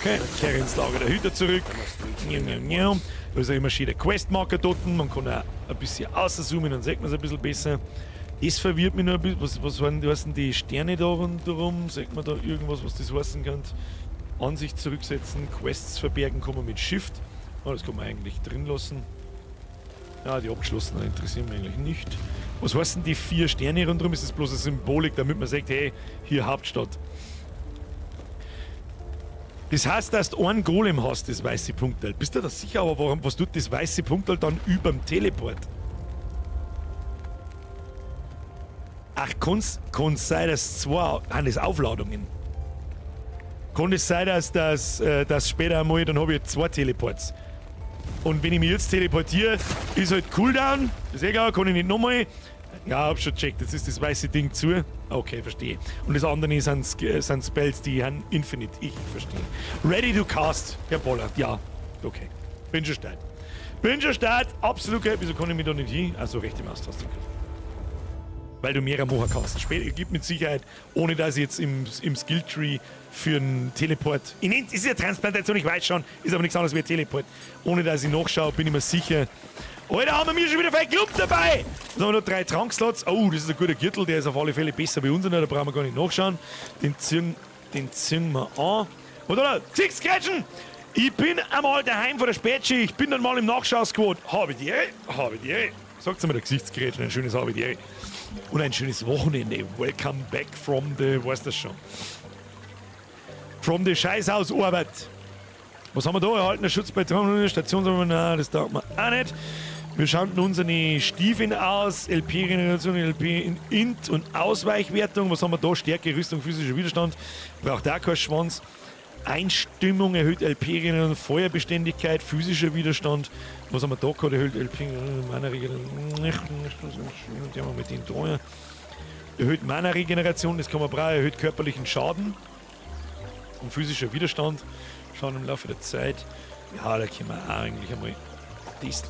Okay, kehre ins Lager der Hüter zurück. Da ist ja immer schön der Questmarker dort. Man kann auch ein bisschen außerzoomen, dann sieht man es ein bisschen besser. Das verwirrt mich noch ein bisschen. Was heißen die Sterne da rundherum? Sieht man da irgendwas, was das heißen kann? Ansicht zurücksetzen, Quests verbergen kann man mit Shift. Oh, das kann man eigentlich drin lassen. Ja, die abgeschlossenen interessieren mich eigentlich nicht. Was heißen die 4 Sterne rundherum? Ist das bloß eine Symbolik, damit man sagt, hey, hier Hauptstadt. Das heißt, dass du einen Golem hast, das weiße Punkteil. Bist du da sicher? Aber warum, was tut das weiße Punkteil dann überm Teleport? Ach, kann's sein, dass zwei... Sind das Aufladungen? Kann es sein, dass das später einmal, dann habe ich 2 Teleports. Und wenn ich mich jetzt teleportiere, ist halt Cooldown. Das ist egal, kann ich nicht nochmal. Ja, hab schon gecheckt, jetzt ist das weiße Ding zu. Okay, verstehe. Und das andere sind Spells, die haben Infinite. Ich verstehe. Ready to cast, Herr Bollert. Ja, okay. Bin schon stark. Bin schon stark, absolut geil. Wieso kann ich mich da nicht hin? Also rechte Maustaste. Weil du mehrere machen kannst. Später gibt mit Sicherheit, ohne dass ich jetzt im Skilltree für einen Teleport. Ich nenne, es ist ja Transplantation, ich weiß schon, ist aber nichts anderes wie ein Teleport. Ohne dass ich nachschaue, bin ich mir sicher. Alter, haben wir schon wieder viel Club dabei! Jetzt haben wir noch 3 Trankslots. Oh, das ist ein guter Gürtel, der ist auf alle Fälle besser bei uns. Da brauchen wir gar nicht nachschauen. Den ziehen wir an. Und da, Gesichtsgrätschen! Ich bin einmal daheim vor der Spätschicht, ich bin dann mal im Nachschau-Squad. Habe die Ehre, habe die Ehre. Sagt's mir der Gesichtsgrätschen, ein schönes habe die Ehre. Und ein schönes Wochenende. Welcome back from the, weißt das schon. From the Scheißhausarbeit. Was haben wir da? Erhaltener Schutz bei Station, nein, das taugt mir auch nicht. Wir schauen unsere Stiefeln aus. LP-Regeneration, LP in Int und Ausweichwertung. Was haben wir da? Stärke, Rüstung, physischer Widerstand. Braucht auch keinen Schwanz. Einstimmung erhöht LP-Regeneration, Feuerbeständigkeit, physischer Widerstand. Was haben wir da gehabt? Erhöht LP, Mana-Regeneration. Mit den da. Erhöht Mana-Regeneration, das kann man brauchen. Erhöht körperlichen Schaden und physischer Widerstand. Schauen im Laufe der Zeit. Ja, da können wir auch eigentlich einmal das.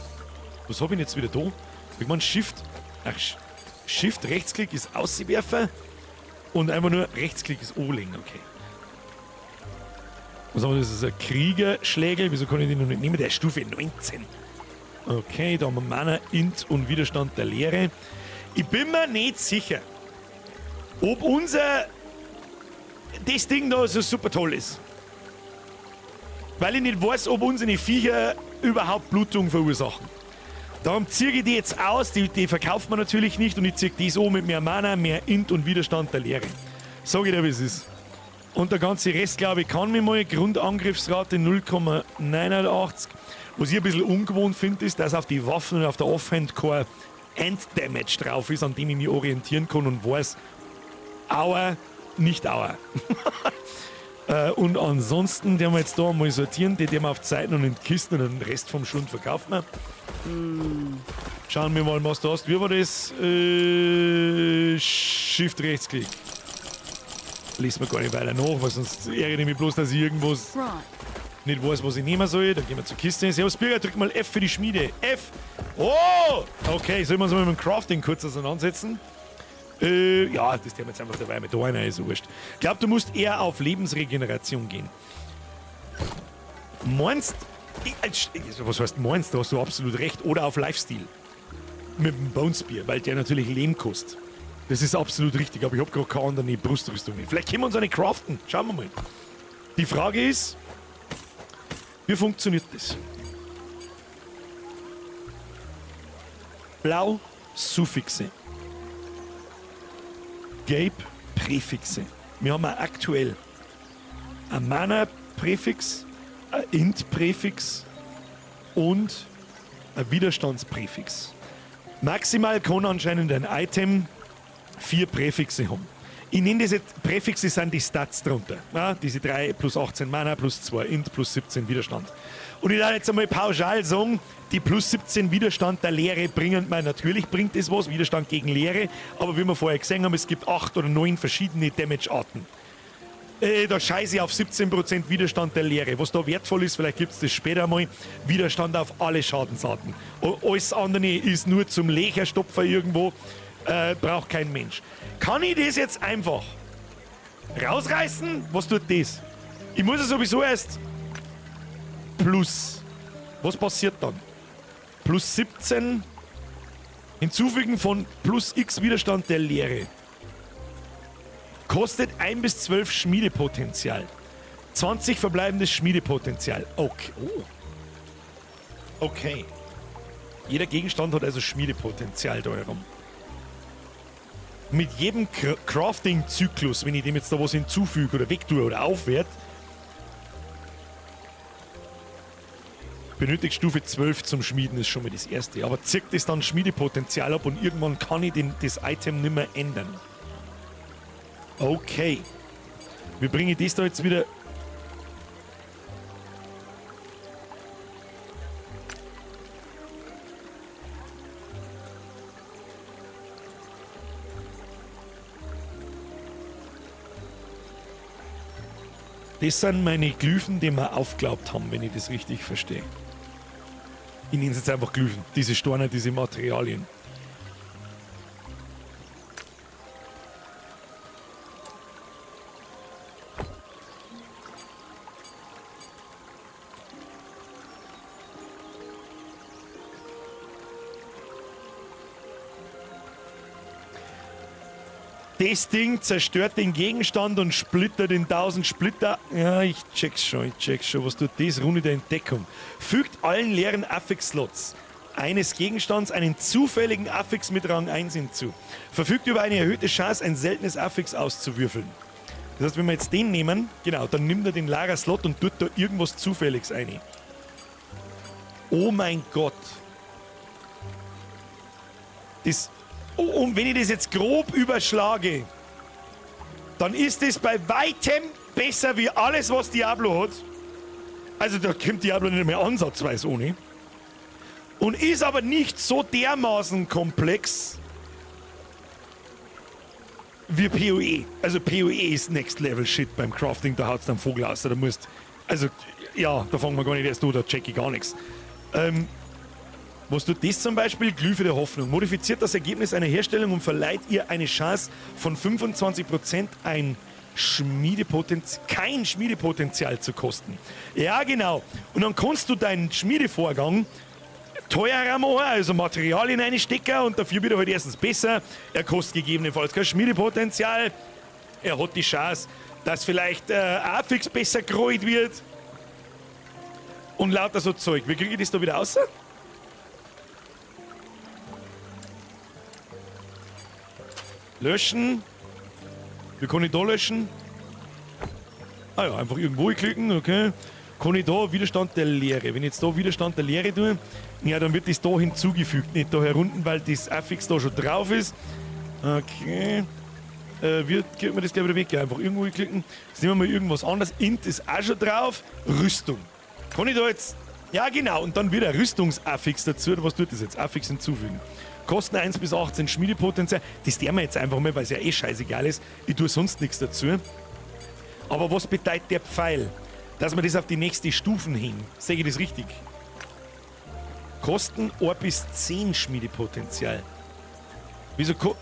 Was habe ich denn jetzt wieder da? Ich meine, Shift. Ach, Shift, Rechtsklick ist Auswerfer und einfach nur Rechtsklick ist Oling, okay. Was haben wir? Das ist ein Kriegerschlägel. Wieso kann ich den noch nicht nehmen? Der ist Stufe 19. Okay, da haben wir Mana, Int und Widerstand der Leere. Ich bin mir nicht sicher, ob unser das Ding da so super toll ist. Weil ich nicht weiß, ob unsere Viecher überhaupt Blutung verursachen. Darum ziehe ich die jetzt aus, die verkauft man natürlich nicht und ich ziehe die so mit mehr Mana, mehr Int und Widerstand der Leere. Sag ich dir, wie es ist. Und der ganze Rest, glaube ich, kann mir mal. Grundangriffsrate 0,89. Was ich ein bisschen ungewohnt finde, ist, dass auf die Waffen und auf der Offhand kein End-Damage drauf ist, an dem ich mich orientieren kann und weiß, aua, nicht aua. Und ansonsten, die haben wir jetzt da mal sortieren, die wir auf Zeiten und in Kisten und den Rest vom Schund verkauft man. Schauen wir mal, was du hast. Wie war das? Shift Rechtsklick. Lesen wir gar nicht weiter nach, weil sonst ärgere ich mich bloß, dass ich irgendwas nicht weiß, was ich nehmen soll. Dann gehen wir zur Kiste. Servus Birger, drück mal F für die Schmiede. F! Oh! Okay, sollen wir uns mal mit dem Crafting kurz auseinandersetzen? Ja, das Thema jetzt einfach dabei mit da einer ist wurscht. Ich glaube, du musst eher auf Lebensregeneration gehen. Meinst, was heißt meinst, da hast du absolut recht. Oder auf Lifestyle. Mit dem Bone Spear, weil der natürlich Lehm kostet. Das ist absolut richtig, aber ich habe gerade keine andere Brustrüstung mehr. Vielleicht können wir uns eine craften. Schauen wir mal. Die Frage ist, wie funktioniert das? Blau, Suffixe. Gelb, Präfixe. Wir haben auch aktuell ein Mana-Präfix, ein Int-Präfix und ein Widerstandspräfix. Maximal kann anscheinend ein Item 4 Präfixe haben. Ich nenne das jetzt, Präfixe sind die Stats drunter. Ja, diese 3 plus 18 Mana, plus 2 Int, plus 17 Widerstand. Und ich darf jetzt einmal pauschal sagen, die plus 17 Widerstand der Leere bringen, man natürlich bringt es was, Widerstand gegen Leere, aber wie wir vorher gesehen haben, es gibt 8 oder 9 verschiedene Damage-Arten. Da scheiße ich auf 17% Widerstand der Leere. Was da wertvoll ist, vielleicht gibt es das später mal, Widerstand auf alle Schadensarten. Und alles andere ist nur zum Löcherstopfer irgendwo, braucht kein Mensch. Kann ich das jetzt einfach rausreißen? Was tut das? Ich muss ja sowieso erst plus. Was passiert dann? Plus 17 hinzufügen von plus x Widerstand der Leere. Kostet 1 bis 12 Schmiedepotenzial. 20 verbleibendes Schmiedepotenzial. Okay. Oh. Okay. Jeder Gegenstand hat also Schmiedepotenzial da herum. Mit jedem Crafting-Zyklus, wenn ich dem jetzt da was hinzufüge oder wegtue oder aufwert, benötigt Stufe 12 zum Schmieden, ist schon mal das erste. Aber zirkt es dann Schmiedepotenzial ab und irgendwann kann ich das Item nicht mehr ändern. Okay. Wir bringen das da jetzt wieder. Das sind meine Glyphen, die wir aufgeglaubt haben, wenn ich das richtig verstehe. Ich nenne es jetzt einfach Glyphen. Diese Steine, diese Materialien. Das Ding zerstört den Gegenstand und splittert in 1000 Splitter. Ja, ich check's schon, ich check's schon. Was tut das? Rune der Entdeckung. Fügt allen leeren Affix-Slots eines Gegenstands einen zufälligen Affix mit Rang 1 hinzu. Verfügt über eine erhöhte Chance, ein seltenes Affix auszuwürfeln. Das heißt, wenn wir jetzt den nehmen, genau, dann nimmt er den leeren Slot und tut da irgendwas Zufälliges rein. Oh mein Gott. Das. Oh, und wenn ich das jetzt grob überschlage, dann ist es bei weitem besser wie alles, was Diablo hat. Also da kommt Diablo nicht mehr ansatzweise ohne. Und ist aber nicht so dermaßen komplex wie PoE. Also PoE ist Next Level Shit beim Crafting, da haut's dann Vogel aus. Da musst, also ja, da fangen wir gar nicht erst an, da check ich gar nichts. Was tut das zum Beispiel? Glyphe der Hoffnung. Modifiziert das Ergebnis einer Herstellung und verleiht ihr eine Chance von 25% ein kein Schmiedepotenzial zu kosten. Ja, genau. Und dann kannst du deinen Schmiedevorgang teurer machen, also Materialien reinstecken und dafür wird er halt erstens besser. Er kostet gegebenenfalls kein Schmiedepotenzial. Er hat die Chance, dass vielleicht Affix besser gerollt wird. Und lauter so Zeug. Wie kriege ich das da wieder raus? Löschen. Wie kann ich da löschen? Ah ja, einfach irgendwo klicken, okay. Kann ich da Widerstand der Leere? Wenn ich jetzt da Widerstand der Leere tue, ja, dann wird das da hinzugefügt, nicht da herunten, weil das Affix da schon drauf ist. Okay. Wird, kriegt man das gleich wieder weg? Ja, einfach irgendwo klicken. Jetzt nehmen wir mal irgendwas anderes. Int ist auch schon drauf. Rüstung. Kann ich da jetzt. Ja, genau. Und dann wieder Rüstungsaffix dazu. Was tut das jetzt? Affix hinzufügen. Kosten 1 bis 18 Schmiedepotenzial. Das der wir jetzt einfach mal, weil es ja eh scheißegal ist. Ich tue sonst nichts dazu. Aber was bedeutet der Pfeil? Dass wir das auf die nächste Stufen hin. Sehe ich das richtig? Kosten 1 bis 10 Schmiedepotenzial. Wieso ko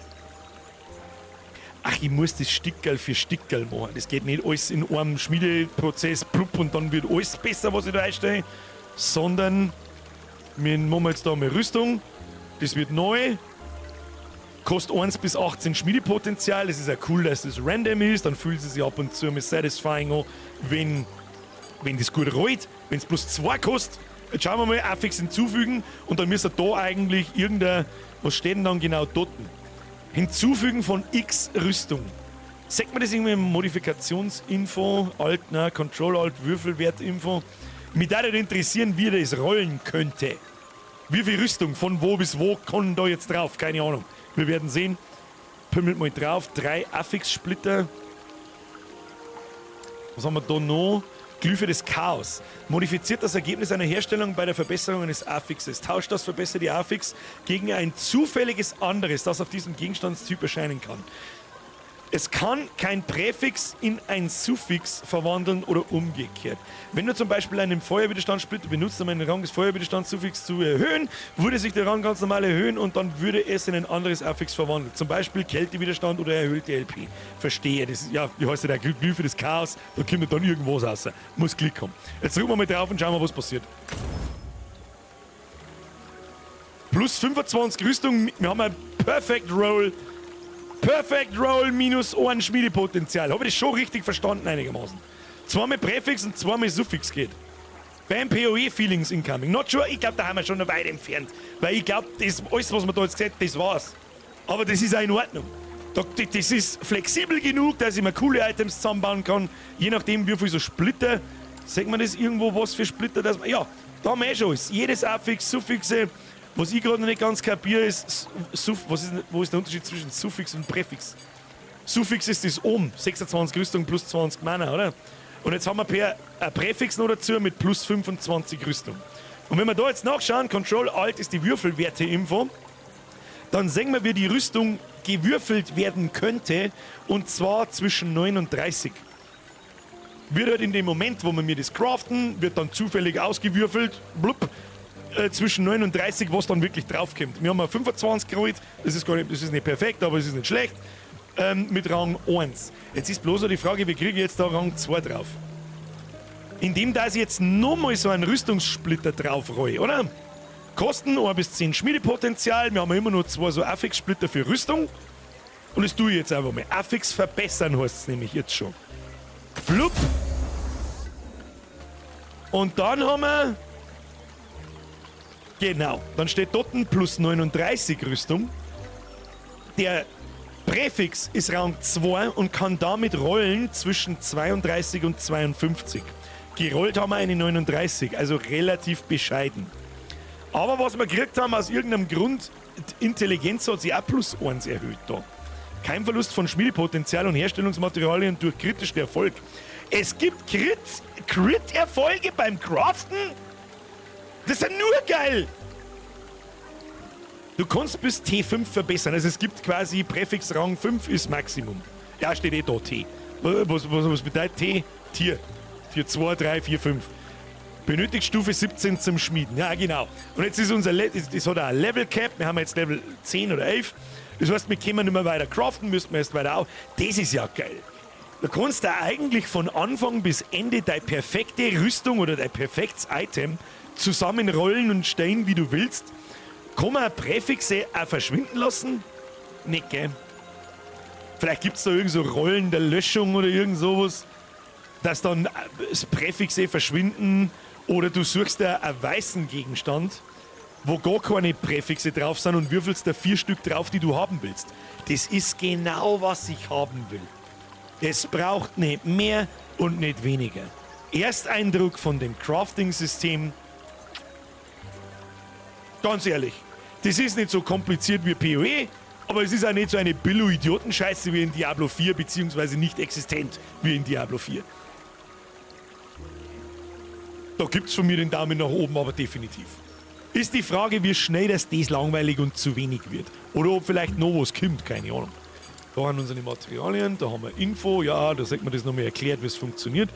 Ach, ich muss das Stickerl für Stickerl machen. Das geht nicht alles in einem Schmiedeprozess, plupp, und dann wird alles besser, was ich da einstelle. Sondern wir machen jetzt da mal Rüstung. Das wird neu. Kostet 1 bis 18 Schmiedepotenzial. Das ist ja cool, dass das random ist. Dann fühlt es sich ab und zu mal satisfying an, wenn das gut rollt. Wenn es bloß 2 kostet, jetzt schauen wir mal, Affix hinzufügen und dann müsste da eigentlich irgendein, was steht denn dann genau dort? Hinzufügen von X Rüstung. Sagt man das irgendwie im Modifikationsinfo, Alt, na, Control Alt, Würfelwertinfo? Mich würde interessieren, wie das rollen könnte. Wie viel Rüstung, von wo bis wo kann da jetzt drauf? Keine Ahnung. Wir werden sehen. Pümmelt mal drauf. 3 Affix-Splitter. Was haben wir da noch? Glyphe des Chaos. Modifiziert das Ergebnis einer Herstellung bei der Verbesserung eines Affixes. Tauscht das verbesserte Affix gegen ein zufälliges anderes, das auf diesem Gegenstandstyp erscheinen kann. Es kann kein Präfix in ein Suffix verwandeln oder umgekehrt. Wenn du zum Beispiel einen Feuerwiderstandssplitter benutzt, um einen Rang des Feuerwiderstandssuffix zu erhöhen, würde sich der Rang ganz normal erhöhen und dann würde es in ein anderes Affix verwandeln. Zum Beispiel Kältewiderstand oder erhöhte LP. Verstehe, das ist, ja, wie heißt der, Glyphe des Chaos, da kommt dann irgendwas raus. Muss Klick haben. Jetzt drücken wir mal drauf und schauen wir, was passiert. Plus 25 Rüstung, wir haben ein Perfect Roll. Perfect Roll minus ein Schmiedepotenzial. Habe ich das schon richtig verstanden einigermaßen? Zweimal Präfix und zweimal Suffix geht. Beim PoE Feelings incoming. Not sure, ich glaube, da haben wir schon noch weit entfernt. Weil ich glaube, das, alles, was man da jetzt gesagt hat, das war's. Aber das ist auch in Ordnung. Das ist flexibel genug, dass ich mir coole Items zusammenbauen kann. Je nachdem, wie viel so Splitter. Sieht man das irgendwo, was für Splitter das. Ja, da haben wir eh schon alles. Jedes Affix, Suffixe. Was ich gerade noch nicht ganz kapiere, ist, wo ist der Unterschied zwischen Suffix und Präfix? Suffix ist das oben, 26 Rüstung plus 20 Mana, oder? Und jetzt haben wir per ein Präfix noch dazu mit plus 25 Rüstung. Und wenn wir da jetzt nachschauen, Control Alt ist die Würfelwerte-Info, dann sehen wir, wie die Rüstung gewürfelt werden könnte, und zwar zwischen 9 und 30. Wird halt in dem Moment, wo wir mir das craften, wird dann zufällig ausgewürfelt, blub, zwischen 9 und 30, was dann wirklich draufkommt. Wir haben eine 25 gerollt, das ist, gar nicht, das ist nicht perfekt, aber es ist nicht schlecht, mit Rang 1. Jetzt ist bloß noch die Frage, wie kriege ich jetzt da Rang 2 drauf? Indem, dass ich jetzt nochmal so einen Rüstungssplitter drauf roll, oder? Kosten 1 bis 10 Schmiedepotenzial, wir haben ja immer nur 2 so Affix-Splitter für Rüstung. Und das tue ich jetzt einfach mal. Affix verbessern heißt es nämlich jetzt schon. Blub. Und dann haben wir... Genau, dann steht dort plus 39 Rüstung. Der Präfix ist Rang 2 und kann damit rollen zwischen 32 und 52. Gerollt haben wir eine 39, also relativ bescheiden. Aber was wir gekriegt haben, aus irgendeinem Grund, die Intelligenz hat sich auch plus 1 erhöht da. Kein Verlust von Schmiedepotenzial und Herstellungsmaterialien durch kritischen Erfolg. Es gibt Crit-Erfolge beim Craften? Das ist ja nur geil! Du kannst bis T5 verbessern. Also es gibt quasi Präfix Rang 5 ist Maximum. Ja, steht eh da T. Was bedeutet T? Tier. Tier 2, 3, 4, 5. Benötigt Stufe 17 zum Schmieden. Ja, genau. Und jetzt ist unser das hat auch ein Level Cap. Wir haben jetzt Level 10 oder 11. Das heißt, wir können nicht mehr weiter craften, müssen wir erst weiter auf. Das ist ja geil. Da kannst du eigentlich von Anfang bis Ende deine perfekte Rüstung oder dein perfektes Item zusammenrollen und stellen, wie du willst. Kann man Präfixe auch verschwinden lassen? Nicht, gell? Vielleicht gibt's da irgend so Rollen der Löschung oder irgend sowas, dass dann das Präfixe verschwinden oder du suchst da einen weißen Gegenstand, wo gar keine Präfixe drauf sind und würfelst da 4 Stück drauf, die du haben willst. Das ist genau, was ich haben will. Es braucht nicht mehr und nicht weniger. Ersteindruck von dem Crafting-System. Ganz ehrlich, das ist nicht so kompliziert wie PoE, aber es ist auch nicht so eine Billo-Idiotenscheiße wie in Diablo 4, beziehungsweise nicht existent wie in Diablo 4. Da gibt's von mir den Daumen nach oben, aber definitiv. Ist die Frage, wie schnell das langweilig und zu wenig wird. Oder ob vielleicht noch was kommt, keine Ahnung. Da haben wir unsere Materialien, da haben wir Info, ja, da sieht man das nochmal erklärt, wie es funktioniert.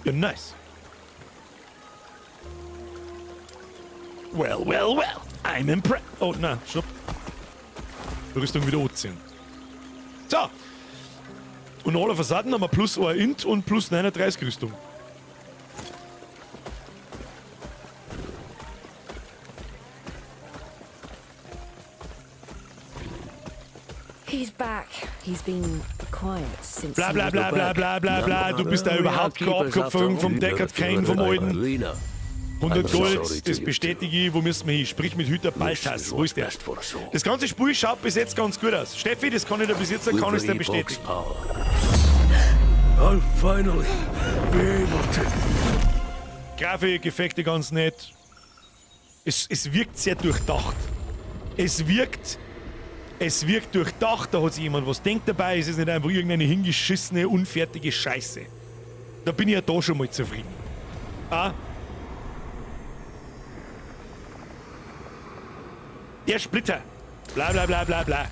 Ja, nice. Well, well, well, I'm impressed. Oh, nein, stopp. Rüstung wieder anziehen. So. Und all of a sudden haben wir plus 1 Int und plus 39 Rüstung. He's back. He's been quiet since. Bla bla bla bla bla bla bla. Du bist da überhaupt kein Abkupferung vom Deckard Cain vom Alten. 100 Gold, das bestätige ich. Wo müssen wir hin? Sprich mit Hüter Balthas. Wo ist der? Das ganze Spiel schaut bis jetzt ganz gut aus. Steffi, das kann ich dir bis jetzt, kann ich dir bestätigen. I'll finally be able to. Grafik, Effekte ganz nett. Es wirkt sehr durchdacht. Es wirkt durchdacht, da hat sich jemand was denkt dabei. Es ist nicht einfach irgendeine hingeschissene, unfertige Scheiße. Da bin ich ja da schon mal zufrieden. Ah. Der Splitter. Bla bla bla bla bla.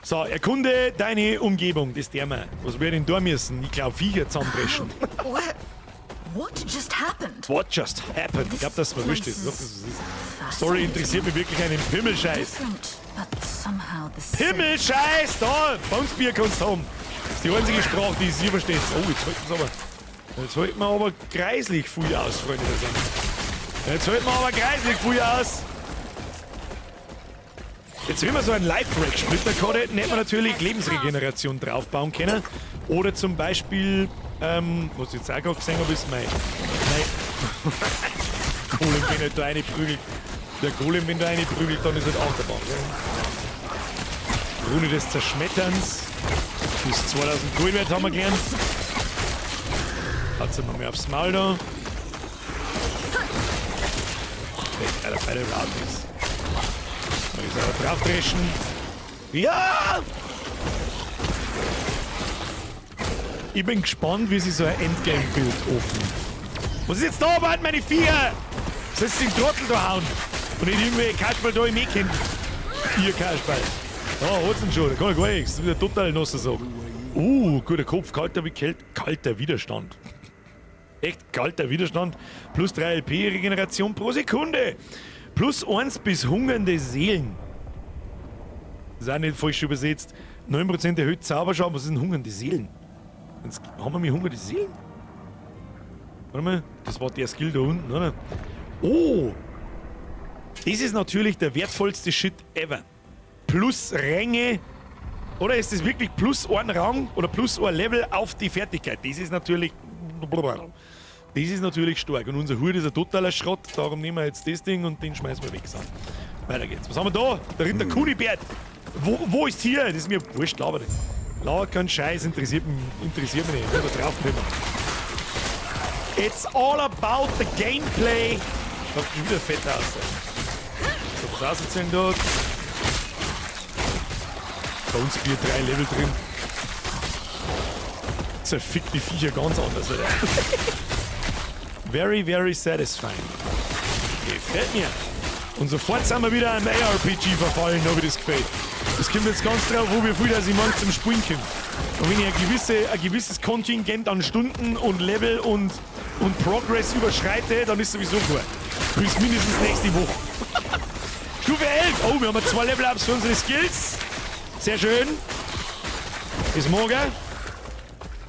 So, erkunde deine Umgebung. Das ist der Mann. Was wir denn da müssen? Ich glaub, Viecher zusammenpreschen. What just happened? What just happened? Ich glaub, das verwischt ist. Story interessiert mich wirklich einen Pimmelscheiß. Pimmelscheiß! Da! Bouncebier kannst du haben. Das ist die einzige Sprache, die sie versteht. Oh, jetzt halten wir aber. Jetzt halten wir aber kreislich viel aus, Freunde der Sonne. Jetzt halten wir aber kreislich viel aus. Jetzt, wenn wir so einen Life-Rack-Splitter gehabt hätten, hätten wir natürlich Lebensregeneration draufbauen können. Oder zum Beispiel, was ich jetzt auch gerade gesehen habe, ist mein Golem, wenn er da reinprügelt. Der Golem, wenn da reinprügelt, dann ist halt Achterbahn. Gell? Rune des Zerschmetterns. Bis 2000 Gold wert haben wir gelernt. Hat's immer mehr aufs Maul da. Alter, beide überhaupt nichts. Da ist er draufdreschen. Ja! Ich bin gespannt, wie sich so ein Endgame-Build offen. Was ist jetzt da, Mann, meine Viecher? Sollst du den Trottel da hauen? Und nicht irgendwelche Kasperl da im Eck hinten. Ihr Kasperl. Da, hat's ihn schon, da kann ich gar nichts. Das ist wieder total nasser Sack. Guter Kopf, kalter Widerstand. Echt kalter Widerstand. Plus 3 LP Regeneration pro Sekunde. Plus 1 bis hungernde Seelen. Das ist auch nicht falsch übersetzt. 9% erhöht Zauberschaden. Was sind hungernde Seelen? Jetzt haben wir mir hungernde Seelen? Warte mal, das war der Skill da unten, oder? Oh! Das ist natürlich der wertvollste Shit ever. Plus Ränge. Oder ist das wirklich plus ein Rang oder plus ein Level auf die Fertigkeit? Das ist natürlich. Das ist natürlich stark. Und unser Hut ist ein totaler Schrott. Darum nehmen wir jetzt das Ding und den schmeißen wir weg. So. Weiter geht's. Was haben wir da? Der Ritter Kunibert. Wo ist hier? Das ist mir wurscht, laber nicht. Laber kein Scheiß, interessiert mich nicht. Ich da drauf kommen. It's all about the gameplay. Schaut schon wieder fett aus. So, was rausziehen da. Bei uns Bier 3 Level drin. Zerfickt die Viecher ganz anders, oder? Very, very satisfying. Gefällt mir. Und sofort sind wir wieder einem ARPG verfallen, habe ich das gefällt. Das kommt jetzt ganz drauf, wo wir viel, dass ich morgen zum Spielen komme. Und wenn ich ein gewisses Kontingent an Stunden und Level und Progress überschreite, dann ist sowieso gut. Bis mindestens nächste Woche. Stufe 11! Oh, wir haben 2 Level-Ups für unsere Skills. Sehr schön. Das mag er.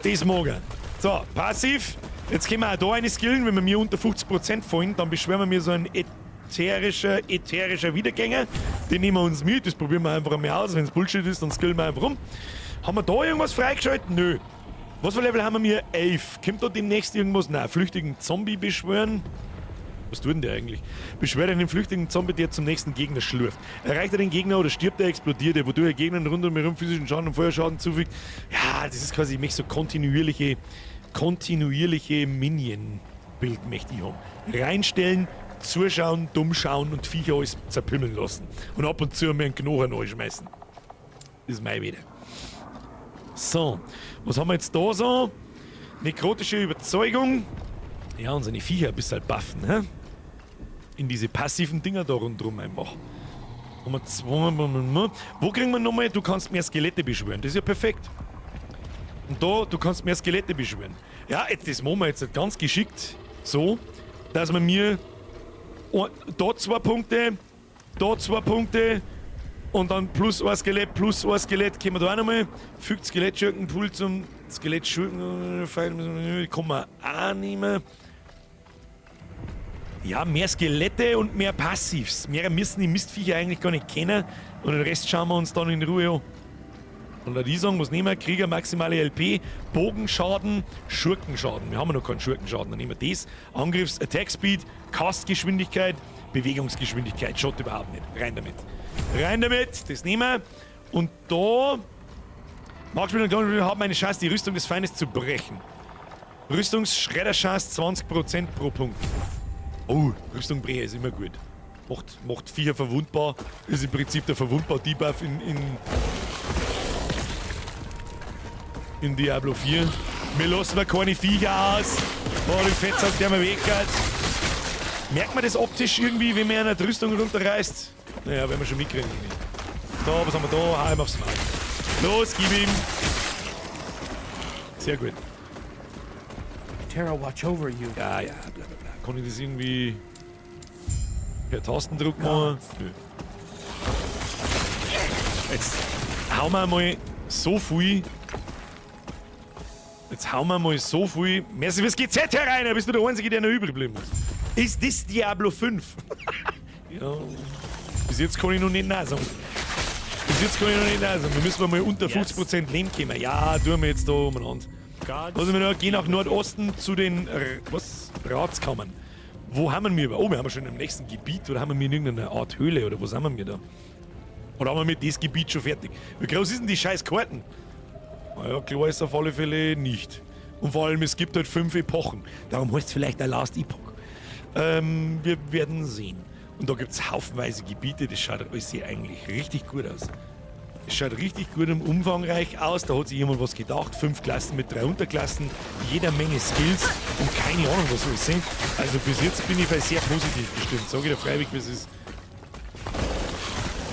Das mag er. So, passiv. Jetzt können wir auch da eine skillen. Wenn wir mir unter 50% fallen, dann beschweren wir mir so einen ätherischer Wiedergänger. Den nehmen wir uns mit. Das probieren wir einfach einmal aus. Wenn es Bullshit ist, dann skillen wir einfach rum. Haben wir da irgendwas freigeschaltet? Nö. Was für Level haben wir mir? 11. Kommt da demnächst irgendwas? Nein, flüchtigen Zombie beschwören. Was tut denn der eigentlich? Beschwört einen flüchtigen Zombie, der zum nächsten Gegner schlurft. Erreicht er den Gegner oder stirbt er, explodiert er, wodurch er Gegnern rund um herum physischen Schaden und Feuerschaden zufügt. Ja, das ist quasi, ich möchte so kontinuierliche Minion-Bild möchte ich haben. Reinstellen, zuschauen, dumm schauen und Viecher alles zerpümmeln lassen. Und ab und zu mir einen Knochen reinschmeißen. Das ist mein wieder. So, was haben wir jetzt da so? Nekrotische Überzeugung. Ja, unsere Viecher ein bisschen buffen, hä? In diese passiven Dinger da rundherum einfach. Wo kriegen wir nochmal? Du kannst mehr Skelette beschwören. Das ist ja perfekt. Und da, du kannst mehr Skelette beschwören. Ja, jetzt, das machen wir jetzt ganz geschickt so, dass man mir da 2 Punkte, da 2 Punkte und dann plus ein Skelett, können wir da auch nochmal. Fügt Skelettschurkenpool zum Skelettschurken, kommen wir auch nicht mehr. Ja, mehr Skelette und mehr Passivs. Mehr müssen die Mistviecher eigentlich gar nicht kennen. Und den Rest schauen wir uns dann in Ruhe an. Und da die sagen, was nehmen wir? Krieger, maximale LP, Bogenschaden, Schurkenschaden. Wir haben ja noch keinen Schurkenschaden. Dann nehmen wir das. Angriffs-, Attack Speed, Castgeschwindigkeit, Bewegungsgeschwindigkeit. Schaut überhaupt nicht. Rein damit. Rein damit. Das nehmen wir. Und da... Marktspieler und haben eine Chance, die Rüstung des Feindes zu brechen. Rüstungsschredderchance 20% pro Punkt. Oh, Rüstung brechen ist immer gut. Macht Viecher verwundbar. Ist im Prinzip der verwundbar-Debuff in Diablo 4. Wir lassen mal keine Viecher aus. Oh, den Fettsack, der mir weggeht. Merkt man das optisch irgendwie, wenn man eine Rüstung runterreißt? Naja, werden wir schon mitkriegen. Da, was haben wir da? Hau ihm aufs Maul. Los, gib ihm. Sehr gut. Terra watch over you. Ja, ja, bla bla bla. Kann ich das irgendwie per Tastendruck machen? Nö. Jetzt hauen wir mal so viel. Jetzt hauen wir mal so viel. Merci fürs GZ herein, bist du der Einzige, der noch übrig geblieben ist. Ist das Diablo 5? Ja. Bis jetzt kann ich noch nicht nein sagen. Bis jetzt kann ich noch nicht nein sagen. Wir müssen mal unter 50% Leben kommen. Ja, tun wir jetzt da umeinander. Was wir noch? Geh nach Nordosten zu den was? Ratskammern. Wo haben wir? Oh, wir haben schon im nächsten Gebiet oder haben wir in irgendeiner Art Höhle oder wo sind wir da? Oder haben wir das Gebiet schon fertig? Wie groß ist denn die scheiß Karten? Naja, klar ist auf alle Fälle nicht. Und vor allem, es gibt halt 5 Epochen. Darum heißt es vielleicht der Last Epoch. Wir werden sehen. Und da gibt es haufenweise Gebiete, das schaut alles hier eigentlich richtig gut aus. Es schaut richtig gut und umfangreich aus. Da hat sich jemand was gedacht. 5 Klassen mit 3 Unterklassen, jeder Menge Skills und keine Ahnung, was alles sind. Also bis jetzt bin ich sehr positiv gestimmt. Sag ich dir freiwillig, wie es ist.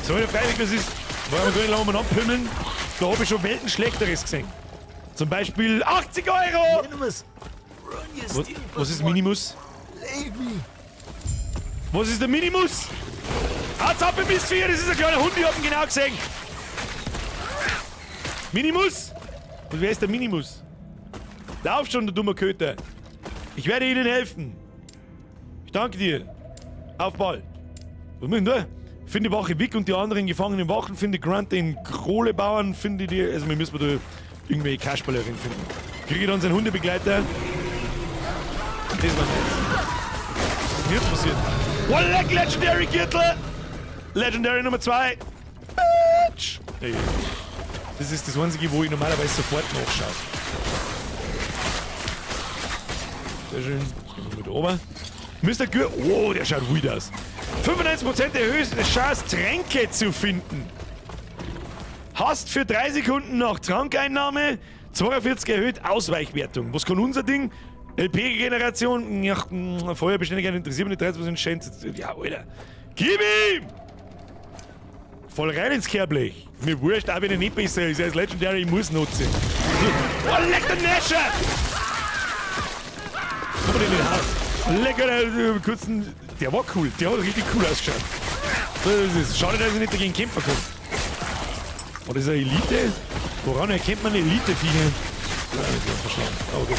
Sag ich dir freiwillig, wie es ist. Wollen wir gar nicht lange umeinander pümmeln? Da habe ich schon Welten Schlechteres gesehen. Zum Beispiel 80 Euro! Minimus! Was ist Minimus? Was ist der Minimus? Hat's ab im Mistvieh, das ist ein kleiner Hund, ich hab ihn genau gesehen. Minimus? Und wer ist der Minimus? Lauf schon, du dummer Köter. Ich werde Ihnen helfen. Ich danke dir. Auf bald. Was machen wir da? Finde Wache Vic und die anderen gefangenen Wachen. Finde Grant den Krolebauern. Finde die. Also, wir müssen da irgendwelche Kasperlerin finden. Kriege ich dann seinen Hundebegleiter? Das war nice. Was ist denn jetzt passiert? One Leg Legendary Gürtel! Legendary Nummer 2! Bitch! Hey. Das ist das Einzige, wo ich normalerweise sofort nachschaue. Sehr schön. Gehen wir mit oben. Mr. Gür. Oh, der schaut wild aus. 95% der höchsten Chance, Tränke zu finden. Hast für 3 Sekunden nach Trankeinnahme 42 erhöht Ausweichwertung. Was kann unser Ding? LP-Generation? Ja, Feuerbeständigkeit interessiert mich nicht. 13% Chance. Ja, Alter. Gib ihm! Voll rein ins Kehrblech. Mir wurscht, auch wenn ich nicht besser ist. Er ist Legendary, ich muss nutzen. Oh, leck den Nasher! Komm mal in den Haus. Lecker, der kurzen. Der war cool. Der hat richtig cool ausgeschaut. Das ist. Schade, dass ich nicht dagegen kämpfen kann. Oh, das ist eine Elite? Woran erkennt man eine Elite-Viecher? Ja, das ist verschlagen. Aber gut.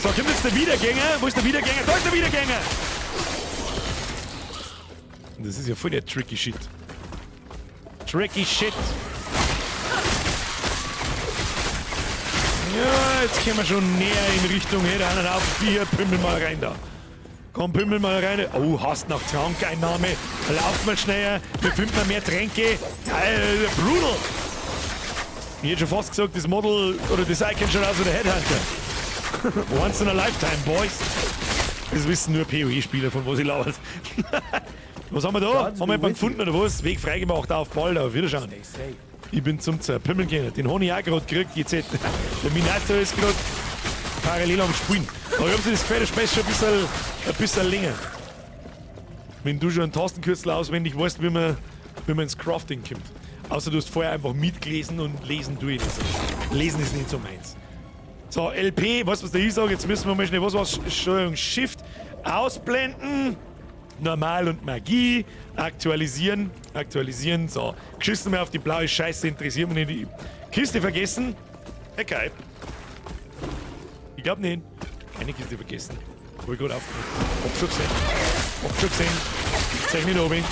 So, kommt jetzt der Wiedergänger. Wo ist der Wiedergänger? Da ist der Wiedergänger! Das ist ja voll der tricky Shit. Tricky Shit. Ja, jetzt kommen wir schon näher in Richtung, hey, da einen auf Vier, pümmel mal rein da. Komm, pümmel mal rein. Oh, hast nach Trankeinnahme. Lauf mal schneller, wir finden mehr Tränke. Brutal. Ich hätte schon fast gesagt, das Model oder das Icon schaut aus wie der Headhunter. Once in a lifetime, boys. Das wissen nur PoE-Spieler, von wo sie lauert. Was haben wir da? Haben wir jemanden gefunden oder was? Weg freigemacht auf bald, auf Wiederschauen. Ich bin zum Zerpümmeln gegangen. Den habe ich auch gerade gekriegt. Jetzt, der Minato ist gerade parallel am Spielen. Aber ich hab sich das Gefällt, der Spaß schon ein bisschen länger. Wenn du schon einen Tastenkürzel auswendig weißt, wie man ins Crafting kommt. Außer du hast vorher einfach mitgelesen und lesen tue ich nicht so. Lesen ist nicht so meins. So, LP, weißt du, was da ich sage? Jetzt müssen wir mal schnell, was war's? Steuerung Shift ausblenden. Normal und Magie. Aktualisieren. Aktualisieren. So. Geschissen mir auf die blaue Scheiße, interessiert mich nicht. Kiste vergessen. Okay. Ich glaub nicht. Keine Kiste vergessen. Hab ich gerade aufgemacht. Hab schon gesehen. Hab schon gesehen. Zeig mich noch oben.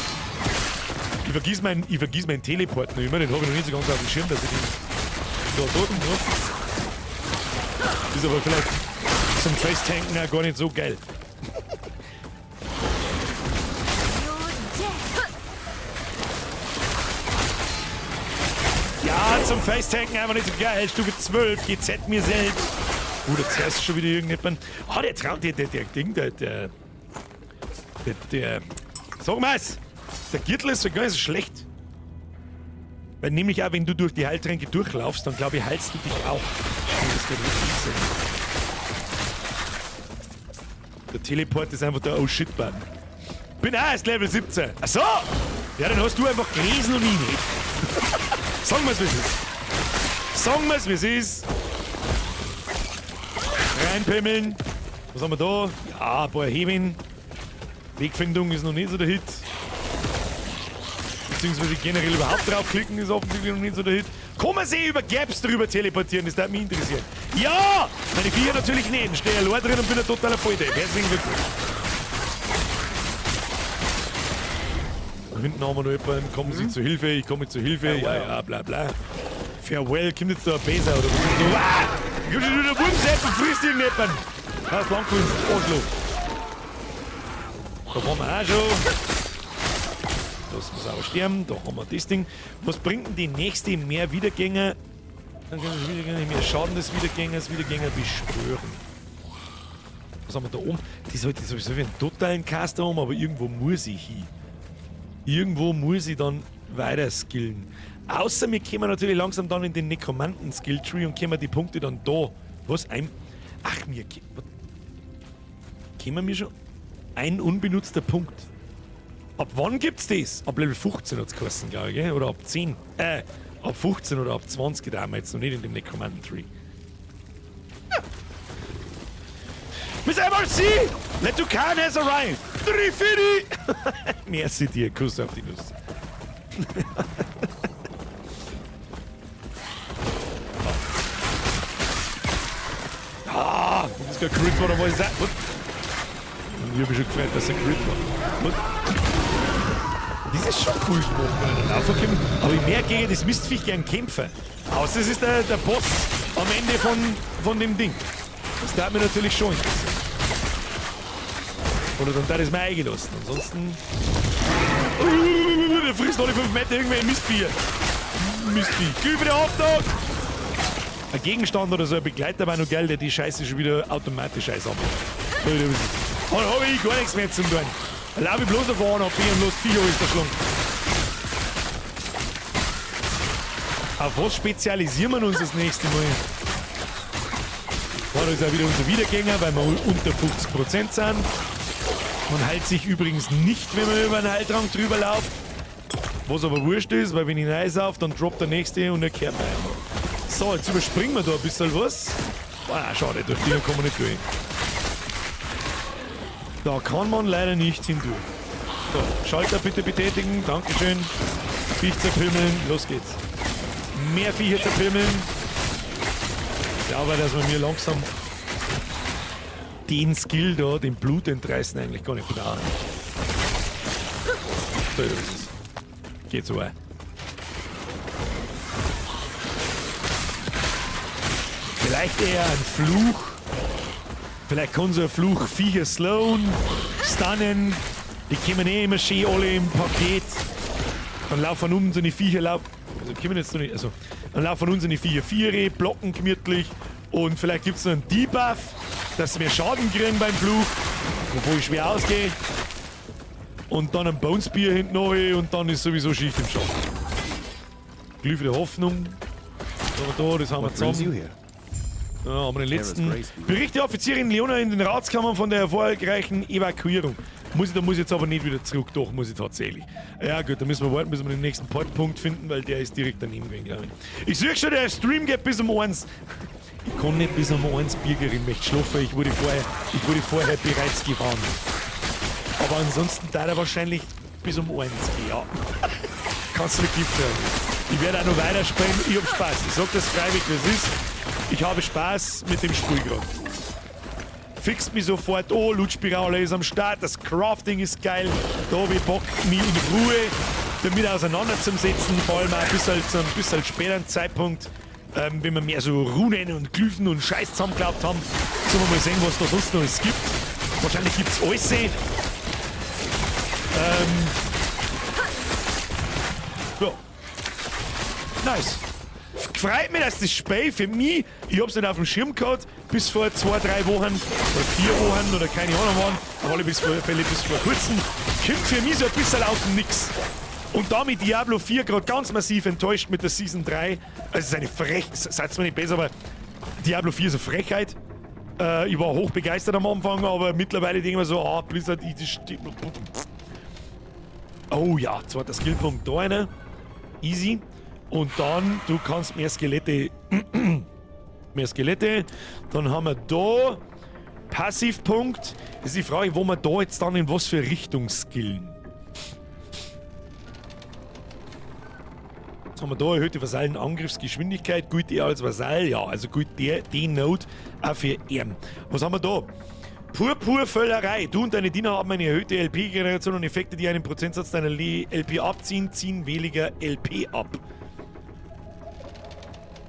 Ich vergiss meinen Teleport noch immer. Den hab ich noch nicht so ganz auf dem Schirm, dass ich den da dort hab. Ist aber vielleicht zum Festtanken auch gar nicht so geil. Ja, zum Facetanken einfach nicht so geil. Stufe 12, GZ mir selbst. Da zuerst schon wieder irgendjemand. Ah, der Traum, der Ding, der. Sag mal's! Der Gürtel ist so gar nicht so schlecht. Weil nämlich auch, wenn du durch die Heiltränke durchlaufst, dann glaube ich, heilst du dich auch. Das geht richtig sein. Der Teleport ist einfach der Oh Shit-Button. Bin auch erst Level 17. Ach so! Ja, dann hast du einfach gelesen und ich nicht. Sagen wir's, wie es ist. Sagen wir's, wie es ist. Reinpimmeln. Was haben wir da? Ja, ein paar Heben. Wegfindung ist noch nicht so der Hit. Beziehungsweise generell überhaupt draufklicken ist offensichtlich noch nicht so der Hit. Kann man sich über Gaps drüber teleportieren? Das würde mich interessieren. Ja! Meine Viecher natürlich nicht. Ich stehe allein drin und bin ein totaler Volldepp. Herzlichen Glückwunsch. Da hinten haben wir noch jemanden. Kommen Sie zu Hilfe? Ich komme zu Hilfe. Ja, ja, bla bla. Farewell, kommt jetzt da ein Besser oder was ist da? Ah! Ich hab schon wieder Wurmseiten, frisst irgendjemanden! Hast lang gewinnt, Arschloch. Da waren wir auch schon. Lassen wir es auch sterben. Da haben wir das Ding. Was bringt denn die nächste? Mehr Wiedergänger? Dann können wir Wiedergänger, mehr Schaden des Wiedergängers, Wiedergänger beschwören. Was haben wir da oben? Das sollte sowieso wie einen totalen Caster haben, aber irgendwo muss ich hin. Irgendwo muss ich dann weiter skillen. Außer wir kommen natürlich langsam dann in den Nekromanten-Skill-Tree und können die Punkte dann da. Was? Ein. Ach, mir. Kommen wir schon? Ein unbenutzter Punkt. Ab wann gibt's das? Ab Level 15 hat's geheißen, glaube ich, gell? Oder ab 10. Ab 15 oder ab 20, da haben wir jetzt noch nicht in dem Nekromanten-Tree. Ja. Miss MRC! Letukan has arrived! Trifidi! Merci dir, Kuss auf die Nuss. Ah, das ist kein Crit war, da war ich sein. Ich hab mich schon gefreut, dass er Crit war. Das ist schon cool gemacht, wenn er da laufen kommt. Aber ich merke gegen das Mistviech gern kämpfen. Außer es ist der Boss am Ende von dem Ding. Das darf mir natürlich schon interessieren. Oder dann darf ich es mir eingelassen. Ansonsten. Der frisst alle 5 Meter irgendwelche Mistviecher. Mistvieh. Gib mir den Auftrag! Ein Gegenstand oder so, ein Begleiter war noch geil, der die Scheiße schon wieder automatisch einsammelt. Dann hab ich gar nichts mehr zum tun. Dann lauf ich bloß auf A nach B und los Viecher ist der Schlung. Auf was spezialisieren wir uns das nächste Mal? Da ist auch wieder unser Wiedergänger, weil wir unter 50% sind. Man heilt sich übrigens nicht, wenn man über einen Heiltrank drüber läuft. Was aber wurscht ist, weil wenn ich reinsaufe, dann droppt der nächste und er kehrt mir einfach. So, jetzt überspringen wir da ein bisschen was. Ah, schade, durch die kann man nicht durch. Da kann man leider nicht hindurch. So, Schalter bitte betätigen, Dankeschön. Viech zerpümmeln, los geht's. Mehr Viecher zerpümmeln. Ich glaube, dass wir mir langsam den Skill da, den Blut entreißen, eigentlich gar nicht brauchen. So, das ist es. Geht so weit. Vielleicht eher ein Fluch. Vielleicht kann so ein Fluch Viecher slowen, stunnen. Die kommen eh immer schön alle im Paket. Dann laufen um so eine Viecher laufen. Also kommen jetzt noch nicht. Also, dann laufen unsere Viecher Viere, blocken gemütlich. Und vielleicht gibt's noch einen Debuff, dass sie mehr Schaden kriegen beim Fluch. Wobei ich schwer ausgehe. Und dann ein Bone Spear hinten rein und dann ist sowieso Schicht im Schacht. Glyphe der Hoffnung. Was haben wir da? Das haben wir zusammen. Ja, haben wir den letzten. Bericht der Offizierin Leona in den Ratskammern von der erfolgreichen Evakuierung. Da muss ich jetzt aber nicht wieder zurück, doch, muss ich tatsächlich. Ja gut, da müssen wir warten, bis wir den nächsten Portpunkt finden, weil der ist direkt daneben gewesen, glaube ich. Ich sehe schon, der Stream geht bis um 1. Ich kann nicht bis um 1, Birger, ich möchte schlafen, ich wurde vorher bereits gewarnt. Aber ansonsten da er wahrscheinlich bis um 1 gehen, ja. Kannst du nicht hören. Ich werde auch noch weiterspielen, ich hab Spaß. Ich sag das freiwillig, wie es ist. Ich habe Spaß mit dem Spiel gerade. Fixt mich sofort, oh, Loot-Spirale ist am Start, das Crafting ist geil, da hab ich Bock, mich in Ruhe damit auseinanderzusetzen, vor allem auch bis halt zu einem bisschen späteren Zeitpunkt, wenn wir mehr so Runen und Glyphen und Scheiß zusammengeglaubt haben, sollen wir mal sehen, was da sonst noch alles gibt. Wahrscheinlich gibt's alles. Ja. Nice. Freut mich, dass das Spiel für mich, ich hab's nicht auf dem Schirm gehabt, bis vor 2, 3 Wochen oder 4 Wochen oder keine Ahnung wann, aber alle bis vor kurzem, kommt für mich so ein bisschen aus dem Nix. Und damit Diablo 4 gerade ganz massiv enttäuscht mit der Season 3. Also es ist eine Frechheit, seid's mir nicht besser, aber Diablo 4 ist eine Frechheit. Ich war hochbegeistert am Anfang, aber mittlerweile denke ich mir so, ah, Blizzard, ich. Oh ja, zweiter Skillpunkt da einer. Easy. Und dann, du kannst mehr Skelette. Mehr Skelette. Dann haben wir da Passivpunkt. Das ist die Frage, wo wir da jetzt dann in was für Richtung skillen. Jetzt haben wir da erhöhte Vasallenangriffsgeschwindigkeit. Gut, die als Vasall. Ja, also gut, die Note auch für ihn. Was haben wir da? Purpurvöllerei. Du und deine Diener haben eine erhöhte LP-Generation und Effekte, die einen Prozentsatz deiner LP abziehen, ziehen weniger LP ab.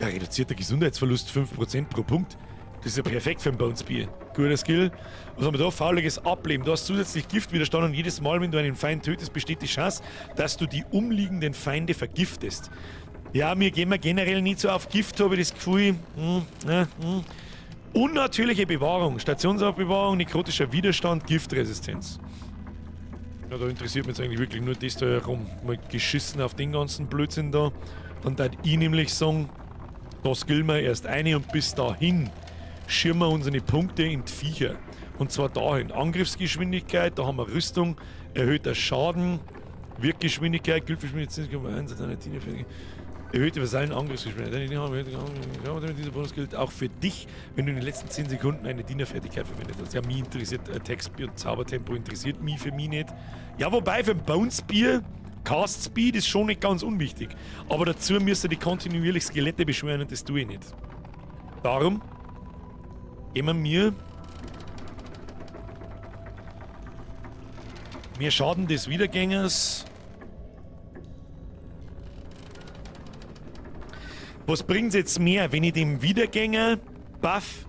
Ja, reduzierter Gesundheitsverlust 5% pro Punkt. Das ist ja perfekt für ein Bone Spear. Guter Skill. Was haben wir da? Fauliges Ableben. Du hast zusätzlich Giftwiderstand und jedes Mal, wenn du einen Feind tötest, besteht die Chance, dass du die umliegenden Feinde vergiftest. Ja, mir gehen wir generell nicht so auf Gift, habe ich das Gefühl. Unnatürliche Bewahrung. Stationsaufbewahrung, nekrotischer Widerstand, Giftresistenz. Ja, da interessiert mich jetzt eigentlich wirklich nur das da herum. Mal geschissen auf den ganzen Blödsinn da. Dann darf ich nämlich sagen, da skillen wir erst eine und bis dahin schirmen wir unsere Punkte in die Viecher. Und zwar dahin. Angriffsgeschwindigkeit, da haben wir Rüstung, erhöhter Schaden, Wirkgeschwindigkeit, Gilfgeschwindigkeit, 10,1, erhöhte Vasallen Angriffsgeschwindigkeit. Dieser Bonus gilt auch für dich, wenn du in den letzten 10 Sekunden eine Dienerfertigkeit verwendet hast. Ja, mich interessiert Attack Speed und Zaubertempo interessiert mich für mich nicht. Ja, wobei für ein Bone Spear Cast Speed ist schon nicht ganz unwichtig. Aber dazu müsst ihr die kontinuierlich Skelette beschwören und das tue ich nicht. Darum geben wir mehr Schaden des Wiedergängers. Was bringt's jetzt mehr, wenn ich dem Wiedergänger buff,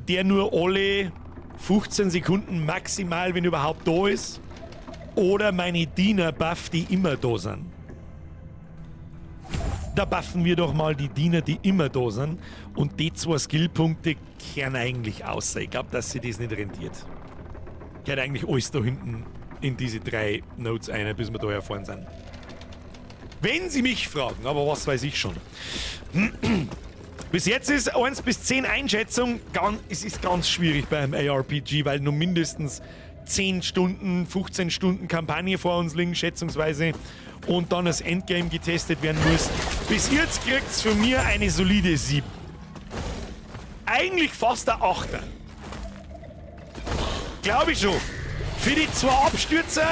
der nur alle 15 Sekunden maximal, wenn überhaupt da ist, oder meine Diener buff, die immer da sind? Da buffen wir doch mal die Diener, die immer da sind. Und die zwei Skillpunkte kehren eigentlich außer. Ich glaub, dass sie das nicht rentiert. Kehrt eigentlich alles da hinten in diese 3 Notes ein, bis wir da erfahren sind. Wenn Sie mich fragen, aber was weiß ich schon. Bis jetzt ist 1 bis 10 Einschätzung, es ist ganz schwierig beim ARPG, weil nur mindestens 10 Stunden, 15 Stunden Kampagne vor uns liegen, schätzungsweise, und dann das Endgame getestet werden muss. Bis jetzt kriegt's von mir eine solide 7. Eigentlich fast der 8er. Glaub ich schon. Für die 2 Abstürze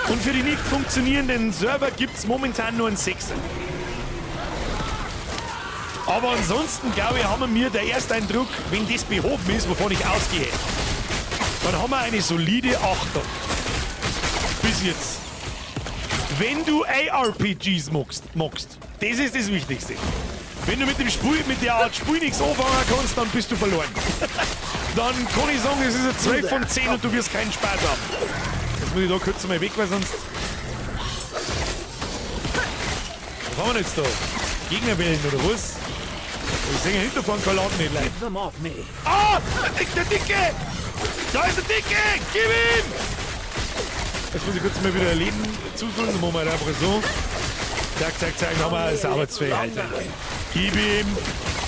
und für die nicht funktionierenden Server gibt's momentan nur einen 6er. Aber ansonsten, glaube ich, haben wir der Ersteindruck, wenn das behoben ist, wovon ich ausgehe, dann haben wir eine solide 8er. Bis jetzt. Wenn du ARPGs magst, das ist das Wichtigste. Wenn du mit der Art Spiel nichts anfangen kannst, dann bist du verloren. Dann kann ich sagen, es ist eine 12 von 10 und du wirst keinen Spaß haben. Jetzt muss ich da kurz mal weg, weil sonst... Was haben wir denn jetzt da? Gegnerwellen oder was? Ich sehe hinterfahren kann Laden nicht leid. Ah! Der Dicke! Da ist der Dicke! Gib ihm! Jetzt muss ich kurz mal wieder Leben zufügen. Dann machen wir halt einfach so. Zack, zack, zack. Dann haben wir eine Arbeitsfähigkeit. Gib ihm!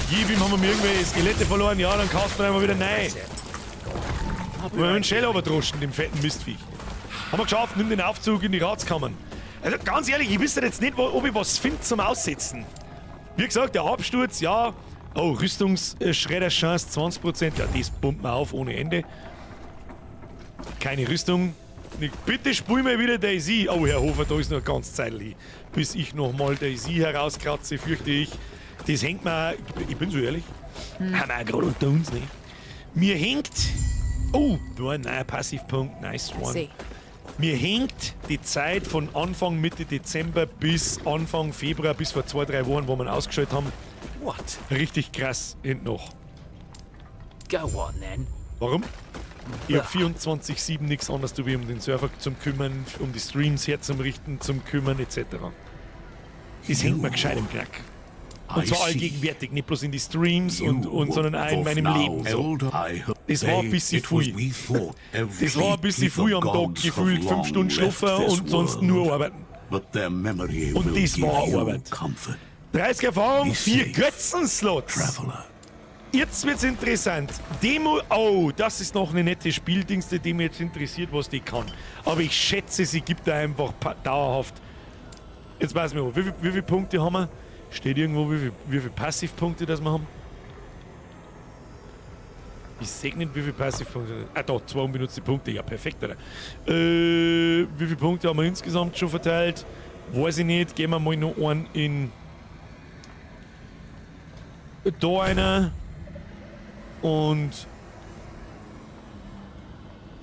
Gib ihm, haben wir irgendwelche Skelette verloren. Ja, dann kaufst du einfach wieder neu. Wir haben einen Shell overdroschen, dem fetten Mistviech. Haben wir geschafft, nimm den Aufzug in die Ratskammern. Also ganz ehrlich, ich wüsste jetzt nicht, ob ich was finde zum Aussetzen. Wie gesagt, der Absturz, ja. Oh, Rüstungsschredderchance 20%. Ja, das pumpt man auf ohne Ende. Keine Rüstung. Bitte spul mir wieder DayZ. Oh, Herr Hofer, da ist noch ganz Zeit hin. Bis ich nochmal DayZ herauskratze, fürchte ich. Das hängt mir... Ich bin so ehrlich. Haben wir auch gerade unter uns, ne? Mir hängt... Oh, nur ein neuer Passivpunkt. Nice one. See. Mir hängt die Zeit von Anfang Mitte Dezember bis Anfang Februar, bis vor 2, 3 Wochen, wo wir ihn ausgeschaltet haben. What? Richtig krass hinten noch. Go on then. Warum? Ich hab 24/7 nichts anderes zu tun, um den Server zum kümmern, um die Streams herzurichten, zum kümmern, et cetera. Das hängt mir gescheit im Knack. Und zwar allgegenwärtig, nicht bloß in die Streams sondern auch in meinem Leben. So. Das war ein bisschen viel. Das war ein bisschen viel am Tag, gefühlt 5 Stunden schlafen und sonst nur arbeiten. Und das war Arbeit. 30 Erfahrung, 4 Götzenslots. Jetzt wird's interessant. Demo, oh, das ist noch eine nette Spieldings, die mich jetzt interessiert, was die kann. Aber ich schätze, sie gibt da einfach dauerhaft. Jetzt weiß ich nicht, wie viele Punkte haben wir? Steht irgendwo, wie viele Passivpunkte das wir haben? Ich seh nicht, wie viele Passivpunkte. Ah, da, 2 unbenutzte Punkte. Ja, perfekt, oder? Wie viele Punkte haben wir insgesamt schon verteilt? Weiß ich nicht. Gehen wir mal noch einen in. Da einer. Und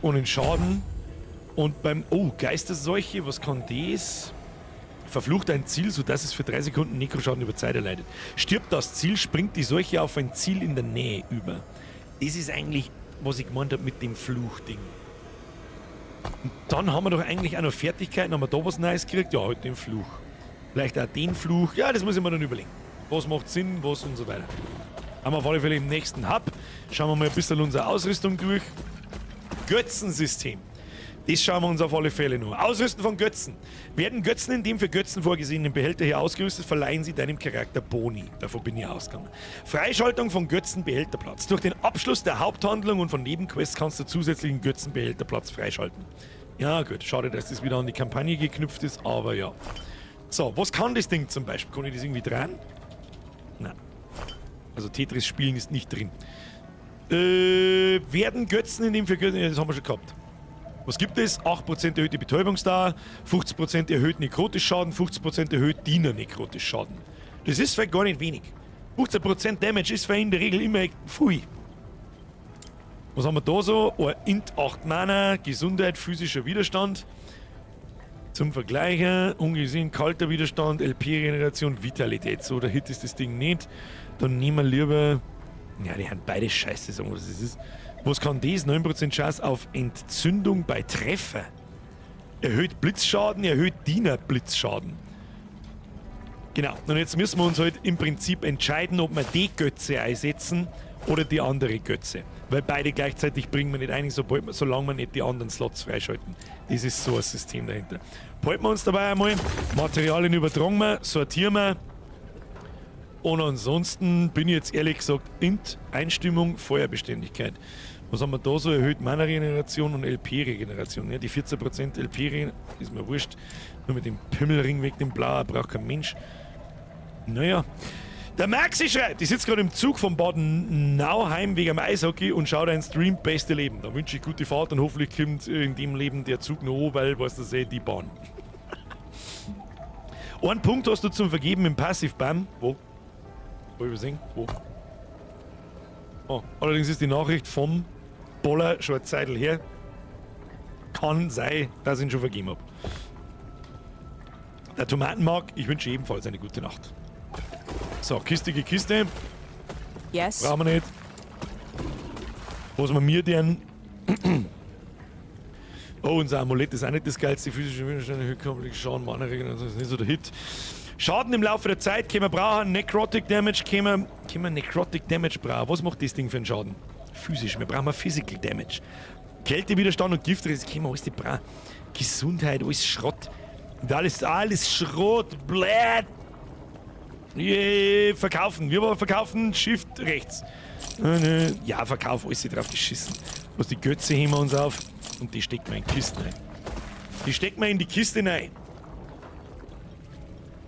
in Schaden. Und beim. Oh, Geisterseuche, was kann das? Verflucht ein Ziel, sodass es für 3 Sekunden Nekroschaden über Zeit erleidet. Stirbt das Ziel, springt die Seuche auf ein Ziel in der Nähe über. Das ist eigentlich, was ich gemeint habe mit dem Fluchding. Und dann haben wir doch eigentlich auch noch Fertigkeiten. Haben wir da was Neues gekriegt? Ja, halt den Fluch. Vielleicht auch den Fluch. Ja, das muss ich mir dann überlegen. Was macht Sinn, was und so weiter. Haben wir auf alle Fälle im nächsten Hub. Schauen wir mal ein bisschen unsere Ausrüstung durch. Götzensystem. Das schauen wir uns auf alle Fälle nur. Ausrüsten von Götzen. Werden Götzen in dem für Götzen vorgesehenen Behälter hier ausgerüstet, verleihen sie deinem Charakter Boni. Davon bin ich ausgegangen. Freischaltung von Götzenbehälterplatz. Durch den Abschluss der Haupthandlung und von Nebenquests kannst du zusätzlichen Götzenbehälterplatz freischalten. Ja gut, schade, dass das wieder an die Kampagne geknüpft ist, aber ja. So, was kann das Ding zum Beispiel? Kann ich das irgendwie drehen? Nein. Also Tetris spielen ist nicht drin. Werden Götzen in dem für Götzen... Ja, das haben wir schon gehabt. Was gibt es? 8% erhöhte Betäubungsdauer, 50% erhöht Nekrotischschaden, 50% erhöht Diener-Nekrotischschaden. Das ist vielleicht gar nicht wenig. 15% Damage ist vielleicht in der Regel immer viel. Was haben wir da so? Ein Int 8 Mana, Gesundheit, physischer Widerstand. Zum Vergleichen, ungesehen, kalter Widerstand, LP-Regeneration, Vitalität. So, der Hit ist das Ding nicht. Dann nehmen wir lieber... Ja, die haben beide Scheiße, sagen wir, was das ist. Was kann das? 9% Chance auf Entzündung bei Treffer. Erhöht Blitzschaden, erhöht Diener-Blitzschaden. Genau, und jetzt müssen wir uns halt im Prinzip entscheiden, ob wir die Götze einsetzen oder die andere Götze. Weil beide gleichzeitig bringen wir nicht ein, solange wir nicht die anderen Slots freischalten. Das ist so ein System dahinter. Behalten wir uns dabei einmal, Materialien übertragen wir, sortieren wir. Und ansonsten bin ich jetzt ehrlich gesagt Int, Einstimmung, Feuerbeständigkeit. Was haben wir da so? Erhöht Mana-Regeneration und LP-Regeneration. Ja, die 14% LP-Regeneration ist mir wurscht. Nur mit dem Pimmelring weg, dem Blauen, braucht kein Mensch. Naja. Der Maxi schreibt, ich sitze gerade im Zug von Baden-Nauheim wegen dem Eishockey und schaue deinen Stream Beste Leben. Da wünsche ich gute Fahrt und hoffentlich kommt in dem Leben der Zug noch an, weil, weißt du, die Bahn. Einen Punkt hast du zum Vergeben im Passiv-Bam. Wo? Wo übersehen? Wo? Oh, allerdings ist die Nachricht vom Boller schon eine Zeit her. Kann sein, dass ich ihn schon vergeben habe. Der Tomatenmark, ich wünsche ebenfalls eine gute Nacht. So, kistige Kiste. Yes. Brauchen wir nicht. Was wir mir denn? Oh, unser Amulett ist auch nicht das geilste. Physische Widerstand, Schaden, Mana-Regeneration, das ist nicht so der Hit. Schaden im Laufe der Zeit können wir brauchen. Necrotic Damage können wir Necrotic Damage brauchen. Was macht das Ding für einen Schaden? Physisch, wir brauchen Physical Damage. Kältewiderstand und Gift, das können wir alles nicht brauchen. Gesundheit, alles Schrott. Und alles Schrott, blöd. Yeah, verkaufen. Wir wollen verkaufen, Shift rechts. Ja, verkauf, alles drauf geschissen. Was die Götze heben wir uns auf und die stecken wir in die Kiste rein. Die stecken wir in die Kiste rein.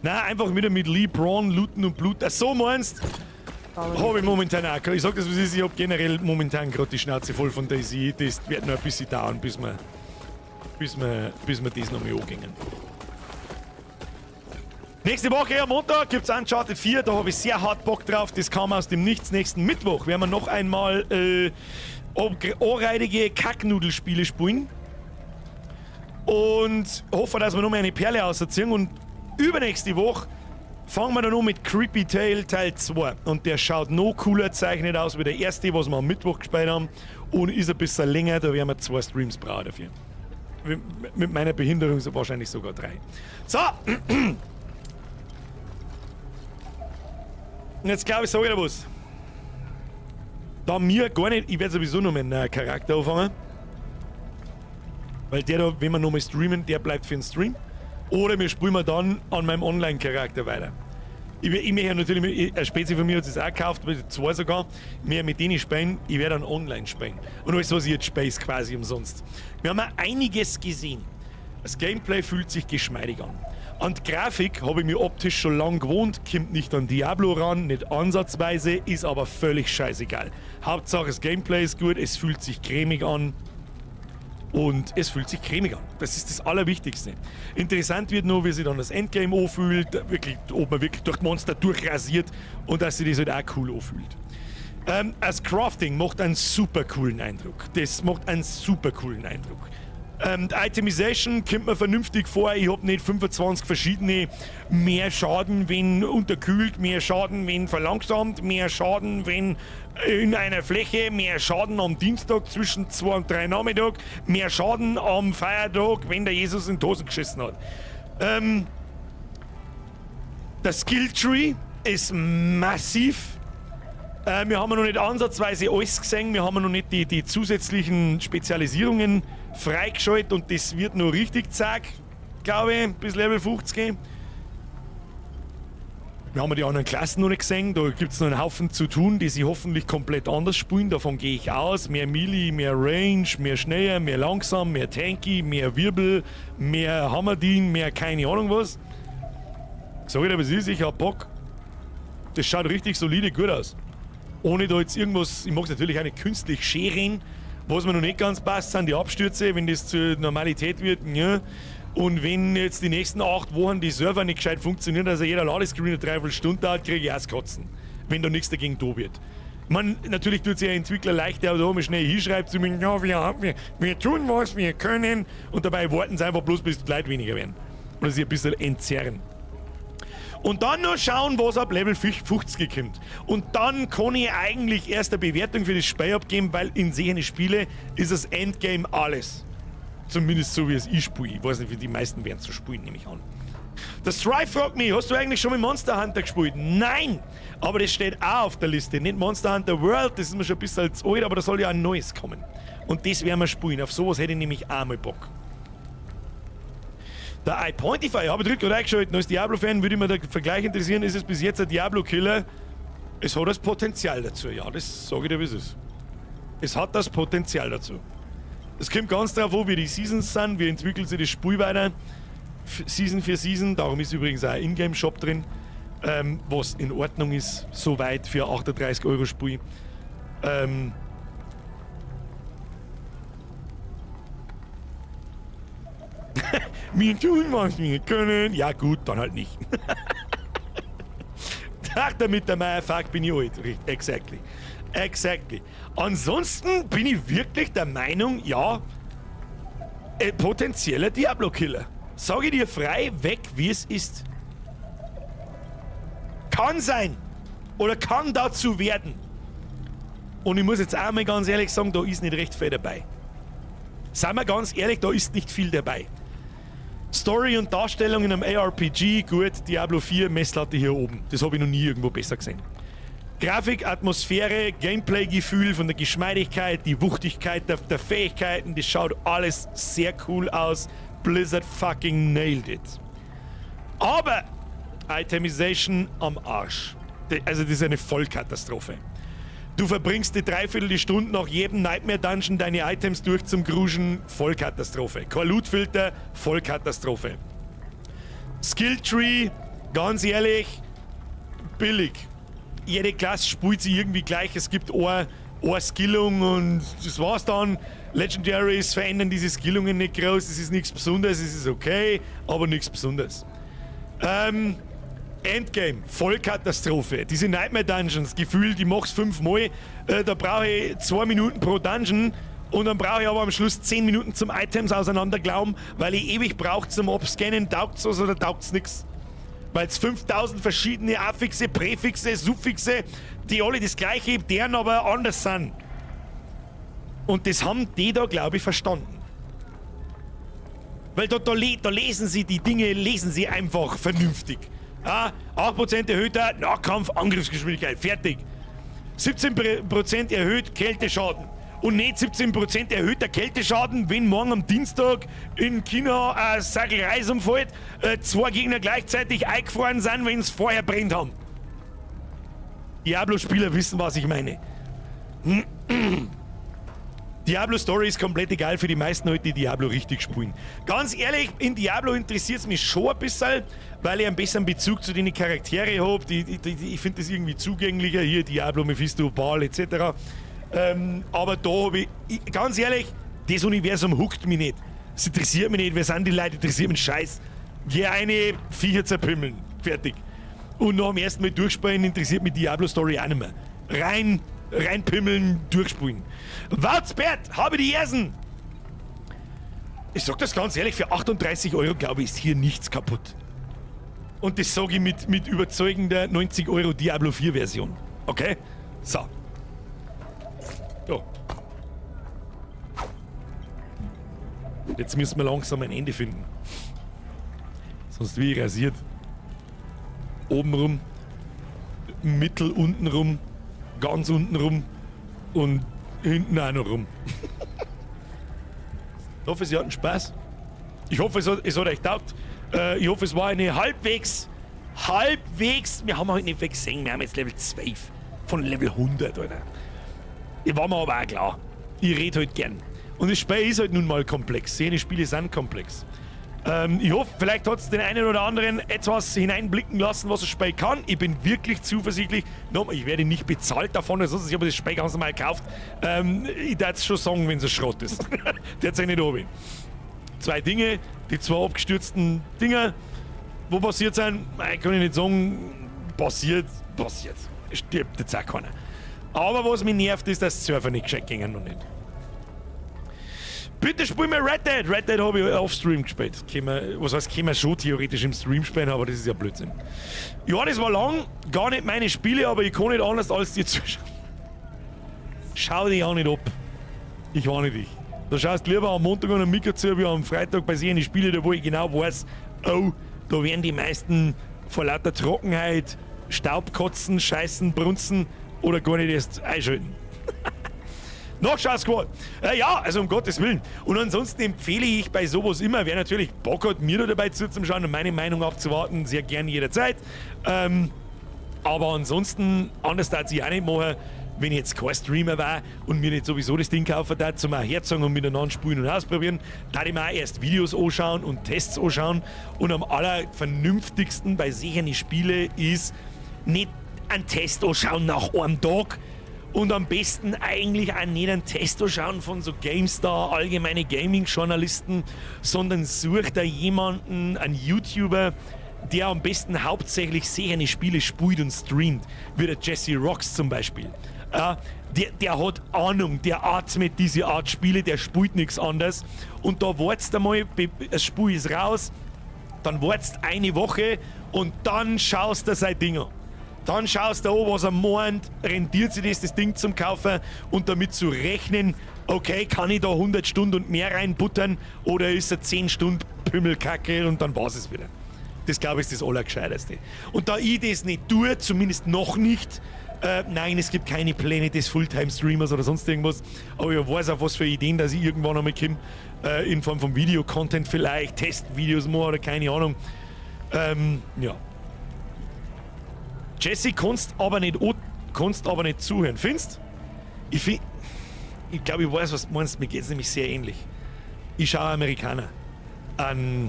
Na, einfach wieder mit Lee, Braun, Looten und Blut. Ach, so meinst? Habe ich momentan auch. Ich sag das, was ist, ich hab generell momentan gerade die Schnauze voll von DayZ. Das wird noch ein bisschen dauern, bis wir das nochmal angehen. Nächste Woche am Montag gibt's Uncharted 4, da habe ich sehr hart Bock drauf. Das kam aus dem Nichts. Nächsten Mittwoch werden wir noch einmal ohrreidige Kacknudelspiele spielen. Und hoffe, dass wir noch mal eine Perle auserziehen. Und übernächste Woche fangen wir dann an mit Creepy Tale Teil 2. Und der schaut noch cooler zeichnet aus wie der erste, was wir am Mittwoch gespielt haben. Und ist ein bisschen länger, da werden wir 2 Streams brauchen dafür. Mit meiner Behinderung wahrscheinlich sogar 3. So! Und jetzt glaube ich, sage ich dir was. Da mir gar nicht, ich werde sowieso noch meinen neuen Charakter anfangen. Weil der da, wenn wir nochmal streamen, der bleibt für den Stream. Oder wir spielen wir dann an meinem Online-Charakter weiter. Ich möchte natürlich, ein Spezi von mir hat es auch gekauft, 2 sogar, mehr mit denen spielen, ich werde dann online spielen. Und alles, was ich jetzt spiele, ist quasi umsonst. Wir haben auch einiges gesehen. Das Gameplay fühlt sich geschmeidig an. An die Grafik habe ich mir optisch schon lang gewohnt, kommt nicht an Diablo ran, nicht ansatzweise, ist aber völlig scheißegal. Hauptsache das Gameplay ist gut, es fühlt sich cremig an. Und es fühlt sich cremig an. Das ist das Allerwichtigste. Interessant wird nur, wie sich dann das Endgame anfühlt, wirklich, ob man wirklich durch die Monster durchrasiert und dass sich das halt auch cool anfühlt. Das Crafting macht einen super coolen Eindruck. Das macht einen super coolen Eindruck. Die Itemization kommt mir vernünftig vor. Ich hab nicht 25 verschiedene, mehr Schaden, wenn unterkühlt, mehr Schaden, wenn verlangsamt, mehr Schaden, wenn in einer Fläche, mehr Schaden am Dienstag zwischen 2 und 3 Nachmittag, mehr Schaden am Feiertag, wenn der Jesus in die Hosen geschissen hat. Der Skilltree ist massiv. Wir haben noch nicht ansatzweise alles gesehen, wir haben noch nicht die zusätzlichen Spezialisierungen freigeschaltet und das wird noch richtig zack, glaube ich, bis Level 50 gehen. Wir haben die anderen Klassen noch nicht gesehen, da gibt's noch einen Haufen zu tun, die sie hoffentlich komplett anders spielen, davon gehe ich aus. Mehr Melee, mehr Range, mehr schneller, mehr langsam, mehr tanky, mehr Wirbel, mehr Hammerdin, mehr keine Ahnung was. Sag ich dir, was ist, ich hab Bock. Das schaut richtig solide gut aus. Ohne da jetzt irgendwas, ich mag's natürlich auch nicht künstlich scheren. Was mir noch nicht ganz passt, sind die Abstürze, wenn das zur Normalität wird. Ja. Und wenn jetzt die nächsten 8 Wochen die Server nicht gescheit funktionieren, also jeder Ladescreen eine Dreiviertelstunde dauert, kriege ich auch das Kotzen, wenn da nichts dagegen da wird. Man, natürlich tut sich ein Entwickler leicht, der da mal schnell hinschreibt, zu mir, ja, wir tun, was wir können. Und dabei warten sie einfach bloß, bis die Leute weniger werden. Oder sie ein bisschen entzerren. Und dann noch schauen, was ab Level 50 kommt. Und dann kann ich eigentlich erst eine Bewertung für das Spiel abgeben, weil in solchen Spielen ist das Endgame alles. Zumindest so, wie es ich spiele. Ich weiß nicht, wie die meisten werden so spielen, nehme ich an. Der Strife fragt mich, hast du eigentlich schon mit Monster Hunter gespielt? Nein! Aber das steht auch auf der Liste. Nicht Monster Hunter World, das ist mir schon ein bisschen zu alt, aber da soll ja ein neues kommen. Und das werden wir spielen. Auf sowas hätte ich nämlich auch mal Bock. Der iPointify, habe ich gerade eingeschaltet. Als Diablo-Fan würde mich der Vergleich interessieren, ist es bis jetzt ein Diablo-Killer? Es hat das Potenzial dazu. Ja, das sage ich dir, wie es ist. Es hat das Potenzial dazu. Es kommt ganz drauf an, wie die Seasons sind, wie entwickelt sich das Spiel weiter. Season für Season, darum ist übrigens auch ein Ingame-Shop drin, was in Ordnung ist, soweit für 38 Euro Spiel. Wir tun, was wir können. Ja gut, dann halt nicht. Tag damit der Meier, fuck, bin ich alt. Richtig, exactly. Exactly. Ansonsten bin ich wirklich der Meinung, ja, potenzieller Diablo-Killer. Sag ich dir frei weg, wie es ist. Kann sein. Oder kann dazu werden. Und ich muss jetzt auch mal ganz ehrlich sagen, da ist nicht recht viel dabei. Seien wir ganz ehrlich, da ist nicht viel dabei. Story und Darstellung in einem ARPG, gut, Diablo 4, Messlatte hier oben. Das hab ich noch nie irgendwo besser gesehen. Grafik, Atmosphäre, Gameplay-Gefühl von der Geschmeidigkeit, die Wuchtigkeit der Fähigkeiten, das schaut alles sehr cool aus. Blizzard fucking nailed it. Aber Itemization am Arsch. Das ist eine Vollkatastrophe. Du verbringst die dreiviertel Stunde nach jedem Nightmare Dungeon deine Items durch zum Gruschen, Vollkatastrophe. Kein Lootfilter, Vollkatastrophe. Skilltree, ganz ehrlich, billig. Jede Klasse spielt sich irgendwie gleich, es gibt eine Skillung und das war's dann. Legendaries verändern diese Skillungen nicht groß, es ist nichts Besonderes, es ist okay, aber nichts Besonderes. Endgame, Vollkatastrophe. Diese Nightmare Dungeons, Gefühl, die mach's 5-mal, da brauche ich 2 Minuten pro Dungeon und dann brauche ich aber am Schluss 10 Minuten zum Items auseinanderglauben, weil ich ewig brauche zum Abscannen, taugt's was oder taugt's nix. Weil's 5000 verschiedene Affixe, Präfixe, Suffixe, die alle das gleiche, deren aber anders sind. Und das haben die da, glaub ich, verstanden. Weil da lesen sie die Dinge, lesen sie einfach vernünftig. Ja, 8% erhöhter Nahkampf, Angriffsgeschwindigkeit, fertig. 17% erhöht Kälteschaden. Und nicht 17% erhöhter Kälteschaden, wenn morgen am Dienstag in China ein Sackel Reis umfällt, 2 Gegner gleichzeitig eingefroren sind, wenn's vorher brennt haben. Diablo-Spieler wissen, was ich meine. Diablo Story ist komplett egal für die meisten Leute, die Diablo richtig spielen. Ganz ehrlich, in Diablo interessiert's mich schon ein bisschen, weil ich einen besseren Bezug zu den Charaktere hab. Ich find das irgendwie zugänglicher, hier Diablo, Mephisto, Baal et cetera. Aber da hab ich, ich, ganz ehrlich, das Universum huckt mich nicht. Es interessiert mich nicht, wer sind die Leute, interessiert mich Scheiß. Geh eine Viecher zerpimmeln. Fertig. Und nach dem ersten Mal durchspielen interessiert mich Diablo Story auch nicht mehr. Rein, reinpimmeln, durchspielen. Watzbert, habe die Ersen! Ich sag das ganz ehrlich, für 38 Euro, glaube ich, ist hier nichts kaputt. Und das sage ich mit überzeugender 90 Euro Diablo 4 Version. Okay? So. So. Jetzt müssen wir langsam ein Ende finden. Sonst wie ich rasiert. Oben rum, mittel unten rum, ganz unten rum und hinten auch noch rum. Ich hoffe, Sie hatten Spaß. Ich hoffe, es hat euch taugt. Ich hoffe, es war eine halbwegs, wir haben heute nicht viel gesehen, wir haben jetzt Level 12 von Level 100, Alter. Ich war mir aber auch klar. Ich rede halt gern. Und das Spiel ist halt nun mal komplex. Jene Spiele sind komplex. Ich hoffe, vielleicht hat's den einen oder anderen etwas hineinblicken lassen, was das Spiel kann. Ich bin wirklich zuversichtlich. Nochmal, ich werde nicht bezahlt davon, sonst ich habe das Spiel ganz normal gekauft. Ich darf es schon sagen, wenn es Schrott ist. Der hat sich nicht oben. Zwei Dinge, die zwei abgestürzten Dinger, wo passiert sind, kann ich nicht sagen, passiert, passiert. Stirbt jetzt auch keiner. Aber was mich nervt, ist, dass die Server nicht gescheit gingen noch nicht. Bitte spiel mir Red Dead! Red Dead habe ich off-Stream gespielt. Können wir, was heißt, können wir schon theoretisch im Stream spielen, aber das ist ja Blödsinn. Ja, das war lang, gar nicht meine Spiele, aber ich kann nicht anders als dir zuschauen. Schau dich auch nicht ab. Ich warne dich. Da schaust du lieber am Montag und am Mikro zu, wie am Freitag bei sich in die Spiele, da wo ich genau weiß, oh, da werden die meisten vor lauter Trockenheit Staubkotzen, Scheißen, Brunzen oder gar nicht erst einschalten. Nachschau Squad. Ja, also um Gottes Willen. Und ansonsten empfehle ich bei sowas immer, wer natürlich Bock hat, mir da dabei zuzuschauen und meine Meinung abzuwarten, sehr gern jederzeit. Aber ansonsten, anders darf ich auch nicht machen, wenn ich jetzt kein Streamer war und mir nicht sowieso das Ding kaufen darf, zum auch herzogen und miteinander spielen und ausprobieren, da ich mir auch erst Videos anschauen und Tests anschauen. Und am allervernünftigsten bei solchen Spielen ist, nicht einen Test anschauen nach einem Tag und am besten eigentlich auch nicht einen Test anschauen von so GameStar, allgemeine Gaming-Journalisten, sondern sucht da jemanden, einen YouTuber, der am besten hauptsächlich solche Spiele spielt und streamt, wie der Jesse Rocks zum Beispiel. Der hat Ahnung, der atmet diese Art Spiele, der spielt nichts anderes. Und da wartest du mal, das Spiel ist raus, dann wartest eine Woche und dann schaust du sein Ding an. Dann schaust du an, was er meint, rentiert sich das Ding zum Kaufen und damit zu rechnen, okay, kann ich da 100 Stunden und mehr reinbuttern oder ist er 10 Stunden Pümmelkacke und dann war's es wieder. Das, glaube ich, ist das Allergescheiteste. Und da ich das nicht tue, zumindest noch nicht, nein, es gibt keine Pläne des Fulltime-Streamers oder sonst irgendwas, aber ich weiß auch, was für Ideen, dass ich irgendwann einmal komme, in Form von Videocontent vielleicht, Testvideos mal oder keine Ahnung. Ja. Jesse, kannst aber nicht zuhören, findest? Ich find, ich glaube, ich weiß, was du meinst. Mir geht's nämlich sehr ähnlich. Ich schaue Amerikaner. An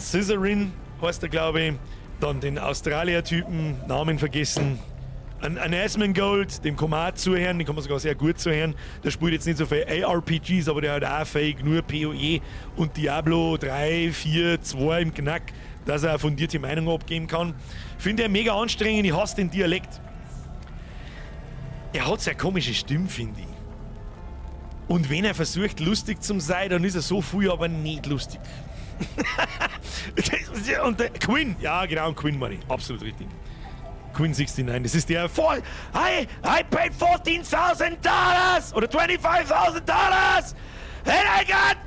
Scissorin heißt er, glaube ich. Dann den Australier-Typen, Namen vergessen. An Asmongold, dem kann man auch zuhören, den kann man sogar sehr gut zuhören. Der spielt jetzt nicht so viel ARPGs, aber der hat auch fähig nur PoE und Diablo 3, 4, 2 im Knack, dass er eine fundierte Meinung abgeben kann. Finde er mega anstrengend, ich hasse den Dialekt. Er hat sehr komische Stimme, finde ich. Und wenn er versucht, lustig zu sein, dann ist er so viel, aber nicht lustig. Und der Quinn, ja genau, Quinn meine ich, absolut richtig. Quinn 69, das ist der I paid $14,000 oder $25,000 and I got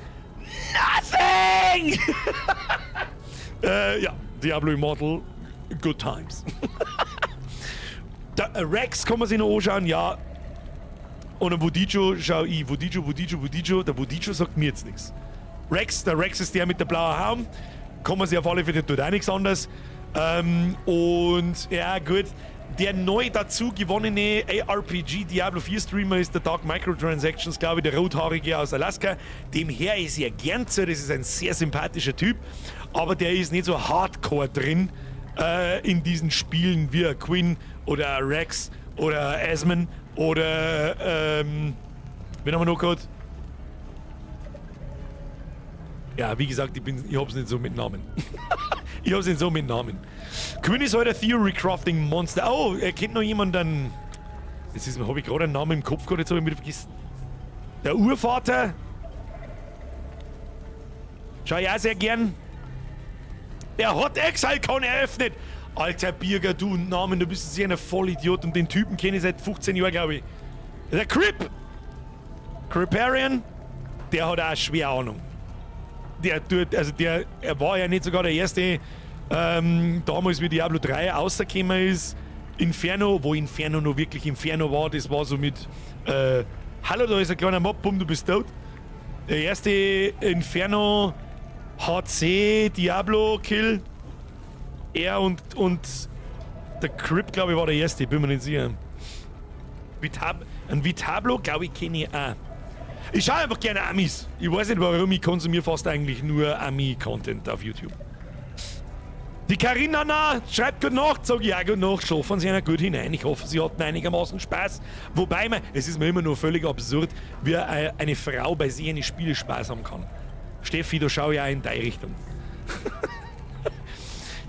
nothing! Ja, Diablo Immortal, good times. Da, Rex kann man sich noch anschauen, ja. Und am Vodijo schau ich, Vodijo, der Vodijo sagt mir jetzt nichts. Rex, der Rex ist der mit der blauen Haum, kann man sich auf alle Fälle, tut auch nichts anderes. Und ja, gut, der neu dazu gewonnene ARPG Diablo 4 Streamer ist der Dark Microtransactions, glaube ich, der Rothaarige aus Alaska. Dem her ist ja gern zu, das ist ein sehr sympathischer Typ, aber der ist nicht so hardcore drin in diesen Spielen wie Quinn oder Rex oder Asmon oder wen haben wir noch gehabt? Ja, wie gesagt, ich hab's nicht so mit Namen. Ich hab's nicht so mit Namen. Quinn ist heute Theory Crafting Monster. Oh, er kennt noch jemanden. Jetzt ist, hab ich gerade einen Namen im Kopf gehabt, jetzt hab ich wieder vergessen. Der Urvater. Schau ich auch sehr gern. Der hat ExileCon eröffnet. Alter Birger, du und Namen, du bist sicher ein Vollidiot und den Typen kenne ich seit 15 Jahren, glaube ich. Der Crip! Kripparrian, der hat auch schwer Ahnung. Der tut, also der, er war ja nicht sogar der Erste, damals wie Diablo 3 rausgekommen ist. Inferno, wo Inferno noch wirklich Inferno war, das war so mit, hallo, da ist ein kleiner Mob, bumm, du bist tot. Der erste Inferno HC Diablo Kill. Er und der Crip, glaube ich, war der erste, bin mir nicht sicher. Ein Vitablo, glaube ich, kenne ich auch. Ich schaue einfach gerne Amis. Ich weiß nicht warum, ich konsumiere fast eigentlich nur Ami-Content auf YouTube. Die Carina na, schreibt gute Nacht, sag ich auch gute Nacht, schlafen Sie einer gut hinein. Ich hoffe, Sie hatten einigermaßen Spaß. Wobei, man, es ist mir immer noch völlig absurd, wie eine Frau bei sich eine Spiele Spaß haben kann. Steffi, da schau ich auch in deine Richtung.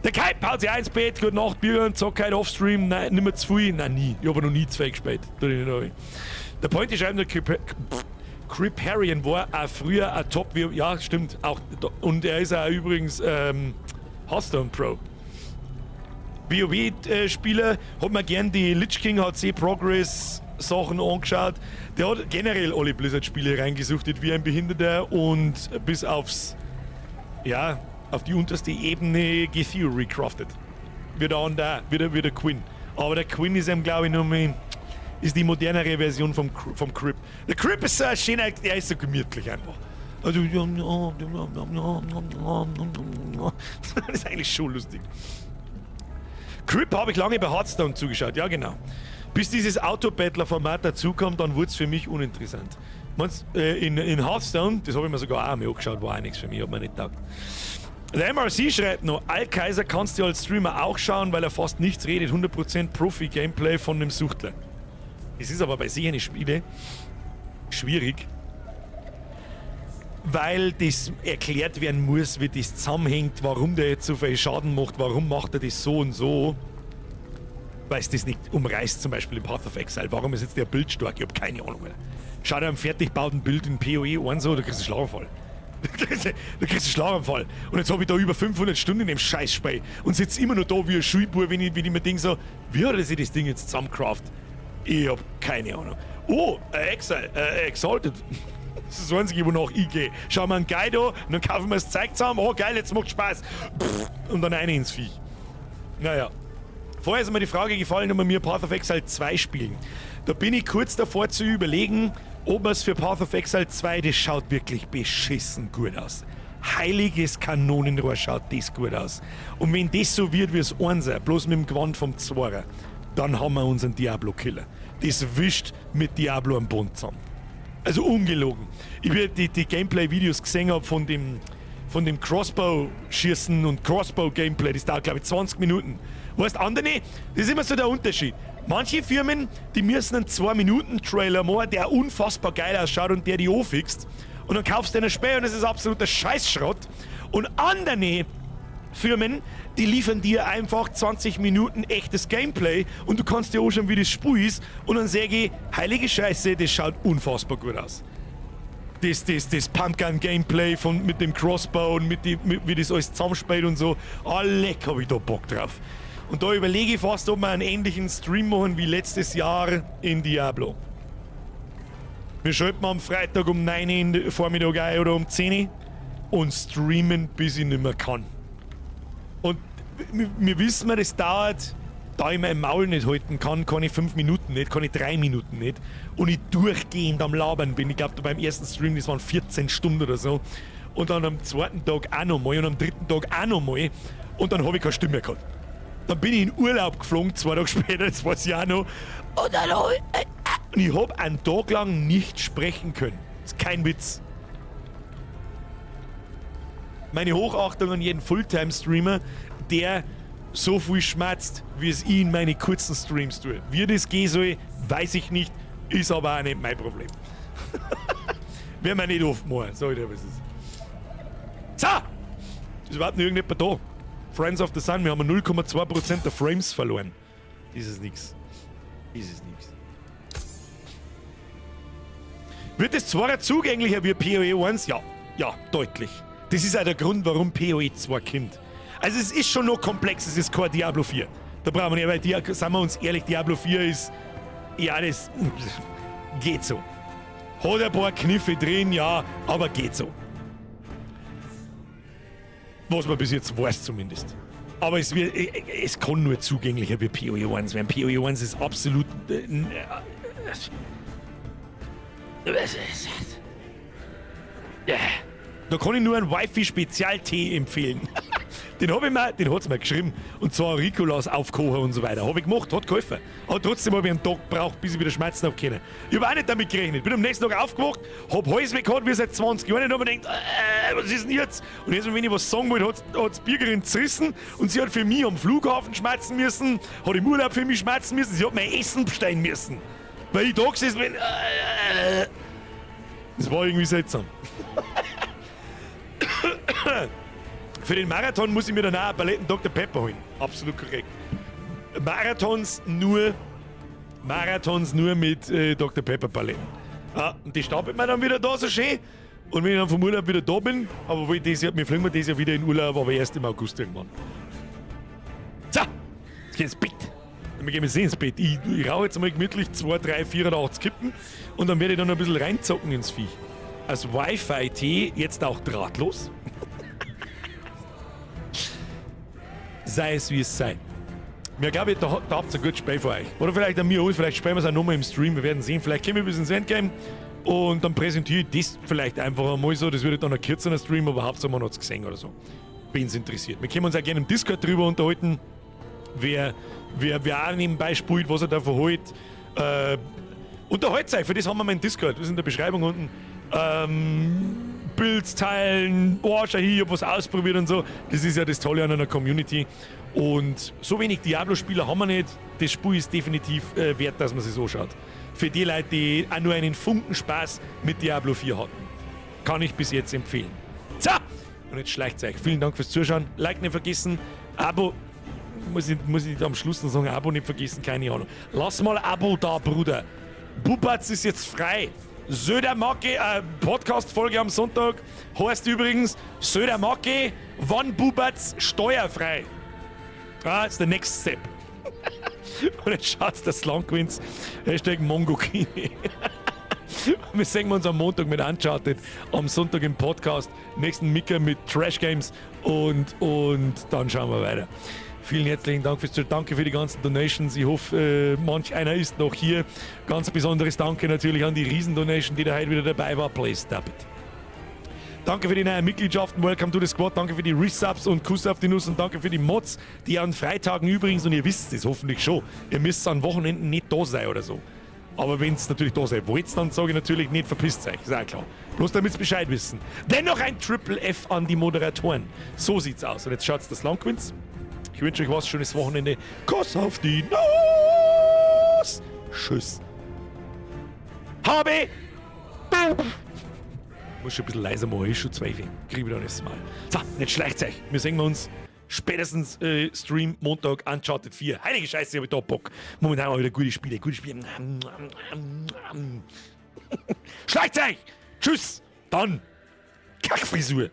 Der Kai haut sich auch ins Bett, gute Nacht, Björn, zock heute Offstream, nein, nicht mehr zu viel, nein, nie. Ich habe noch nie zu viel gespielt. Der Pointy schreibt nur, Kripparrian war auch früher ein Top, ja, stimmt, auch, und er ist auch übrigens Hearthstone Pro. WoW-Spieler hat mir gern die Lich King HC Progress Sachen angeschaut. Der hat generell alle Blizzard-Spiele reingesuchtet wie ein Behinderter und bis aufs, ja, auf die unterste Ebene getheorycraftet. Wieder an der, wieder der Quinn. Aber der Quinn ist ihm, glaube ich, noch mehr, ist die modernere Version vom Crip. Der Crip ist so ein schöner, der ist so gemütlich einfach. Also, das ist eigentlich schon lustig. Crip habe ich lange bei Hearthstone zugeschaut, ja genau. Bis dieses Auto-Battler-Format dazukommt, dann wurde es für mich uninteressant. Meinst, in Hearthstone, das habe ich mir sogar auch einmal angeschaut, war auch nichts für mich, hat mir nicht taugt. Der MRC schreibt noch, Alkaiser kannst du als Streamer auch schauen, weil er fast nichts redet, 100% Profi-Gameplay von dem Suchtler. Es ist aber bei solchen Spielen schwierig, weil das erklärt werden muss, wie das zusammenhängt, warum der jetzt so viel Schaden macht, warum macht er das so und so. Weil es das nicht umreißt, zum Beispiel im Path of Exile. Warum ist jetzt der Build stark? Ich hab keine Ahnung mehr. Schau dir am fertig gebauten Build in PoE an, so, da kriegst du einen Schlaganfall. Da kriegst du einen Schlaganfall. Und jetzt hab ich da über 500 Stunden in dem Scheißspiel und sitze immer noch da wie ein Schulbub, wenn ich mir denke so, wie hat er sich das Ding jetzt zusammencraftet? Ich hab keine Ahnung. Oh, Exile, Exalted. Das ist das Einzige, wonach ich gehe. Schau mal einen Guide an, und dann kaufen wir das Zeug zusammen. Oh geil, jetzt macht Spaß. Pff, und dann rein ins Viech. Naja. Vorher ist mir die Frage gefallen, ob wir mir Path of Exile 2 spielen. Da bin ich kurz davor zu überlegen, ob wir es für Path of Exile 2, das schaut wirklich beschissen gut aus. Heiliges Kanonenrohr schaut das gut aus. Und wenn das so wird wie das Einser, bloß mit dem Gewand vom Zweier, dann haben wir unseren Diablo-Killer. Das wischt mit Diablo am Bund zusammen. Also ungelogen. Ich wie die Gameplay-Videos gesehen hab von dem Crossbow-Schießen und Crossbow-Gameplay, das dauert, glaub ich, 20 Minuten. Weißt du, andere, das ist immer so der Unterschied. Manche Firmen, die müssen einen 2-Minuten-Trailer machen, der unfassbar geil ausschaut und der die anfixt. Und dann kaufst du einen Spiel und es ist absoluter Scheißschrott. Und andere Firmen, die liefern dir einfach 20 Minuten echtes Gameplay und du kannst dir anschauen, wie das Spiel ist. Und dann sag ich, heilige Scheiße, das schaut unfassbar gut aus. Das Pumpgun-Gameplay mit dem Crossbow und wie das alles zusammenspielt und so. Ah, leck, hab ich da Bock drauf. Und da überlege ich fast, ob wir einen ähnlichen Stream machen wie letztes Jahr in Diablo. Wir schalten am Freitag um 9 Uhr in der Vormittag ein oder um 10 Uhr und streamen, bis ich nicht mehr kann. Und wir wissen, das dauert, da ich mein Maul nicht halten kann, kann ich 5 Minuten nicht, kann ich 3 Minuten nicht. Und ich durchgehend am Labern bin. Ich glaub, beim ersten Stream, das waren 14 Stunden oder so. Und dann am zweiten Tag auch nochmal und am dritten Tag auch nochmal. Und dann hab ich keine Stimme mehr gehabt. Dann bin ich in Urlaub geflogen, 2 Tage später, das weiß ich auch noch. Und dann hab ich, und ich hab einen Tag lang nicht sprechen können. Das ist kein Witz. Meine Hochachtung an jeden Fulltime-Streamer, der so viel schmatzt, wie es ich in meine kurzen Streams tue. Wie das gehen soll, weiß ich nicht, ist aber auch nicht mein Problem. Werden wir nicht oft machen, sag ich dir, was ist. So! Ist überhaupt noch irgendjemand da? Friends of the Sun, wir haben 0,2% der Frames verloren. Das ist nix. Das ist nix. Wird es zwar zugänglicher wie PoE 1? Ja, ja, deutlich. Das ist auch der Grund, warum PoE 2 kommt. Also es ist schon noch komplex, es ist kein Diablo 4. Da brauchen wir nicht, weil, sind wir uns ehrlich, Diablo 4 ist, ja, das geht so. Hat ein paar Kniffe drin, ja, aber geht so. Was man bis jetzt weiß zumindest. Aber es kann nur zugänglicher wie PoE 1 werden. PoE 1 ist absolut. Da kann ich nur einen Wifi-Spezialtee empfehlen. Den habe ich mir, den hat's mir geschrieben. Und zwar Ricolas aufkochen und so weiter. Habe ich gemacht, hat geholfen. Aber trotzdem habe ich einen Tag gebraucht, bis ich wieder Schmerzen habe können. Ich habe auch nicht damit gerechnet. Bin am nächsten Tag aufgewacht, hab Halsweh gehabt, wie seit 20 Jahren und hab mir gedacht, was ist denn jetzt? Und jetzt, wenn ich was sagen wollte, hat's Birgerin zerrissen und sie hat für mich am Flughafen schmerzen müssen, hat im Urlaub für mich schmerzen müssen, sie hat mein Essen bestellen müssen. Weil ich da gesessen bin. Das war irgendwie seltsam. Für den Marathon muss ich mir danach eine Paletten Dr. Pepper holen. Absolut korrekt. Marathons nur mit Dr. Pepper Paletten. Ah, und die stapelt man dann wieder da so schön. Und wenn ich dann vom Urlaub wieder da bin, aber wohl das Jahr, wir fliegen das Jahr wieder in Urlaub, aber erst im August irgendwann. So, jetzt geht's ins Bett. Wir gehen jetzt ins Bett. Ich rauche jetzt mal gemütlich 2, 3, 84 Kippen und dann werde ich dann noch ein bisschen reinzocken ins Viech. Als Wi-Fi-Tee jetzt auch drahtlos. Sei es wie es sei. Mir glaube ich, da habt ihr ein gutes Spiel für euch. Oder vielleicht an mir aus, vielleicht spielen wir es auch nochmal im Stream, wir werden sehen. Vielleicht kommen wir bis ins Endgame und dann präsentiere ich das vielleicht einfach einmal so. Das wird dann ein kürzerer Stream, aber Hauptsache man hat es gesehen oder so. Wen's interessiert. Wir können uns auch gerne im Discord drüber unterhalten, wer auch nebenbei spielt, was er da verholt. Unterhaltet euch, für das haben wir meinen Discord, das ist in der Beschreibung unten. Builds teilen, oh, schau hier, ich hab was ausprobiert und so. Das ist ja das Tolle an einer Community. Und so wenig Diablo-Spieler haben wir nicht. Das Spiel ist definitiv wert, dass man sich so schaut. Für die Leute, die auch nur einen Funken Spaß mit Diablo 4 hatten. Kann ich bis jetzt empfehlen. So, und jetzt schleicht's euch. Vielen Dank fürs Zuschauen. Like nicht vergessen. Abo, muss ich am Schluss noch sagen, Abo nicht vergessen, keine Ahnung. Lass mal Abo da, Bruder. Bubatz ist jetzt frei. Södermacke, Podcast-Folge am Sonntag, heißt übrigens Södermacke, wann Bubatz steuerfrei. Ah, ist der next step. Und jetzt schaut's, dass Land gewinnt. Hashtag MongoKini. Wir sehen uns am Montag mit Uncharted, am Sonntag im Podcast, nächsten Micker mit Trash Games und dann schauen wir weiter. Vielen herzlichen Dank fürs Zuschauen. Danke für die ganzen Donations. Ich hoffe, manch einer ist noch hier. Ganz besonderes Danke natürlich an die Riesen-Donation, die da heute wieder dabei war. Please stop it. Danke für die neuen Mitgliedschaften. Welcome to the Squad. Danke für die Resubs und Kuss auf die Nuss. Und danke für die Mods, die an Freitagen übrigens, und ihr wisst es hoffentlich schon, ihr müsst an Wochenenden nicht da sein oder so. Aber wenn es natürlich da sein wollt, dann sage ich natürlich nicht, verpisst euch. Ist auch klar. Bloß damit sie Bescheid wissen. Dennoch ein Triple F an die Moderatoren. So sieht's aus. Und jetzt schaut's, dass Land gewinnt. Ich wünsche euch was, schönes Wochenende. Kuss auf die Nuss. Tschüss. Habe. Muss schon ein bisschen leiser machen, ist schon 12. Krieg ich wieder nächstes Mal. So, jetzt schleicht's euch. Wir sehen uns spätestens Stream Montag Uncharted 4. Heilige Scheiße, hab ich da Bock. Momentan mal wieder gute Spiele, gute Spiele. Schleicht euch! Tschüss! Dann! Kackfrisur!